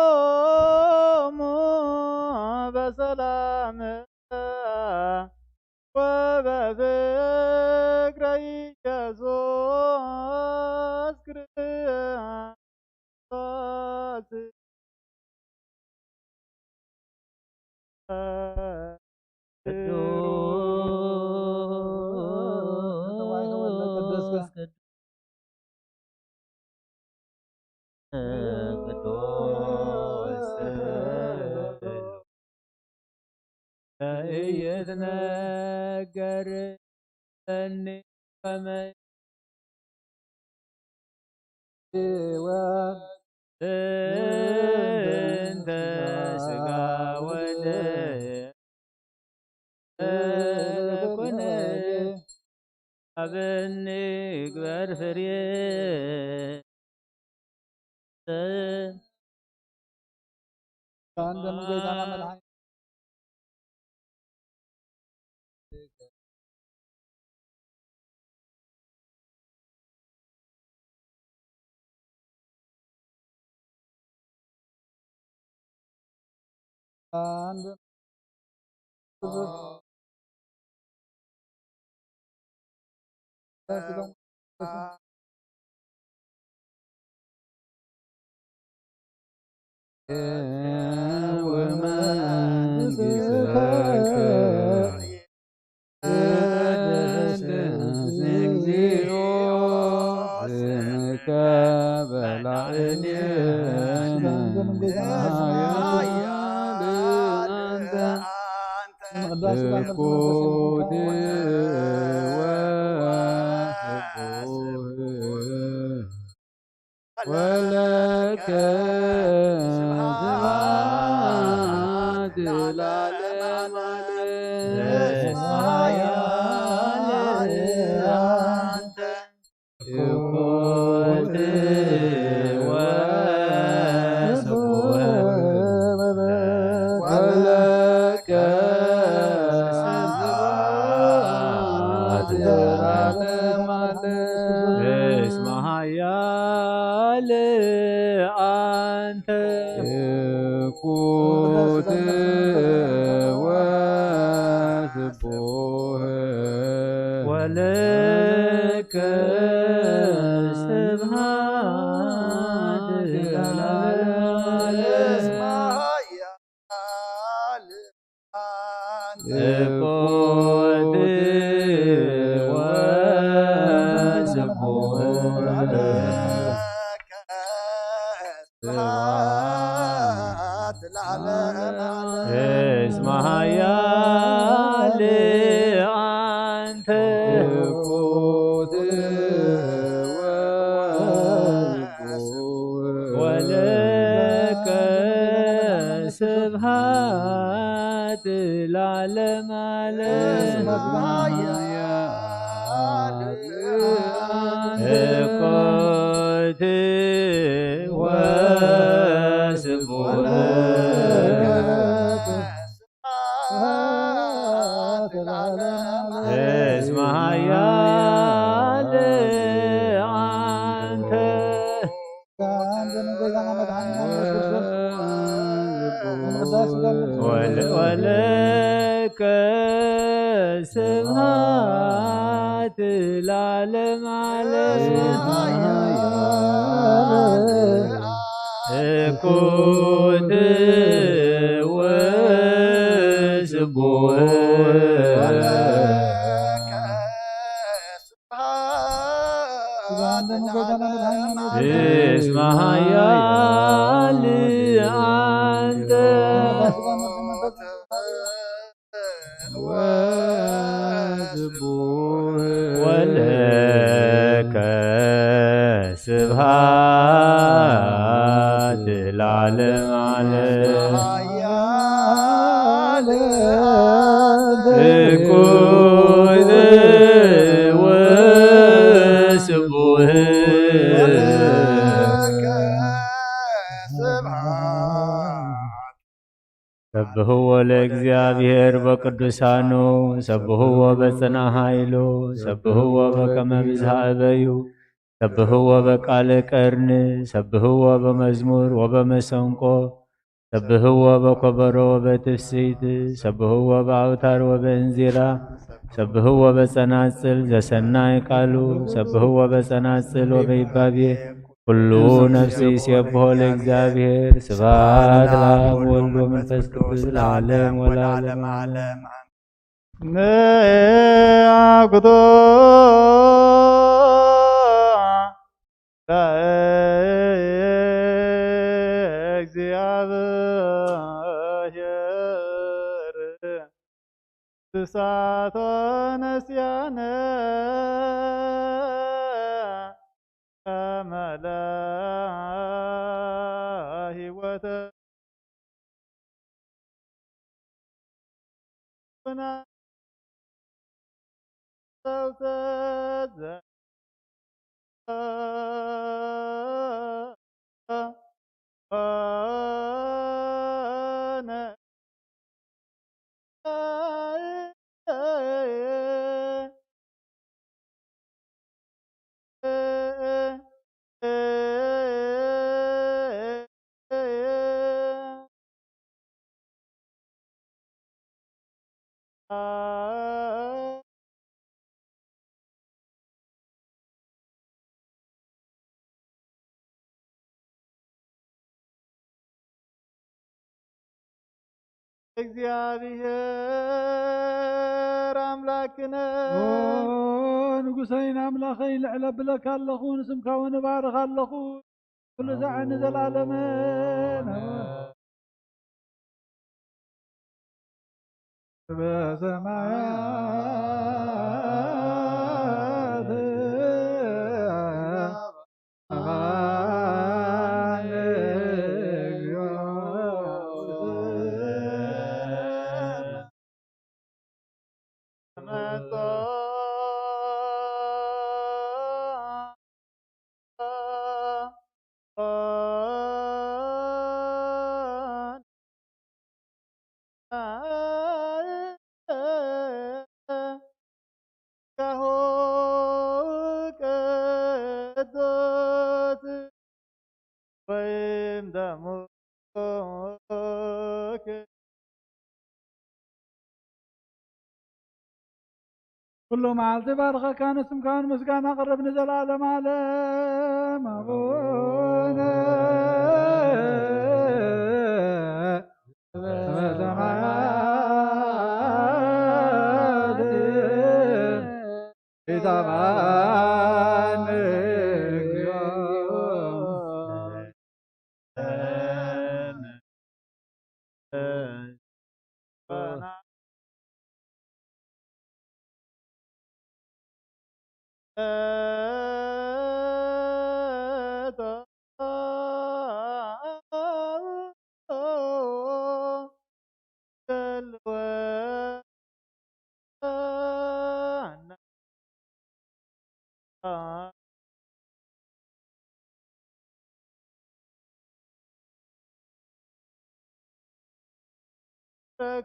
ተስካሮሙ በሰላም ወበፍቅረ ኢየሱስ ክርስቶስ። ቅዱስ ከኢይትነገር እኒ ከመ እንተ ስጋ ወደም ኩነ ኣብኒ ግበር ፍሬ። አንድ ብዙ ወለከ ስብሐት ለዓለመ ዓለም። ወለከ ስብሐት ለዓለመ ዓለም። እስመ ኃያል አንተ። ትኩት ወስቡህ። ወለከ ስብሐት ለዓለመ ዓለም። ትኩት ወስቡህ። ስብሐት ለዓለመ ዓለም። እስመ ኃያል አንተ። ትኩት ወስቡህ። ወለከ ስብሐት ለዓለመ ዓለም። እስመ ኃያል ትኩት ወስቡህ። እስመ ኃያል አንተ። ወለ- ወለከ ስብሐት ለዓለመ ዓለም። ትኩት ወስቡህ። እስመ ኃያል አንተ። ወስቡህ። ወለከ ስብሐት ለዓለመ ዓለም። ትኩት ወስቡህ። ሰብህዎ ለእግዚኣብሔር በቅዱሳኑ፣ ሰብህዎ በጽና ኃይሉ፣ ሰብህዎ በከመ ብዝሃ እበዩ፣ ሰብህዎ በቃለ ቀርን፣ ሰብህዎ በመዝሙር ወበመሰንቆ፣ ሰብህዎ በኮበሮ ወበትፍሲት፣ ሰብህዎ በአውታር ወበእንዚራ፣ ሰብህዎ በጸናጽል ዘሰናይ ቃሉ፣ ሰብህዎ በጸናጽል ወበይባቤ፣ ኩሉ ነፍሲ ይሴብሖ ለእግዚኣብሔር። ስብሐት ለአብ ወወልድ ወመንፈስ ቅዱስ ለዓለም ወለዓለመ ዓለም። ነአኩቶ ለእግዚአብሔር። ስሳቶ ነስያነ መላ ህይወተ እግዚኣብሔር ኣምላክነ። ኦ፣ ንጉሰይን ኣምላኸይን፣ ልዕል ኣብለካ ኣለኹ፣ ንስምካ እውን እባርኽ ኣለኹ። ኩሉ ዛዕ ንዘላለምን። በሰማያት ኩሉ መዓልቲ ባርኸካ፣ ንስምካውን ምስጋና ኣቕርብ ንዘለዓለም ዓለም። ኣቡነ በሰማያት ኢታባን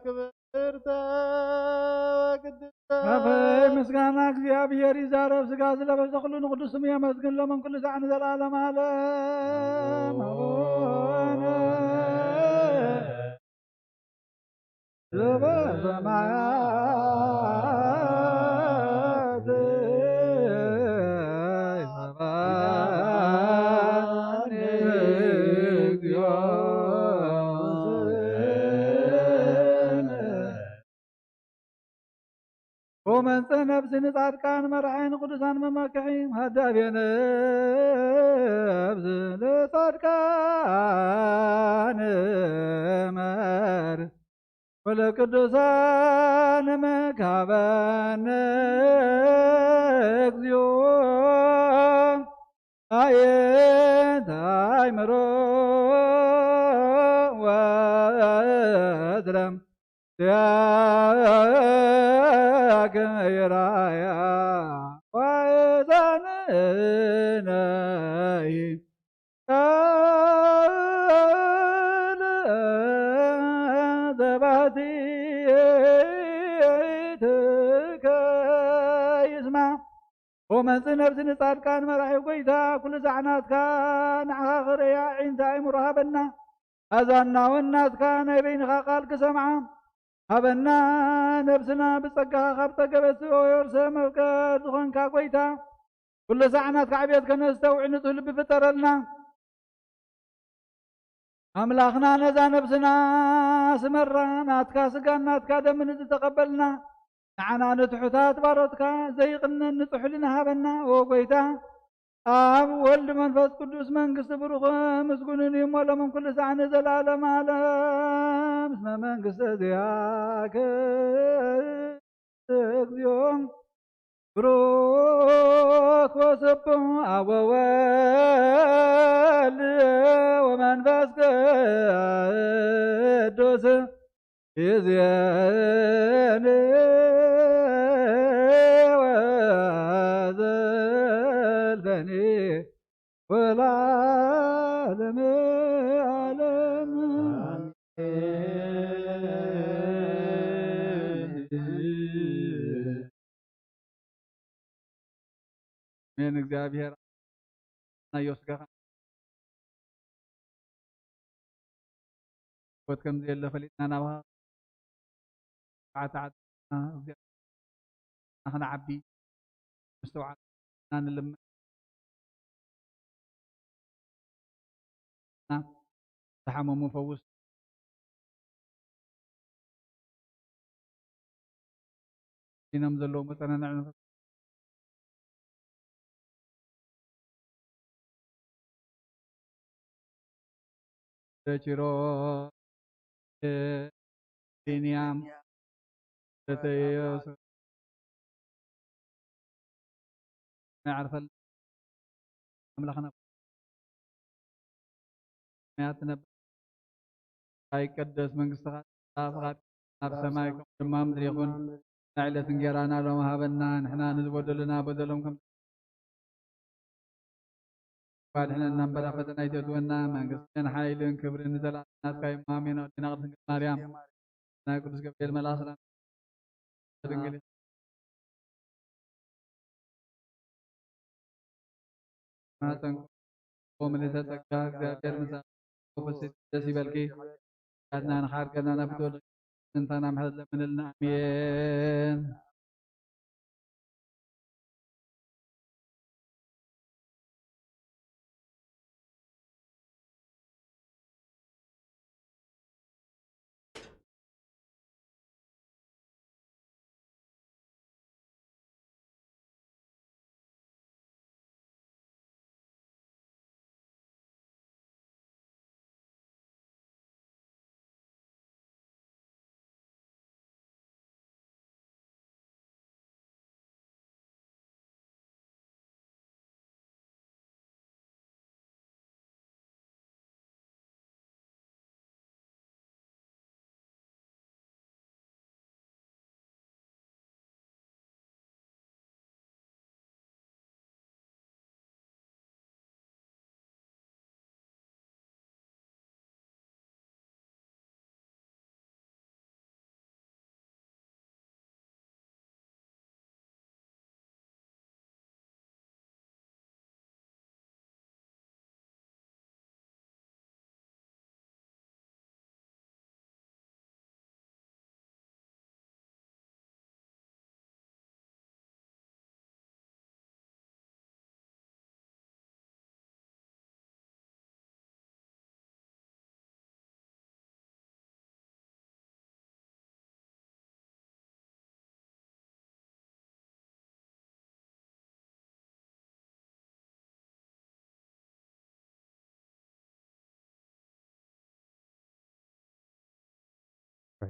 ክብርተ ወቅድስተ። ኣፈይ ምስጋና እግዚኣብሔር ይዛረብ፣ ስጋ ዝለበሰ ኩሉ ንቅዱስ ስሙ የመስግን፣ ሎምን ኩሉ ሳዕ ንዘለዓለም ዓለም። ኣቡነ ዘበሰማያት ይትባረክ ስምከ። ወመንጽእ ነፍሲ ንጻድቃን መራሒ ንቅዱሳን መመክሒ ሃዳቤ ነፍሲ ንጻድቃን መር ወለቅዱሳን መካበነ እግዚኦ። ኣየንተ ኣእምሮ ወዝለም ያከ ይራያ ዋዛንነይ ቃለ ዘባቲ ትከ ይስማ። ወመንጽእ ነፍሲ ንጻድቃን መራሒ ጎይታ፣ ኩሉ ዛዕናትካ ንዓኻ ክርእያ ዒንታ ኣይምሮ ሃበና። ኣዛና እውን ናትካ ናይ በይንኻ ቃል ክሰምዓ ሃበና። ነፍስና ብጸጋኻ ካብ ጸገበት ስኦ የርሰ መፍቀር ዝኾንካ ጎይታ፣ ኩሉ ሳዕ ናትካ ዕቤት ከነስተውዕል ንጹህ ልቢ ፍጠረልና። ኣምላኽና ነዛ ነፍስና ስመራ፣ ናትካ ስጋን ናትካ ደምን ዝተቐበልና፣ ንዓና ንትሑታት ባሮትካ ዘይቕነን ንጹሕ ሕልና ሃበና። ኦ ጎይታ፣ ኣብ ወልድ መንፈስ ቅዱስ መንግስቲ ብሩኽ ምስጉንን እዩ እሞ ሎምን ኩሉ ሳዕ ንዘለዓለም ዓለም። እስመ መንግስቲ እዚኣከ እግዚኦ ብሩክ ወስቡሕ ኣብ ወወልድ ወመንፈስ ቅዱስ ይእዜኒ ወዘልፈኒ ወለዓለመ ዓለም። ኣሜን። እግዚኣብሔር ናዮ ስጋኻ ሞት ከም ዘየለ ፈሊጥና ናባኻ ዓት ዓት ንኽንዓቢ ምስትውዓል ንልምና። ዝሓመሙ ፈውስ። ዲኖም ዘለዉ መጸናንዒ ንኽእል። ኪሮስ፣ ቢንያም፣ ዘተየሱ፣ ናይ ዓርፈል ኣምላኽና ሰማያት ትነብር፣ ይትቀደስ መንግስትኻ፣ ትምጻእ ፍቓድካ ኣብ ሰማይ ከምኡ ድማ ምድሪ ይኹን። ናይ ዕለት እንጌራና ሎም ሃበና፣ ንሕና ንዝበደሉና በደሎም ከም ኣድሕነና እምበር ኣብ ፈተና ኣይተእትወና፣ መንግስትን ሓይልን ክብርን ንዘለኣለም ናትካ እዩ። ኣሜን። ኣዴና ቅድስት ድንግል ማርያም፣ ናይ ቅዱስ ገብርኤል መልኣኽ ሰላም ድንግል ማህፀንኩም ምልዕተ ጸጋ፣ እግዚኣብሔር ምሳኹም። ደስ ይበልኪ። ኃጢአትና ንኻሕር ገና ናብ ብትወልድ ጥንታና ምሕረት ለምንልና። ኣሜን።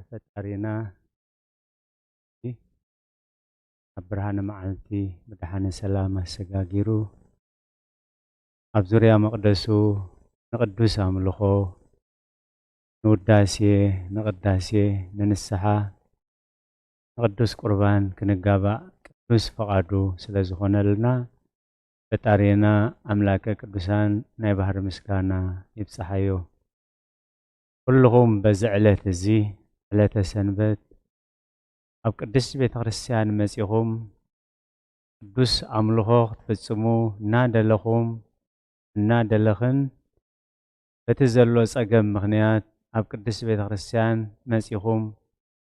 ፈጣሪና ኣብ ብርሃነ መዓልቲ ብድሓነ ሰላም ኣሰጋጊሩ ኣብ ዙርያ መቕደሱ ንቕዱስ ኣምልኾ፣ ንውዳሴ፣ ንቕዳሴ፣ ንንስሓ፣ ንቅዱስ ቁርባን ክንጋባእ ቅዱስ ፈቓዱ ስለ ዝኾነልና፣ ፈጣሪና ኣምላከ ቅዱሳን ናይ ባህሪ ምስጋና ይብጽሓዮ። ኩልኹም በዚ ዕለት እዚ፣ ዕለተ ሰንበት፣ ኣብ ቅድስቲ ቤተ ክርስቲያን መጺኹም ቅዱስ ኣምልኾ ክትፍጽሙ እናደለኹም እናደለኽን፣ በቲ ዘሎ ጸገም ምኽንያት ኣብ ቅድስቲ ቤተ ክርስቲያን መጺኹም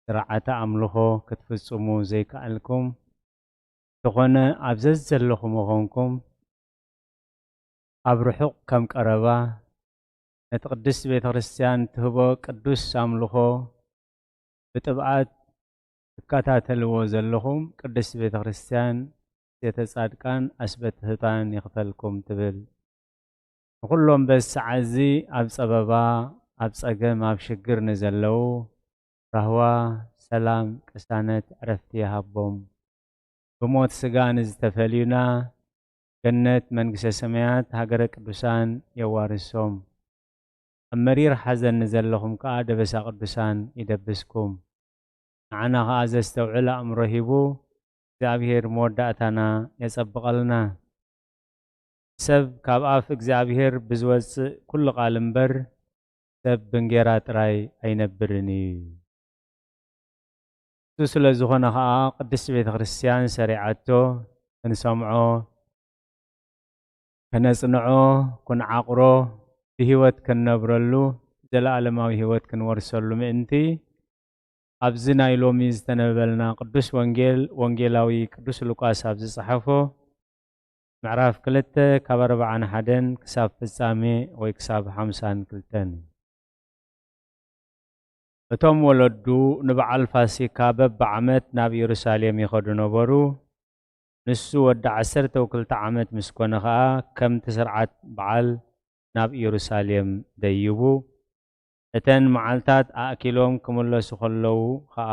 ስርዓተ ኣምልኾ ክትፍጽሙ ዘይከኣልኩም፣ እንተኾነ ኣብ ዘዘለኹምዎ ኾንኩም ኣብ ርሑቕ ከም ቀረባ ነቲ ቅድስቲ ቤተ ክርስቲያን ትህቦ ቅዱስ ኣምልኾ ብጥብዓት ትከታተልዎ ዘለኹም ቅድስቲ ቤተ ክርስቲያን፣ ኣሰየተ ጻድቃን ኣስበትህታን ይኽፈልኩም ትብል። ንኹሎም በዚ ሰዓት እዚ ኣብ ጸበባ፣ ኣብ ጸገም፣ ኣብ ሽግር ንዘለዉ ራህዋ፣ ሰላም፣ ቅሳነት፣ ዕረፍቲ ይሃቦም። ብሞት ስጋ ንዝተፈልዩና ገነት መንግስተ ሰማያት ሃገረ ቅዱሳን የዋርሶም። ኣብ መሪር ሓዘን ንዘለኹም ከኣ ደበሳ ቅዱሳን ይደብስኩም። ንዓና ከኣ ዘስተውዕል ኣእምሮ ሂቡ እግዚኣብሔር መወዳእታና የጸብቐልና። ሰብ ካብ ኣፍ እግዚኣብሔር ብዝወጽእ ኩሉ ቃል እምበር፣ ሰብ ብእንጌራ ጥራይ ኣይነብርን እዩ። እሱ ስለ ዝኾነ ኸኣ ቅድስቲ ቤተ ክርስቲያን ሰሪዓቶ ክንሰምዖ፣ ከነጽንዖ፣ ክንዓቕሮ፣ ብህይወት ክንነብረሉ፣ ዘለኣለማዊ ህይወት ክንወርሰሉ ምእንቲ፣ ኣብዚ ናይ ሎሚ ዝተነበበልና ቅዱስ ወንጌል፣ ወንጌላዊ ቅዱስ ሉቃስ ኣብ ዝጸሓፎ ምዕራፍ ክልተ ካብ ኣርብዓን ሓደን ክሳብ ፍጻሜ ወይ ክሳብ ሓምሳን ክልተን እዩ። እቶም ወለዱ ንበዓል ፋሲካ በብዓመት ናብ ኢየሩሳሌም ይኸዱ ነበሩ። ንሱ ወዲ ዓሰርተ ክልተ ዓመት ምስ ኮነ ኸኣ፣ ከምቲ ስርዓት በዓል ናብ ኢየሩሳሌም ደይቡ። እተን መዓልታት ኣእኪሎም ክምለሱ ከለዉ ኸኣ፣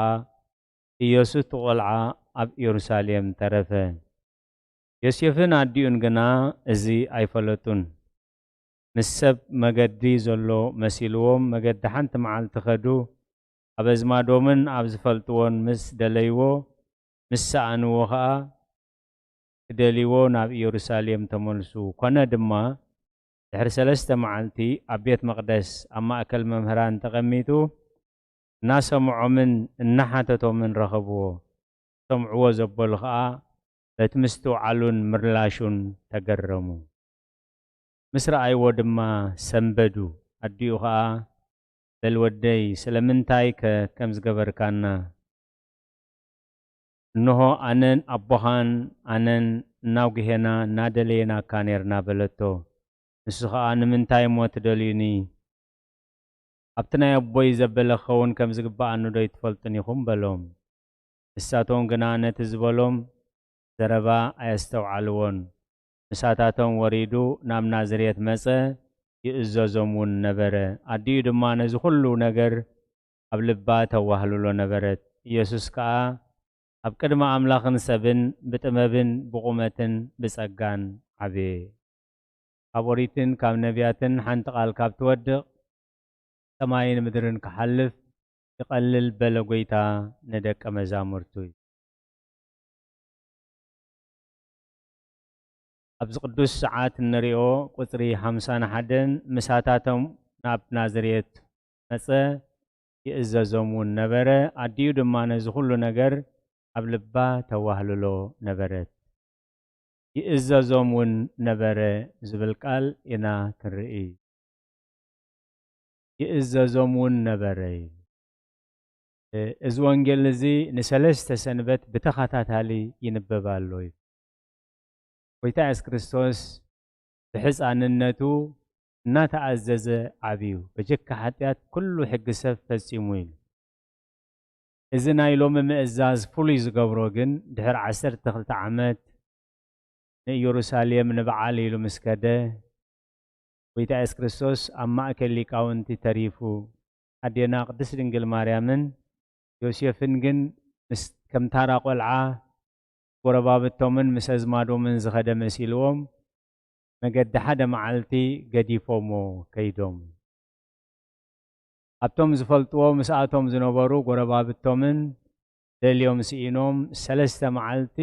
ኢየሱስ እቲ ቈልዓ ኣብ ኢየሩሳሌም ተረፈ። ዮሴፍን ኣዲኡን ግና እዚ ኣይፈለጡን። ምስ ሰብ መገዲ ዘሎ መሲልዎም፣ መገዲ ሓንቲ መዓልቲ ከዱ። ኣብ ኣዝማዶምን ኣብ ዝፈልጥዎን ምስ ደለይዎ፣ ምስ ሰኣንዎ ኸኣ፣ ክደልይዎ ናብ ኢየሩሳሌም ተመልሱ። ኮነ ድማ፣ ድሕሪ ሰለስተ መዓልቲ ኣብ ቤት መቕደስ ኣብ ማእከል መምህራን ተቐሚጡ፣ እናሰምዖምን እናሓተቶምን ረኸብዎ። ዝሰምዕዎ ዘበሉ ኸኣ በቲ ምስትውዓሉን ምርላሹን ተገረሙ። ምስ ረኣይዎ ድማ ሰንበዱ። ኣዲኡ ኸኣ፣ "በል ወደይ፣ ስለምንታይከ ከም ዝገበርካና? እንሆ ኣነን ኣቦኻን ኣነን እናጉሄና እናደለየናካ ኔርና" በለቶ። ንሱ ኸኣ፣ "ንምንታይ እሞ ትደልዩኒ? ኣብቲ ናይ ኣቦይ ዘበለ ክኸውን ከም ዝግብኣኒ ዶ ኣይትፈልጡን ኢኹም?" በሎም። ንሳቶም ግና ነቲ ዝበሎም ዘረባ ኣየስተውዓልዎን። ምሳታቶም ወሪዱ ናብ ናዝሬት መጸ፣ ይእዘዞም እውን ነበረ። ኣዲኡ ድማ ነዚ ኹሉ ነገር ኣብ ልባ ተዋህልሎ ነበረት። ኢየሱስ ከኣ ኣብ ቅድሚ ኣምላኽን ሰብን ብጥበብን ብቑመትን ብጸጋን ዓበየ። ካብ ኦሪትን ካብ ነቢያትን ሓንቲ ቃል ካብ ትወድቕ፣ ሰማይን ምድርን ክሓልፍ ይቐልል በለ ጐይታ ንደቀ መዛሙርቱ። ኣብዚ ቅዱስ ሰዓት እንሪኦ ቁጽሪ ሓምሳን ሓደን፣ ምሳታቶም ናብ ናዝሬት መጸ፣ ይእዘዞም እውን ነበረ። ኣዲኡ ድማ ነዚ ኩሉ ነገር ኣብ ልባ ተዋህልሎ ነበረት። ይእዘዞም እውን ነበረ ዝብል ቃል ኢና ክንርኢ። ይእዘዞም እውን ነበረ። እ፣ እዚ ወንጌል እዚ ንሰለስተ ሰንበት ብተኸታታሊ ይንበብ ኣሎ እዩ። ጐይታ የሱስ ክርስቶስ ብሕፃንነቱ እናተኣዘዘ ዓብዩ፣ በጀካ ሓጢኣት ኩሉ ሕጊ ሰብ ፈጺሙ ኢሉ። እዚ ናይ ሎሚ ምእዛዝ ፍሉይ ዝገብሮ ግን፣ ድሕሪ ዓሰርተ ክልተ ዓመት ንኢየሩሳሌም ንበዓል ኢሉ ምስ ከደ፣ ጐይታ የሱስ ክርስቶስ ኣብ ማእከል ሊቃውንቲ ተሪፉ፣ ኣዴና ቅድስት ድንግል ማርያምን ዮሴፍን ግን ምስ፣ ከም ታራ ቈልዓ፣ ጎረባብቶምን ምስ ኣዝማዶምን ዝኸደ መሲልዎም፣ መገዲ ሓደ መዓልቲ ገዲፎሞ ከይዶም። ኣብቶም ዝፈልጥዎ ምስኣቶም ዝነበሩ ጎረባብቶምን ደልዮም ስኢኖም፣ ሰለስተ መዓልቲ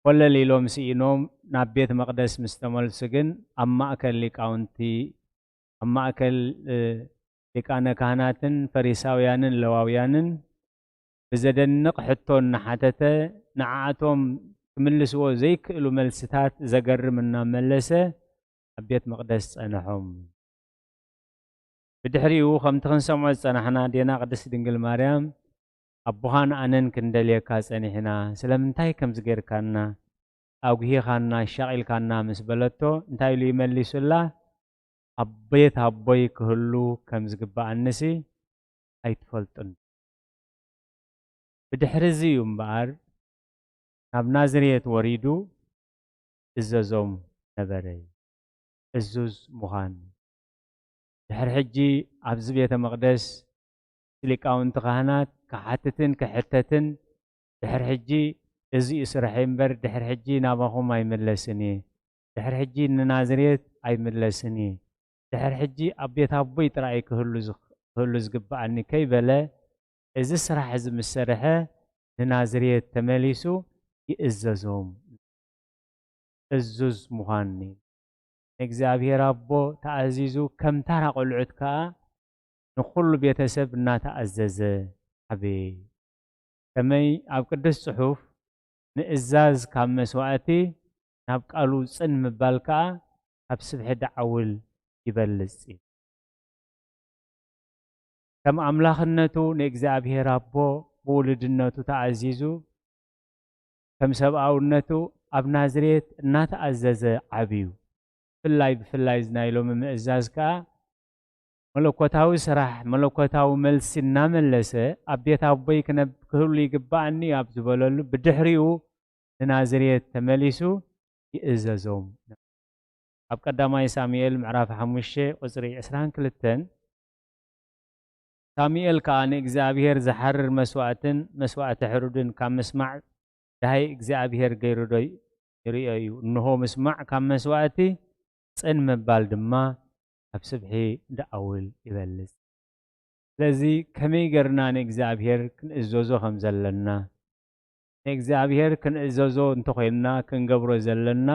ኮለል ኢሎም ስኢኖም ናብ ቤት መቕደስ ምስ ተመልሱ ግን፣ ኣብ ማእከል ሊቃውንቲ፣ ኣብ ማእከል፣ እ፣ ሊቃነ ካህናትን ፈሪሳውያንን ለዋውያንን ብዘደንቕ ሕቶ እናሓተተ፣ ንዓኣቶም ክምልስዎ ዘይክእሉ መልስታት ዘገርም እናመለሰ ኣብ ቤት መቕደስ ጸንሖም። ብድሕሪኡ፣ ከምቲ ክንሰምዖ ዝጸናሕና፣ ኣዴና ቅድስት ድንግል ማርያም፣ "ኣቦኻን ኣነን ክንደልየካ ጸኒሕና፣ ስለምንታይ ከምዚ ጌርካና? ኣጉሂኻና፣ ኣሻቒልካና" ምስ በለቶ፣ እንታይ ኢሉ ይመሊሱላ? "ኣብ ቤት ኣቦይ ክህሉ ከም ዝግብኣንሲ ኣይትፈልጡን። ብድሕሪ እዚ እዩ እምበኣር ናብ ናዝሬት ወሪዱ እዘዞም ነበረ." እዙዝ ምዃን። ድሕሪ ሕጂ ኣብዚ ቤተ መቕደስ ሊቃውንቲ ካህናት ክሓትትን ክሕተትን፣ ድሕሪ ሕጂ እዚ እዩ ስርሐይ እምበር፣ ድሕሪ ሕጂ ናባኹም ኣይምለስን እየ፣ ድሕሪ ሕጂ ንናዝሬት ኣይምለስን እየ፣ ድሕሪ ሕጂ ኣብ ቤት ኣቦይ ጥራይ ክህሉ ዝኽ-፣ ክህሉ ዝግብኣኒ ከይበለ፣ እዚ ስራሕ እዚ ምስ ሰርሐ፣ ንናዝሬት ተመሊሱ ይእዘዞም። እዙዝ ምዃን እዩ። ንእግዚኣብሔር ኣቦ ተኣዚዙ፣ ከም ታራ ቆልዑት ከኣ ንኹሉ ቤተሰብ እናተኣዘዘ ዓበየ። ከመይ ኣብ ቅዱስ ጽሑፍ፣ "ምእዛዝ ካብ መስዋእቲ፣ ናብ ቃሉ ጽን ምባል ከኣ ካብ ስብሒ ደዓውል ይበልጽ" እዩ። ከም ኣምላኽነቱ ንእግዚኣብሔር ኣቦ ብውሉድነቱ ተኣዚዙ፣ ከም ሰብኣውነቱ ኣብ ናዝሬት እናተኣዘዘ ዓብዩ። ብፍላይ ብፍላይ እዚ ናይ ሎሚ ምእዛዝ ከኣ መለኮታዊ ስራሕ፣ መለኮታዊ መልሲ እናመለሰ፣ ኣብ ቤት ኣቦይ ክነብ-፣ ክህሉ ይግባኣኒ እዩ ኣብ ዝበለሉ፣ ብድሕሪኡ ንናዝሬት ተመሊሱ ይእዘዞም። ኣብ ቀዳማይ ሳሙኤል ምዕራፍ ሓሙሽተ ቁጽሪ ዕስራን ክልተን፣ ሳሙኤል ከኣ ንእግዚኣብሔር ዝሓርር መስዋእትን መስዋእቲ ሕሩድን ካብ ምስማዕ ደሃይ እግዚኣብሔር ገይሩ ዶ ይርእዮ እዩ? እንሆ ምስማዕ ካብ መስዋእቲ፣ ጽን ምባል ድማ ካብ ስብሒ ደኣውል ይበልጽ። ስለዚ ከመይ ገርና ንእግዚኣብሔር ክንእዘዞ ከም ዘለና፣ ንእግዚኣብሔር ክንእዘዞ እንተኾይንና ክንገብሮ ዘለና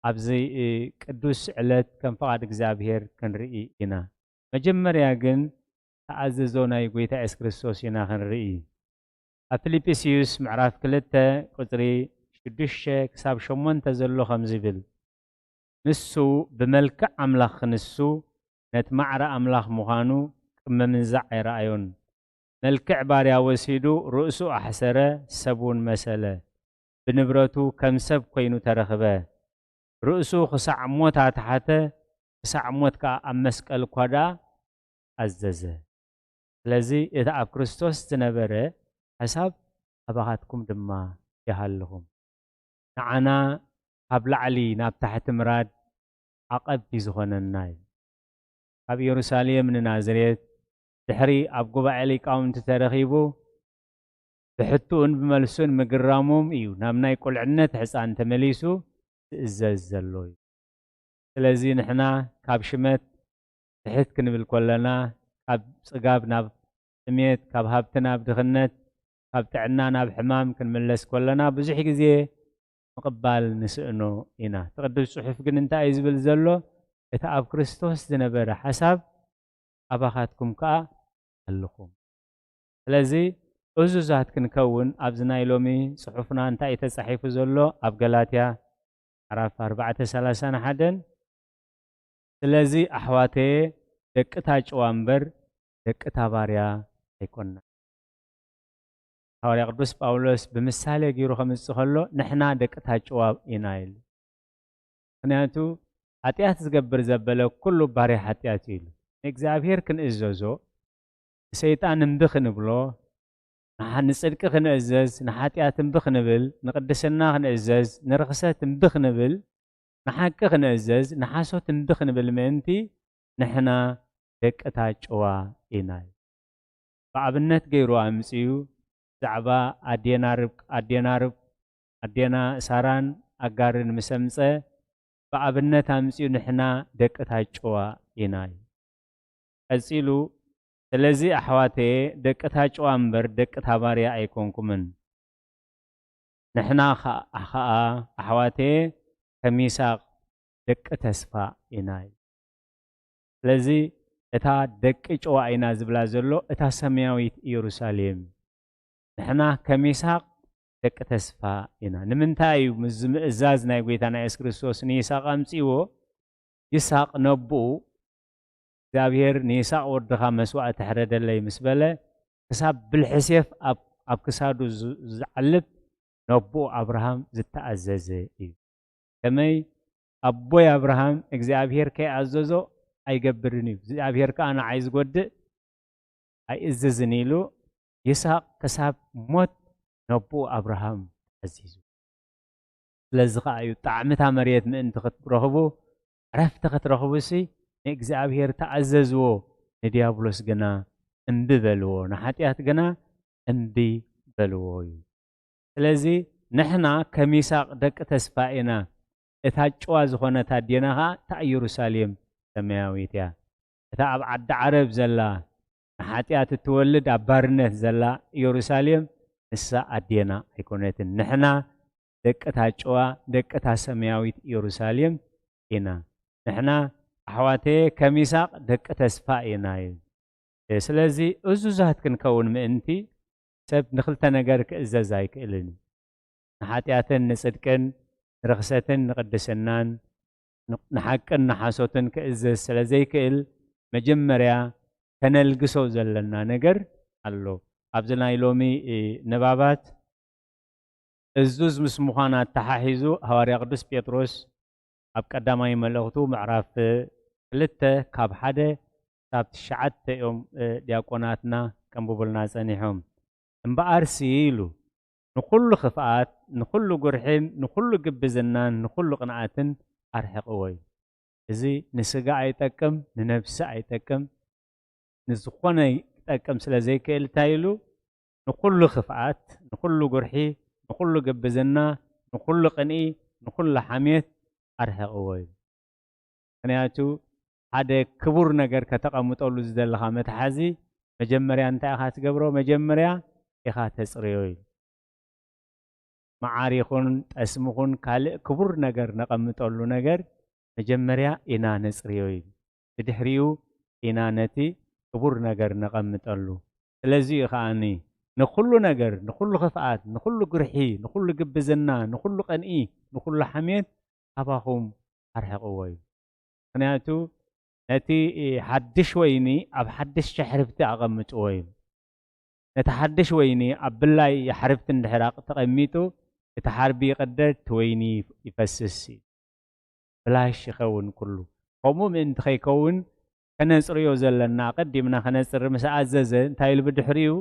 ኣብዚ፣ እ፣ ቅዱስ ዕለት ከም ፍቓድ እግዚኣብሔር ክንርኢ ኢና። መጀመርያ ግን ተኣዘዞ ናይ ጐይታ የሱስ ክርስቶስ ኢና ክንርኢ። ኣብ ፊልጵስዩስ ምዕራፍ ክልተ ቁጽሪ ሽዱሽተ ክሳብ ሸሞንተ ዘሎ ከምዚ ይብል፣ ንሱ ብመልክዕ ኣምላኽ ክንሱ ነቲ ማዕረ ኣምላኽ ምዃኑ ቅድሚ ምንዛዕ ኣይረኣዮን። መልክዕ ባርያ ወሲዱ ርእሱ ኣሕሰረ፣ ሰብ እውን መሰለ። ብንብረቱ ከም ሰብ ኮይኑ ተረኽበ። ርእሱ ክሳዕ ሞት ኣትሓተ፣ ክሳዕ ሞት ከኣ ኣብ መስቀል እኳ ደኣ ኣዘዘ። ስለዚ እቲ ኣብ ክርስቶስ ዝነበረ ሓሳብ ኣባኻትኩም ድማ ይሃልኹም። ንዓና ካብ ላዕሊ ናብ ታሕቲ ምራድ ዓቐብ እዩ ዝኾነና እዩ። ካብ ኢየሩሳሌም ንናዝሬት፣ ድሕሪ ኣብ ጉባኤ ሊቃውንቲ ተረኺቡ፣ ብሕትኡን ብመልሱን ምግራሞም እዩ ናብ ናይ ቁልዕነት ሕፃን ተመሊሱ ዝእዘዝ ዘሎ እዩ። ስለዚ ንሕና ካብ ሽመት ትሕት ክንብል ከለና፣ ካብ ጽጋብ ናብ ጥሜት፣ ካብ ሃብቲ ናብ ድኽነት፣ ካብ ጥዕና ናብ ሕማም ክንምለስ ከለና፣ ብዙሕ ግዜ ምቕባል ንስእኖ ኢና። እቲ ቅዱስ ጽሑፍ ግን እንታይ እዩ ዝብል ዘሎ? እቲ ኣብ ክርስቶስ ዝነበረ ሓሳብ ኣባኻትኩም ከኣ ኣለኹም። ስለዚ እዙዛት ክንከውን ኣብዚ ናይ ሎሚ ጽሑፍና እንታይ እዩ ተጻሒፉ ዘሎ? ኣብ ገላትያ ምዕራፍ ኣርባዕተ ሰላሳን ሓደን፣ ስለዚ ኣሕዋተየ ደቂ እታ ጭዋ እምበር ደቂ እታ ባርያ ኣይኮንና። ሃዋርያ ቅዱስ ጳውሎስ ብምሳሌ ገይሩ ከምጽእ ከሎ ንሕና ደቂ እታ ጭዋ ኢና ኢሉ። ምኽንያቱ ሓጢኣት ዝገብር ዘበለ ኩሉ ባርያ ሓጢኣት እዩ ኢሉ። ንእግዚኣብሔር ክንእዘዞ፣ ንሰይጣን እምቢ ክንብሎ፣ ንሓ-፣ ንጽድቂ ክንእዘዝ፣ ንሓጢኣት እምቢ ክንብል፣ ንቅድስና ክንእዘዝ፣ ንርኽሰት እምቢ ክንብል፣ ንሓቂ ክንእዘዝ፣ ንሓሶት እምቢ ክንብል ምእንቲ ንሕና ደቂ እታ ጭዋ ኢና። ብኣብነት ገይሩ ኣምጺኡ ብዛዕባ ኣዴና ርብቃ፣ ኣዴና ርብ-፣ ኣዴና ሳራን ኣጋርን ምስ ኣምጸ ብኣብነት ኣምጺኡ ንሕና ደቂ እታ ጭዋ ኢና እዩ። ቀጺሉ፣ ስለዚ ኣሕዋተየ ደቂ እታ ጭዋ እምበር ደቂ እታ ባርያ ኣይኮንኩምን። ንሕና ኸ-፣ ኸኣ ኣሕዋተየ ከም ይስሐቅ ደቂ ተስፋ ኢና እዩ። ስለዚ እታ ደቂ ጭዋ ኢና ዝብላ ዘሎ እታ ሰማያዊት ኢየሩሳሌም። ንሕና ከም ይስሐቅ ደቂ ተስፋ ኢና። ንምንታይ እዩ ምስዚ ምእዛዝ ናይ ጐይታና የሱስ ክርስቶስ ንይስሐቅ ኣምጺእዎ? ይስሐቅ ነቦኡ እግዚኣብሔር ንይስሐቅ ወድኻ መስዋእቲ ሕረደለይ ምስ በለ፣ ክሳብ ብልሒ ሴፍ ኣብ፣ ኣብ ክሳዱ ዝ-፣ ዝዓልብ ነቦኡ ኣብርሃም ዝተኣዘዘ እዩ። ከመይ ኣቦይ ኣብርሃም እግዚኣብሔር ከይኣዘዞ ኣይገብርን እዩ፣ እግዚኣብሔር ከኣ ንዓይ ዝጎድእ ኣይእዝዝን ኢሉ ይስሐቅ ክሳብ ሞት ነቦኡ ኣብርሃም ተኣዚዙ። ስለዚ ከኣ እዩ ጣዕሚ እታ መሬት ምእንቲ ክትረኽቡ፣ ዕረፍቲ ክትረኽቡሲ ንእግዚኣብሔር ተኣዘዝዎ፣ ንድያብሎስ ግና እምቢ በልዎ፣ ንሓጢኣት ግና እምቢ በልዎ እዩ። ስለዚ ንሕና ከም ይስሐቅ ደቂ ተስፋ ኢና። እታ ጭዋ ዝኾነት ኣዴና ኸኣ እታ ኢየሩሳሌም ሰማያዊት እያ። እታ ኣብ ዓዲ ዓረብ ዘላ ንሓጢኣት እትወልድ ኣብ ባርነት ዘላ ኢየሩሳሌም ንሳ ኣዴና ኣይኮነትን። ንሕና ደቂ እታ ጭዋ፣ ደቂ እታ ሰማያዊት ኢየሩሳሌም ኢና። ንሕና ኣሕዋተየ ከም ይስሐቅ ደቂ ተስፋ ኢና እዩ። እ፣ ስለዚ እዙዛት ክንከውን ምእንቲ ሰብ ንኽልተ ነገር ክእዘዝ ኣይክእልን እዩ። ንሓጢኣትን ንጽድቅን፣ ንርኽሰትን ንቕድስናን፣ ን-፣ ንሓቅን ንሓሶትን ክእዘዝ ስለ ዘይክእል፣ መጀመርያ ከነልግሶ ዘለና ነገር ኣሎ። ኣብዚ ናይ ሎሚ ንባባት እዙዝ ምስ ምዃን ኣተሓሒዙ ሃዋርያ ቅዱስ ጴጥሮስ ኣብ ቀዳማይ መልእኽቱ ምዕራፍ ክልተ ካብ ሓደ ክሳብ ትሽዓተ እዮም ዲያቆናትና ከንብቡልና ጸኒሖም። እምበኣርሲ ኢሉ ንኹሉ ክፍኣት፣ ንኹሉ ጉርሒን ንኹሉ ግብዝናን ንኹሉ ቅንኣትን ኣርሕቕዎ እዩ። እዚ ንስጋ ኣይጠቅም፣ ንነብሲ ኣይጠቅም፣ ንዝኾነ ክጠቅም ስለ ዘይክእል እንታይ ኢሉ ንኹሉ ክፍኣት፣ ንኹሉ ጉርሒ፣ ንኹሉ ግብዝና፣ ንኹሉ ቅንኢ፣ ንኹሉ ሓሜት ኣርሕቕዎ እዩ። ምክንያቱ ሓደ ክቡር ነገር ከተቐምጠሉ ዝደለኻ መትሓዚ መጀመርያ እንታይ ኢኻ ትገብሮ? መጀመርያ ኢኻ ተጽርዮ እዩ። መዓር ይኹን ጠስሚ ይኹን ካልእ ክቡር ነገር ነቐምጠሉ ነገር መጀመርያ ኢና ነጽርዮ እዩ። ብድሕሪኡ ኢና ነቲ ክቡር ነገር ነቐምጠሉ። ስለዚ እዩ ከኣኒ ንኹሉ ነገር፣ ንኹሉ ክፍኣት፣ ንኹሉ ግርሒ፣ ንኹሉ ግብዝና፣ ንኹሉ ቅንኢ፣ ንኹሉ ሓሜት ካባኹም ኣርሕቕዎ እዩ። ምክንያቱ ነቲ ሓድሽ ወይኒ ኣብ ሓድሽ ሸሕርብቲ ኣቐምጥዎ እዩ። ነቲ ሓድሽ ወይኒ ኣብ ብላይ ሓርብቲ እንድሕር ተቐሚጡ፣ እቲ ሓርቢ ይቕደድ፣ እቲ ወይኒ ይፈስስ እዩ። ብላሽ ይኸውን ኩሉ። ከምኡ ምእንቲ ከይከውን ከነጽርዮ ዘለና፣ ኣቐዲምና ከነጽሪ ምስ ኣዘዘ እንታይ ኢሉ ብድሕሪኡ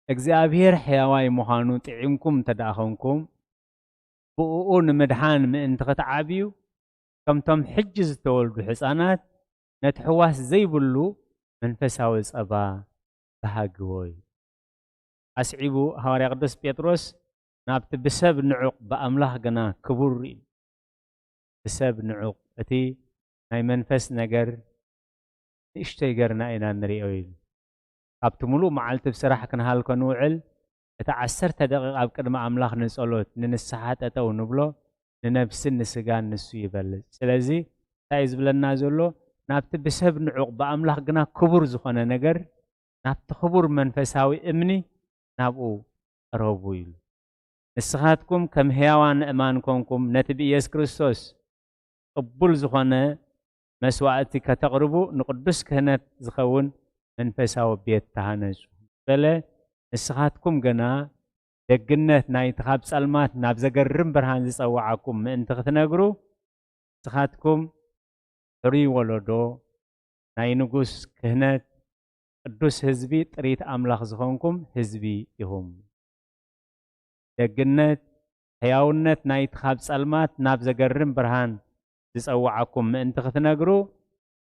እግዚኣብሔር ሕያዋይ ምዃኑ ጥዒምኩም እንተ ደኣ ኾንኩም፣ ብእኡ ንምድሓን ምእንቲ ክትዓብዩ፣ ከምቶም ሕጂ ዝተወልዱ ሕፃናት ነቲ ሕዋስ ዘይብሉ መንፈሳዊ ጸባ ተሃግዎ እዩ። ኣስዒቡ ሃዋርያ ቅዱስ ጴጥሮስ ናብቲ ብሰብ ንዑቕ ብኣምላኽ ግና ክቡር እዩ። ብሰብ ንዑቕ እቲ ናይ መንፈስ ነገር ንእሽተይ ገርና ኢና ንሪኦ ኢሉ። ካብቲ ሙሉእ መዓልቲ ብስራሕ ክንሃልኮ ንውዕል፣ እቲ ዓሰርተ ደቂቕ ኣብ ቅድሚ ኣምላኽ ንጸሎት፣ ንንስሓ ጠጠው ንብሎ፣ ንነብስን ንስጋን ንሱ ይበልጽ። ስለዚ እንታይ እዩ ዝብለና ዘሎ? ናብቲ ብሰብ ንዑቕ ብኣምላኽ ግና ክቡር ዝኾነ ነገር፣ ናብቲ ክቡር መንፈሳዊ እምኒ ናብኡ ቅረቡ ኢሉ። ንስኻትኩም ከም ሕያዋን እማን ኮንኩም ነቲ ብኢየሱስ ክርስቶስ ቅቡል ዝኾነ መስዋእቲ ከተቕርቡ ንቅዱስ ክህነት ዝኸውን መንፈሳዊ ቤት ተሃነጹ በለ። ንስኻትኩም ግና ደግነት ናይቲ ካብ ጸልማት ናብ ዘገርም ብርሃን ዝጸውዓኩም ምእንቲ ክትነግሩ፣ ንስኻትኩም ሕሩይ ወለዶ፣ ናይ ንጉስ ክህነት፣ ቅዱስ ህዝቢ፣ ጥሪት ኣምላኽ ዝኾንኩም ህዝቢ ኢኹም። ደግነት፣ ሕያውነት ናይቲ ካብ ጸልማት ናብ ዘገርም ብርሃን ዝጸውዓኩም ምእንቲ ክትነግሩ፣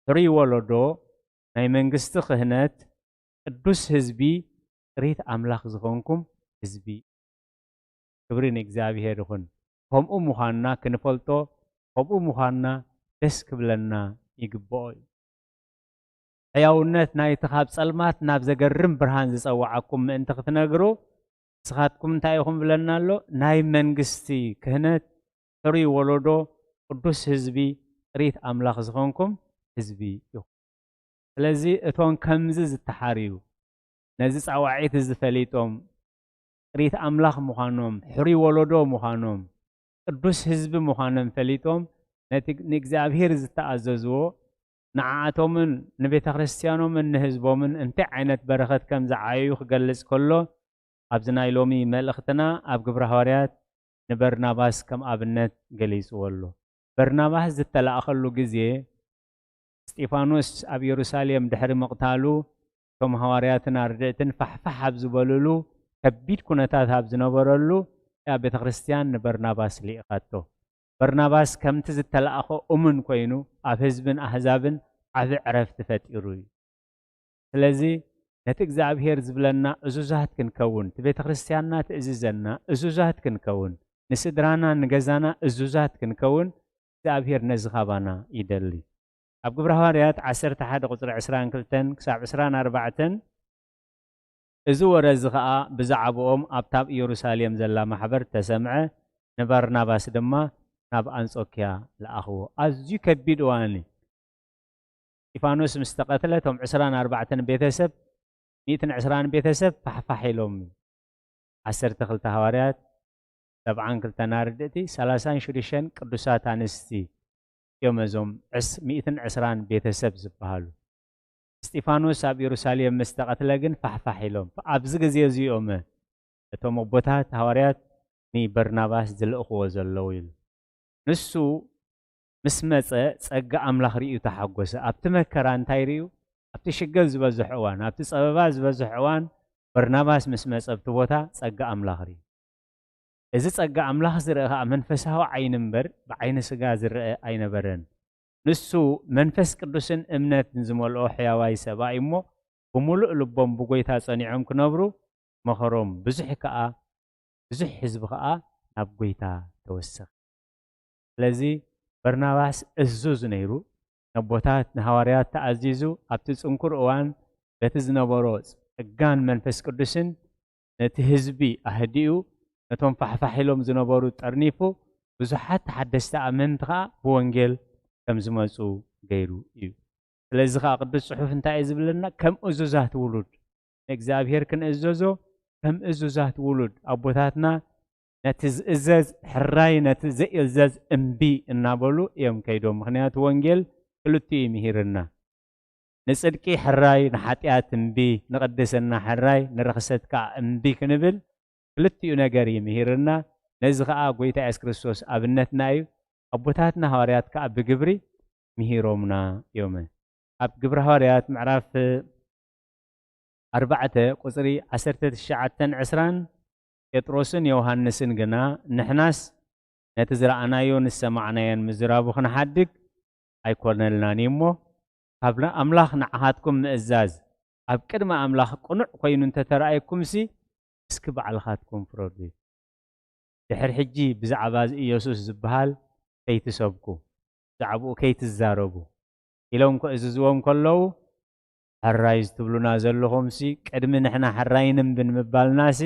ሕሩይ ወለዶ፣ ናይ መንግስቲ ክህነት፣ ቅዱስ ህዝቢ፣ ጥሪት ኣምላኽ ዝኾንኩም ህዝቢ። ክብሪ ንእግዚኣብሔር ይኹን። ከምኡ ምዃንና ክንፈልጦ፣ ከምኡ ምዃንና ደስ ክብለና ይግብኦ እዩ። ሕያውነት ናይቲ ካብ ጸልማት ናብ ዘገርም ብርሃን ዝጸውዓኩም ምእንቲ ክትነግሩ፣ ንስኻትኩም እንታይ ኢኹም ብለና ኣሎ? ናይ መንግስቲ ክህነት፣ ሕሩይ ወለዶ፣ ቅዱስ ህዝቢ፣ ጥሪት ኣምላኽ ዝኾንኩም ህዝቢ ኢኹም። ስለዚ እቶም ከምዚ ዝተሓርዩ፣ ነዚ ጻዋዒት እዚ ፈሊጦም፣ ጥሪት ኣምላኽ ምዃኖም፣ ሕሩይ ወለዶ ምዃኖም፣ ቅዱስ ህዝቢ ምዃኖም ፈሊጦም፣ ነቲ ንእግዚኣብሔር ዝተኣዘዝዎ፣ ንዓኣቶምን ንቤተ ክርስቲያኖምን ንህዝቦምን እንታይ ዓይነት በረኸት ከም ዝዓየዩ ክገልጽ ከሎ፣ ኣብዚ ናይ ሎሚ መልእኽትና ኣብ ግብረ ሃዋርያት ንበርናባስ ከም ኣብነት ገሊጽዎ ኣሎ። በርናባስ ዝተላእኸሉ ግዜ፣ እስጢፋኖስ ኣብ የሩሳሌም ድሕሪ ምቕታሉ፣ እቶም ሃዋርያትን ኣርድእትን ፋሕፋሕ ኣብ ዝበሉሉ፣ ከቢድ ኩነታት ኣብ ዝነበረሉ፣ እያ ቤተ ክርስቲያን ንበርናባስ ልኢኻቶ። በርናባስ ከምቲ ዝተላእኾ እሙን ኮይኑ፣ ኣብ ህዝብን ኣህዛብን ዓቢ ዕረፍቲ ፈጢሩ እዩ። ስለዚ ነቲ እግዚኣብሔር ዝብለና እዙዛት ክንከውን፣ እቲ ቤተ ክርስቲያንና ትእዝዘና እዙዛት ክንከውን፣ ንስድራና ንገዛና እዙዛት ክንከውን እግዚኣብሔር ነዚ ካባና ይደሊ። ኣብ ግብረ ሃዋርያት ዓሰርተ ሓደ ቁጽሪ ዕስራን ክልተን ክሳብ ዕስራን ኣርባዕተን፣ እዚ ወረ እዚ ኸኣ ብዛዕባኦም ኣብታ ኣብ ኢየሩሳሌም ዘላ ማሕበር ተሰምዐ፣ ንባርናባስ ድማ ናብ ኣንጾክያ ለኣኽዎ። ኣዝዩ ከቢድ እዋን እዩ። እስጢፋኖስ ምስ ተቐትለ፣ እቶም ዕስራን ኣርባዕተን ቤተሰብ፣ ሚእትን ዕስራን ቤተሰብ ፋሕፋሕ ኢሎም። ዓሰርተ ክልተ ሃዋርያት፣ ሰብዓን ክልተን ኣርድእቲ፣ ሰላሳን ሽዱሽተን ቅዱሳት ኣንስቲ እዮም እዞም ዕስ-፣ ሚእትን ዕስራን ቤተሰብ ዝበሃሉ። እስጢፋኖስ ኣብ ኢየሩሳሌም ምስ ተቐትለ ግን ፋሕፋሕ ኢሎም። ኣብዚ ግዜ እዚኦም እቶም ኣቦታት ሃዋርያት ንበርናባስ ዝልእኽዎ ዘለዉ ኢሉ። ንሱ ምስ መጸ ጸጋ ኣምላኽ ርእዩ ተሓጎሰ። ኣብቲ መከራ እንታይ ርእዩ? ኣብቲ ሽግር ዝበዝሕ እዋን፣ ኣብቲ ጸበባ ዝበዝሕ እዋን በርናባስ ምስ መጸ ኣብቲ ቦታ ጸጋ ኣምላኽ ርእዩ። እዚ ጸጋ ኣምላኽ ዝረአ ኸኣ መንፈሳዊ ዓይኒ እምበር ብዓይኒ ስጋ ዝረአ ኣይነበረን። ንሱ መንፈስ ቅዱስን እምነትን ዝመልኦ ሕያዋይ ሰብኣይ እሞ ብምሉእ ልቦም ብጎይታ ጸኒዖም ክነብሩ መኸሮም። ብዙሕ ከኣ ብዙሕ ህዝቢ ከኣ ናብ ጎይታ ተወሰኸ። ስለዚ በርናባስ እዙዝ ነይሩ፣ ነቦታት ንሃዋርያት ተኣዚዙ ኣብቲ ጽንኩር እዋን በቲ ዝነበሮ ጸጋን መንፈስ ቅዱስን ነቲ ህዝቢ ኣህዲኡ ነቶም ፋሕፋሕ ኢሎም ዝነበሩ ጠርኒፉ ብዙሓት ተሓደስቲ ኣመንቲ ከኣ ብወንጌል ከም ዝመጹ ገይሩ እዩ። ስለዚ ከኣ ቅዱስ ጽሑፍ እንታይ እዩ ዝብለና? ከም እዙዛት ውሉድ ንእግዚኣብሔር ክንእዘዞ ከም እዙዛት ውሉድ ኣቦታትና ነቲ ዝእዘዝ ሕራይ ነቲ ዘይእዘዝ እምቢ እናበሉ እዮም ከይዶም። ምኽንያቱ ወንጌል ክልቲኡ እዩ ምሂርና። ንጽድቂ ሕራይ ንሓጢኣት እምቢ፣ ንቕድስና ሕራይ ንርኽሰት ከኣ እምቢ ክንብል ክልቲኡ ነገር እዩ ምሂርና። ነዚ ከኣ ጎይታ የሱስ ክርስቶስ ኣብነትና እዩ። ኣቦታትና ሃዋርያት ከኣ ብግብሪ ምሂሮምና እዮም። ኣብ ግብሪ ሃዋርያት ምዕራፍ ኣርባዕተ ቁጽሪ ዓሰርተ ትሽዓተን ዕስራን ጴጥሮስን ዮሃንስን ግና ንሕናስ ነቲ ዝረኣናዮን ዝሰማዕናዮን ምዝራቡ ክንሓድግ ኣይኮነልናን እዩ እሞ፣ ካብ ኣምላኽ ንዓኻትኩም ምእዛዝ ኣብ ቅድሚ ኣምላኽ ቅኑዕ ኮይኑ እንተተረኣየኩምሲ፣ እስኪ ባዕልኻትኩም ፍረዱ። ድሕሪ ሕጂ ብዛዕባ ኢየሱስ ዝበሃል ከይትሰብኩ፣ ብዛዕባኡ ከይትዛረቡ ኢሎም ክእዝዝዎም ከለዉ፣ ሕራይ ዝትብሉና ዘለኹምሲ፣ ቅድሚ ንሕና ሕራይ ንንብን ምባልናሲ፣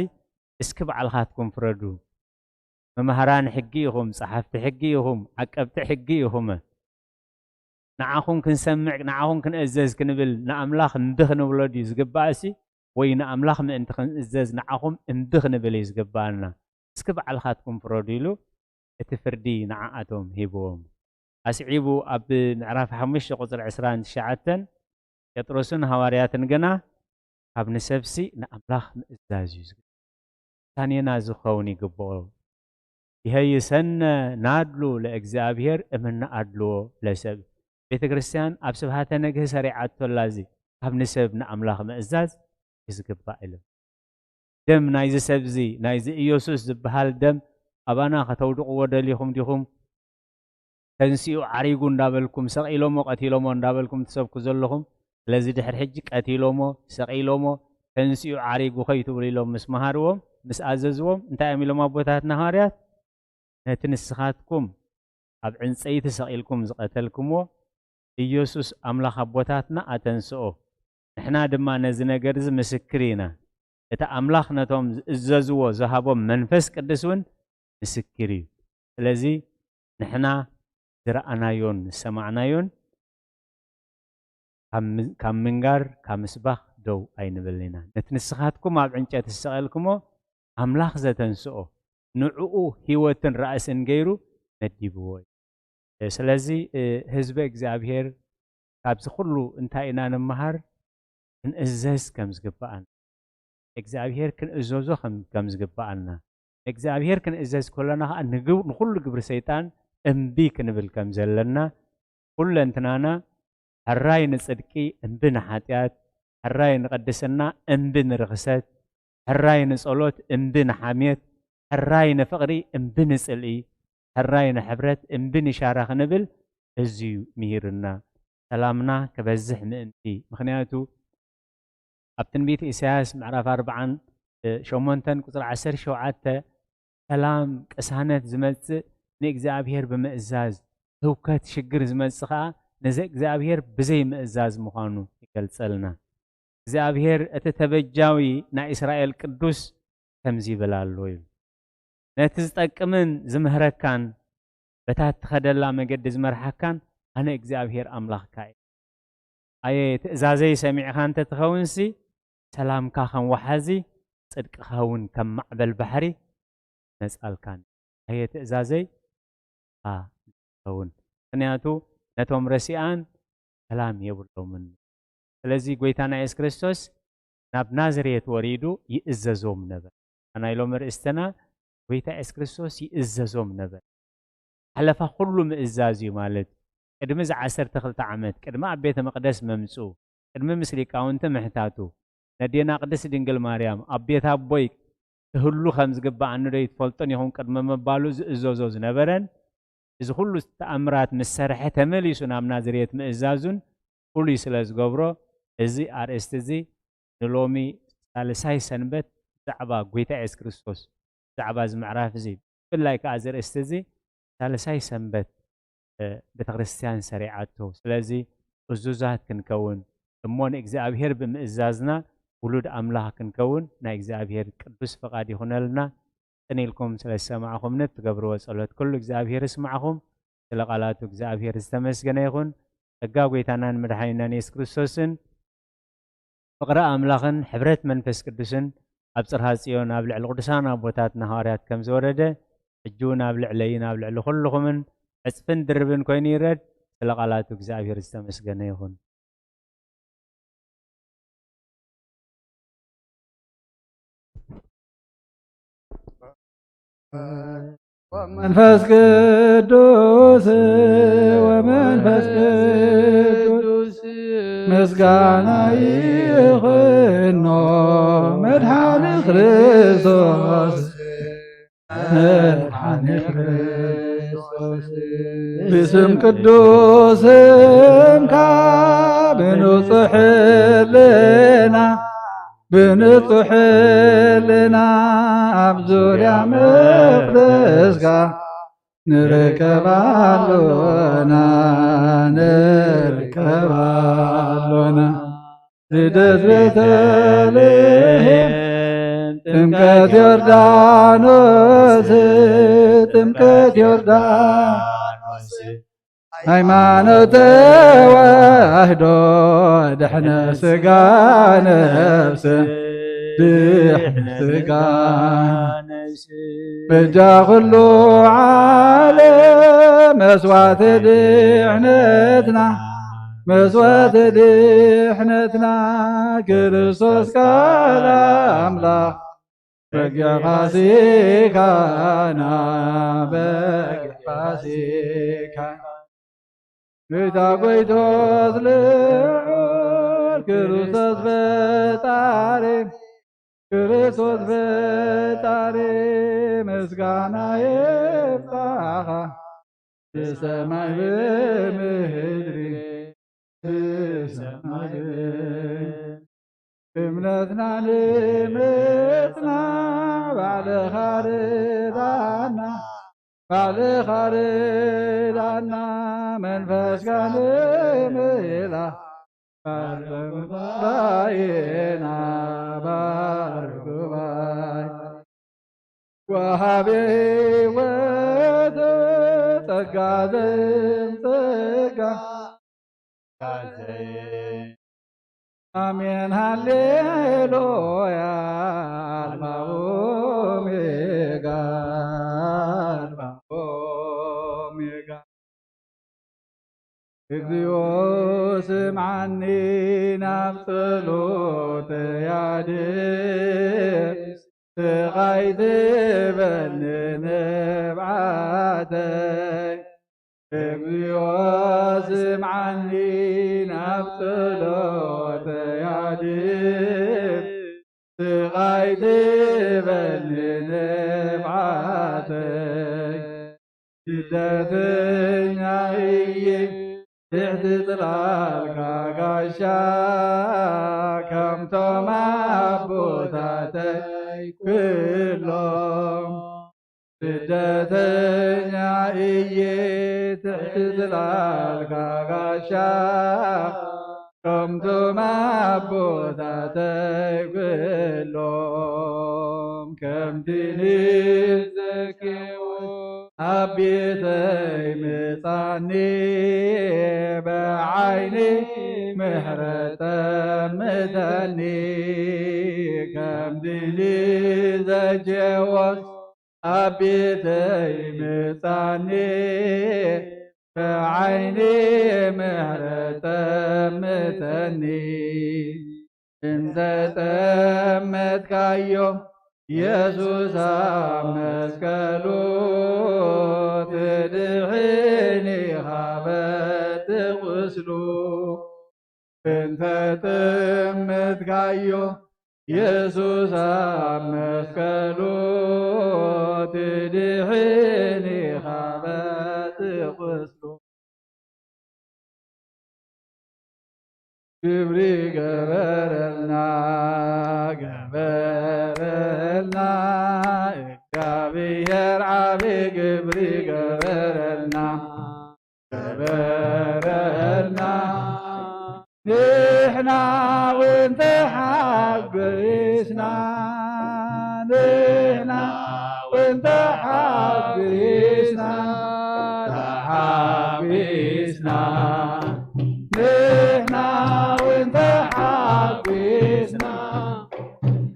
እስኪ ባዕልኻትኩም ፍረዱ። መማህራን ሕጊ ኢኹም፣ ጸሓፍቲ ሕጊ ኢኹም፣ ዓቀብቲ ሕጊ ኢኹም። ንዓኹም ክንሰምዕ፣ ንዓኹም ክንእዘዝ ክንብል ንኣምላኽ እምቢ ክንብሎ ድዩ ዝግባእሲ? ወይ ንኣምላኽ ምእንቲ ክንእዘዝ ንዓኹም እምቢ ክንብል እዩ ዝግባኣና? እስኪ ባዕልኻትኩም ፍረዱ ኢሉ እቲ ፍርዲ ንዓኣቶም ሂብዎም። ኣስዒቡ ኣብ ምዕራፍ ሓሙሽተ ቁጽሪ ዕስራን ትሽዓተን ጴጥሮስን ሃዋርያትን ግና ካብ ንሰብሲ ንኣምላኽ ምእዛዝ እዩ ዝግባእ። ውሳኔና ዝኸውን ይግብኦ። ይሀይሰነ ናድሉ ለእግዚኣብሔር እምነ ኣድልዎ ለሰብ። ቤተ ክርስቲያን ኣብ ስብሃተ ነግህ ሰሪዓቶ ኣላ። እዚ ካብ ንሰብ ንኣምላኽ ምእዛዝ እዩ ዝግባእ ኢሉ። ደም ናይዚ ሰብ እዚ፣ ናይዚ ኢየሱስ ዝበሃል ደም ኣባና ከተውድቕዎ ደሊኹም ዲኹም? ተንሲኡ ዓሪጉ እንዳበልኩም፣ ሰቒሎሞ ቀቲሎሞ እንዳበልኩም ትሰብኩ ዘለኹም። ስለዚ ድሕሪ ሕጂ ቀቲሎሞ፣ ሰቒሎሞ፣ ተንሲኡ ዓሪጉ ከይትብሉ ኢሎም ምስ መሃርዎም፣ ምስ ኣዘዝዎም፣ እንታይ እዮም ኢሎም ኣቦታትና ሃዋርያት? ነቲ ንስኻትኩም ኣብ ዕንጸይቲ ሰቒልኩም ዝቐተልኩምዎ፣ ኢየሱስ ኣምላኽ ኣቦታትና ኣተንስኦ። ንሕና ድማ ነዚ ነገር እዚ ምስክር ኢና። እቲ ኣምላኽ ነቶም ዝእዘዝዎ ዝሃቦም መንፈስ ቅዱስ እውን ምስክር እዩ። ስለዚ ንሕና ዝረኣናዮን ዝሰማዕናዮን ካብ ም-፣ ካብ ምንጋር፣ ካብ ምስባኽ ደው ኣይንብልን ኢና። ነቲ ንስኻትኩም ኣብ ዕንጨት ዝሰቐልኩሞ ኣምላኽ ዘተንስኦ፣ ንዕኡ ህይወትን ራእስን ገይሩ መዲብዎ እዩ። ስለዚ፣ እ፣ ህዝቢ እግዚኣብሔር ካብዚ ኩሉ እንታይ ኢና ንመሃር? ክንእዘዝ ከም ዝግባኣና። እግዚኣብሔር ክንእዘዞ ከም፣ ከም ዝግባኣና። ንእግዚኣብሔር ክንእዘዝ ከለና ኸዓ ንግብ-፣ ንኹሉ ግብሪ ሰይጣን እምቢ ክንብል ከም ዘለና፣ ኩለንትናና ሕራይ ንጽድቂ እምቢ ንሓጢኣት፣ ሕራይ ንቅድስና እምቢ ንርኽሰት፣ ሕራይ ንጸሎት እምቢ ንሓሜት፣ ሕራይ ንፍቕሪ እምቢ ንጽልኢ፣ ሕራይ ንሕብረት እምቢ ንሻራ ክንብል እዝዩ ምሂሩና። ሰላምና ክበዝሕ ምእንቲ። ምኽንያቱ ኣብ ትንቢት ኢሳያስ ምዕራፍ ኣርብዓን ሸሞንተን ቁጽሪ ዓሰርተ ሸውዓተ ሰላም ቅሳነት ዝመጽእ ንእግዚኣብሔር ብምእዛዝ፣ ህውከት ሽግር ዝመጽእ ኸኣ ነዚ እግዚኣብሔር ብዘይ ምእዛዝ ምዃኑ ይገልጸልና። እግዚኣብሔር እቲ ተበጃዊ ናይ እስራኤል ቅዱስ ከምዚ ይብል ኣሎ እዩ። ነቲ ዝጠቅምን ዝምህረካን በታ እትኸደላ መገዲ ዝመርሓካን ኣነ እግዚኣብሔር ኣምላኽካ እየ። ኣየ ትእዛዘይ ሰሚዕኻ እንተ ትኸውንሲ፣ ሰላምካ ከም ወሓዚ፣ ጽድቅኻ እውን ከም ማዕበል ባሕሪ መጻልካን። ኣየ ትእዛዘይ፣ ኣ፣ ትኸውን። ምኽንያቱ ነቶም ረሲኣን ሰላም የብሎምን። ስለዚ ጎይታና የሱስ ክርስቶስ ናብ ናዝሬት ወሪዱ ይእዘዞም ነበረ። ናይ ሎሚ ርእስትና ጎይታ የሱስ ክርስቶስ ይእዘዞም ነበረ። ሓለፋ ኩሉ ምእዛዝ እዩ ማለት እዩ። ቅድሚ እዚ ዓሰርተ ክልተ ዓመት፣ ቅድሚ ኣብ ቤተ መቕደስ መምጽኡ፣ ቅድሚ ምስ ሊቃውንቲ ምሕታቱ፣ ነዴና ቅድስት ድንግል ማርያም ኣብ ቤት ኣቦይ ክህሉ ከም ዝግብኣኒ ዶ ኣይትፈልጡን ኢኹም ቅድሚ ምባሉ ዝእዘዞ ዝነበረን፣ እዚ ኩሉ ተኣምራት ምስ ሰርሐ ተመሊሱ ናብ ናዝሬት ምእዛዙን ፍሉይ ስለ ዝገብሮ፣ እዚ ኣርእስቲ እዚ ንሎሚ ሳልሳይ ሰንበት ብዛዕባ ጎይታ የሱስ ክርስቶስ፣ ብዛዕባ እዚ ምዕራፍ እዚ፣ ብፍላይ ከኣ እዚ ኣርእስቲ እዚ ሳልሳይ ሰንበት፣ እ፣ ቤተክርስትያን ሰሪዓቶ። ስለዚ እዙዛት ክንከውን እሞ ንእግዚኣብሔር ብምእዛዝና ውሉድ ኣምላኽ ክንከውን ናይ እግዚኣብሔር ቅዱስ ፍቓድ ይኹነልና። ጽን ኢልኩም ስለ ዝሰማዕኹምኒ እትገብርዎ ጸሎት ኩሉ እግዚኣብሔር ይስማዕኹም። ስለ ቃላቱ እግዚኣብሔር ዝተመስገነ ይኹን። ጸጋ ጎይታናን መድሓኒናን የሱስ ክርስቶስን ፍቕሪ ኣምላኽን ሕብረት መንፈስ ቅዱስን ኣብ ጽርሃ ጽዮን ኣብ ልዕሊ ቅዱሳን ኣቦታትና ሃዋርያት ከም ዝወረደ፣ ሕጂ እውን ኣብ ልዕለይን ኣብ ልዕሊ ኩልኹምን ዕጽፍን ድርብን ኮይኑ ይረድ። ስለ ቃላቱ እግዚኣብሔር ዝተመስገነ ይኹን። መንፈስ ቅዱስ፣ ወመንፈስ ቅዱስ፣ ምስጋና ይኹኖ፣ መድሓኒ ክርስቶስ፣ መድሓኒ ክርስቶስ። ብስም ቅዱስ ስምካ ብንጹሕ ህልና፣ ብንጹሕ ህልና ኣብ ዙርያ መቕደስካ ንርከብ ኣሎና፣ ንርከብ ኣሎና። ልደት ቤተልሔም፣ ጥምቀት ዮርዳኖስ፣ ጥምቀት ዮርዳኖስ፣ ሃይማኖት ተዋህዶ፣ ድሕነ ስጋ ነፍስ፣ ድሕነ ስጋ ነፍስ፣ በጃ ኩሉ ዓለም መስዋዕቲ ድሕነትና፣ መስዋዕቲ ድሕነትና፣ ክርስቶስ ቃል ኣምላኽ በጊዕ ፋሲካና፣ በጊዕ ፋሲካና። ጌታ ጎይቶስ ልዑል ክርስቶስ ፈጣሪ፣ ክርስቶስ ፈጣሪ፣ ምስጋና ይብጻኻ ብሰማይ ብምድሪ፣ ብሰማይ ብምድሪ። እምነትና ንምጽና ባዕልኻ ርዳና፣ ባዕልኻ ርዳና፣ መንፈስካ ንምላ ባርኽ ጉባኤና፣ ባርኽ ጉባኤ። ወሃቤ ሕይወት ጸጋ ዘየምጽእ ጸጋ። ኣሜን ሃሌሉያ፣ ኣልፋ ኦሜጋ፣ ኣልፋ ኦሜጋ። እግዚኦ ስምዓኒ፣ ናብ ጸሎተይ ኣድምጽ፣ ስቓይ ትበልኒ ንብዓተይ። እግዚኦ ስምዓኒ፣ ናብ ጸሎተይ ኣድምጽ፣ ስቓይ ትበልኒ ንብዓተይ። ስደተኛ እየ ትሕቲ ጽላልካ ጋሻ፣ ከምቶም ኣቦታተይ ኩሎም። ስደተኛ እየ ትሕቲ ጽላልካ ጋሻ፣ ከምቶም ኣቦታተይ ኩሎም። ከምቲ ንዘኬዎስ ኣብ ቤተይ ምጻኒ፣ ብዓይኒ ምሕረት ጠምተኒ። ከምቲ ንዘኬዎስ ኣብ ቤተይ ምጻኒ፣ ብዓይኒ ምሕረት ጠምተኒ። እንተ ጠመትካዮ የሱስ ኣብ መስቀሉ፣ ትድሕን ኢኻ በቲ ቁስሉ። እንተ ጠመትካዮ የሱስ ኣብ መስቀሉ፣ ትድሕን ኢኻ በቲ ቁስሉ። ግብሪ ገበረልና፣ ገበረልና፣ እግዚኣብሔር ዓቢ ግብሪ ገበረልና፣ ገበረልና። ንሕና እውን ተሓጒስና፣ ንሕና እውን ተሓጒስና፣ ተሓጒስና። ንሕና እውን ተሓጒስና፣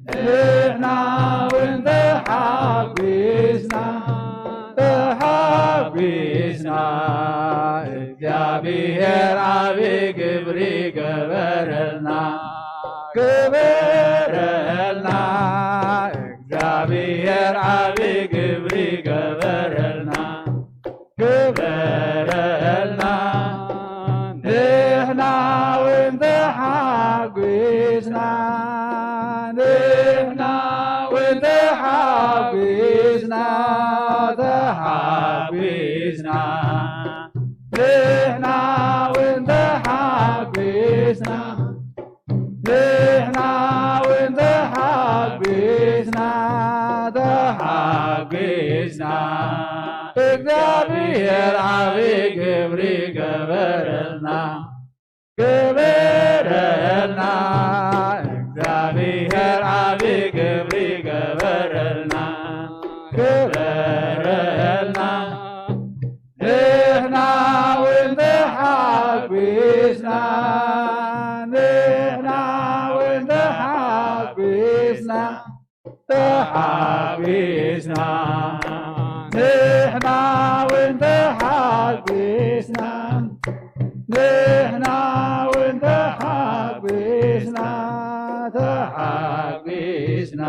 ንሕና እውን ተሓጒስና፣ ተሓጒስና። እግዚኣብሔር ዓቢ ግብሪ ገበረልና፣ ገበረልና። እግዚኣብሔር ዓቢ ግብሪ ገበረልና፣ ገበረልና። ንሕና እውን ተሓጒስና፣ ንሕና እውን ተሓጒስና፣ ተሓጒስና። ንሕና እውን ተሓጒስና፣ ንሕና እውን ተሓጒስና፣ ተሓጒስና። እግዚኣብሔር ዓቢ ግብሪ ገበረልና፣ ገበረልና። እግዚኣብሔር ዓቢ ግብሪ ገበረልና፣ ገበረልና። ንሕና እውን ተሓጒስና፣ ንሕና እውን ተሓጒስና፣ ተሓጒስና። ንሕና እውን ተሓጒስና፣ ንሕና እውን ተሓጒስና፣ ተሓጒስና።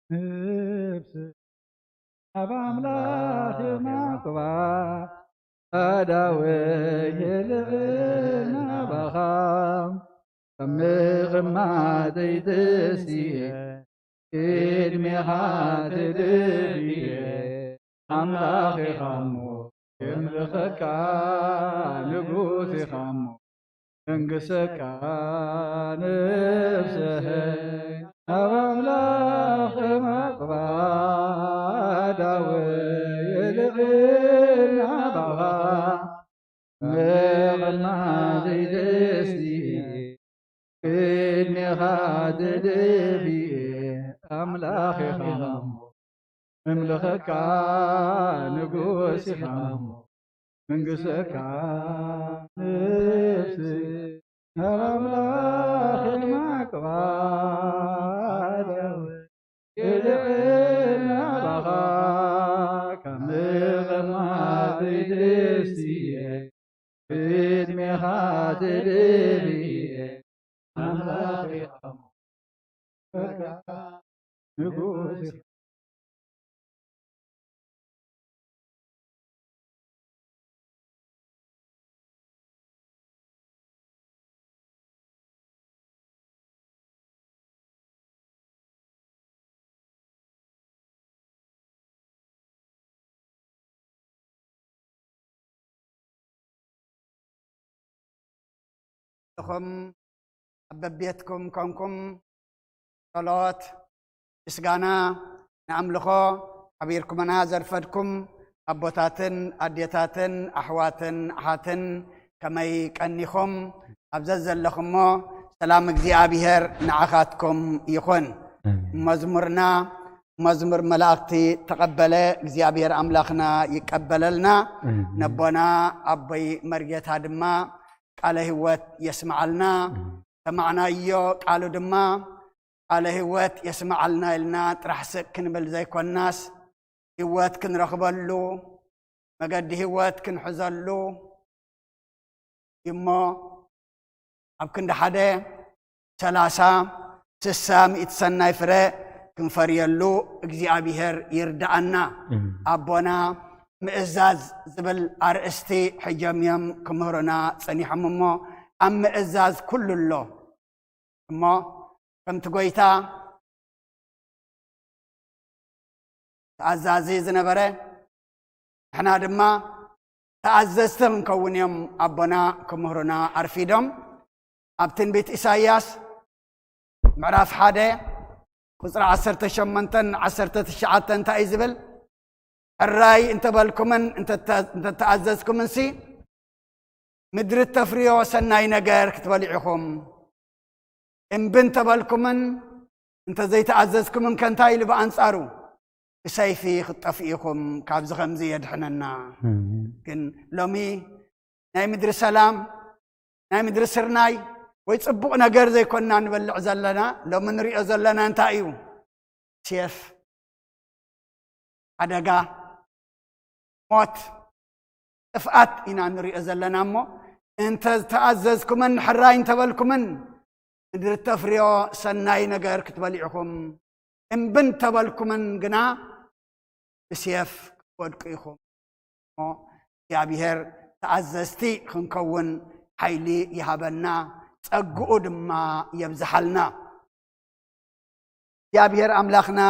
ነፍሲ ኣብ ኣምላኽ የማቕባ፣ ኣዳወይ የልዕል ናባኻ። ካብ ምቕማጠይ ተስየ፣ ቅድሜኻ ተደፍየ። ኣምላኽ ኢኻ እሞ የምልኸካ፣ ንጉስ ኢኻ እሞ መንግሰካ። ነፍሰይ ናብ ኣምላኽ ማቕባ፣ ኣዳወይ የልዕል ናባኻ። ምቕማጠይ ተስየ፣ ቅድሜኻ ተደፍየ። ኣምላኽ ኢኻ እሞ የምልኸካ፣ ንጉስ ኢኻ እሞ መንግሰካ። ነፍሲ ናብ ኣምላኽ የማቕባ፣ ኣዳወይ የልዕል ናባኻ። ካብ ምቕማጠይ ተስየ፣ ቅድሜኻ ተደፍየ። ኣምላኽ ኢኻ እሞ ንጉስ ኢኻ። ኢኹም ኣብ በቤትኩም ኮንኩም ጸሎት ምስጋና ንኣምልኾ ሓቢርኩምና ዘርፈድኩም ኣቦታትን ኣዴታትን ኣሕዋትን ኣሓትን ከመይ ቀኒኹም? ኣብ ዘዘለኹሞ ሰላም እግዚኣብሔር ንዓኻትኩም ይኹን። መዝሙርና መዝሙር መላእኽቲ ተቐበለ እግዚኣብሔር ኣምላኽና ይቀበለልና። ነቦና ኣቦይ መርጌታ ድማ ቃለ ህይወት የስምዓልና። ሰማዕናዮ ቃሉ ድማ ቃለ ህይወት የስምዓልና ኢልና ጥራሕ ስቅ ክንብል ዘይኮናስ፣ ህይወት ክንረኽበሉ፣ መገዲ ህይወት ክንሕዘሉ እሞ፣ ኣብ ክንዲ ሓደ ሰላሳ፣ ስሳ፣ ሚእቲ ሰናይ ፍረ ክንፈርየሉ እግዚኣብሔር ይርድኣና። እም። ኣቦና ምእዛዝ ዝብል ኣርእስቲ ሕጆም እዮም ክምህሩና ጸኒሖም እሞ፣ ኣብ ምእዛዝ ኩሉ ኣሎ። እሞ ከምቲ ጎይታ ተኣዛዚ ዝነበረ፣ ንሕና ድማ ተኣዘዝቲ ክንከውን እዮም ኣቦና ክምህሩና ኣርፊዶም። ኣብ ትንቢት ኢሳይያስ ምዕራፍ ሓደ ቁጽሪ ዓሰርተ ሸሞንተን ዓሰርተ ትሽዓተን እንታይ እዩ ዝብል? ሕራይ እንተበልኩምን እንተተ-፣ እንተተኣዘዝኩምንሲ፣ ምድሪ እተፍርዮ ሰናይ ነገር ክትበልዑ ኢኹም። እምቢ እንተበልኩምን እንተዘይተኣዘዝኩምን ከ እንታይ ኢሉ ብኣንጻሩ? ብሰይፊ ክትጠፍኡ ኢኹም፣ ካብዚ ከምዚ የድሕነና። ኣሜን። ግን ሎሚ ናይ ምድሪ ሰላም፣ ናይ ምድሪ ስርናይ ወይ ጽቡቕ ነገር ዘይኮንና ንበልዕ ዘለና፣ ሎሚ ንሪኦ ዘለና እንታይ እዩ? ሴፍ፣ ሓደጋ፣ ሞት፣ ጥፍኣት ኢና ንሪኦ ዘለና እሞ፣ እንተ ዝተኣዘዝኩምን ሕራይ እንተበልኩምን ምድሪ እተፍርዮ ሰናይ ነገር ክትበልዑ ኢኹም። እምቢ እንተበልኩምን ግና ብሴፍ ክትወድቁ ኢኹም። እሞ እግዚኣብሔር ተኣዘዝቲ ክንከውን ሓይሊ ይሃበና፣ ጸግኡ ድማ የብዝሓልና። እግዚኣብሔር ኣምላኽና፣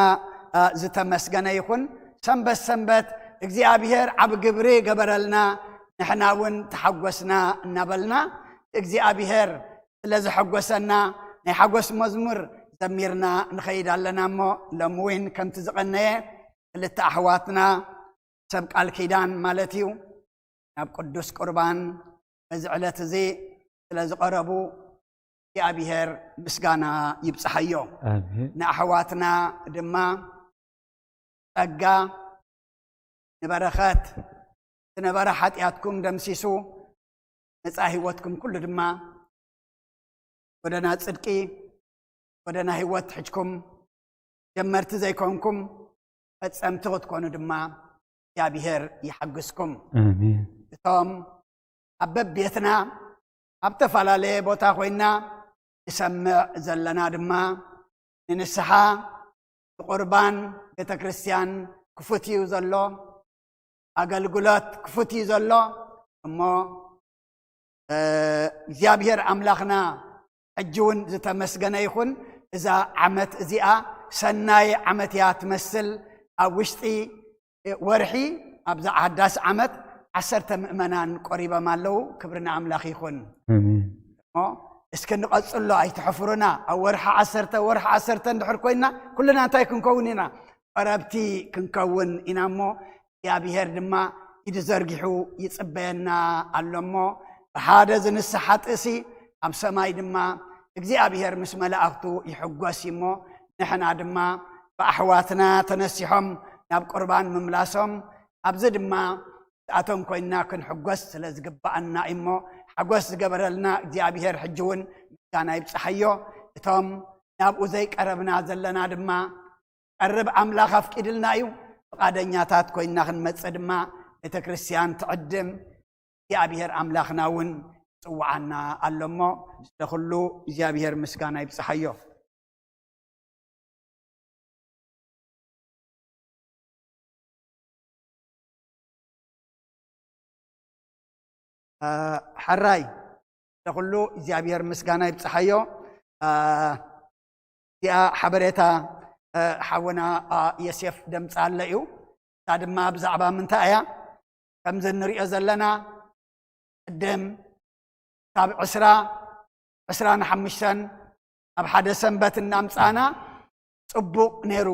እ፣ ዝተመስገነ ይኹን። ሰንበት ሰንበት እግዚኣብሔር ዓቢ ግብሪ ገበረልና፣ ንሕና እውን ተሓጎስና እናበልና እግዚኣብሔር ስለ ዘሐጎሰና ናይ ሓጎስ መዝሙር ዘሚርና ንኸይድ ኣለና እሞ፣ ሎሚ እውን ከምቲ ዝቐነየ ክልተ ኣሕዋትና ሰብ ቃል ኪዳን ማለት እዩ፣ ናብ ቅዱስ ቁርባን በዚ ዕለት እዚ ስለ ዝቐረቡ እግዚኣብሔር ምስጋና ይብጽሓዮ። ኣሜን። ንኣሕዋትና ድማ ጸጋ፣ ንበረኸት፣ ዝነበረ ሓጢኣትኩም ደምሲሱ፣ መጻኢ ህይወትኩም ኩሉ ድማ ጎደና ጽድቂ፣ ጎደና ህይወት ትሕጅኩም፣ ጀመርቲ ዘይኮንኩም፣ ፈጸምቲ ክትኮኑ ድማ እግዚኣብሔር ይሓግዝኩም። ኣሜን። እቶም ኣብ በቤትና፣ ኣብ ተፈላለየ ቦታ ኮይና ንሰምዕ ዘለና ድማ፣ ንንስሓ፣ ንቁርባን ቤተ ክርስቲያን ክፉት እዩ ዘሎ፣ ኣገልግሎት ክፉት እዩ ዘሎ። እሞ፣ እ፣ እግዚኣብሔር ኣምላኽና ሕጂ እውን ዝተመስገነ ይኹን። እዛ ዓመት እዚኣ ሰናይ ዓመት እያ ትመስል። ኣብ ውሽጢ ወርሒ ኣብዛ ሓዳስ ዓመት ዓሰርተ ምእመናን ቆሪቦም ኣለዉ። ክብሪ ንኣምላኽ ይኹን። ኣሜን። እሞ እስኪ ንቐጽሎ፣ ኣይትሕፍሩና። ኣብ ወርሒ ዓሰርተ፣ ወርሒ ዓሰርተ እንድሕር ኮይና፣ ኩልና እንታይ ክንከውን ኢና? ቆረብቲ ክንከውን ኢና። እሞ እግዚኣብሔር ድማ ኢዱ ዘርጊሑ ይጽበየና ኣሎ። እሞ ብሓደ ዝንስሓ ጥእሲ ኣብ ሰማይ ድማ እግዚኣብሔር ምስ መላእኽቱ ይሕጎስ እዩ። እሞ ንሕና ድማ ብኣሕዋትና ተነሲሖም ናብ ቁርባን ምምላሶም፣ ኣብዚ ድማ እዚኣቶም ኮይንና ክንሕጎስ ስለ ዝግብኣና እዩ። እሞ ሓጎስ ዝገበረልና እግዚኣብሔር ሕጂ እውን ምስጋና ይብጽሓዮ። እቶም ናብኡ ዘይቀረብና ዘለና ድማ ቀርብ ኣምላኽ ኣፍቂድልና እዩ። ፍቓደኛታት ኮይንና ክንመጽእ ድማ ቤተ ክርስቲያን ትዕድም። እግዚኣብሔር ኣምላኽና እውን ይጽውዓና ኣሎ። እሞ ስለ ኩሉ እግዚኣብሔር ምስጋና ይብጽሓዮ። እ፣ ሕራይ ንኹሉ እግዚኣብሔር ምስጋና ይብጽሓዮ። እ፣ እዚኣ ሓበሬታ፣ እ፣ ሓውና፣ እ፣ ዮሴፍ ደምጻለ እዩ። እታ ድማ ብዛዕባ ምንታይ እያ? ከምዚ እንሪኦ ዘለና ቅድም ካብ ዕስራ፣ ዕስራን ሓሙሽተን ኣብ ሓደ ሰንበት እናምጻና ጽቡቕ ነይሩ።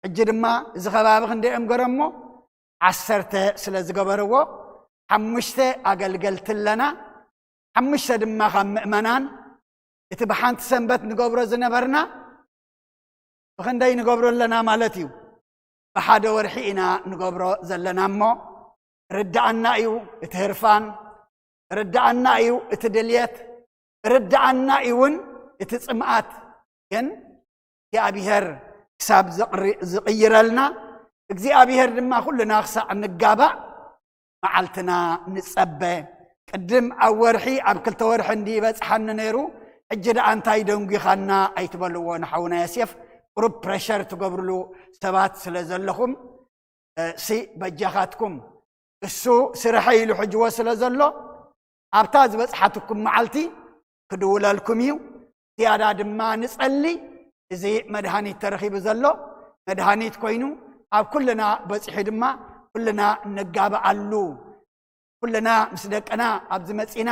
ሕጂ ድማ እዚ ከባቢ ክንደይ እዮም ገረሞ? ዓሰርተ ስለ ዝገበርዎ፣ ሓሙሽተ ኣገልገልቲ ኣለና። ሓሙሽተ ድማ ካብ ምእመናን፣ እቲ ብሓንቲ ሰንበት ንገብሮ ዝነበርና ብኽንደይ ንገብሮ ኣለና ማለት እዩ? ብሓደ ወርሒ ኢና ንገብሮ ዘለና እሞ፣ ርድኣና እዩ እቲ ህርፋን፣ ርድኣና እዩ እቲ ድልየት፣ ርድኣና እዩ እውን እቲ ጽምኣት። ግን እግዚኣብሔር ክሳብ ዝቕሪ- ዝቕይረልና እግዚኣብሔር ድማ ኩልና ክሳዕ ንጋባእ መዓልትና ንጸበ። ቅድም ኣብ ወርሒ ኣብ ክልተ ወርሒ እንዲ ይበጽሓኒ ነይሩ፣ ሕጂ ደኣ እንታይ ደንጒኻና ኣይትበልዎ። ንሓውና የሴፍ ቁሩብ ፕሬሸር ትገብርሉ ሰባት ስለ ዘለኹም እ፣ ሲ በጃኻትኩም እሱ ስርሐ ኢሉ ሕጅዎ ስለ ዘሎ ኣብታ ዝበጽሓትኩም መዓልቲ ክድውለልኩም እዩ። ዝያዳ ድማ ንጸሊ። እዚ መድሃኒት ተረኺቡ ዘሎ መድሃኒት ኮይኑ ኣብ ኩልና በጺሑ ድማ ኩልና እንጋብኣሉ ኩልና ምስ ደቅና ኣብዚ መጺና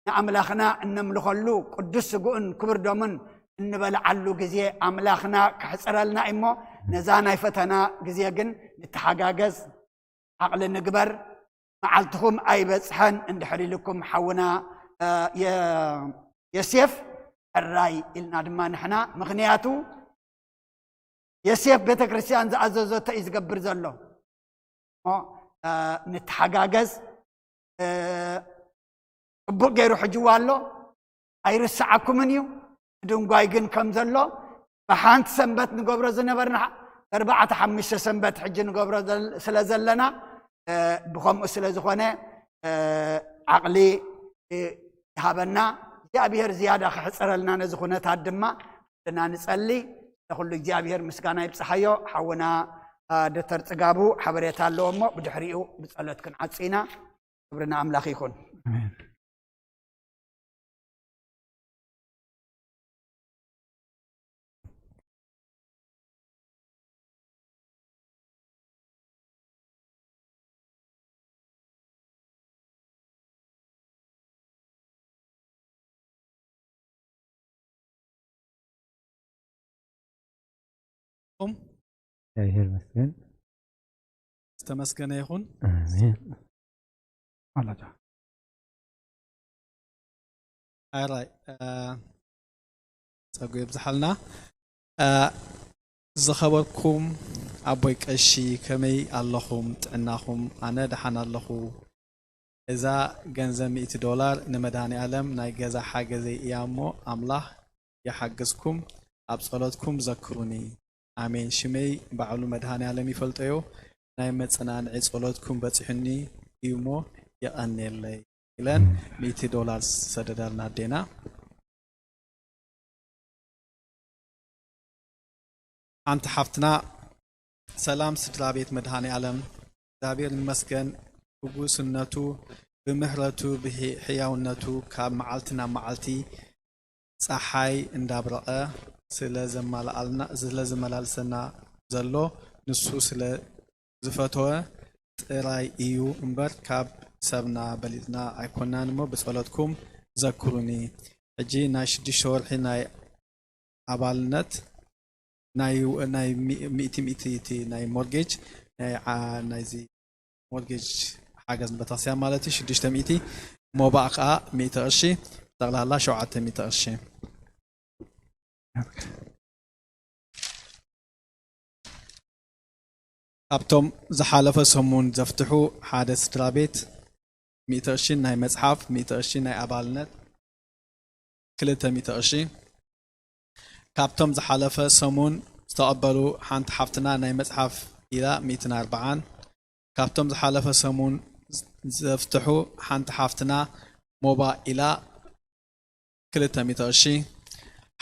ንኣምላኽና እነምልኸሉ ቅዱስ ስግኡን ክብር ደሙን እንበልዓሉ ግዜ ኣምላኽና ከሕጽረልና እሞ ነዛ ናይ ፈተና ግዜ ግን ንተሓጋገዝ። ዓቕሊ ንግበር። መዓልትኹም ኣይበጽሐን እንድሕር ኢልኩም ሓውና እ፣ የ- የሴፍ ሕራይ ኢልና ድማ ንሕና ምኽንያቱ የሴፍ ቤተ ክርስቲያን ዝኣዘዘቶ እዩ ዝገብር ዘሎ። እሞ፣ እ፣ ንተሓጋገዝ። እ፣ ጽቡቕ ገይሩ ሕጅዋ ኣሎ። ኣይርስዓኩምን እዩ። ድንጓይ ግን ከም ዘሎ ብሓንቲ ሰንበት ንገብሮ ዝነበርና ኣርባዕተ ሓሙሽተ ሰንበት ሕጂ ንገብሮ ዘል- ስለ ዘለና እ፣ ብኸምኡ ስለ ዝኾነ እ፣ ዓቕሊ እ፣ ይሃበና እግዚኣብሔር ዝያዳ ክሕፅረልና ነዚ ኩነታት ድማ ልና ንጸሊ። ንኹሉ እግዚኣብሔር ምስጋና ይብፅሓዮ። ሓውና እ፣ ዶክተር ፅጋቡ ሓበሬታ ኣለዎ እሞ ብድሕሪኡ ብጸሎት ክንዓጹ ኢና። ክብሪ ንኣምላኽ ይኹን። ኣሜን። ኹም እግዚኣብሔር ይመስገን። ዝተመስገነ ይኹን። ኣሜን። ኣላታ ኣራይ ጸጉ የብዝሓልና። ዝኸበርኩም ኣቦይ ቀሺ ከመይ ኣለኹም? ጥዕናኹም? ኣነ ደሓን ኣለኹ። እዛ ገንዘብ ሚእቲ ዶላር ንመድሃኔ ኣለም ናይ ገዛ ሓገዘይ እያ እሞ ኣምላኽ ይሓግዝኩም፣ ኣብ ጸሎትኩም ዘክሩኒ። ኣሜን። ሽመይ ባዕሉ መድሃኔ ኣለም ይፈልጦዮ፣ ናይ መጸናንዒ ጸሎትኩም በጺሑኒ እዩ እሞ የቐንየለይ። ኢለን ሚእቲ ዶላር ዝሰደዳልና ኣዴና። ሓንቲ ሓፍትና፣ ሰላም ስድራ ቤት መድሃኔ ኣለም፣ እግዚኣብሔር ይመስገን ብጉስነቱ ብምህረቱ ብሕያውነቱ ካብ መዓልቲ ናብ መዓልቲ ጸሓይ እንዳብረቐ ስለ ዘመላኣልና- ስለ ዝመላልሰና ዘሎ ንሱ ስለ ዝፈተወ ጥራይ እዩ እምበር ካብ ሰብና በሊጽና ኣይኮናን እሞ ብጸሎትኩም ዘክሩኒ። ሕጂ ናይ ሽዱሽተ ወርሒ ናይ ኣባልነት ናይ ናይ ሚ- ሚእቲ ሚእቲ እቲ ናይ ሞርጌጅ ናይ ዓ- ናይዚ ሞርጌጅ ሓገዝ ንቤተክርስትያን ማለት እዩ ሽዱሽተ ሚእቲ፣ ሞባእ ከዓ ሚእቲ ቅርሺ፣ ጠቕላላ ሸውዓተ ሚእቲ ቅርሺ። ካብቶም ዝሓለፈ ሰሙን ዘፍትሑ ሓደ ስድራ ቤት ሚእቲ ቅርሺ ናይ መፅሓፍ፣ ሚእቲ ቅርሺ ናይ ኣባልነት፣ ክልተ ሚእቲ ቅርሺ። ካብቶም ዝሓለፈ ሰሙን ዝተቐበሉ ሓንቲ ሓፍትና ናይ መፅሓፍ ኢላ ሚእትን ኣርባዓን። ካብቶም ዝሓለፈ ሰሙን ዘፍትሑ ሓንቲ ሓፍትና ሞባ ኢላ ክልተ ሚእቲ ቅርሺ።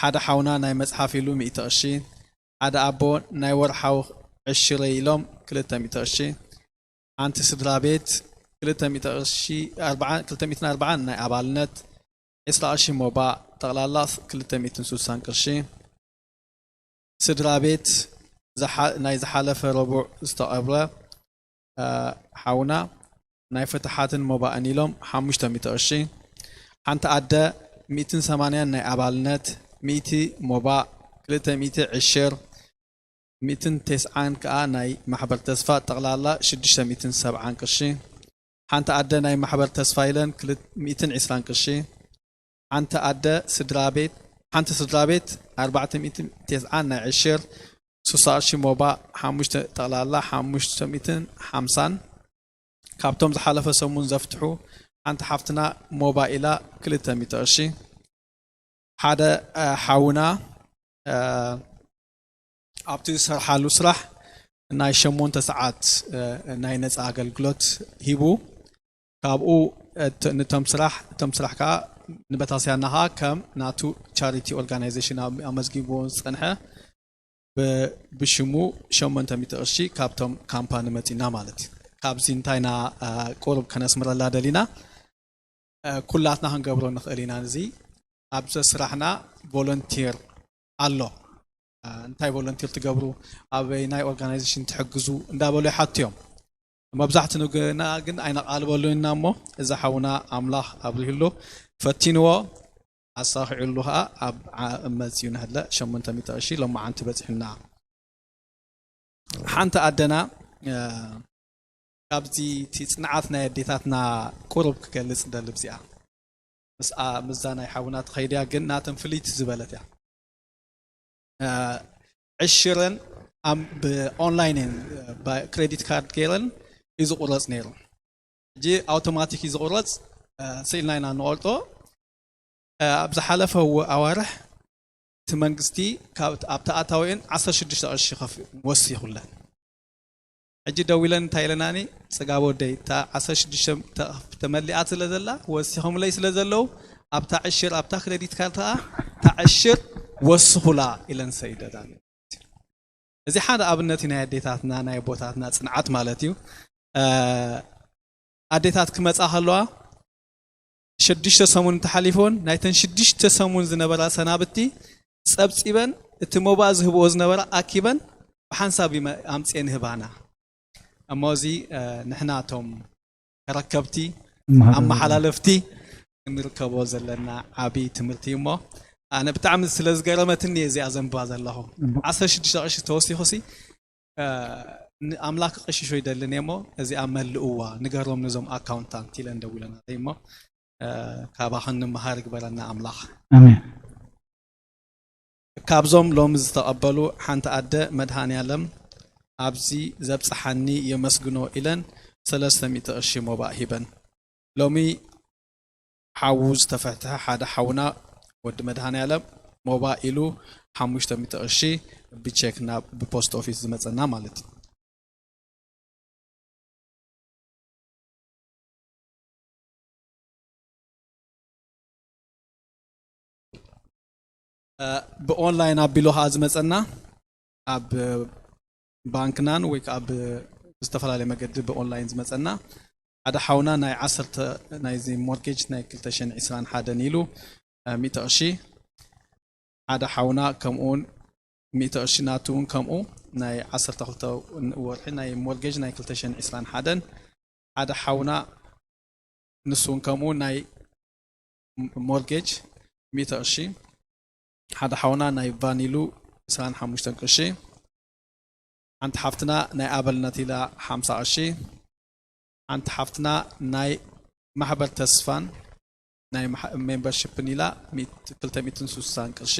ሓደ ሓውና ናይ መፅሓፍ ኢሉ ሚእቲ ቅርሺ። ሓደ ኣቦ ናይ ወርሓዊ ዕሽረይ ኢሎም ክልተ ሚእቲ ቅርሺ። ሓንቲ ስድራ ቤት ክልተ ሚእቲ ቅርሺ፣ ኣርባዓ- ክልተ ሚእትን ኣርባዓን ናይ ኣባልነት፣ ዕስራ ቅርሺ ሞባ፣ ጠቕላላ ክልተ ሚእትን ስሳን ቅርሺ። ስድራ ቤት ዝሓ- ናይ ዝሓለፈ ረቡዕ ዝተቐብረ እ፣ ሓውና ናይ ፍትሓትን ሞባእን ኢሎም ሓሙሽተ ሚእቲ ቅርሺ። ሓንቲ ኣደ ሚእትን ሰማንያን ናይ ኣባልነት፣ ሚእቲ ሞባእ፣ ክልተ ሚእቲ ዕሽር፣ ሚእትን ተስዓን ከኣ ናይ ማሕበር ተስፋ፣ ጠቕላላ ሽዱሽተ ሚእትን ሰብዓን ቅርሺ። ሓንቲ ኣደ ናይ ማሕበር ተስፋ ኢለን ክልተ ሚእትን ዕስራን ቅርሺ። ሓንቲ ኣደ ስድራ ቤት ሓንቲ ስድራ ቤት ኣርባዕተ ሚእትን ተስዓን ናይ ዕሽር፣ ስሳ ቅርሺ ሞባእ፣ ሓሙሽተ ጠቕላላ ሓሙሽተ ሚእትን ሓምሳን። ካብቶም ዝሓለፈ ሰሙን ዘፍትሑ ሓንቲ ሓፍትና ሞባእ ኢላ ክልተ ሚእቲ ቅርሺ። ሓደ እ፣ ሓውና እ፣ ኣብቲ ዝሰርሓሉ ስራሕ ናይ ሸሞንተ ሰዓት ናይ ነፃ ኣገልግሎት ሂቡ። ካብኡ ነቶም ስራሕ እቶም ስራሕ ከዓ ንበታስያና ከዓ ከም ናቱ ቻሪቲ ኦርጋናይዜሽን ኣመዝጊብዎ ዝፀንሐ ብሽሙ ሸሞንተ ሚእቲ ቅርሺ ካብቶም ካምፓኒ መፂና ማለት እዩ። ካብዚ እንታይና ቁሩብ ከነስምረላ ደሊና ኩላትና ክንገብሮ ንኽእል ኢና። እዚ ኣብዚ ስራሕና ቮለንቲር ኣሎ። እንታይ ቮለንቲር ትገብሩ፣ ኣበይ ናይ ኦርጋናይዜሽን ትሕግዙ እንዳበሉ ይሓቱ እዮም። መብዛሕትኡ ግና ግን ኣይነቓልበሉ ኢና እሞ፣ እዚ ሓውና ኣምላኽ ኣብሪህሉ ፈቲንዎ፣ ኣሳኺዕሉ ኸዓ ኣብ ዓ-፣ መፅኡ ንህለ ሸሞንተ ሚእቲ ቅርሺ ሎማዓንቲ በፂሑና። ሓንቲ ኣደና ካብዚ እቲ ፅንዓት ናይ ኣዴታትና ቁሩብ ክገልፅ ደሊ ብዚኣ ምስኣ ምስዛ ናይ ሓውና ትኸይድያ ግን ናተን ፍልይቲ ዝበለት እያ። ዕሽረን ብኦንላይን ክሬዲት ካርድ ገይረን እዩ ዝቁረፅ ነይሩ። ሕጂ ኣውቶማቲክ እዩ ዝቁረፅ። ስኢልና ኢና ንቆርጦ። ኣብ ዝሓለፈ ኣዋርሕ እቲ መንግስቲ ኣብቲ ኣታዊአን ዓሰርተ ሽዱሽተ ቅርሺ ከፍ ወሲኹለን። ሕጂ ደዊለን እንታይ ኢለናኒ፣ ፅጋብ ወደይ እታ ዓሰርተ ሽዱሽተ ተመሊኣት ስለ ዘላ ወሲኾምለይ ስለ ዘለዉ ኣብታ ዕሽር ኣብታ ክሬዲት ካርድ ከዓ እታ ዕሽር ወስኹላ ኢለን ሰይደናኒ። እዚ ሓደ ኣብነት ናይ ኣዴታትና ናይ ኣቦታትና ፅንዓት ማለት እዩ። ኣዴታት ክመፃ ከለዋ ሽዱሽተ ሰሙን እንተሓሊፎን ናይተን ሽዱሽተ ሰሙን ዝነበራ ሰናብቲ ፀብፂበን እቲ ሞባእ ዝህብኦ ዝነበራ ኣኪበን ብሓንሳብ ኣምፅኤን ህባና። እሞ እዚ ንሕና እቶም ተረከብቲ ኣመሓላለፍቲ ክንርከቦ ዘለና ዓብዪ ትምህርቲ እዩ። እሞ ኣነ ብጣዕሚ ስለ ዝገረመትኒ እየ እዚኣ ዘንብባ ዘለኹ። ዓሰርተ ሽዱሽተ ቅርሺ ተወሲኹ ሲ ኣምላክ ቅሽሾ ይደልን እሞ እዚኣ መልእዋ ንገሮም ነዞም ኣካውንታንት ኢለን ደዊለናለይ እሞ ካባኽን ንምሃር ግበረና ኣምላኽ። ኣሜን። ካብዞም ሎሚ ዝተቐበሉ ሓንቲ ኣደ መድሃንያለም ኣብዚ ዘብፅሓኒ የመስግኖ ኢለን ሰለስተ ሚእቲ ቅርሺ ሞባእ ሂበን። ሎሚ ሓዉ ዝተፈትሐ ሓደ ሓውና ወዲ መድሃንያለም ሞባእ ኢሉ ሓሙሽተ ሚእቲ ቅርሺ ብቼክ ናብ ብፖስት ኦፊስ ዝመፀና ማለት እዩ። ብኦንላይን ኣቢሉ ከዓ ዝመፀና ኣብ ባንክናን ወይ ከዓ ብዝተፈላለየ መገዲ ብኦንላይን ዝመፀና ሓደ ሓውና ናይ ዓሰርተ ናይዚ ሞርጌጅ ናይ ክልተ ሽሕን ዕስራን ሓደን ኢሉ ሚእቲ ቅርሺ ሓደ ሓውና ከምኡውን ሚእቲ ቅርሺ ናቱ እውን ከምኡ ናይ ዓሰርተ ክልተ ወርሒ ናይ ሞርጌጅ ናይ ክልተ ሽሕን ዕስራን ሓደን ሓደ ሓውና ንሱ እውን ከምኡ ናይ ሞርጌጅ ሚእቲ ቅርሺ ሓደ ሓውና ናይ ቫን ኢሉ ዕስራን ሓሙሽተን ቅርሺ ሓንቲ ሓፍትና ናይ ኣባልነት ኢላ ሓምሳ ቅርሺ ሓንቲ ሓፍትና ናይ ማሕበር ተስፋን ናይ ሜምበርሽፕን ኢላ ክልተ ሚእትን ስሳን ቅርሺ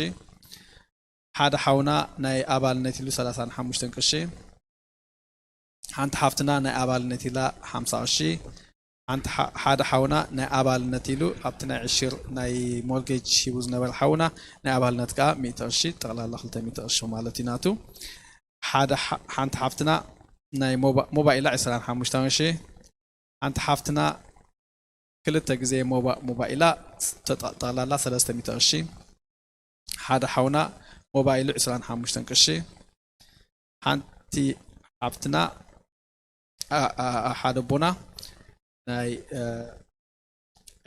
ሓደ ሓውና ናይ ኣባልነት ኢሉ ሰላሳን ሓሙሽተን ቅርሺ ሓንቲ ሓፍትና ናይ ኣባልነት ኢላ ሓምሳ ቅርሺ ሓደ ሓውና ናይ ኣባልነት ኢሉ ኣብቲ ናይ ዕሽር ናይ ሞርጌጅ ሂቡ ዝነበረ ሓውና ናይ ኣባልነት ከዓ ሚእቲ ቅርሺ ጠቕላላ ክልተ ሚእቲ ቅርሺ ማለት እዩ ናቱ። ሓደ ሓንቲ ሓፍትና ናይ ሞባእ ኢላ ዕስራን ሓሙሽተን ቅርሺ ሓንቲ ሓፍትና ክልተ ግዜ ሞባእ ኢላ ጠቕላላ ሰለስተ ሚእቲ ቅርሺ ሓደ ሓውና ሞባእ ኢሉ ዕስራን ሓሙሽተን ቅርሺ ሓንቲ ሓፍትና ሓደ ኣቦና ናይ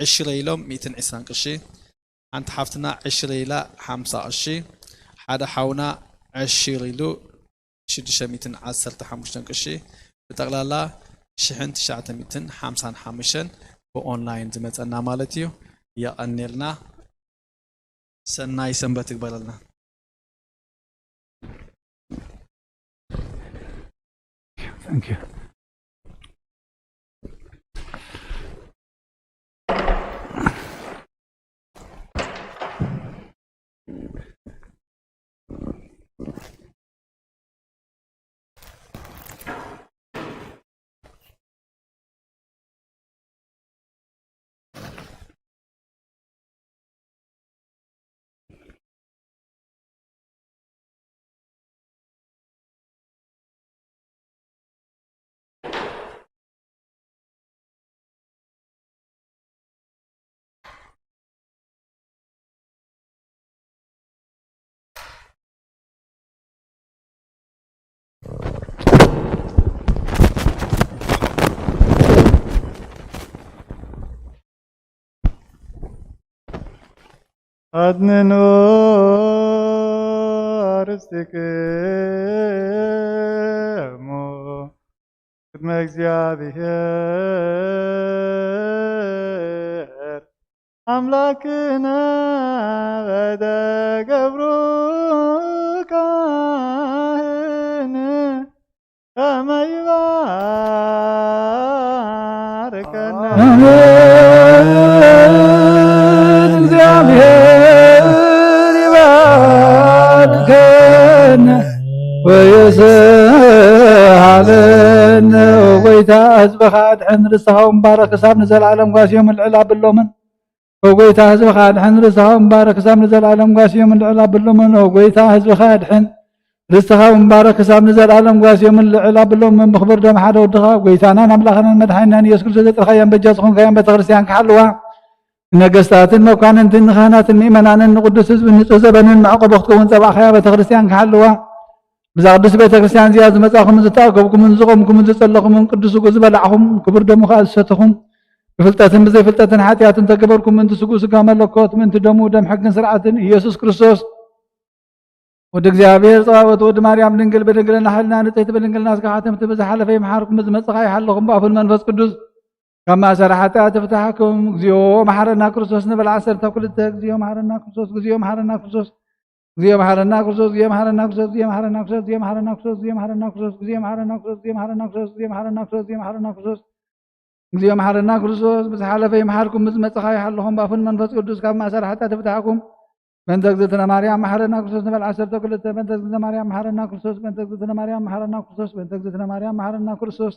ዕሽረ ኢሎም ሚእትን ዕስራን ቅርሺ ሓንቲ ሓፍትና ዕሽረ ኢላ ሓምሳ ቅርሺ ሓደ ሓውና ዕሽር ኢሉ ሽዱሽተ ሚእትን ዓሰርተ ሓሙሽተን ቅርሺ ብጠቕላላ ሽሕን ትሽዓተ ሚእትን ሓምሳን ሓሙሽተን ብኦንላይን ዝመፀና ማለት እዩ። የቐንየልና። ሰናይ ሰንበት ይግበረልና። Thank you. ኣድንኑ ርስትክሙ ቅድመ እግዚኣብሔር ኣምላክነ ወተገብሩ ካህን ከመ ይባርከነ። ኣሜን። እግዚኣብሔር ይባርከነ ወየስሃለነ። ጎይታ ህዝብኻ ኣድሕን፣ ርስትኻ ውንባረ ክሳብ ንዘለዓለም ጓስዮም ልዕል ኣብሎምን። ኦ ጎይታ ህዝብኻ ኣድሕን፣ ርስትኻ ውንባረ ክሳብ ንዘለዓለም ጓስዮም ልዕል ኣብሎምን። ኦ ጎይታ ህዝብኻ ኣድሕን፣ ርስትኻ ውንባረ ክሳብ ንዘለዓለም ጓስዮም ልዕል ኣብሎምን። ብኽቡር ደም ሓደ ወድኻ ጎይታናን ኣምላኽናን መድሓኒናን ኢየሱስ ክርስቶስ ዘጥርኻያን በጃ ዝኾንካያን ቤተክርስትያን ክሓልዋ፣ ንነገስታትን መኳንንትን ንኻህናትን ምእመናንን ንቅዱስ ህዝብን ንጽህ ዘበንን መዕቆቢ ክትከውን ጸባእኻያ ቤተክርስትያን ክሓልዋ። ብዛ ቅድስት ቤተክርስትያን እዚኣ ዝመጻኹምን ዝተኣከብኩምን ዝቖምኩምን ዝጸለኹምን ቅዱስ ስግኡ ዝበላዕኹም ክቡር ደሙ ከኣ ዝሰተኹም ብፍልጠትን ብዘይፍልጠትን ሓጢኣትን ተገበርኩም ምእንቲ ስግኡ ስጋ መለኮት ምእንቲ ደሙ ደም ሕግን ስርዓትን ኢየሱስ ክርስቶስ ወዲ እግዚኣብሔር ጸባኦት ወዲ ማርያም ድንግል ብድንግልና ሓልና ንጽሕቲ ብድንግልና ስጋ ሓተምቲ ብዝሓለፈ ይምሓርኩም ብዝመጽኻ ይሓለኹም ብኣፉን መንፈስ ቅዱስ ካብ ማእሰር ሓጢኣት ይፍታሕኩም። እግዚኦ መሓረና ክርስቶስ ንበል ዓሰርተ ክልተ። እግዚኦ መሓረና ክርስቶስ፣ እግዚኦ መሓረና ክርስቶስ፣ እግዚኦ መሓረና ክርስቶስ፣ እግዚኦ መሓረና ክርስቶስ፣ እግዚኦ መሓረና ክርስቶስ፣ እግዚኦ መሓረና ክርስቶስ፣ እግዚኦ መሓረና ክርስቶስ፣ እግዚኦ መሓረና ክርስቶስ፣ እግዚኦ መሓረና ክርስቶስ፣ እግዚኦ መሓረና ክርስቶስ፣ እግዚኦ መሓረና ክርስቶስ፣ እግዚኦ መሓረና ክርስቶስ። ብዝሓለፈ ይምሓርኩም፣ ብዝመጽኻ ይሓልኹም፣ ብኣፉን መንፈስ ቅዱስ ካብ ማእሰር ሓጢኣት ይፍታሕኩም። በእንተ እግዝእትነ ማርያም መሓረና ክርስቶስ ንበል ዓሰርተ ክልተ። በእንተ እግዝእትነ ማርያም መሓረና ክርስቶስ፣ በእንተ እግዝእትነ ማርያም መሓረና ክርስቶስ፣ በእንተ እግዝእትነ ማርያም መሓረና ክርስቶስ፣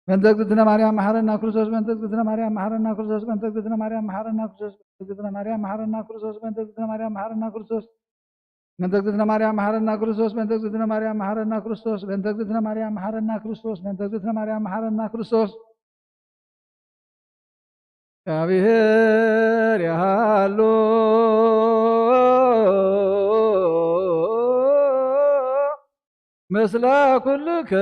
በእንተ እግዝእትነ ማርያም መሓረና ክርስቶስ፣ በእንተ እግዝእትነ ማርያም መሓረና ክርስቶስ፣ በእንተ እግዝእትነ ማርያም መሓረና ክርስቶስ፣ በእንተ እግዝእትነ ማርያም መሓረና ክርስቶስ፣ በእንተ እግዝእትነ ማርያም መሓረና ክርስቶስ፣ በእንተ እግዝእትነ ማርያም መሓረና ክርስቶስ፣ በእንተ እግዝእትነ ማርያም መሓረና ክርስቶስ፣ በእንተ እግዝእትነ ማርያም መሓረና ክርስቶስ፣ በእንተ እግዝእትነ ማርያም መሓረና ክርስቶስ። እግዚኣብሔር ይሃሉ ምስለ ኩልክሙ።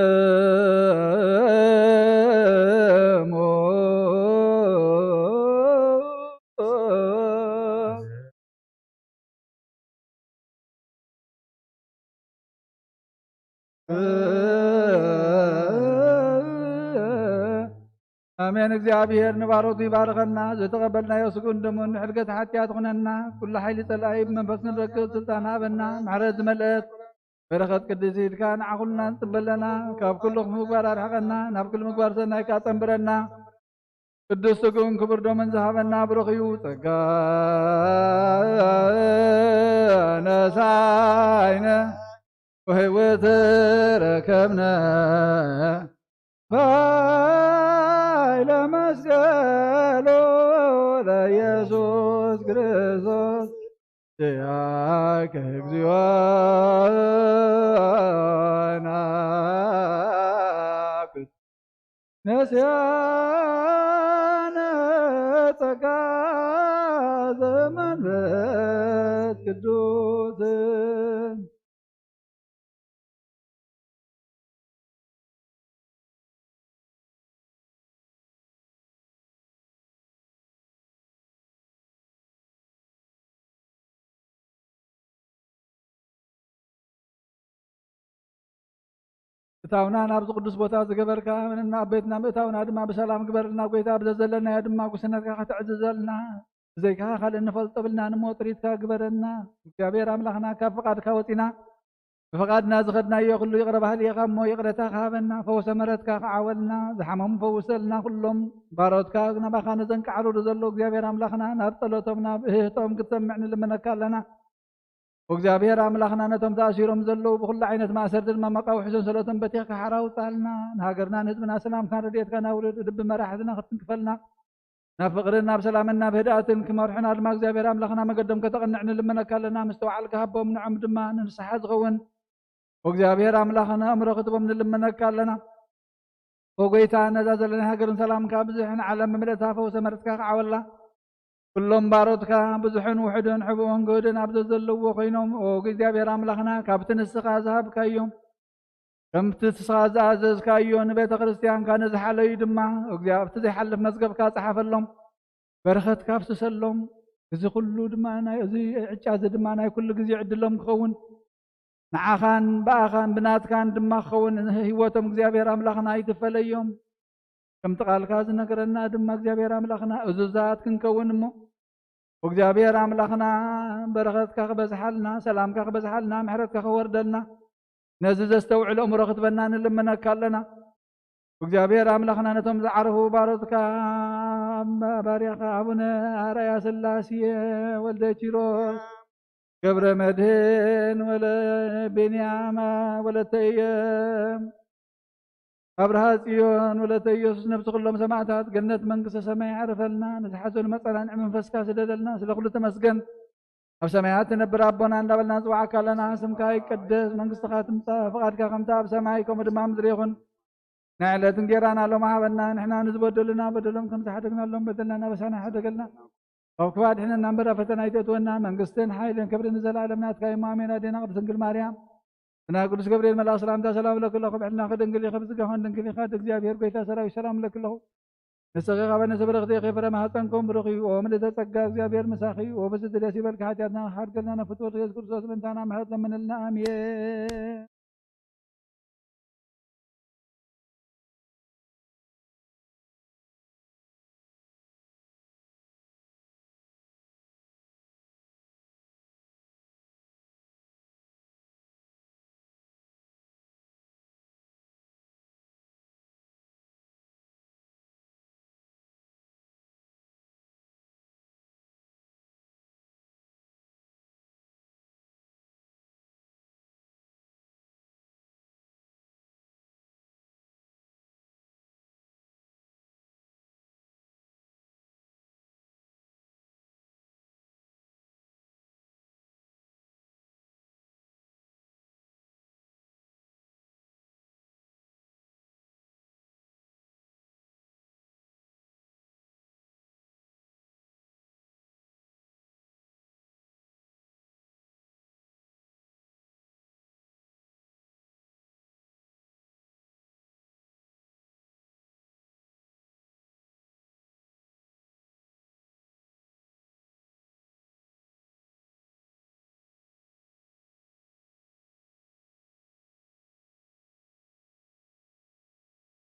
ኣሜን። እግዚኣብሔር ንባሮቱ ይባርኸና። ዝተቐበልናዮ ስግኡን ደሙን ንሕድገት ሓጢኣት ኹነና። ኩሉ ሓይሊ ጸላኢ ብመንፈስ ንረክብ ስልጣን ሃበና። ምሕረት ዝመልአት በረኸት ቅድስቲ ኢድካ ንዓኹልና ንጽበለና። ካብ ኩሉ ክፉእ ምግባር ኣርሕቐና። ናብ ኩሉ ምግባር ሰናይ ከኣ ጸንብረና። ቅዱስ ስግኡን ክቡር ደሙን ዝሃበና ብሩኽ እዩ። ጸጋ ነሳይነ ወሕይወት ረከብነ ባይለ መስቀሉ ለኢየሱስ ክርስቶስ። ኪያከ እግዚኦ ናኩት ነስያነ ጸጋ ዘመንፈስ ቅዱስ። እታውና ናብዚ ቅዱስ ቦታ ዝገበርካ፣ ንኣቤትና ምእታውና ድማ ብሰላም ግበርልና። ጎይታ፣ ብዘዘለናዮ ድማ ጉስነትካ ከተዕዝዘልና፣ ብዘይካኻ ካልእ እንፈልጦ የብልናን እሞ፣ ጥሪትካ ግበረና። እግዚኣብሔር ኣምላኽና፣ ካብ ፍቓድካ ወጺና፣ ብፍቓድና ዝኸድናዮ ኩሉ ይቕረ ባህሊ ኢኻ እሞ፣ ይቕረታኻ ሃበና። ፈውሰ ምሕረትካ ክዓወልና፣ ዝሓመሙ ፈውሰልና። ኩሎም ባሮትካ ናባኻ ነዘንቃዕርሩ ዘለዉ፣ እግዚኣብሔር ኣምላኽና፣ ናብ ጸሎቶም፣ ናብ እህህቶም ክትሰምዕ ንልምነካ ኣለና። ወእግዚኣብሔር ኣምላኽና፣ ነቶም ተኣሲሮም ዘለዉ ብኹሉ ዓይነት ማእሰርቲ ድማ መቃውሒ ሰንሰለቶም በቲኽካ ሓራ ኣውጽኣልና። ንሃገርና ንህዝብና ሰላምካን ረድኤትካን ኣውርድ። ልቢ መራሕትና ክትንክፈልና፣ ናብ ፍቕርን ናብ ሰላምን ናብ ህድኣትን ክመርሑና ድማ እግዚኣብሔር ኣምላኽና መገዶም ከተቕንዕ ንልምነካ ኣለና። ምስትውዓል ክሃቦም፣ ንዖም ድማ ንንስሓ ዝኸውን ወእግዚኣብሔር ኣምላኽና ኣእምሮ ክትቦም ንልምነካ ኣለና። ኦ ጎይታ፣ ነዛ ዘለና ሃገርን ሰላምካ ብዝሕን ዓለም ብምልእታ ፈውሰ ምሕረትካ ክዓወላ። ኩሎም ባሮትካ ብዙሕን ውሑድን ሕቡእን ግህድን ኣብ ዘዘለዎ ኮይኖም፣ ኦ እግዚኣብሔር ኣምላኽና፣ ካብቲ ንስኻ ዝሃብካዮም፣ ከምቲ ንስኻ ዝኣዘዝካዮ ንቤተ ክርስቲያንካ ንዝሓለዩ ድማ፣ እግዚኣብ-፣ ኣብቲ ዘይሓልፍ መዝገብካ ጸሓፈሎም፣ በረኸትካ ኣፍስሰሎም። እዚ ኩሉ ድማ ናይ፣ እዚ ዕጫ እዚ ድማ ናይ ኩሉ ግዜ ዕድሎም ክኸውን፣ ንዓኻን ብኣኻን ብናትካን ድማ ክኸውን፣ ህይወቶም እግዚኣብሔር ኣምላኽና ኣይትፈለዮም። ከምቲ ቃልካ ዝነገረና ድማ እግዚኣብሔር ኣምላኽና እዙዛት ክንከውን እሞ፣ እግዚኣብሔር ኣምላኽና በረኸትካ ክበዝሓልና፣ ሰላምካ ክበዝሓልና፣ ምሕረትካ ክወርደልና፣ ነዚ ዘስተውዕል ኣእምሮ ክትበና ንልምነካ ኣለና። እግዚኣብሔር ኣምላኽና ነቶም ዝዓረፉ ባሮትካ፣ ባርያኻ ኣቡነ ኣርኣያ ስላሴ ወልደ ኪሮስ፣ ገብረ መድህን ወለ፣ ቤንያማ ወለተ እየ፣ ኣብርሃ ጽዮን ወለተ ኢየሱስ፣ ነብሲ ኩሎም ሰማዕታት ገነት መንግስተ ሰማይ ዓርፈልና፣ ንዝሓዘኑ መጸናንዒ መንፈስካ ስደደልና፣ ስለ ኩሉ ተመስገን። ኣብ ሰማያት ትነብር ኣቦና እንዳበልና ንጽዋዓካ ኣለና። ስምካ ይቀደስ፣ መንግስትኻ ትምጻእ፣ ፍቓድካ ከምታ ኣብ ሰማይ ከምኡ ድማ ኣብ ምድሪ ይኹን። ናይ ዕለት እንጌራና ሎሚ ሃበና፣ ንሕና ንዝበደሉና በደሎም ከም ዝሓደግናሎም በደልና ናበሳና ሓደገልና፣ ካብ ክፉእ ኣድሕነና እምበር ኣብ ፈተና ኣይተእትወና። መንግስትን ሓይልን ክብርን ንዘለኣለም ናትካ እዩ። ኣሜን። ኣዴና ቅድስት ድንግል ማርያም፣ ብናይ ቅዱስ ገብርኤል መልኣክ ሰላምታ ሰላም እለኪ ኣለኹ። ብሕልናኺ ድንግል ኢኺ፣ ብስጋኺ እውን ድንግል ኢኻ። ኣደ እግዚኣብሔር ጎይታ ሰራዊት ሰላም እለኪ ኣለኹ። ንስኺ ካብ ኣንስቲ ብርኽቲ ኢኺ፣ ፍረ ማህፀንኩም ብሩኽ እዩ። ኦ ምልዕተ ጸጋ፣ እግዚኣብሔር ምሳኺ እዩ። ኦ ብዝቲ ደስ ይበልኪ፣ ሓጢኣትና ክሓድገልና ንፍትወልኪ ኢየሱስ ክርስቶስ ምእንታና ምሕረት ለምንልና። ኣሜን።